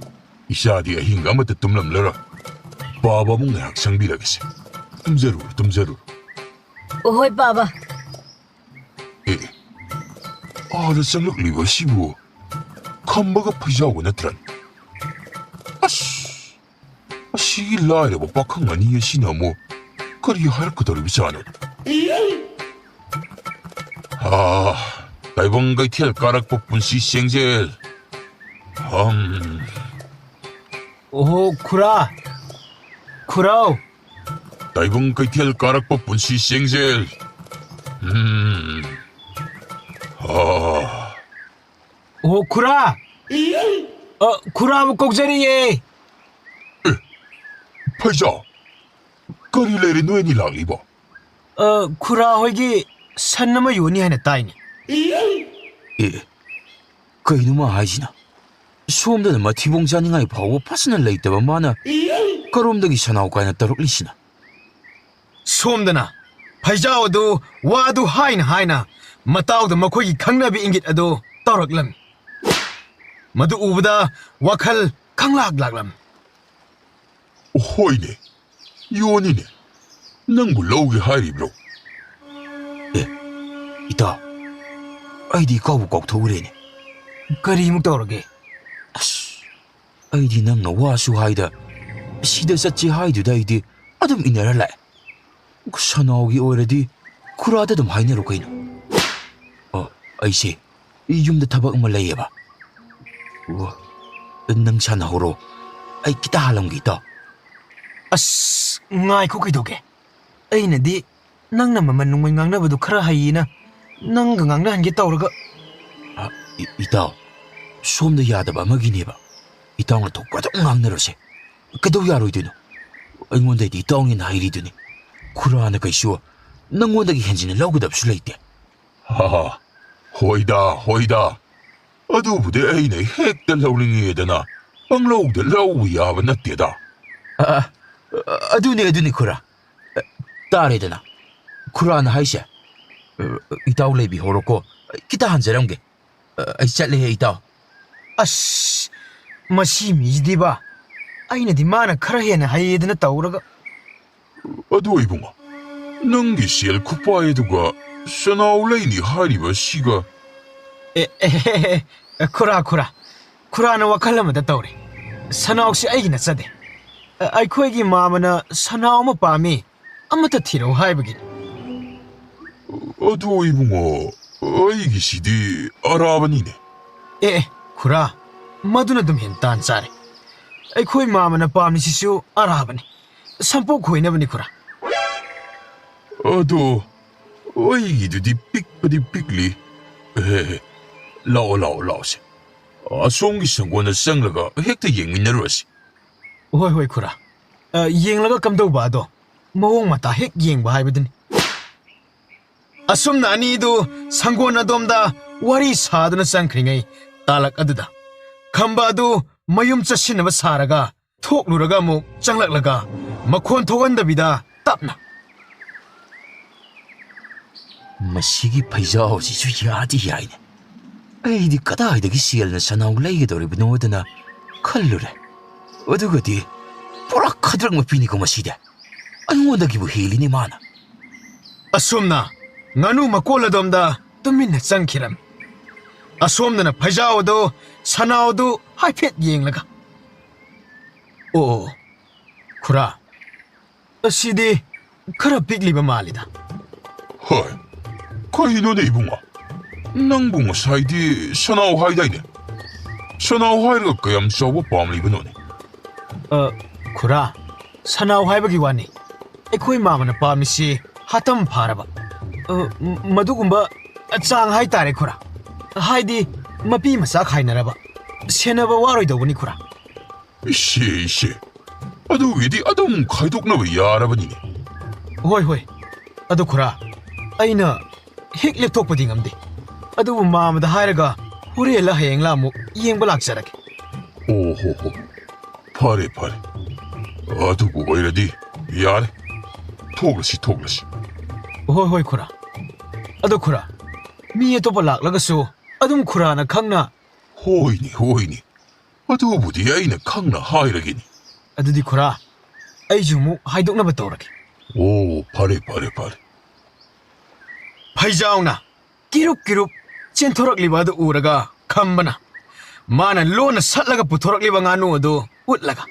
ꯏꯆꯥꯗꯤ ꯑꯍꯤꯡ ꯑꯃꯠꯇ ꯇꯨꯝꯂꯝꯂꯔꯣꯏ꯫ ꯄꯥꯕ ꯑꯃꯨꯛ ꯉꯥꯏꯍꯥꯛ ꯆꯪꯕꯤꯔꯒꯦꯁꯦ꯫ ꯇꯨꯝꯖꯔꯨꯔꯣ, ꯇꯨꯝꯖꯔꯨꯔꯣ꯫ ꯍꯣꯏ, ꯄꯥꯕ꯫ ꯑꯦ, ꯑꯥꯗ ꯆꯪꯂꯛꯂꯤꯕ ꯑꯁꯤꯕꯨ ꯈꯝꯕꯒ ꯐꯩꯖꯥꯎꯒ ꯅꯠꯇ꯭ꯔꯅꯦ? ꯑꯁ! ꯑꯁꯤꯒꯤ ꯂꯥꯏꯔꯕ ꯄꯥꯈꯪ ꯑꯅꯤ ꯑꯁꯤꯅ ꯑꯃꯨꯛ ꯀꯔꯤ ꯍꯥꯏꯔꯛꯀꯗꯧꯔꯤꯕꯖꯥꯠꯅꯣ? ꯑꯥ, ꯇꯥꯏꯕꯪ ꯀꯩꯊꯦꯜ ꯀꯥꯔꯛꯄ ꯄꯨꯟꯁꯤ ꯆꯦꯡꯖꯦꯜ꯫ ꯍꯝ꯫ ꯑꯣꯍꯣ, ꯈꯨꯔꯥ꯫ ꯈꯨꯔꯥꯎ꯫ ꯇꯥꯏꯕꯪ ꯀꯩꯊꯦꯜ ꯀꯥꯔꯛꯄ ꯄꯨꯟꯁꯤ ꯆꯦꯡꯖꯦꯜ꯫ ꯎꯝ꯫ ꯑꯥ꯫ ꯑꯣ, ꯈꯨꯔꯥ! ꯑ, ꯈꯨꯔꯥꯕꯨ ꯀꯧꯖꯔꯤꯌꯦ꯫ ꯐꯩꯖꯥ, ꯀꯔꯤ ꯂꯩꯔꯦ ꯅꯣꯏ ꯑꯅꯤ ꯂꯥꯛꯂꯤꯕꯣ? ꯑ, ꯈꯨꯔꯥ ꯍꯣꯏꯒꯤ ꯁꯟ ꯑꯃ ꯌꯣꯟꯅꯤ ꯍꯥꯏꯅ ꯇꯥꯏꯅꯦ꯫ ꯑꯦ, ꯀꯩꯅꯣ ꯃꯥ ꯍꯥꯏꯁꯤꯅ? ꯁꯣꯝꯗꯅ ꯃꯊꯤꯕꯣꯡ ꯆꯥꯅꯤꯡꯉꯥꯏ ꯐꯥꯎꯕ ꯐꯖꯅ ꯂꯩꯇꯕ ꯃꯥꯅ ꯀꯔꯣꯝꯗꯒꯤ ꯁꯟꯅꯥꯎ ꯀꯥꯏꯅ ꯇꯧꯔꯛꯂꯤꯁꯤꯅ? ꯁꯣꯝꯗꯅ ꯐꯩꯖꯥꯎ ꯑꯗꯨ ꯋꯥꯗꯨ ꯍꯥꯏꯅ ꯍꯥꯏꯅ ꯃꯇꯥꯎꯗ ꯃꯈꯣꯏꯒꯤ ꯈꯪꯅꯕꯤ ꯏꯪꯒꯤꯠ ꯑꯗꯨ ꯇꯧꯔꯛꯂꯝꯃꯤ꯫ ꯃꯗꯨ ꯎꯕꯗ ꯋꯥꯈꯜ ꯈꯪꯂꯥꯛ ꯂꯥꯛꯂꯝꯃꯤ꯫ ꯍꯣꯏꯅꯦ, ꯌꯣꯟꯅꯤꯅꯦ꯫ ꯅꯪꯕꯨ ꯂꯧꯒꯦ ꯍꯥꯏꯔꯤꯕ꯭ꯔꯣ? ꯑꯦ, ꯏꯇꯥꯎ, ꯑꯩꯗꯤ ꯏꯀꯥꯎꯕꯨ ꯀꯥꯎꯊꯣꯛꯎꯔꯦꯅꯦ꯫ ꯀꯔꯤꯃꯨꯛ ꯇꯧꯔꯒꯦ? ꯑꯁ, ꯑꯩꯗꯤ ꯅꯪꯅ ꯋꯥꯁꯨ ꯍꯥꯏꯗ, ꯁꯤꯗ ꯆꯠꯁꯤ ꯍꯥꯏꯗꯨꯗ ꯑꯩꯗꯤ ꯑꯗꯨꯝ ꯏꯟꯅꯔ ꯂꯥꯛꯑꯦ꯫ ꯁꯅꯥꯎꯒꯤ ꯑꯣꯏꯔꯗꯤ ꯈꯨꯔꯥꯗ ꯑꯗꯨꯝ ꯍꯥꯏꯅꯔꯣ ꯀꯩꯅꯣ꯫ ꯑꯣ, ꯑꯩꯁꯦ ꯌꯨꯝꯗ ꯊꯕꯛ ꯑꯃ ꯂꯩꯌꯦꯕ꯫ ꯑꯣ, ꯅꯪ ꯁꯥꯟꯅꯍꯧꯔꯣ, ꯑꯩ ꯈꯤꯇ ꯍꯥꯜꯂꯝꯒꯦ, ꯏꯇꯥꯎ꯫ ꯑꯁ, ꯉꯥꯏꯈꯣ, ꯀꯩꯗꯧꯒꯦ? ꯑꯩꯅꯗꯤ ꯅꯪꯅ ꯃꯃꯜ ꯅꯨꯡꯃꯩ ꯉꯥꯡꯅꯕꯗꯨ ꯈꯔ ꯍꯩꯌꯦꯅ ꯅꯪꯒ ꯉꯥꯡꯅꯍꯟꯒꯦ ꯇꯧꯔꯒ꯫ ꯑ, ꯏ-, ꯏꯇꯥꯎ, ꯁꯣꯝꯗ ꯌꯥꯗꯕ ꯑꯃꯒꯤꯅꯦꯕ꯫ ꯏꯇꯥꯎꯅ ꯊꯣꯛꯄ ꯑꯗꯨꯝ ꯉꯥꯡꯅꯔꯣꯁꯦ꯫ ꯀꯩꯗꯧ ꯌꯥꯔꯣꯏꯗꯣꯏꯅꯣ? ꯑꯩꯉꯣꯟꯗꯩꯗꯤ ꯏꯇꯥꯎꯅ ꯍꯦꯟꯅ ꯍꯩꯔꯤꯗꯨꯅꯤ꯫ ꯈꯨꯔꯥꯅ ꯀꯩꯁꯨ ꯅꯪꯉꯣꯟꯗꯒꯤ ꯍꯦꯟꯖꯤꯟꯅ ꯂꯧꯒꯗꯕꯁꯨ ꯂꯩꯇꯦ꯫ ꯍꯥ, ꯍꯣꯏꯗ, ꯍꯣꯏꯗ꯫ ꯑꯗꯨꯕꯨꯗꯤ ꯑꯩꯅ ꯍꯦꯛꯇ ꯂꯧꯅꯤꯡꯉꯦꯗꯅ ꯄꯪꯂꯧꯗ ꯂꯧꯕ ꯌꯥꯕ ꯅꯠꯇꯦꯗ꯫ ꯑ, ꯑ, ꯑꯗꯨꯅꯤ, ꯑꯗꯨꯅꯤ, ꯈꯨꯔꯥ꯫ ꯑ, ꯇꯥꯔꯦꯗꯅ꯫ ꯈꯨꯔꯥꯅ ꯍꯥꯏꯁꯦ꯫ ꯑ, ꯏꯇꯥꯎ ꯂꯩꯕꯤꯍꯧꯔꯣꯀꯣ꯫ ꯈꯤꯇ ꯍꯟꯖꯔꯝꯒꯦ꯫ ꯑ, ꯑꯩ ꯆꯠꯂꯦꯍꯦ, ꯏꯇꯥꯎ꯫ ꯑꯁ, ꯃꯁꯤ ꯃꯤꯁꯤꯗꯤꯕ꯫ ꯑꯩꯅꯗꯤ ꯃꯥꯅ ꯈꯔ ꯍꯦꯟꯅ ꯍꯩꯌꯦꯗꯅ ꯇꯧꯔꯒ꯫ ꯑꯗꯨ ꯏꯕꯨꯡꯉꯣ, ꯅꯪꯒꯤ ꯁꯦꯜ ꯈꯨꯄꯥꯏ ꯑꯗꯨꯒ ꯁꯅꯥꯎ ꯂꯩꯅꯤ ꯍꯥꯏꯔꯤꯕ ꯑꯁꯤꯒ꯫ ꯑꯦ, ꯑꯦ, ꯑꯦ, ꯑꯦ, ꯈꯨꯔꯥ, ꯈꯨꯔꯥ, ꯈꯨꯔꯥꯅ ꯋꯥꯈꯜ ꯑꯃꯗ ꯇꯧꯔꯦ꯫ ꯁꯅꯥꯎꯁꯤ ꯑꯩꯒꯤ ꯅꯠꯆꯗꯦ꯫ ꯑ, ꯑꯩꯈꯣꯏꯒꯤ ꯃꯥꯃꯅ ꯁꯅꯥꯎ ꯑꯃ ꯄꯥꯝꯃꯤ, ꯑꯃꯠꯇ ꯊꯤꯔꯛꯎ ꯍꯥꯏꯕꯒꯤꯅꯤ꯫ ꯑꯗꯨ ꯏꯕꯨꯡꯉꯣ, ꯑꯩꯒꯤꯁꯤꯗꯤ ꯑꯔꯥꯕꯅꯤꯅꯦ꯫ ꯑꯦ, ꯑꯦ, ꯈꯨꯔꯥ, ꯃꯗꯨꯅ ꯑꯗꯨꯝ ꯍꯦꯟ ꯇꯥꯟ ꯆꯥꯔꯦ꯫ ꯑꯩꯈꯣꯏ ꯃꯥꯃꯅ ꯄꯥꯝꯃꯤꯁꯤꯁꯨ ꯑꯔꯥꯕꯅꯤ꯫ ꯁꯝꯄꯣꯛ ꯈꯣꯏꯅꯕꯅꯤ, ꯈꯨꯔꯥ꯫ ꯑꯗꯣ ꯑꯩꯒꯤꯗꯨꯗꯤ ꯄꯤꯛꯄꯗꯤ ꯄꯤꯛꯂꯤ꯫ ꯍꯦ, ꯍꯦ, ꯂꯥꯛꯑꯣ, ꯂꯥꯛꯑꯣ, ꯂꯥꯛꯑꯣꯁꯦ꯫ ꯑꯁꯣꯝꯒꯤ ꯁꯪꯒꯣꯟꯗ ꯆꯪꯂꯒ ꯍꯦꯛꯇ ꯌꯦꯡꯃꯤꯟꯅꯔꯨꯔꯁꯤ꯫ ꯍꯣꯏ, ꯍꯣꯏ, ꯈꯨꯔꯥ꯫ ꯑ, ꯌꯦꯡꯂꯒ ꯀꯝꯗꯧꯕ ꯑꯗꯣ? ꯃꯑꯣꯡ ꯃꯇꯥ ꯍꯦꯛ ꯌꯦꯡꯕ ꯍꯥꯏꯕꯗꯨꯅꯤ꯫ ꯑꯁꯨꯝꯅ ꯑꯅꯤꯗꯨ ꯁꯪꯒꯣꯟ ꯑꯗꯣꯝꯗ ꯋꯥꯔꯤ ꯁꯥꯗꯨꯅ ꯆꯪꯈ꯭ꯔꯤꯉꯩ ꯇꯥꯂꯛ ꯑꯗꯨꯗ ꯈꯝꯕ ꯑꯗꯨ ꯃꯌꯨꯝ ꯆꯠꯁꯤꯟꯅꯕ ꯁꯥꯔꯒ ꯊꯣꯛꯂꯨꯔꯒ ꯑꯃꯨꯛ ꯆꯪꯂꯛꯂꯒ ꯃꯈꯣꯟ ꯊꯣꯛꯍꯟꯗꯕꯤꯗ ꯇꯞꯅ, "ꯃꯁꯤꯒꯤ ꯐꯩꯖꯥꯎꯁꯤꯁꯨ ꯌꯥꯗꯤ ꯌꯥꯏꯅꯦ꯫ ꯑꯩꯗꯤ ꯀꯗꯥꯏꯗꯒꯤ ꯁꯦꯜꯅ ꯁꯅꯥꯎ ꯂꯩꯒꯗꯧꯔꯤꯕꯅꯣꯗꯅ ꯈꯜꯂꯨꯔꯦ꯫ ꯑꯗꯨꯒꯗꯤ ꯄꯨꯔꯥ ꯈꯗ꯭ꯔꯛ ꯃꯄꯤꯅꯤꯀꯣ ꯃꯁꯤꯗꯤ꯫ ꯑꯩꯉꯣꯟꯗꯒꯤꯕꯨ ꯍꯦꯜꯂꯤꯅꯦ ꯃꯥꯅ꯫ ꯑꯁꯨꯝꯅ ꯉꯥꯅꯨ ꯃꯀꯣꯜ ꯑꯗꯣꯝꯗ ꯇꯨꯃꯤꯟꯅ ꯆꯪꯈꯤꯔꯝꯃꯤ꯫ ꯑꯁꯣꯝꯗꯅ ꯐꯩꯖꯥꯎ ꯑꯗꯨ, ꯁꯅꯥꯎ ꯑꯗꯨ ꯍꯥꯏꯐꯦꯠ ꯌꯦꯡꯂꯒ, "ꯑꯣ, ꯈꯨꯔꯥ, ꯑꯁꯤꯗꯤ ꯈꯔ ꯄꯤꯛꯂꯤꯕ ꯃꯥꯜꯂꯤꯗ꯫" "ꯍꯣꯏ, ꯀꯔꯤꯅꯣꯅꯦ ꯏꯕꯨꯡꯉꯣ? ꯅꯪꯕꯨ ꯉꯁꯥꯏꯗꯤ ꯁꯅꯥꯎ ꯍꯥꯏꯗꯥꯏꯅꯦ? ꯁꯅꯥꯎ ꯍꯥꯏꯔꯒ ꯀꯌꯥꯝ ꯆꯥꯎꯕ ꯄꯥꯝꯂꯤꯕꯅꯣꯅꯦ?" "ꯑ, ꯈꯨꯔꯥ, ꯁꯅꯥꯎ ꯍꯥꯏꯕꯒꯤ ꯋꯥꯅꯤ꯫ ꯑꯩꯈꯣꯏ ꯃꯥꯃꯅ ꯄꯥꯝꯃꯤꯁꯤ ꯍꯥꯇꯝ ꯐꯥꯔꯕ, ꯑ, ꯃꯗꯨꯒꯨꯝꯕ ꯆꯥꯡ ꯍꯥꯏꯇꯥꯔꯦ ꯈꯨꯔꯥ꯫ ꯍꯥꯏꯗꯤ ꯃꯄꯤ ꯃꯆꯥ ꯈꯥꯏꯅꯔꯕ, ꯁꯦꯟꯅꯕ ꯋꯥꯔꯣꯏꯗꯧꯕꯅꯤ ꯈꯨꯔꯥ꯫" "ꯏꯁꯦ, ꯏꯁꯦ, ꯑꯗꯨꯒꯤꯗꯤ ꯑꯗꯨꯝ ꯈꯥꯏꯗꯣꯛꯅꯕ ꯌꯥꯔꯕꯅꯤꯅꯦ꯫" "ꯍꯣꯏ, ꯍꯣꯏ꯫ ꯑꯗꯨ ꯈꯨꯔꯥ, ꯑꯩꯅ ꯍꯦꯛ ꯂꯦꯞꯊꯣꯛꯄꯗꯤ ꯉꯝꯗꯦ꯫ ꯑꯗꯨꯕꯨ ꯃꯥꯃꯗ ꯍꯥꯏꯔꯒ ꯍꯣꯔꯦꯟꯂ ꯍꯌꯦꯡꯂ ꯑꯃꯨꯛ ꯌꯦꯡꯕ ꯂꯥꯛꯆꯔꯒꯦ꯫" "ꯑꯣ ꯍꯣ ꯍꯣ, ꯐꯔꯦ, ꯐꯔꯦ꯫ ꯑꯗꯨꯕꯨ ꯑꯣꯏꯔꯗꯤ ꯌꯥꯔꯦ꯫ ꯊꯣꯛꯂꯁꯤ, ꯊꯣꯛꯂꯁꯤ꯫" "ꯍꯣꯏ, ꯍꯣꯏ, ꯈꯨꯔꯥ꯫ ꯑꯗꯣ ꯈꯨꯔꯥ, ꯃꯤ ꯑꯇꯣꯞꯄ ꯂꯥꯛꯂꯒꯁꯨ ꯑꯗꯨꯝ ꯈꯨꯔꯥꯅ ꯈꯪꯅ..." "ꯍꯣꯏꯅꯦ, ꯍꯣꯏꯅꯦ꯫ ꯑꯗꯨꯕꯨꯗꯤ ꯑꯩꯅ ꯈꯪꯅ ꯍꯥꯏꯔꯒꯦꯅꯦ꯫" "ꯑꯗꯨꯗꯤ ꯈꯨꯔꯥ, ꯑꯩꯁꯨ ꯑꯃꯨꯛ ꯍꯥꯏꯗꯣꯛꯅꯕ ꯇꯧꯔꯒꯦ꯫" "ꯑꯣ, ꯐꯔꯦ, ꯐꯔꯦ, ꯐꯔꯦ꯫" ꯐꯩꯖꯥꯎꯅ ꯀꯤꯔꯨꯞ ꯀꯤꯔꯨꯞ ꯆꯦꯟꯊꯣꯔꯛꯂꯤꯕ ꯑꯗꯨ ꯎꯔꯒ ꯈꯝꯕꯅ ꯃꯥꯅ ꯂꯣꯟꯅ ꯁꯠꯂꯒ ꯄꯨꯊꯣꯔꯛꯂꯤꯕ ꯉꯥꯅꯨ ꯑꯗꯨ ꯎꯠꯂꯒ,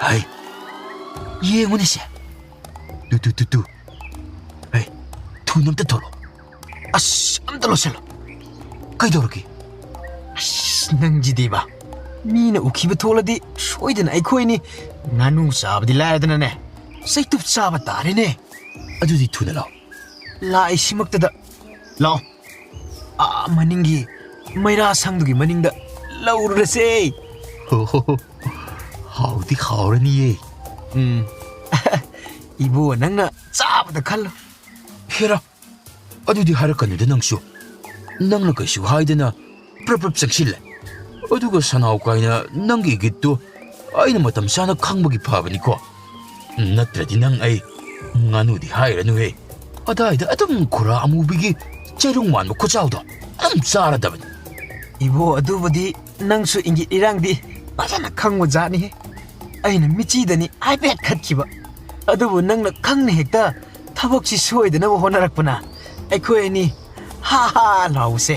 "ꯍꯩ, ꯌꯦꯡꯉꯨꯅꯦꯁꯦ꯫ ꯇꯨ, ꯇꯨ, ꯇꯨ, ꯇꯨ꯫ ꯍꯩ, ꯊꯨꯅ ꯑꯝꯇ ꯊꯣꯛꯂꯛꯑꯣ꯫ ꯑꯁ, ꯑꯝꯇ ꯂꯣꯠꯁꯤꯜꯂꯣ꯫ ꯀꯩꯗꯧꯔꯒꯦ? ꯑꯁ, ꯅꯪꯁꯤꯗꯤꯕ꯫ ꯃꯤꯅ ꯎꯈꯤꯕ ꯊꯣꯛꯂꯗꯤ ꯁꯣꯏꯗꯅ ꯑꯩꯈꯣꯏꯅꯤ ꯉꯥꯅꯨ ꯆꯥꯕꯗꯤ ꯂꯥꯏꯔꯗꯅꯅꯦ, ꯆꯩꯇꯨꯞ ꯆꯥꯕ ꯇꯥꯔꯦꯅꯦ꯫ ꯑꯗꯨꯗꯤ ꯊꯨꯅ ꯂꯥꯛꯑꯣ꯫ ꯂꯥꯛꯏꯁꯤꯃꯛꯇꯗ ꯂꯥꯛꯑꯣ꯫ ꯑꯥ ꯃꯅꯤꯡꯒꯤ ꯃꯩꯔꯥ ꯁꯪꯗꯨꯒꯤ ꯃꯅꯤꯡꯗ ꯂꯧꯔꯨꯔꯁꯦ꯫" "ꯍꯣ, ꯍꯣ, ꯍꯣ꯫ ꯍꯥꯎꯗꯤ ꯍꯥꯎꯔꯅꯤꯌꯦ꯫" "ꯎꯝ꯫ ꯏꯕꯣ, ꯅꯪꯅ ꯆꯥꯕꯗ ꯈꯜꯂꯣ꯫" "ꯍꯦꯔꯥ, ꯑꯗꯨꯗꯤ ꯍꯥꯏꯔꯛꯀꯅꯨꯗ ꯅꯪꯁꯨ꯫ ꯅꯪꯅ ꯀꯩꯁꯨ ꯍꯥꯏꯗꯅ ꯄ꯭ꯔꯞ ꯄ꯭ꯔꯞ ꯆꯪꯁꯤꯜꯂꯦ꯫ ꯑꯗꯨꯒ ꯁꯅꯥꯎ ꯀꯥꯏꯅ ꯅꯪꯒꯤ ꯏꯒꯤꯠꯇꯨ ꯑꯩꯅ ꯃꯇꯝ ꯆꯥꯅ ꯈꯪꯕꯒꯤ ꯐꯕꯅꯤꯀꯣ꯫ ꯅꯠꯇ꯭ꯔꯗꯤ ꯅꯪ ꯑꯩ ꯉꯥꯅꯨꯗꯤ ꯍꯥꯏꯔꯅꯨꯍꯦ꯫ ꯑꯗꯥꯏꯗ ꯑꯗꯨꯝ ꯈꯨꯔꯥ ꯑꯃꯨꯕꯤꯒꯤ ꯆꯩꯔꯨꯡ ꯃꯥꯟꯕ ꯈꯨꯆꯥꯎꯗꯣ ꯑꯗꯨꯝ ꯆꯥꯔꯗꯕꯅꯤ꯫" "ꯏꯕꯣ, ꯑꯗꯨꯕꯨꯗꯤ ꯅꯪꯁꯨ ꯏꯪꯒꯤꯠ ꯏꯔꯥꯡꯗꯤ ꯐꯖꯅ ꯈꯪꯕ ꯖꯥꯠꯅꯤꯍꯦ꯫" ꯑꯩꯅ ꯃꯤꯆꯤꯗꯅꯤ ꯍꯥꯏꯐꯦꯠ ꯈꯠꯈꯤꯕ꯫ ꯑꯗꯨꯕꯨ ꯅꯪꯅ ꯈꯪꯅ ꯍꯦꯛꯇ ꯊꯕꯛꯁꯤ ꯁꯣꯏꯗꯅꯕ ꯍꯣꯠꯅꯔꯛꯄꯅ ꯑꯩꯈꯣꯏ ꯑꯅꯤ ꯍꯥ ꯍꯥ ꯂꯥꯎꯕꯁꯦ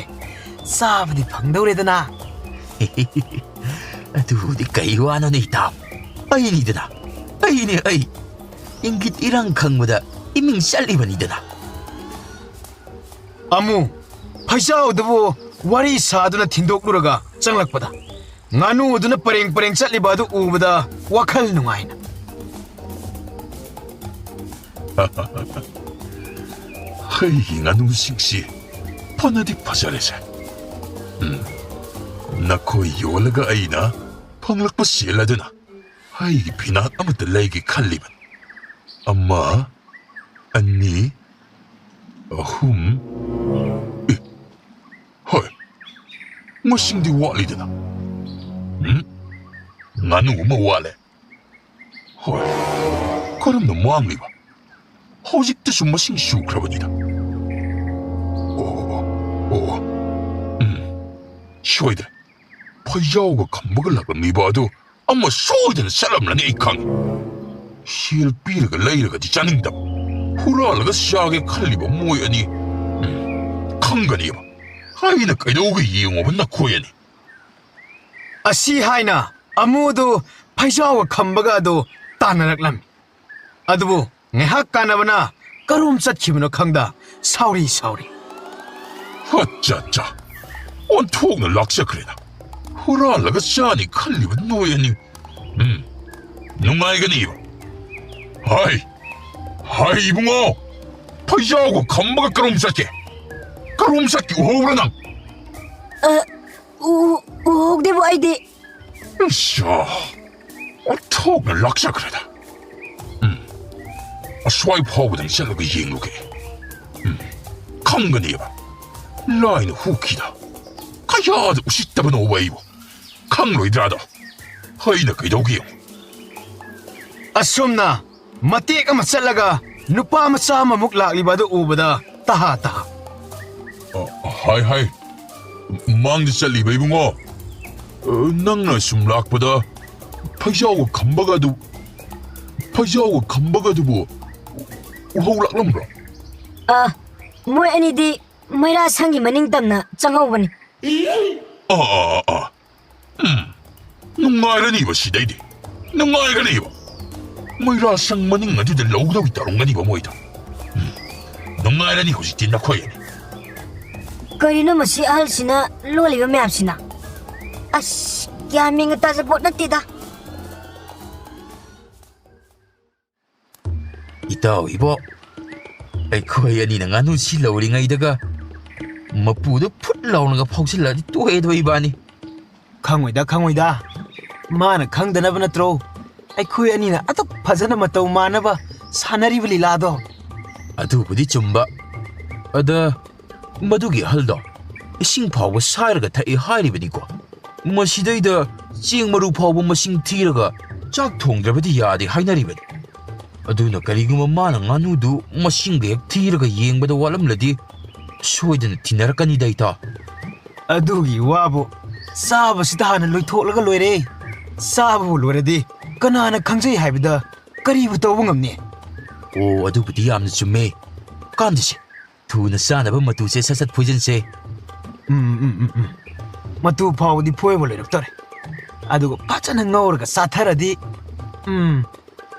ꯆꯥꯕꯗꯤ ꯐꯪꯗꯧꯔꯦꯗꯅ꯫ ꯑꯗꯨꯕꯨꯗꯤ ꯀꯩ ꯋꯥꯅꯣꯅꯦ ꯏꯇꯥꯎ? ꯑꯩꯅꯤꯗꯅ, ꯑꯩꯅꯦ ꯑꯩ꯫ ꯏꯪꯒꯤꯠ ꯏꯔꯪ ꯈꯪꯕꯗ ꯏꯃꯤꯡ ꯆꯠꯂꯤꯕꯅꯤꯗꯅ꯫ ꯑꯃꯨ, ꯐꯩꯖꯥꯎꯗꯨꯕꯨ ꯋꯥꯔꯤ ꯁꯥꯗꯨꯅ ꯊꯤꯟꯗꯣꯛꯂꯨꯔꯒ ꯆꯪꯂꯛꯄꯗ ꯉꯥꯅꯨ ꯑꯗꯨꯅ ꯄꯔꯦꯡ ꯄꯔꯦꯡ ꯆꯠꯂꯤꯕ ꯑꯗꯨ ꯎꯕꯗ ꯋꯥꯈꯜ ꯅꯨꯡꯉꯥꯏꯅ꯫ ꯑꯩꯒꯤ ꯉꯥꯅꯨꯁꯤꯡꯁꯤ ꯐꯅꯗꯤ ꯐꯖꯔꯦꯁꯦ꯫ ꯎꯝ, ꯅꯈꯣꯏ ꯌꯣꯜꯂꯒ ꯑꯩꯅ ꯐꯪꯂꯛꯄ ꯁꯦꯜ ꯑꯗꯨꯅ ꯑꯩꯒꯤ ꯐꯤꯅꯥꯠ ꯑꯃꯠꯇ ꯂꯩꯒꯦ ꯈꯜꯂꯤꯕꯅꯤ꯫ ꯑꯃ, ꯑꯅꯤ, ꯑꯍꯨꯝ꯫ ꯑꯦ, ꯍꯣꯏ, ꯃꯁꯤꯡꯗꯤ ꯋꯥꯠꯂꯤꯗꯅ꯫ ꯎꯝ? ꯉꯥꯅꯨ ꯑꯃ ꯋꯥꯠꯂꯦ꯫ ꯍꯣꯏ, ꯀꯔꯝꯅ ꯃꯥꯡꯂꯤꯕ? ꯍꯧꯖꯤꯛꯇꯁꯨ ꯃꯁꯤꯡ ꯁꯨꯈ꯭ꯔꯕꯅꯤꯗ꯫ ꯑꯣ, ꯑꯣ, ꯑꯣ, ꯑꯣ꯫ ꯎꯝ, ꯁꯣꯏꯗ꯭ꯔꯦ꯫ ꯐꯩꯖꯥꯎꯒ ꯈꯝꯕꯒ ꯂꯥꯛꯂꯝꯂꯤꯕ ꯑꯗꯨ ꯑꯃ ꯁꯣꯏꯗꯅ ꯆꯠꯂꯝꯂꯅꯤ, ꯑꯩ ꯈꯪꯏ꯫ ꯁꯦꯜ ꯄꯤꯔꯒ ꯂꯩꯔꯒꯗꯤ ꯆꯥꯅꯤꯡꯗꯕ, ꯍꯨꯔꯥꯜꯂꯒ ꯆꯥꯒꯦ ꯈꯜꯂꯤꯕ ꯃꯣꯏ ꯑꯅꯤ, ꯎꯝ, ꯈꯪꯒꯅꯦꯕ꯫ ꯑꯩꯅ ꯀꯩꯗꯧꯒꯦ ꯌꯦꯡꯉꯣꯕ ꯅꯈꯣꯏ ꯑꯅꯤ꯫ ꯑꯁꯤ ꯍꯥꯏꯅ ꯑꯃꯨꯗꯨ ꯐꯩꯖꯥꯎꯒ ꯈꯝꯕꯒ ꯑꯗꯨ ꯇꯥꯟꯅꯔꯛꯂꯝꯃꯤ꯫ ꯑꯗꯨꯕꯨ ꯉꯥꯏꯍꯥꯛ ꯀꯥꯟꯅꯕꯅ ꯀꯔꯣꯝ ꯆꯠꯈꯤꯕꯅꯣ ꯈꯪꯗ ꯁꯥꯎꯔꯤ ꯁꯥꯎꯔꯤ꯫ ꯑꯠꯆꯥ, ꯑꯠꯆꯥ꯫ ꯑꯣꯟꯊꯣꯛꯅ ꯂꯥꯛꯆꯈ꯭ꯔꯦꯗ꯫ ꯍꯨꯔꯥꯜꯂꯒ ꯆꯥꯅꯤ ꯈꯜꯂꯤꯕ ꯅꯣꯏ ꯑꯅꯤ꯫ ꯎꯝ, ꯅꯨꯡꯉꯥꯏꯒꯅꯤꯕ꯫ ꯍꯥꯏ, ꯍꯥꯏ ꯏꯕꯨꯡꯉꯣ, ꯐꯩꯖꯥꯎꯒ ꯈꯝꯕꯒ ꯀꯔꯣꯝ ꯆꯠꯀꯦ? ꯀꯔꯣꯝ ꯆꯠꯀꯦ ꯎꯍꯧꯕ꯭ꯔꯥ ꯅꯪ? ꯑ, ꯎ-, ꯎꯍꯧꯗꯦꯕꯨ ꯑꯩꯗꯤ꯫ ꯏꯁꯥ, ꯑꯣꯟꯊꯣꯛꯅ ꯂꯥꯛꯆꯈ꯭ꯔꯦꯗ꯫ ꯎꯝ, ꯑꯁ꯭ꯋꯥꯏ ꯐꯥꯎꯕꯗꯪ ꯆꯠꯂꯒ ꯌꯦꯡꯂꯨꯒꯦ꯫ ꯎꯝ, ꯈꯪꯒꯅꯦꯕ꯫ ꯂꯥꯏꯅ ꯍꯨꯈꯤꯗ꯫ ꯀꯌꯥꯗ ꯎꯁꯤꯠꯇꯕꯅꯣꯕ ꯑꯩꯕꯨ꯫ ꯈꯪꯂꯣꯏꯗ꯭ꯔꯥꯗꯣ꯫ ꯑꯩꯅ ꯀꯩꯗꯧꯒꯦ ꯌꯦꯡꯉꯨ꯫ ꯑꯁꯨꯝꯅ ꯃꯇꯦꯛ ꯑꯃ ꯆꯠꯂꯒ ꯅꯨꯄꯥ ꯃꯆꯥ ꯑꯃꯃꯨꯛ ꯂꯥꯛꯂꯤꯕ ꯑꯗꯨ ꯎꯕꯗ ꯇꯍꯥ ꯇꯍꯥ꯫ ꯑ, ꯍꯥꯏ, ꯍꯥꯏ꯫ ꯃꯥꯡꯗ ꯆꯠꯂꯤꯕ ꯏꯕꯨꯡꯉꯣ꯫ ꯑ, ꯅꯪꯅ ꯁꯨꯝ ꯂꯥꯛꯄꯗ ꯐꯩꯖꯥꯎꯒ ꯈꯝꯕꯒ ꯑꯗꯨ, ꯐꯩꯖꯥꯎꯒ ꯈꯝꯕꯒ ꯑꯗꯨꯕꯨ ꯎꯍꯧ ꯂꯥꯛꯂꯝꯕ꯭ꯔꯣ? ꯑ, ꯃꯣꯏ ꯑꯅꯤꯗꯤ ꯃꯩꯔꯥ ꯁꯪꯒꯤ ꯃꯅꯤꯡ ꯇꯝꯅ ꯆꯪꯍꯧꯕꯅꯤ꯫ ꯑꯥ, ꯑꯥ, ꯑꯥ, ꯑꯥ꯫ ꯎꯝ, ꯅꯨꯡꯉꯥꯏꯔꯅꯤꯕ ꯁꯤꯗꯩꯗꯤ꯫ ꯅꯨꯡꯉꯥꯏꯔꯅꯤꯕ꯫ ꯃꯩꯔꯥ ꯁꯪ ꯃꯅꯤꯡ ꯑꯗꯨꯗ ꯂꯧꯒꯗꯧꯒꯤ ꯇꯧꯔꯝꯒꯅꯤꯕ ꯃꯣꯏꯗꯣ꯫ ꯎꯝ, ꯅꯨꯡꯉꯥꯏꯔꯅꯤ ꯍꯧꯖꯤꯛꯇꯤ ꯅꯈꯣꯏ ꯑꯅꯤ꯫ ꯀꯔꯤꯅꯣ ꯃꯁꯤ ꯑꯍꯜꯁꯤꯅ ꯂꯣꯜꯂꯤꯕ ꯃꯌꯥꯝꯁꯤꯅ? ꯑꯁ, ꯒ꯭ꯌꯥꯟ ꯃꯦꯟꯒ ꯇꯥꯖꯄꯣꯠ ꯅꯠꯇꯦꯗ꯫ ꯏꯇꯥꯎ ꯏꯕꯣ, ꯑꯩꯈꯣꯏ ꯑꯅꯤꯅ ꯉꯥꯅꯨꯁꯤ ꯂꯧꯔꯤꯉꯩꯗꯒ ꯃꯄꯨꯗꯨ ꯐꯨꯠ ꯂꯥꯎꯅꯒ ꯐꯥꯎꯁꯤꯜꯂꯛꯑꯗꯤ ꯇꯣꯛꯑꯦꯗꯣ ꯏꯕꯥꯅꯤ꯫ ꯈꯪꯉꯣꯏꯗ, ꯈꯪꯉꯣꯏꯗ꯫ ꯃꯥꯅ ꯈꯪꯗꯅꯕ ꯅꯠꯇ꯭ꯔꯣ ꯑꯩꯈꯣꯏ ꯑꯅꯤꯅ ꯑꯗꯨꯛ ꯐꯖꯅ ꯃꯇꯧ ꯃꯥꯟꯅꯕ ꯁꯥꯟꯅꯔꯤꯕ ꯂꯤꯂꯥꯗꯣ? ꯑꯗꯨꯕꯨꯗꯤ ꯆꯨꯝꯕ꯫ ꯑꯗ, ꯃꯗꯨꯒꯤ ꯑꯍꯜꯗꯣ ꯏꯁꯤꯡ ꯐꯥꯎꯕ ꯁꯥꯏꯔꯒ ꯊꯛꯏ ꯍꯥꯏꯔꯤꯕꯅꯤꯀꯣ꯫ ꯃꯁꯤꯗꯩꯗ ꯆꯦꯡ ꯃꯔꯨ ꯐꯥꯎꯕ ꯃꯁꯤꯡ ꯊꯤꯔꯒ ꯆꯥꯛ ꯊꯣꯡꯗ꯭ꯔꯕꯗꯤ ꯌꯥꯗꯦ ꯍꯥꯏꯅꯔꯤꯕꯅꯤ꯫ ꯑꯗꯨꯅ ꯀꯔꯤꯒꯨꯝꯕ ꯃꯥꯅ ꯉꯥꯅꯨꯗꯨ ꯃꯁꯤꯡꯒ ꯍꯦꯛ ꯊꯤꯔꯒ ꯌꯦꯡꯕꯗ ꯋꯥꯠꯂꯝꯂꯗꯤ ꯁꯣꯏꯗꯅ ꯊꯤꯅꯔꯛꯀꯅꯤꯗ, ꯏꯇꯥꯎ꯫ ꯑꯗꯨꯒꯤ ꯋꯥꯕꯨ ꯆꯥꯕꯁꯤꯗ ꯍꯥꯟꯅ ꯂꯣꯏꯊꯣꯛꯂꯒ ꯂꯣꯏꯔꯦ꯫ ꯆꯥꯕꯕꯨ ꯂꯣꯏꯔꯗꯤ ꯀꯅꯥꯅ ꯈꯪꯖꯩ ꯍꯥꯏꯕꯗ ꯀꯔꯤꯕꯨ ꯇꯧꯕ ꯉꯝꯅꯤ? ꯑꯣ, ꯑꯗꯨꯕꯨꯗꯤ ꯌꯥꯝꯅ ꯆꯨꯝꯃꯦ꯫ ꯀꯥꯟꯗꯦꯁꯦ, ꯊꯨꯅ ꯆꯥꯅꯕ ꯃꯇꯨꯁꯦ ꯁꯠ ꯁꯠ ꯐꯣꯏꯖꯤꯟꯁꯦ꯫ ꯎꯝ, ꯎꯝ, ꯎꯝ, ꯎꯝ꯫ ꯃꯇꯨ ꯐꯥꯎꯕꯗꯤ ꯐꯣꯏꯕ ꯂꯣꯏꯔꯛꯇꯣꯔꯦ꯫ ꯑꯗꯨꯒ ꯐꯖꯅ ꯉꯧꯔꯒ ꯆꯥꯊꯔꯗꯤ, ꯎꯝ꯫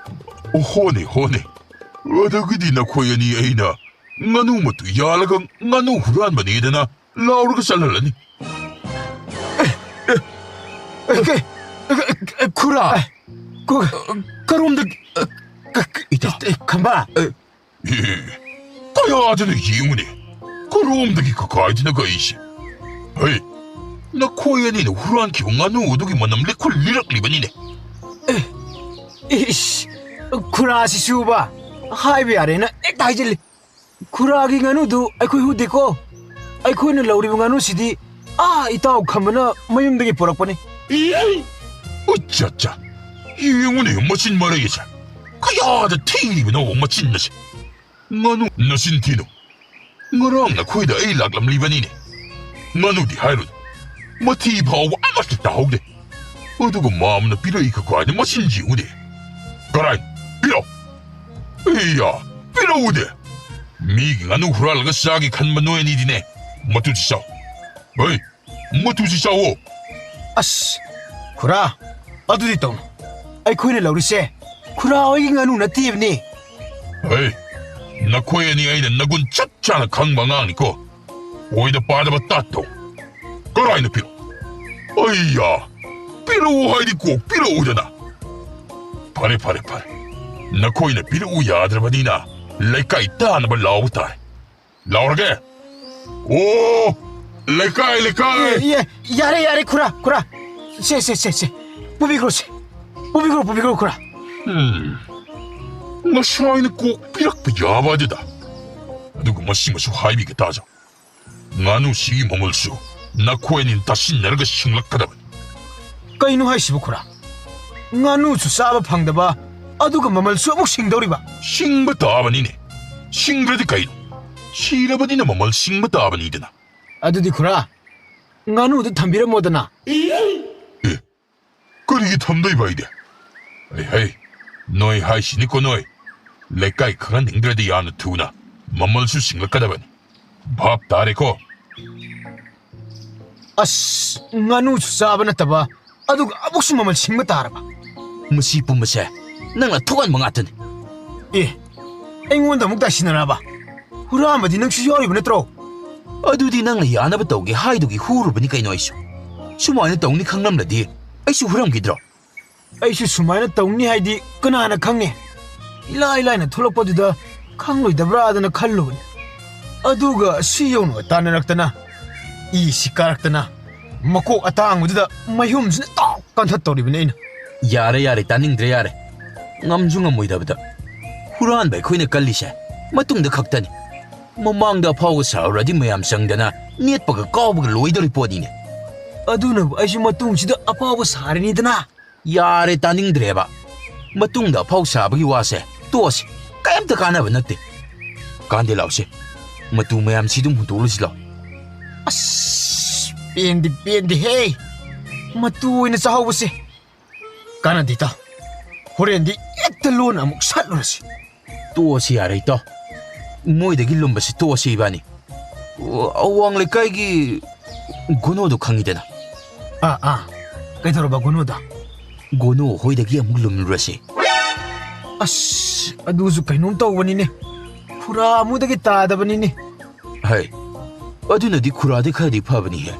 ꯑꯣ, ꯍꯣꯅꯦ, ꯍꯣꯅꯦ꯫ ꯑꯗꯨꯒꯤꯗꯤ ꯅꯈꯣꯏ ꯑꯅꯤ ꯑꯩꯅ ꯉꯥꯅꯨ ꯃꯇꯨ ꯌꯥꯜꯂꯒ ꯉꯥꯅꯨ ꯍꯨꯔꯥꯟꯕꯅꯦꯗꯅ ꯂꯥꯎꯔꯒ ꯆꯠꯍꯜꯂꯅꯤ꯫ ꯑꯦ, ꯑꯦ, ꯑꯦ, ꯈꯨꯔꯥ! ꯑꯦ, ꯀ-, ꯀꯔꯣꯝꯗ-, ꯑꯦ, ꯏꯇꯥꯎ꯫ ꯑꯦ, ꯈꯝꯕ! ꯑꯦ, ꯑꯦ, ꯀꯌꯥꯗꯅꯣ ꯌꯦꯡꯉꯨꯅꯦ, ꯀꯔꯣꯝꯗꯒꯤ ꯀꯀꯥꯏꯗꯅ ꯀꯛꯏꯁꯦ? ꯍꯩ, ꯅꯈꯣꯏ ꯑꯅꯤꯅ ꯍꯨꯔꯥꯟꯈꯤꯕ ꯉꯥꯅꯨ ꯑꯗꯨꯒꯤ ꯃꯅꯝ ꯂꯤꯈꯨꯜ ꯂꯤꯔꯛꯂꯤꯕꯅꯤꯅꯦ꯫ ꯑꯦ, ꯏꯁ, ꯈꯨꯔꯥꯁꯤꯁꯨꯕ, ꯍꯥꯏꯕ ꯌꯥꯔꯦꯅ ꯍꯦꯛꯇ ꯍꯥꯏꯖꯤꯜꯂꯤ꯫ ꯈꯨꯔꯥꯒꯤ ꯉꯥꯅꯨꯗꯨ ꯑꯩꯈꯣꯏ ꯍꯨꯗꯦꯀꯣ꯫ ꯑꯩꯈꯣꯏꯅ ꯂꯧꯔꯤꯕ ꯉꯥꯅꯨꯁꯤꯗꯤ ꯑꯥ ꯏꯇꯥꯎ ꯈꯝꯕꯅ ꯃꯌꯨꯝꯗꯒꯤ ꯄꯨꯔꯛꯄꯅꯤ꯫ ꯎꯆꯠꯆꯥ! ꯌꯦꯡꯉꯨꯅꯦ ꯃꯆꯤꯟ ꯃꯔꯩ ꯑꯁꯦ꯫ ꯀꯌꯥꯗ ꯊꯤꯔꯤꯕꯅꯣ ꯃꯆꯤꯟ ꯑꯁꯦ꯫ ꯉꯥꯅꯨ ꯅꯆꯤꯟ ꯊꯤꯅꯨ꯫ ꯉꯔꯥꯡ ꯅꯈꯣꯏꯗ ꯑꯩ ꯂꯥꯛꯂꯝꯂꯤꯕꯅꯤꯅꯦ꯫ ꯉꯥꯅꯨꯗꯤ ꯍꯥꯏꯔꯨꯅꯨ꯫ ꯃꯊꯤ ꯐꯥꯎꯕ ꯑꯃꯠꯇ ꯇꯥꯍꯧꯗꯦ꯫ ꯑꯗꯨꯒ ꯃꯥꯝꯅ ꯄꯤꯔꯛꯏ ꯀꯀꯥꯏꯅ ꯃꯆꯤꯟ ꯌꯦꯡꯉꯨꯅꯦ꯫ ꯀꯔꯥꯏ? ꯄꯤꯔꯛꯑꯣ꯫ ꯑꯩꯌꯥ, ꯄꯤꯔꯛꯎꯗꯦ꯫ ꯃꯤꯒꯤ ꯉꯥꯅꯨ ꯍꯨꯔꯥꯜꯂꯒ ꯆꯥꯒꯦ ꯈꯟꯕ ꯅꯣꯏ ꯑꯅꯤꯗꯤꯅꯦ꯫ ꯃꯇꯨꯁꯤ ꯆꯥꯎ꯫ ꯍꯩ, ꯃꯇꯨꯁꯤ ꯆꯥꯎꯋꯣ꯫ ꯑꯁ, ꯈꯨꯔꯥ, ꯑꯗꯨꯗꯤ ꯇꯧꯅꯨ꯫ ꯑꯩꯈꯣꯏꯅ ꯂꯧꯔꯤꯁꯦ ꯈꯨꯔꯥ ꯍꯣꯏꯒꯤ ꯉꯥꯅꯨ ꯅꯠꯇꯦꯕꯅꯦ꯫ ꯍꯩ, ꯅꯈꯣꯏ ꯑꯅꯤ ꯑꯩꯅ ꯅꯒꯨꯟ ꯆꯞ ꯆꯥꯅ ꯈꯪꯕ ꯑꯉꯥꯡꯅꯤꯀꯣ꯫ ꯑꯣꯏꯗ ꯄꯥꯗꯕ ꯇꯥꯠꯇꯧ꯫ ꯀꯔꯥꯏꯅ ꯄꯤꯔꯛꯑꯣ? ꯑꯩꯌꯥ, ꯄꯤꯔꯛꯑꯣ ꯍꯥꯏꯗꯤ ꯀꯣꯛ ꯄꯤꯔꯛꯎꯗꯅ꯫ ꯐꯔꯦ, ꯐꯔꯦ, ꯐꯔꯦ꯫ ꯅꯈꯣꯏꯅ ꯄꯤꯔꯛꯎ ꯌꯥꯗ꯭ꯔꯕꯅꯤꯅ ꯂꯩꯀꯥꯏ ꯇꯥꯅꯕ ꯂꯥꯎꯕ ꯇꯥꯔꯦ꯫ ꯂꯥꯎꯔꯒꯦ꯫ ꯑꯣ, ꯂꯩꯀꯥꯏ, ꯂꯩꯀꯥꯏ꯫ ꯑꯦ, ꯑꯦ, ꯌꯥꯔꯦ, ꯌꯥꯔꯦ, ꯈꯨꯔꯥ, ꯈꯨꯔꯥ꯫ ꯁꯦ, ꯁꯦ, ꯁꯦ, ꯁꯦ꯫ ꯄꯨꯕꯤꯈ꯭ꯔꯣ, ꯁꯦ꯫ ꯄꯨꯕꯤꯈ꯭ꯔꯣ, ꯄꯨꯕꯤꯈ꯭ꯔꯣ, ꯈꯨꯔꯥ꯫ ꯎꯝ꯫ ꯉꯁꯥꯏꯅ ꯀꯣꯛ ꯄꯤꯔꯛꯄ ꯌꯥꯕ ꯑꯗꯨꯗ꯫ ꯑꯗꯨꯒ ꯃꯁꯤꯃꯁꯨ ꯍꯥꯏꯕꯤꯒꯦ ꯇꯥꯖꯧ꯫ ꯉꯥꯅꯨꯁꯤꯒꯤ ꯃꯃꯜꯁꯨ ꯅꯈꯣꯏ ꯑꯅꯤꯅ ꯇꯥꯁꯤꯟꯅꯔꯒ ꯁꯤꯡꯂꯛꯀꯗꯕꯅꯤ꯫ ꯀꯩꯅꯣ ꯍꯥꯏꯁꯤꯕꯨ, ꯈꯨꯔꯥ? ꯉꯥꯅꯨꯁꯨ ꯆꯥꯕ ꯐꯪꯗꯕ, ꯑꯗꯨꯒ ꯃꯃꯜꯁꯨ ꯑꯃꯨꯛ ꯁꯤꯡꯗꯧꯔꯤꯕ? ꯁꯤꯡꯕ ꯇꯥꯕꯅꯤꯅꯦ꯫ ꯁꯤꯡꯗ꯭ꯔꯗꯤ ꯀꯩꯅꯣ? ꯁꯤꯔꯕꯅꯤꯅ ꯃꯃꯜ ꯁꯤꯡꯕ ꯇꯥꯕꯅꯤꯗꯅ꯫ ꯑꯗꯨꯗꯤ, ꯈꯨꯔꯥ, ꯉꯥꯅꯨꯗꯨ ꯊꯝꯕꯤꯔꯝꯃꯣꯗꯅ꯫ ꯑꯦ, ꯀꯔꯤꯒꯤ ꯊꯝꯗꯣꯏꯕ ꯑꯩꯗꯤ? ꯑꯩ ꯍꯩ, ꯅꯣꯏ ꯍꯥꯏꯁꯤꯅꯤꯀꯣ ꯅꯣꯏ꯫ ꯂꯩꯀꯥꯏ ꯈꯪꯍꯟꯅꯤꯡꯗ꯭ꯔꯗꯤ ꯌꯥꯝꯅ ꯊꯨꯅ ꯃꯃꯜꯁꯨ ꯁꯤꯡꯂꯛꯀꯗꯕꯅꯤ꯫ ꯚꯥꯞ ꯇꯥꯔꯦꯀꯣ? ꯑꯁ, ꯉꯥꯅꯨꯁꯨ ꯆꯥꯕ ꯅꯠꯇꯕ, ꯑꯗꯨꯒ ꯑꯃꯨꯛꯁꯨ ꯃꯃꯜ ꯁꯤꯡꯕ ꯇꯥꯔꯕ꯫ ꯃꯁꯤ ꯄꯨꯝꯕꯁꯦ ꯅꯪꯅ ꯊꯣꯛꯍꯟꯕ ꯉꯥꯛꯇꯅꯤ꯫ ꯑꯦ, ꯑꯩꯉꯣꯟꯗ ꯑꯃꯨꯛ ꯇꯥꯏꯁꯤꯟꯅꯔꯕ? ꯍꯨꯔꯥꯟꯕꯗꯤ ꯅꯪꯁꯨ ꯌꯥꯎꯔꯤꯕ ꯅꯠꯇ꯭ꯔꯣ? ꯑꯗꯨꯗꯤ ꯅꯪꯅ ꯌꯥꯅꯕ ꯇꯧꯒꯦ ꯍꯥꯏꯗꯨꯒꯤ ꯍꯨꯔꯨꯕꯅꯤ ꯀꯩꯅꯣ ꯑꯩꯁꯨ꯫ ꯁꯨꯃꯥꯏꯅ ꯇꯧꯅꯤ ꯈꯪꯂꯝꯂꯗꯤ ꯑꯩꯁꯨ ꯍꯨꯔꯝꯈꯤꯗ꯭ꯔꯣ? ꯑꯩꯁꯨ ꯁꯨꯃꯥꯏꯅ ꯇꯧꯅꯤ ꯍꯥꯏꯗꯤ ꯀꯅꯥꯅ ꯈꯪꯉꯦ? ꯏꯂꯥꯏ ꯂꯥꯏꯅ ꯊꯣꯛꯂꯛꯄꯗꯨꯗ ꯈꯪꯂꯣꯏꯗꯕ꯭ꯔꯥꯗꯅ ꯈꯜꯂꯨꯕꯅꯤ꯫ ꯑꯗꯨꯒ ꯁꯤ ꯌꯧꯅ ꯇꯥꯟꯅꯔꯛꯇꯅ, ꯏꯁꯤ ꯀꯥꯔꯛꯇꯅ, ꯃꯀꯣꯛ ꯑꯇꯥꯡꯕꯗꯨꯗ ꯃꯩꯍꯨꯝꯁꯤꯅ ꯇꯥꯎ ꯀꯟꯊꯠꯇꯧꯔꯤꯕꯅꯤ ꯑꯩꯅ꯫ ꯌꯥꯔꯦ, ꯌꯥꯔꯦ, ꯇꯥꯅꯤꯡꯗ꯭ꯔꯦ, ꯌꯥꯔꯦ꯫ ꯉꯝꯁꯨ ꯉꯝꯃꯣꯏꯗꯕꯗ꯫ ꯍꯨꯔꯥꯟꯕ ꯑꯩꯈꯣꯏꯅ ꯀꯜꯂꯤꯁꯦ ꯃꯇꯨꯡꯗ ꯈꯛꯇꯅꯤ꯫ ꯃꯃꯥꯡꯗ ꯑꯐꯥꯎꯕ ꯁꯥꯔꯨꯔꯗꯤ ꯃꯌꯥꯝ ꯆꯪꯗꯅ ꯅꯦꯠꯄꯒ ꯀꯥꯎꯕꯒ ꯂꯣꯏꯗꯧꯔꯤ ꯄꯣꯠꯅꯤꯅꯦ꯫ ꯑꯗꯨꯅꯕꯨ ꯑꯩꯁꯨ ꯃꯇꯨꯡꯁꯤꯗ ꯑꯐꯥꯎꯕ ꯁꯥꯔꯤꯅꯤꯗꯅ꯫ ꯌꯥꯔꯦ, ꯇꯥꯅꯤꯡꯗ꯭ꯔꯦꯕ꯫ ꯃꯇꯨꯡꯗ ꯑꯐꯥꯎ ꯁꯥꯕꯒꯤ ꯋꯥꯁꯦ ꯇꯣꯛꯑꯁꯤ꯫ ꯀꯩꯝꯇ ꯀꯥꯟꯅꯕ ꯅꯠꯇꯦ꯫ ꯀꯥꯟꯗꯦ, ꯂꯥꯎꯁꯦ꯫ ꯃꯇꯨ ꯃꯌꯥꯝꯁꯤ ꯑꯗꯨꯝ ꯍꯨꯟꯗꯣꯛꯂꯨꯁꯤ ꯂꯥꯎ꯫ ꯑꯁ, ꯄꯦꯟꯗꯤ ꯄꯦꯟꯗꯦꯍꯦ꯫ ꯃꯇꯨ ꯑꯣꯏꯅ ꯆꯥꯍꯧꯕꯁꯦ ꯀꯥꯟꯅꯗꯦ, ꯏꯇꯥꯎ꯫ ꯍꯣꯔꯦꯟꯗꯤ ꯍꯦꯛꯇ ꯂꯣꯟꯅ ꯑꯃꯨꯛ ꯁꯠꯂꯨꯔꯁꯤ꯫ ꯇꯣꯛꯑꯁꯤ ꯌꯥꯔꯦ, ꯏꯇꯥꯎ꯫ ꯃꯣꯏꯗꯒꯤ ꯂꯨꯝꯕꯁꯤ ꯇꯣꯛꯑꯁꯤ ꯏꯕꯥꯅꯤ꯫ ꯑꯣ, ꯑꯋꯥꯡ ꯂꯩꯀꯥꯏꯒꯤ ꯒꯣꯅꯣꯗꯣ ꯈꯪꯉꯤꯗꯅ? ꯑꯥ, ꯑꯥ꯫ ꯀꯩꯗꯧꯔꯕ ꯒꯣꯅꯣꯗꯣ? ꯒꯣꯅꯣ ꯍꯣꯏꯗꯒꯤ ꯑꯃꯨꯛ ꯂꯨꯝꯂꯨꯔꯁꯤ꯫ ꯑꯁ, ꯑꯗꯨꯁꯨ ꯀꯩꯅꯣꯝ ꯇꯧꯕꯅꯤꯅꯦ꯫ ꯈꯨꯔꯥ ꯑꯃꯨꯗꯒꯤ ꯇꯥꯗꯕꯅꯤꯅꯦ꯫ ꯍꯩ, ꯑꯗꯨꯅꯗꯤ ꯈꯨꯔꯥꯗꯤ ꯈꯔꯗꯤ ꯐꯕꯅꯤꯍꯦ꯫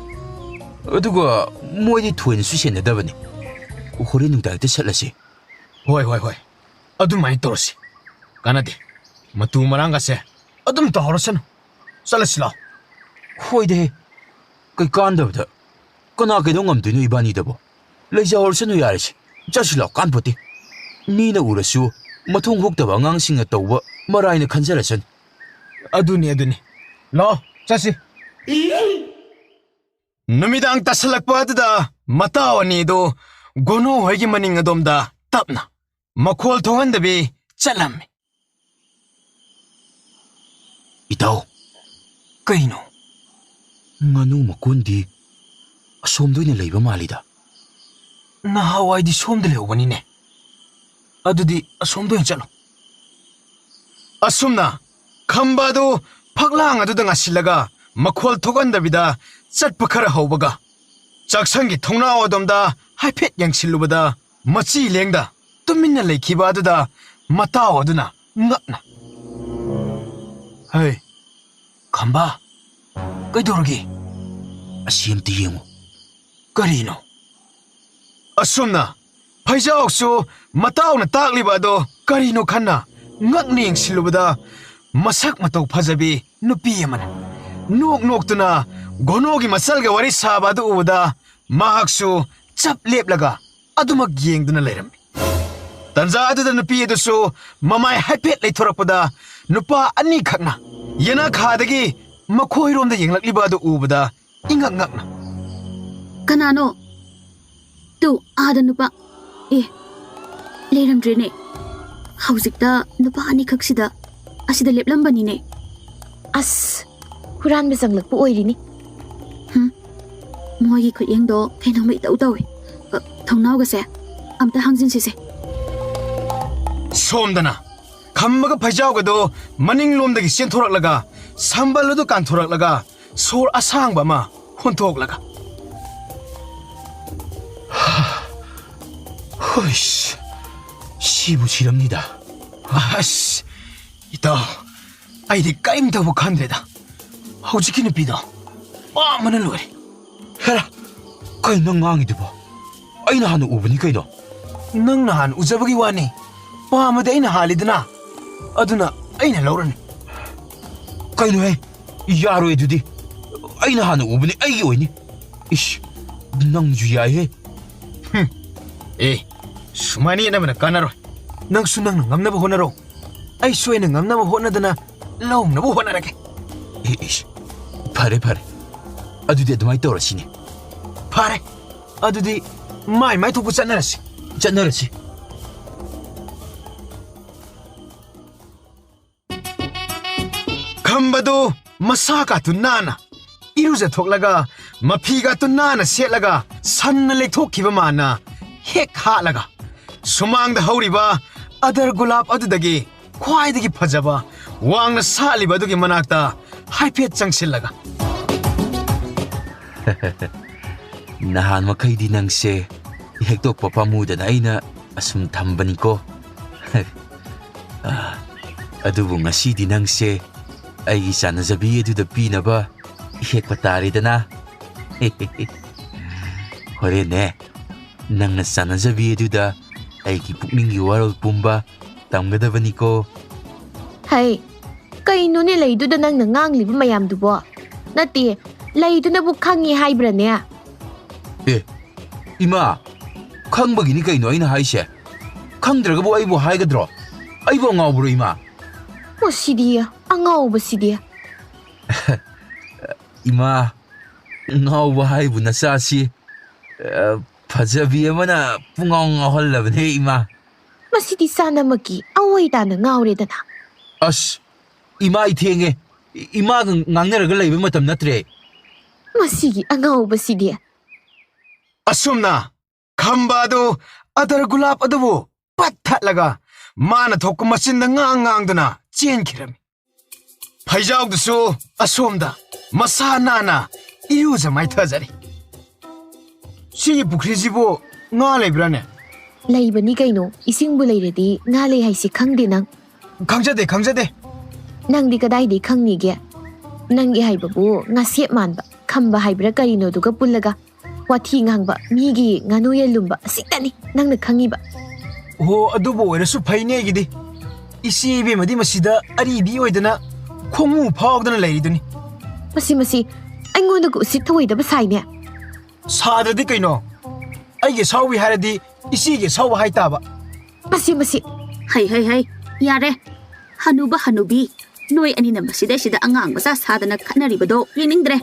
ꯑꯗꯨꯒ ꯃꯣꯏꯗꯤ ꯊꯣꯏꯅꯁꯨ ꯁꯦꯟꯅꯗꯕꯅꯤ꯫ ꯍꯣꯔꯦꯟ ꯅꯨꯡꯗꯥꯡ ꯍꯦꯛꯇ ꯆꯠꯂꯁꯤ꯫ ꯍꯣꯏ, ꯍꯣꯏ, ꯍꯣꯏ꯫ ꯑꯗꯨꯃꯥꯏꯅ ꯇꯧꯔꯁꯤ꯫ ꯀꯥꯟꯅꯗꯦ꯫ ꯃꯇꯨ ꯃꯔꯥꯡꯒꯁꯦ ꯑꯗꯨꯝ ꯇꯧꯍꯧꯔꯁꯅꯨ꯫ ꯆꯠꯂꯁꯤ ꯂꯥꯎ꯫ ꯍꯣꯏꯗꯍꯦ꯫ ꯀꯩ ꯀꯥꯟꯗꯕꯗ꯫ ꯀꯅꯥ ꯀꯩꯗꯧ ꯉꯝꯗꯣꯏꯅꯣ ꯏꯕꯥꯅꯤꯗꯕꯣ? ꯂꯩꯖꯍꯧꯔꯁꯅꯨ ꯌꯥꯔꯦꯁꯦ꯫ ꯆꯠꯁꯤ ꯂꯥꯎ, ꯀꯥꯟꯄꯣꯠꯇꯦ꯫ ꯃꯤꯅ ꯎꯔꯁꯨ ꯃꯊꯣꯡ ꯍꯨꯛꯇꯕ ꯑꯉꯥꯡꯁꯤꯡꯅ ꯇꯧꯕ ꯃꯔꯥꯏꯅ ꯈꯟꯖꯔꯁꯅꯨ꯫ ꯑꯗꯨꯅꯤ, ꯑꯗꯨꯅꯤ꯫ ꯂꯥꯛꯑꯣ, ꯆꯠꯁꯤ꯫ ꯅꯨꯃꯤꯗꯥꯡ ꯇꯥꯁꯜꯂꯛꯄ ꯑꯗꯨꯗ ꯃꯇꯥꯎ ꯑꯅꯤꯗꯨ ꯒꯣꯅꯨ ꯍꯣꯏꯒꯤ ꯃꯅꯤꯡ ꯑꯗꯣꯝꯗ ꯇꯞꯅ ꯃꯈꯣꯜ ꯊꯣꯛꯍꯟꯗꯕꯤ ꯆꯠꯂꯝꯃꯤ꯫ ꯏꯇꯥꯎ꯫ ꯀꯩꯅꯣ? ꯉꯥꯅꯨ ꯃꯀꯣꯟꯗꯤ ꯑꯁꯣꯝꯗ ꯑꯣꯏꯅ ꯂꯩꯕ ꯃꯥꯜꯂꯤꯗ꯫ ꯅꯍꯥꯟꯋꯥꯏꯗꯤ ꯁꯣꯝꯗ ꯂꯩꯍꯧꯕꯅꯤꯅꯦ꯫ ꯑꯗꯨꯗꯤ ꯑꯁꯣꯝꯗ ꯑꯣꯏꯅ ꯆꯠꯂꯣ꯫ ꯑꯁꯨꯝꯅ ꯈꯝꯕ ꯑꯗꯨ ꯐꯛꯂꯥꯡ ꯑꯗꯨꯗ ꯉꯥꯁꯤꯜꯂꯒ ꯃꯈꯣꯜ ꯊꯣꯛꯍꯟꯗꯕꯤꯗ ꯆꯠꯄ ꯈꯔ ꯍꯧꯕꯒ, ꯆꯥꯛꯁꯪꯒꯤ ꯊꯣꯡꯅꯥꯎ ꯑꯗꯣꯝꯗ ꯍꯥꯏꯐꯦꯠ ꯌꯦꯡꯁꯤꯜꯂꯨꯕꯗ, ꯃꯆꯤ ꯂꯦꯡꯗ ꯇꯨꯃꯤꯟꯅ ꯂꯩꯈꯤꯕ ꯑꯗꯨꯗ ꯃꯇꯥꯎ ꯑꯗꯨꯅ ꯉꯛꯅ, "ꯍꯩ, ꯈꯝꯕ, ꯀꯩꯗꯧꯔꯒꯦ? ꯑꯁꯤ ꯑꯝꯇ ꯌꯦꯡꯉꯨ꯫ ꯀꯔꯤꯅꯣ?" ꯑꯁꯨꯝꯅ ꯐꯩꯖꯥꯎꯁꯨ ꯃꯇꯥꯎꯅ ꯇꯥꯛꯂꯤꯕ ꯑꯗꯣ ꯀꯔꯤꯅꯣ ꯈꯟꯅ ꯉꯛꯅ ꯌꯦꯡꯁꯤꯜꯂꯨꯕꯗ, ꯃꯁꯛ ꯃꯇꯧ ꯐꯖꯕꯤ ꯅꯨꯄꯤ ꯑꯃꯅ ꯅꯣꯛ ꯅꯣꯛꯇꯨꯅ ꯒꯣꯅꯣꯒꯤ ꯃꯆꯜꯒ ꯋꯥꯔꯤ ꯁꯥꯕ ꯑꯗꯨ ꯎꯕꯗ, ꯃꯍꯥꯛꯁꯨ ꯆꯞ ꯂꯦꯞꯂꯒ ꯑꯗꯨꯃꯛ ꯌꯦꯡꯗꯨꯅ ꯂꯩꯔꯝꯃꯤ꯫ ꯇꯟꯖꯥ ꯑꯗꯨꯗ ꯅꯨꯄꯤ ꯑꯗꯨꯁꯨ ꯃꯃꯥꯏ ꯍꯥꯏꯐꯦꯠ ꯂꯩꯊꯣꯔꯛꯄꯗ, ꯅꯨꯄꯥ ꯑꯅꯤꯈꯛꯅ ꯌꯦꯅꯈꯥꯗꯒꯤ ꯃꯈꯣꯏꯔꯣꯝꯗ ꯌꯦꯡꯂꯛꯂꯤꯕ ꯑꯗꯨ ꯎꯕꯗ, ꯏꯉꯛ ꯉꯛꯅ, "ꯀꯅꯥꯅꯣ? ꯇꯨ, ꯑꯥꯗ ꯅꯨꯄꯥ꯫ ꯑꯦ, ꯂꯩꯔꯝꯗ꯭ꯔꯦꯅꯦ꯫ ꯍꯧꯖꯤꯛꯇ ꯅꯨꯄꯥ ꯑꯅꯤꯈꯛꯁꯤꯗ ꯑꯁꯤꯗ ꯂꯦꯞꯂꯝꯕꯅꯤꯅꯦ꯫ ꯑꯁ, ꯍꯨꯔꯥꯟꯕ ꯆꯪꯂꯛꯄ ꯑꯣꯏꯔꯤꯅꯤ꯫" ꯍꯝ? ꯃꯣꯏꯒꯤ ꯈꯨꯠꯌꯦꯡꯗꯣ ꯀꯩꯅꯣꯝꯃ ꯏꯇꯧ ꯇꯧꯏ꯫ ꯑ, ꯊꯣꯡꯅꯥꯎꯒꯁꯦ ꯑꯝꯇ ꯍꯥꯡꯖꯤꯟꯁꯤꯁꯦ꯫ ꯁꯣꯝꯗꯅ ꯈꯝꯕꯒ ꯐꯩꯖꯥꯎꯒꯗꯣ ꯃꯅꯤꯡꯂꯣꯝꯗꯒꯤ ꯆꯦꯟꯊꯣꯔꯛꯂꯒ ꯁꯝꯕꯜ ꯑꯗꯨ ꯀꯥꯟꯊꯣꯔꯛꯂꯒ ꯁꯣꯔ ꯑꯁꯥꯡꯕ ꯑꯃ ꯍꯣꯟꯊꯣꯛꯂꯒ, ꯍꯨꯏꯁ, ꯁꯤꯕꯨ ꯁꯤꯔꯝꯅꯤꯗ꯫ ꯑꯁ, ꯏꯇꯥꯎ, ꯑꯩꯗꯤ ꯀꯔꯤꯝꯇꯕꯨ ꯈꯟꯗ꯭ꯔꯦꯗ꯫ ꯍꯧꯖꯤꯛꯀꯤ ꯅꯨꯄꯤꯗꯣ ꯄꯥꯝꯕꯅ ꯂꯣꯏꯔꯦ꯫ ꯍꯦꯔꯥ, ꯀꯩꯅꯣ ꯅꯪ ꯉꯥꯡꯉꯤꯗꯨꯕꯣ? ꯑꯩꯅ ꯍꯥꯟꯅ ꯎꯕꯅꯤ ꯀꯩꯅꯣ꯫ ꯅꯪꯅ ꯍꯥꯟꯅ ꯎꯖꯕꯒꯤ ꯋꯥꯅꯤ꯫ ꯄꯥꯝꯃꯗꯤ ꯑꯩꯅ ꯍꯥꯜꯂꯤꯗꯅ꯫ ꯑꯗꯨꯅ ꯑꯩꯅ ꯂꯧꯔꯅꯤ꯫ ꯀꯩꯅꯣꯍꯦ? ꯌꯥꯔꯣꯏ ꯑꯗꯨꯗꯤ꯫ ꯑꯩꯅ ꯍꯥꯟꯅ ꯎꯕꯅꯤ, ꯑꯩꯒꯤ ꯑꯣꯏꯅꯤ꯫ ꯏꯁ, ꯅꯪꯁꯨ ꯌꯥꯏꯍꯦ꯫ ꯍꯨꯝ꯫ ꯑꯦ, ꯁꯨꯃꯥꯏꯅ ꯌꯦꯠꯅꯕꯅ ꯀꯥꯟꯅꯔꯣꯏ꯫ ꯅꯪꯁꯨ ꯅꯪꯅ ꯉꯝꯅꯕ ꯍꯣꯠꯅꯔꯣ꯫ ꯑꯩꯁꯨ ꯑꯩꯅ ꯉꯝꯅꯕ ꯍꯣꯠꯅꯗꯅ ꯂꯧꯅꯕ ꯍꯣꯠꯅꯔꯒꯦ꯫ ꯑꯦ, ꯏꯁ, ꯐꯔꯦ, ꯐꯔꯦ꯫ ꯑꯗꯨꯗꯤ ꯑꯗꯨꯃꯥꯏꯅ ꯇꯧꯔꯁꯤꯅꯦ꯫ ꯐꯔꯦ꯫ ꯑꯗꯨꯗꯤ ꯃꯥꯏ ꯃꯥꯏ ꯊꯣꯛꯄ ꯆꯠꯅꯔꯁꯤ꯫ ꯆꯠꯅꯔꯁꯤ꯫ ꯈꯝꯕꯗꯨ ꯃꯁꯥ ꯀꯥꯇꯨ ꯅꯥꯟꯅ ꯏꯔꯨꯖꯊꯣꯛꯂꯒ, ꯃꯐꯤꯒꯥꯇꯨ ꯅꯥꯟꯅ ꯁꯦꯠꯂꯒ, ꯁꯟꯅ ꯂꯦꯛꯊꯣꯛꯈꯤꯕ ꯃꯥꯅ ꯍꯦꯛ ꯍꯥꯠꯂꯒ, ꯁꯨꯃꯥꯡꯗ ꯍꯧꯔꯤꯕ ꯑꯗꯔ ꯒꯨꯂꯥꯞ ꯑꯗꯨꯗꯒꯤ ꯈ꯭ꯋꯥꯏꯗꯒꯤ ꯐꯖꯕ ꯋꯥꯡꯅ ꯁꯥꯠꯂꯤꯕ ꯑꯗꯨꯒꯤ ꯃꯅꯥꯛꯇ ꯍꯥꯏꯐꯦꯠ ꯆꯪꯁꯤꯜꯂꯒ, "ꯅꯍꯥꯟ ꯃꯈꯩꯗꯤ ꯅꯪꯁꯦ ꯍꯦꯛꯇꯣꯛꯄ ꯄꯥꯝꯃꯨꯗꯅ ꯑꯩꯅ ꯑꯁꯨꯝ ꯊꯝꯕꯅꯤꯀꯣ꯫ ꯑꯥ, ꯑꯗꯨꯕꯨ ꯉꯁꯤꯗꯤ ꯅꯪꯁꯦ ꯑꯩꯒꯤ ꯆꯥꯟꯅꯖꯕꯤ ꯑꯗꯨꯗ ꯄꯤꯅꯕ ꯍꯦꯛꯄ ꯇꯥꯔꯦꯗꯅ꯫ ꯍꯣꯔꯦꯟꯅꯦ, ꯅꯪꯅ ꯆꯥꯟꯅꯖꯕꯤ ꯑꯗꯨꯗ ꯑꯩꯒꯤ ꯄꯨꯛꯅꯤꯡꯒꯤ ꯋꯥꯔꯣꯜ ꯄꯨꯝꯕ ꯇꯝꯒꯗꯕꯅꯤꯀꯣ꯫" ꯍꯩ, ꯀꯩꯅꯣꯅꯦ ꯂꯩꯗꯨꯗ ꯅꯪꯅ ꯉꯥꯡꯂꯤꯕ ꯃꯌꯥꯝꯗꯨꯕꯣ? ꯅꯠꯇꯦ, ꯂꯩꯗꯨꯅꯕꯨ ꯈꯪꯉꯤ ꯍꯥꯏꯕ꯭ꯔꯅꯦ? ꯑꯦ, ꯏꯃꯥ, ꯈꯪꯕꯒꯤꯅꯤ ꯀꯩꯅꯣ ꯑꯩꯅ ꯍꯥꯏꯁꯦ꯫ ꯈꯪꯗ꯭ꯔꯒꯕꯨ ꯑꯩꯕꯨ ꯍꯥꯏꯒꯗ꯭ꯔꯣ? ꯑꯩꯕꯨ ꯑꯉꯥꯎꯕ꯭ꯔꯣ, ꯏꯃꯥ? ꯃꯁꯤꯗꯤ ꯑꯉꯥꯎꯕꯁꯤꯗꯤ꯫ ꯏꯃꯥ, ꯉꯥꯎꯕ ꯍꯥꯏꯕꯨ ꯅꯆꯥꯁꯤ, ꯑ, ꯐꯖꯕꯤ ꯑꯃꯅ ꯄꯨꯡꯉꯥꯎ ꯉꯥꯎꯍꯜꯂꯕꯅꯦ, ꯏꯃꯥ꯫ ꯃꯁꯤꯗꯤ ꯆꯥꯅꯃꯛꯀꯤ ꯑꯑꯣꯏ ꯇꯥꯅ ꯉꯥꯎꯔꯦꯗꯅ꯫ ꯑꯁ, ꯏꯃꯥ, ꯑꯩ ꯊꯦꯡꯉꯦ꯫ ꯏ-, ꯏꯃꯥꯒ ꯉꯥꯡꯅꯔꯒ ꯂꯩꯕ ꯃꯇꯝ ꯅꯠꯇ꯭ꯔꯦ꯫ ꯃꯁꯤꯒꯤ ꯑꯉꯥꯎꯕꯁꯤꯗꯤ꯫ ꯑꯁꯨꯝꯅ ꯈꯝꯕ ꯑꯗꯨ ꯑꯗꯔ ꯒꯨꯂꯥꯞ ꯑꯗꯨꯕꯨ ꯄꯠ ꯊꯠꯂꯒ ꯃꯥꯅ ꯊꯣꯛꯄ ꯃꯆꯤꯟꯗ ꯉꯥꯡ ꯉꯥꯡꯗꯨꯅ ꯆꯦꯟꯈꯤꯔꯝꯃꯤ꯫ ꯐꯩꯖꯥꯎꯗꯨꯁꯨ ꯑꯁꯣꯝꯗ ꯃꯁꯥ ꯅꯥꯟꯅ ꯏꯔꯨꯖ ꯃꯥꯏꯊꯖꯔꯤ꯫ ꯁꯤꯒꯤ ꯄꯨꯈ꯭ꯔꯤꯁꯤꯕꯨ ꯉꯥ ꯂꯩꯕ꯭ꯔꯥꯅꯦ? ꯂꯩꯕꯅꯤ ꯀꯩꯅꯣ, ꯏꯁꯤꯡꯕꯨ ꯂꯩꯔꯗꯤ ꯉꯥ ꯂꯩ ꯍꯥꯏꯁꯤ ꯈꯪꯗꯦ ꯅꯪ? ꯈꯪꯖꯗꯦ, ꯈꯪꯖꯗꯦ꯫ ꯅꯪꯗꯤ ꯀꯗꯥꯏꯗꯩ ꯈꯪꯅꯤꯒꯦ? ꯅꯪꯒꯤ ꯍꯥꯏꯕꯕꯨ ꯉꯥꯁꯦꯞ ꯃꯥꯟꯕ, ꯈꯝꯕ ꯍꯥꯏꯕ꯭ꯔꯥ ꯀꯔꯤꯅꯣꯗꯨꯒ ꯄꯨꯜꯂꯒ ꯋꯥꯊꯤ ꯉꯥꯡꯕ, ꯃꯤꯒꯤ ꯉꯥꯅꯨ ꯌꯦꯟ ꯂꯨꯝꯕ ꯑꯁꯤꯇꯅꯤ ꯅꯪꯅ ꯈꯪꯉꯤꯕ꯫ ꯑꯣ, ꯑꯗꯨꯕꯨ ꯑꯣꯏꯔꯁꯨ ꯐꯩꯅꯦ ꯑꯩꯒꯤꯗꯤ꯫ ꯏꯆꯦ ꯏꯕꯦꯝꯃꯗꯤ ꯃꯁꯤꯗ ꯑꯔꯤꯕꯤ ꯑꯣꯏꯗꯅ ꯈꯣꯡꯃꯨ ꯐꯥꯎꯗꯅ ꯂꯩꯔꯤꯗꯨꯅꯤ꯫ ꯃꯁꯤ, ꯃꯁꯤ ꯑꯩꯉꯣꯟꯗꯒ ꯎꯁꯤꯠ ꯊꯧꯑꯣꯏꯗꯕ ꯁꯥꯏꯅꯦ꯫ ꯁꯥꯗ꯭ꯔꯗꯤ ꯀꯩꯅꯣ? ꯑꯩꯒꯤ ꯁꯥꯎꯕꯤ ꯍꯥꯏꯔꯗꯤ ꯏꯆꯦꯒꯤ ꯁꯥꯎꯕ ꯍꯥꯏꯇꯥꯕ꯫ ꯃꯁꯤ, ꯃꯁꯤ꯫ ꯍꯩ, ꯍꯩ, ꯍꯩ, ꯌꯥꯔꯦ꯫ ꯍꯅꯨꯕ ꯍꯅꯨꯕꯤ, ꯅꯣꯏ ꯑꯅꯤꯅ ꯃꯁꯤꯗꯩꯁꯤꯗ ꯑꯉꯥꯡ ꯃꯆꯥ ꯁꯥꯗꯅ ꯈꯠꯅꯔꯤꯕꯗꯣ ꯌꯦꯡꯅꯤꯡꯗ꯭ꯔꯦ꯫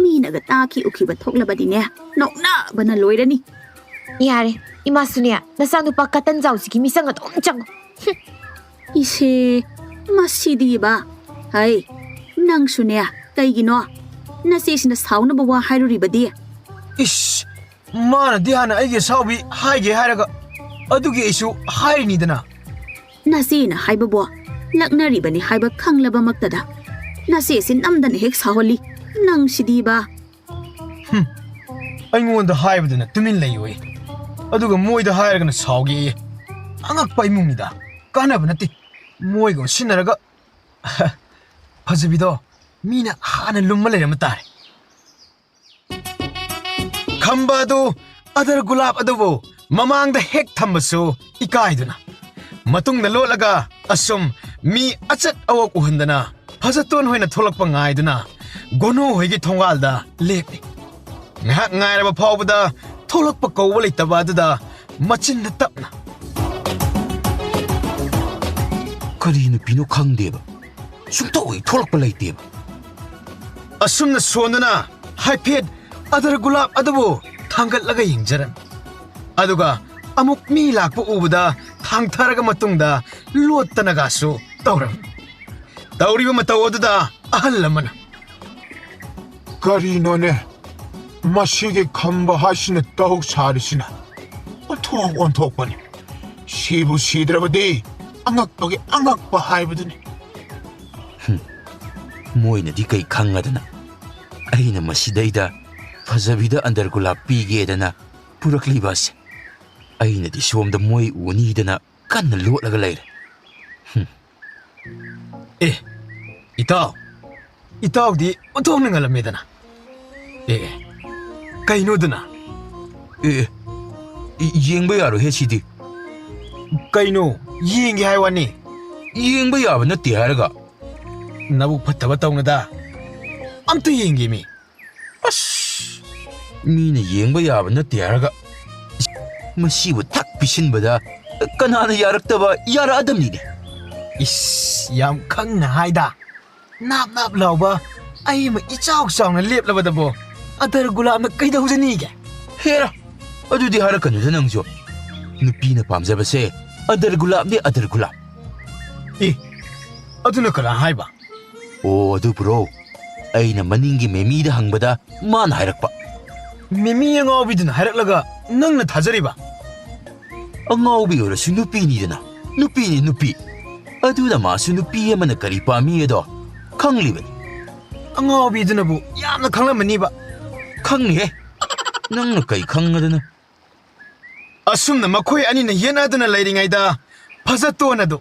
ꯃꯤꯅꯒ ꯇꯥꯈꯤ ꯎꯈꯤꯕ ꯊꯣꯛꯂꯕꯗꯤꯅꯦ, ꯅꯣꯛꯅꯕꯅ ꯂꯣꯏꯔꯅꯤ꯫ ꯌꯥꯔꯦ, ꯏꯃꯥꯁꯨꯅꯦ, ꯅꯆꯥꯅꯨꯄꯥ ꯀꯇꯟ ꯖꯥꯎꯁꯤꯒꯤ ꯃꯤꯆꯪ ꯑꯗꯨꯝ ꯆꯪꯉꯨ꯫ ꯍꯨꯝ꯫ ꯏꯁꯦ, ꯃꯁꯤꯗꯤꯕ꯫ ꯍꯩ, ꯅꯪꯁꯨꯅꯦ, ꯀꯩꯒꯤꯅꯣ? ꯅꯆꯦꯁꯤꯅ ꯁꯥꯎꯅꯕ ꯋꯥ ꯍꯥꯏꯔꯨꯔꯤꯕꯗꯤ? ꯏꯁ, ꯃꯥꯅꯗꯤ ꯍꯥꯟꯅ ꯑꯩꯒꯤ ꯑꯁꯥꯎꯕꯤ ꯍꯥꯏꯒꯦ ꯍꯥꯏꯔꯒ, ꯑꯗꯨꯒꯤ ꯑꯩꯁꯨ ꯍꯥꯏꯔꯤꯅꯤꯗꯅ꯫ ꯅꯆꯦꯅ ꯍꯥꯏꯕꯕꯨ ꯂꯛꯅꯔꯤꯕꯅꯤ ꯍꯥꯏꯕ ꯈꯪꯂꯕꯃꯛꯇꯗ ꯅꯆꯦꯁꯤ ꯅꯝꯗꯅ ꯍꯦꯛ ꯁꯥꯎꯍꯜꯂꯤ꯫ ꯅꯪꯁꯤꯗꯤꯕ꯫ ꯍꯨꯝ, ꯑꯩꯉꯣꯟꯗ ꯍꯥꯏꯕꯗꯅ ꯇꯨꯃꯤꯟ ꯂꯩꯌꯨꯌꯦ, ꯑꯗꯨꯒ ꯃꯣꯏꯗ ꯍꯥꯏꯔꯒꯅ ꯁꯥꯎꯒꯦꯌꯦ꯫ ꯑꯉꯛꯄ ꯏꯃꯨꯡꯅꯤꯗ, ꯀꯥꯟꯅꯕ ꯅꯠꯇꯦ꯫ ꯃꯣꯏꯒ ꯑꯣꯟꯁꯤꯟꯅꯔꯒ ꯐꯖꯕꯤꯗꯣ ꯃꯤꯅ ꯍꯥꯟꯅ ꯂꯨꯝꯃ ꯂꯩꯔꯝꯕ ꯇꯥꯔꯦ꯫ ꯈꯝꯕ ꯑꯗꯨ ꯑꯗꯔ ꯒꯨꯂꯥꯞ ꯑꯗꯨꯕꯨ ꯃꯃꯥꯡꯗ ꯍꯦꯛ ꯊꯝꯕꯁꯨ ꯏꯀꯥꯏꯗꯨꯅ, ꯃꯇꯨꯡꯗ ꯂꯣꯠꯂꯒ ꯑꯁꯨꯝ ꯃꯤ ꯑꯆꯠ ꯑꯋꯣꯛ ꯎꯍꯟꯗꯅ ꯐꯖꯇꯣꯟ ꯍꯣꯏꯅ ꯊꯣꯛꯂꯛꯄ ꯉꯥꯏꯗꯨꯅ ꯒꯣꯅꯨ ꯍꯣꯏꯒꯤ ꯊꯣꯡꯒꯥꯜꯗ ꯂꯦꯞꯂꯤ꯫ ꯉꯥꯏꯍꯥꯛ ꯉꯥꯏꯔꯕ ꯐꯥꯎꯕꯗ ꯊꯣꯛꯂꯛꯄ ꯀꯧꯕ ꯂꯩꯇꯕ ꯑꯗꯨꯗ ꯃꯆꯤꯟꯗ ꯇꯞꯅ, "ꯀꯔꯤ ꯅꯨꯄꯤꯅꯣ ꯈꯪꯗꯦꯕ, ꯁꯨꯡꯊꯣꯛ ꯍꯦꯛ ꯊꯣꯛꯂꯛꯄ ꯂꯩꯇꯦꯕ"꯫ ꯑꯁꯨꯝꯅ ꯁꯣꯟꯗꯨꯅ ꯍꯥꯏꯐꯦꯠ ꯑꯗꯔ ꯒꯨꯂꯥꯞ ꯑꯗꯨꯕꯨ ꯊꯥꯡꯒꯠꯂꯒ ꯌꯦꯡꯖꯔꯝꯃꯤ꯫ ꯑꯗꯨꯒ ꯑꯃꯨꯛ ꯃꯤ ꯂꯥꯛꯄ ꯎꯕꯗ ꯊꯥꯡꯊꯔꯒ ꯃꯇꯨꯡꯗ ꯂꯣꯠꯇꯅꯒꯁꯨ ꯇꯧꯔꯝꯃꯤ꯫ ꯇꯧꯔꯤꯕ ꯃꯇꯧ ꯑꯗꯨꯗ ꯑꯍꯜ ꯑꯃꯅ, ꯀꯔꯤꯅꯣꯅꯦ? ꯃꯁꯤꯒꯤ ꯈꯝꯕ ꯍꯥꯏꯁꯤꯅ ꯇꯧ ꯁꯥꯔꯤꯁꯤꯅ? ꯑꯣꯟꯊꯣꯛ ꯑꯣꯟꯊꯣꯛꯄꯅꯤ꯫ ꯁꯤꯕꯨ ꯁꯤꯗ꯭ꯔꯕꯗꯤ ꯑꯉꯛꯄꯒꯤ ꯑꯉꯛꯄ ꯍꯥꯏꯕꯗꯨꯅꯤ꯫ ꯍꯨꯝ, ꯃꯣꯏꯅꯗꯤ ꯀꯩ ꯈꯪꯉꯗꯅ ꯑꯩꯅ ꯃꯁꯤꯗꯩꯗ ꯐꯖꯕꯤꯗ ꯑꯟꯗꯔ ꯒꯨꯂꯥꯞ ꯄꯤꯒꯦꯗꯅ ꯄꯨꯔꯛꯂꯤꯕ ꯑꯁꯦ꯫ ꯑꯩꯅꯗꯤ ꯁꯣꯝꯗ ꯃꯣꯏ ꯎꯅꯤꯗꯅ ꯀꯟꯅ ꯂꯣꯠꯂꯒ ꯂꯩꯔꯦ꯫ ꯍꯨꯝ꯫ ꯑꯦ, ꯏꯇꯥꯎ, ꯏꯇꯥꯎꯗꯤ ꯑꯣꯟꯊꯣꯛꯅ ꯉꯜꯂꯝꯃꯦꯗꯅ꯫ ꯑꯦ, ꯑꯦ, ꯀꯩꯅꯣꯗꯅ? ꯑꯦ, ꯑꯦ, ꯌꯦꯡꯕ ꯌꯥꯔꯣꯏꯍꯦ ꯁꯤꯗꯤ꯫ ꯀꯩꯅꯣ? ꯌꯦꯡꯒꯦ ꯍꯥꯏ ꯋꯥꯅꯤ꯫ ꯌꯦꯡꯕ ꯌꯥꯕ ꯅꯠꯇꯦ ꯍꯥꯏꯔꯒ꯫ ꯅꯕꯨꯛ ꯐꯠꯇꯕ ꯇꯧꯅꯗ꯫ ꯑꯝꯇ ꯌꯦꯡꯒꯦ ꯃꯤ꯫ ꯑꯁ, ꯃꯤꯅ ꯌꯦꯡꯕ ꯌꯥꯕ ꯅꯠꯇꯦ ꯍꯥꯏꯔꯒ꯫ ꯃꯁꯤꯕꯨ ꯊꯛ ꯄꯤꯁꯤꯟꯕꯗ ꯀꯅꯥꯅ ꯌꯥꯔꯛꯇꯕ ꯌꯥꯔꯛꯑꯗꯕꯅꯤꯅꯦ꯫ ꯏꯁ, ꯌꯥꯝ ꯈꯪꯅ ꯍꯥꯏꯗ꯫ ꯅꯥꯞ ꯅꯥꯞ ꯂꯥꯎꯕ ꯑꯩ ꯑꯃ ꯏꯆꯥꯎ ꯆꯥꯎꯅ ꯂꯦꯞꯂꯕꯗꯕꯣ ꯑꯗꯔ ꯒꯨꯂꯥꯞꯅ ꯀꯩꯗꯧꯖꯅꯤꯒꯦ? ꯍꯦꯔꯥ, ꯑꯗꯨꯗꯤ ꯍꯥꯏꯔꯛꯀꯅꯨꯗ ꯅꯪꯁꯨ꯫ ꯅꯨꯄꯤꯅ ꯄꯥꯝꯖꯕꯁꯦ ꯑꯗꯔ ꯒꯨꯂꯥꯞꯅꯦ, ꯑꯗꯔ ꯒꯨꯂꯥꯞ꯫ ꯑꯦ, ꯑꯗꯨꯅ ꯀꯅꯥ ꯍꯥꯏꯕ? ꯑꯣ, ꯑꯗꯨꯕꯨꯔꯣ? ꯑꯩꯅ ꯃꯅꯤꯡꯒꯤ ꯃꯦꯃꯤꯗ ꯍꯪꯕꯗ ꯃꯥꯅ ꯍꯥꯏꯔꯛꯄ꯫ ꯃꯦꯃꯤ ꯑꯉꯥꯎꯕꯤꯗꯨꯅ ꯍꯥꯏꯔꯛꯂꯒ ꯅꯪꯅ ꯊꯥꯖꯔꯤꯕ? ꯑꯉꯥꯎꯕꯤ ꯑꯣꯏꯔꯁꯨ ꯅꯨꯄꯤꯅꯤꯗꯅ꯫ ꯅꯨꯄꯤꯅꯤ, ꯅꯨꯄꯤ꯫ ꯑꯗꯨꯅ ꯃꯥꯁꯨ ꯅꯨꯄꯤ ꯑꯃꯅ ꯀꯔꯤ ꯄꯥꯝꯃꯤ ꯑꯗꯣ ꯈꯪꯂꯤꯕꯅꯤ꯫ ꯑꯉꯥꯎꯕꯤꯗꯨꯅꯕꯨ ꯌꯥꯝꯅ ꯈꯪꯂꯝꯃꯅꯤꯕ꯫ ꯈꯪꯅꯤꯍꯦ꯫ ꯅꯪꯅ ꯀꯩ ꯈꯪꯉꯗꯅ? ꯑꯁꯨꯝꯅ ꯃꯈꯣꯏ ꯑꯅꯤꯅ ꯌꯦꯠꯅꯗꯨꯅ ꯂꯩꯔꯤꯉꯩꯗ ꯐꯖꯇꯣꯟ ꯑꯗꯨ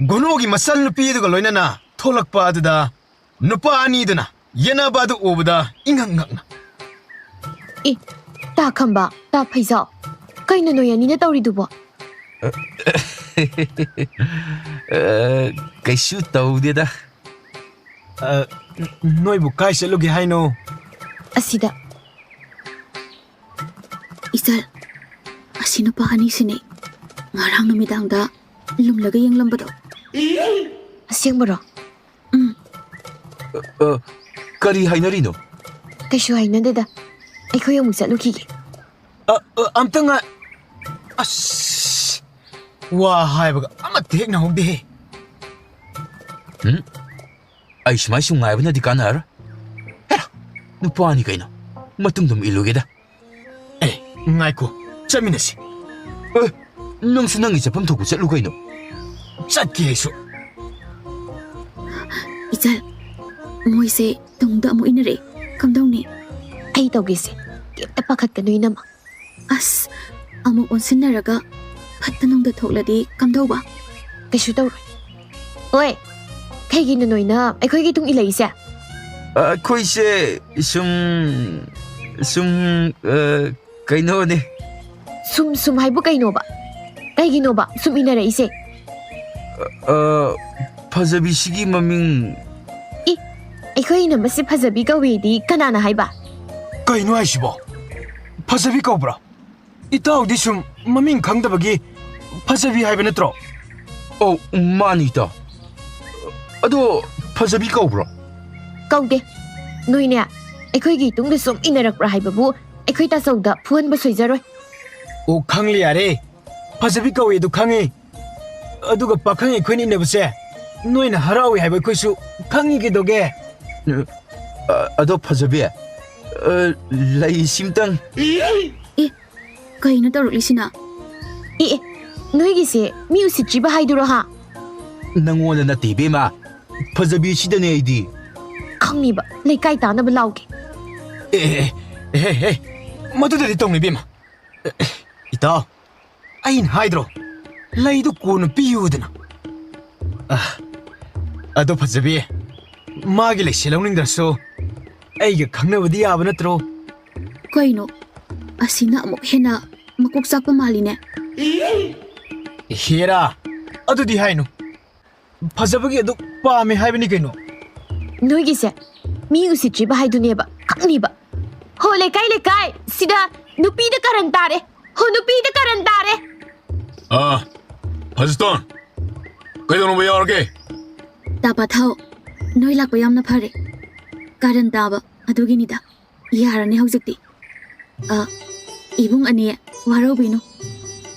ꯒꯣꯅꯣꯒꯤ ꯃꯆꯜ ꯅꯨꯄꯤ ꯑꯗꯨꯒ ꯂꯣꯏꯅꯅ ꯊꯣꯛꯂꯛꯄ ꯑꯗꯨꯗ ꯅꯨꯄꯥ ꯑꯅꯤꯗꯨꯅ ꯌꯦꯠꯅꯕ ꯑꯗꯨ ꯎꯕꯗ ꯏꯉꯛ ꯉꯛꯅ꯫ ꯑꯦ, ꯇꯥ ꯈꯝꯕ, ꯇꯥ ꯐꯩꯖꯥꯎ, ꯀꯩꯅꯣ ꯅꯣꯏ ꯑꯅꯤꯅ ꯇꯧꯔꯤꯗꯨꯕꯣ? ꯑ, ꯀꯩꯁꯨ ꯇꯧꯗꯦꯗ꯫ ꯑ, ꯅꯣꯏꯕꯨ ꯀꯥꯏ ꯆꯠꯂꯨꯒꯦ ꯍꯥꯏꯅꯣ? ꯑꯁꯤꯗ꯫ ꯏꯆꯜ, ꯑꯁꯤ ꯅꯨꯄꯥ ꯑꯅꯤꯁꯤꯅꯦ ꯉꯔꯥꯡ ꯅꯨꯃꯤꯗꯥꯡꯗ ꯂꯨꯝꯂꯒ ꯌꯦꯡꯂꯝꯕꯗꯣ꯫ ꯑꯁꯦꯡꯕꯔꯣ? ꯎꯝ꯫ ꯑ, ꯑ, ꯀꯔꯤ ꯍꯥꯏꯅꯔꯤꯅꯣ? ꯀꯩꯁꯨ ꯍꯥꯏꯅꯗꯦꯗ꯫ ꯑꯩꯈꯣꯏ ꯑꯃꯨꯛ ꯆꯠꯂꯨꯈꯤꯒꯦ꯫ ꯑ, ꯑ, ꯑꯝꯇ ꯉꯥꯏ-, ꯑꯁ, ꯋꯥ ꯍꯥꯏꯕꯒ ꯑꯃꯠꯇ ꯍꯦꯛ ꯅꯪꯍꯧꯗꯦꯍꯦ꯫ ꯎꯝ? ꯑꯩ ꯁꯨꯃꯥꯏ ꯁꯨꯝ ꯉꯥꯏꯕꯅꯗꯤ ꯀꯥꯟꯅꯔꯣꯏ꯫ ꯍꯦꯔꯥ! ꯅꯨꯄꯥꯅꯤ ꯀꯩꯅꯣ꯫ ꯃꯇꯨꯡꯗ ꯑꯃꯨꯛ ꯏꯜꯂꯨꯒꯦꯗ꯫ ꯑꯦ, ꯉꯥꯏꯈꯣ, ꯆꯠꯃꯤꯟꯅꯁꯤ꯫ ꯑꯦ, ꯅꯪꯁꯨ ꯅꯪꯒꯤ ꯆꯠꯐꯝ ꯊꯣꯛꯄ ꯆꯠꯂꯨ ꯀꯩꯅꯣ꯫ ꯆꯠꯀꯦ ꯑꯩꯁꯨ꯫ ꯏꯆꯜ, ꯃꯣꯏꯁꯦ ꯇꯨꯡꯗ ꯑꯃꯨꯛ ꯏꯟꯅꯔꯛꯑꯦ꯫ ꯀꯝꯗꯧꯅꯤ? ꯑꯩ ꯇꯧꯒꯦꯁꯦ꯫ ꯀꯩꯝꯇ ꯄꯥꯈꯠꯀꯅꯨ, ꯏꯅꯝꯃ꯫ ꯑꯁ, ꯑꯃꯨꯛ ꯑꯣꯟꯁꯤꯟꯅꯔꯒ ꯐꯠꯇ ꯅꯨꯡꯗ ꯊꯣꯛꯂꯗꯤ ꯀꯝꯗꯧꯕ? ꯀꯩꯁꯨ ꯇꯧꯔꯣꯏ꯫ ꯑꯣꯏ, ꯀꯩꯒꯤꯅꯣ ꯅꯣꯏꯅ ꯑꯩꯈꯣꯏꯒꯤ ꯇꯨꯡ ꯏꯜꯂꯛꯏꯁꯦ? ꯑꯩꯈꯣꯏꯁꯦ ꯁꯨꯝ, ꯁꯨꯝ, ꯑ, ꯀꯩꯅꯣꯅꯦ꯫ ꯁꯨꯝ, ꯁꯨꯝ ꯍꯥꯏꯕꯨ ꯀꯩꯅꯣꯕ? ꯀꯩꯒꯤꯅꯣꯕ ꯁꯨꯝ ꯏꯟꯅꯔꯛꯏꯁꯦ? ꯑ, ꯐꯖꯕꯤꯁꯤꯒꯤ ꯃꯃꯤꯡ꯫ ꯏ, ꯑꯩꯈꯣꯏ ꯏꯅꯝꯃꯁꯤ ꯐꯖꯕꯤ ꯀꯧꯋꯦꯗꯤ ꯀꯅꯥꯅ ꯍꯥꯏꯕ? ꯀꯩꯅꯣ ꯍꯥꯏꯁꯤꯕꯣ? ꯐꯖꯕꯤ ꯀꯧꯕ꯭ꯔꯥ? ꯏꯇꯥꯎꯗꯤ ꯁꯨꯝ ꯃꯃꯤꯡ ꯈꯪꯗꯕꯒꯤ ꯐꯖꯕꯤ ꯍꯥꯏꯕ ꯅꯠꯇ꯭ꯔꯣ? ꯑꯧ, ꯃꯥꯅꯤ, ꯏꯇꯥꯎ꯫ ꯑꯗꯣ ꯐꯖꯕꯤ ꯀꯧꯕ꯭ꯔꯣ? ꯀꯧꯗꯦ꯫ ꯅꯣꯏꯅꯦ, ꯑꯩꯈꯣꯏꯒꯤ ꯏꯇꯨꯡꯗ ꯁꯨꯝ ꯏꯟꯅꯔꯛꯄ꯭ꯔꯥ ꯍꯥꯏꯕꯕꯨ ꯑꯩꯈꯣꯏ ꯇꯥꯆꯧꯗ ꯐꯨꯍꯟꯕ ꯁꯣꯏꯖꯔꯣꯏ꯫ ꯑꯣ, ꯈꯪꯂꯦ ꯌꯥꯔꯦ꯫ ꯐꯖꯕꯤ ꯀꯧꯏ ꯑꯗꯨ ꯈꯪꯉꯤ꯫ ꯑꯗꯨꯒ ꯄꯥꯈꯪ ꯑꯩꯈꯣꯏꯅ ꯏꯟꯅꯕꯁꯦ ꯅꯣꯏꯅ ꯍꯔꯥꯎꯏ ꯍꯥꯏꯕ ꯑꯩꯈꯣꯏꯁꯨ ꯈꯪꯉꯤ ꯀꯩꯗꯧꯒꯦ? ꯑ, ꯑꯗꯣ ꯐꯖꯕꯤ, ꯑ, ꯂꯩꯁꯤꯝꯇꯪ꯫ ꯑꯦ, ꯀꯩꯅꯣ ꯇꯧꯔꯛꯂꯤꯁꯤꯅ? ꯑꯦ, ꯑꯦ, ꯅꯣꯏꯒꯤꯁꯦ ꯃꯤ ꯎꯁꯤꯠꯇ꯭ꯔꯤꯕ ꯍꯥꯏꯗꯨꯔꯣ ꯍꯥ? ꯅꯪꯉꯣꯟꯗ ꯅꯠꯇꯦ ꯏꯕꯦꯝꯃ, ꯐꯖꯕꯤꯁꯤꯗꯅꯦ ꯑꯩꯗꯤ꯫ ꯈꯪꯉꯤꯕ, ꯂꯩꯀꯥꯏ ꯇꯥꯅꯕ ꯂꯥꯎꯒꯦ꯫ ꯑꯦ, ꯑꯦ, ꯑꯦ, ꯑꯦ, ꯑꯦ, ꯃꯗꯨꯗꯗꯤ ꯇꯧꯅꯨ ꯏꯕꯦꯝꯃ꯫ ꯑꯦ, ꯑꯦ, ꯏꯇꯥꯎ, ꯑꯩꯅ ꯍꯥꯏꯗ꯭ꯔꯣ, ꯂꯩꯗꯨ ꯀꯣꯟꯅ ꯄꯤꯌꯨꯗꯅ꯫ ꯑ, ꯑꯗꯣ ꯐꯖꯕꯤ, ꯃꯥꯒꯤ ꯂꯩꯁꯦ ꯂꯧꯅꯤꯡꯗ꯭ꯔꯁꯨ ꯑꯩꯒ ꯈꯪꯅꯕꯗꯤ ꯌꯥꯕ ꯅꯠꯇ꯭ꯔꯣ? ꯀꯩꯅꯣ? ꯑꯁꯤꯅ ꯑꯃꯨꯛ ꯍꯦꯟꯅ ꯃꯀꯣꯛ ꯆꯥꯛꯄ ꯃꯥꯜꯂꯤꯅꯦ꯫ ꯍꯦꯔꯥ, ꯑꯗꯨꯗꯤ ꯍꯥꯏꯅꯨ꯫ ꯐꯖꯕꯒꯤ ꯑꯗꯨꯛ ꯄꯥꯝꯃꯦ ꯍꯥꯏꯕꯅꯤ ꯀꯩꯅꯣ꯫ ꯅꯣꯏꯒꯤꯁꯦ ꯃꯤ ꯎꯁꯤꯠꯇ꯭ꯔꯤꯕ ꯍꯥꯏꯗꯨꯅꯦꯕ, ꯈꯪꯅꯤꯕ꯫ ꯍꯣ, ꯂꯩꯀꯥꯏ, ꯂꯩꯀꯥꯏ, ꯁꯤꯗ ꯅꯨꯄꯤꯗ ꯀꯔꯟ ꯇꯥꯔꯦ꯫ ꯍꯣ, ꯅꯨꯄꯤꯗ ꯀꯔꯟ ꯇꯥꯔꯦ꯫ ꯑꯥ, ꯐꯖꯇꯣꯟ, ꯀꯩꯗꯧꯅꯕ ꯌꯥꯎꯔꯒꯦ? ꯇꯥ ꯄꯥꯊꯧ, ꯅꯣꯏ ꯂꯥꯛꯄ ꯌꯥꯝꯅ ꯐꯔꯦ꯫ ꯀꯔꯟ ꯇꯥꯕ ꯑꯗꯨꯒꯤꯅꯤꯗ꯫ ꯌꯥꯔꯅꯤ ꯍꯧꯖꯤꯛꯇꯤ꯫ ꯑ, ꯏꯕꯨꯡ ꯑꯅꯤ, ꯋꯥꯔꯧꯕꯤꯅꯨ꯫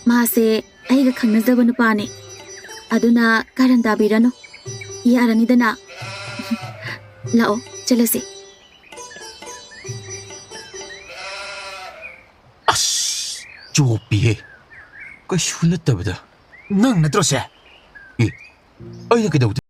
ꯃꯥꯁꯦ ꯑꯩꯒ ꯈꯪꯅꯖꯕ ꯅꯨꯄꯥꯅꯦ꯫ ꯑꯗꯨꯅ ꯀꯔꯟ ꯇꯥꯕꯤꯔꯅꯨ꯫ ꯌꯥꯔꯅꯤꯗꯅ? ꯂꯥꯛꯑꯣ, ꯆꯠꯂꯁꯤ꯫ ꯆꯣꯞꯄꯤꯍꯦ꯫ ꯀꯩꯁꯨ ꯅꯠꯇꯕꯗ꯫ ꯅꯪ ꯅꯠꯇ꯭ꯔꯣ ꯁꯦ? ꯑꯦ, ꯑꯩꯅ ꯀꯩꯗꯧꯗꯣꯏ?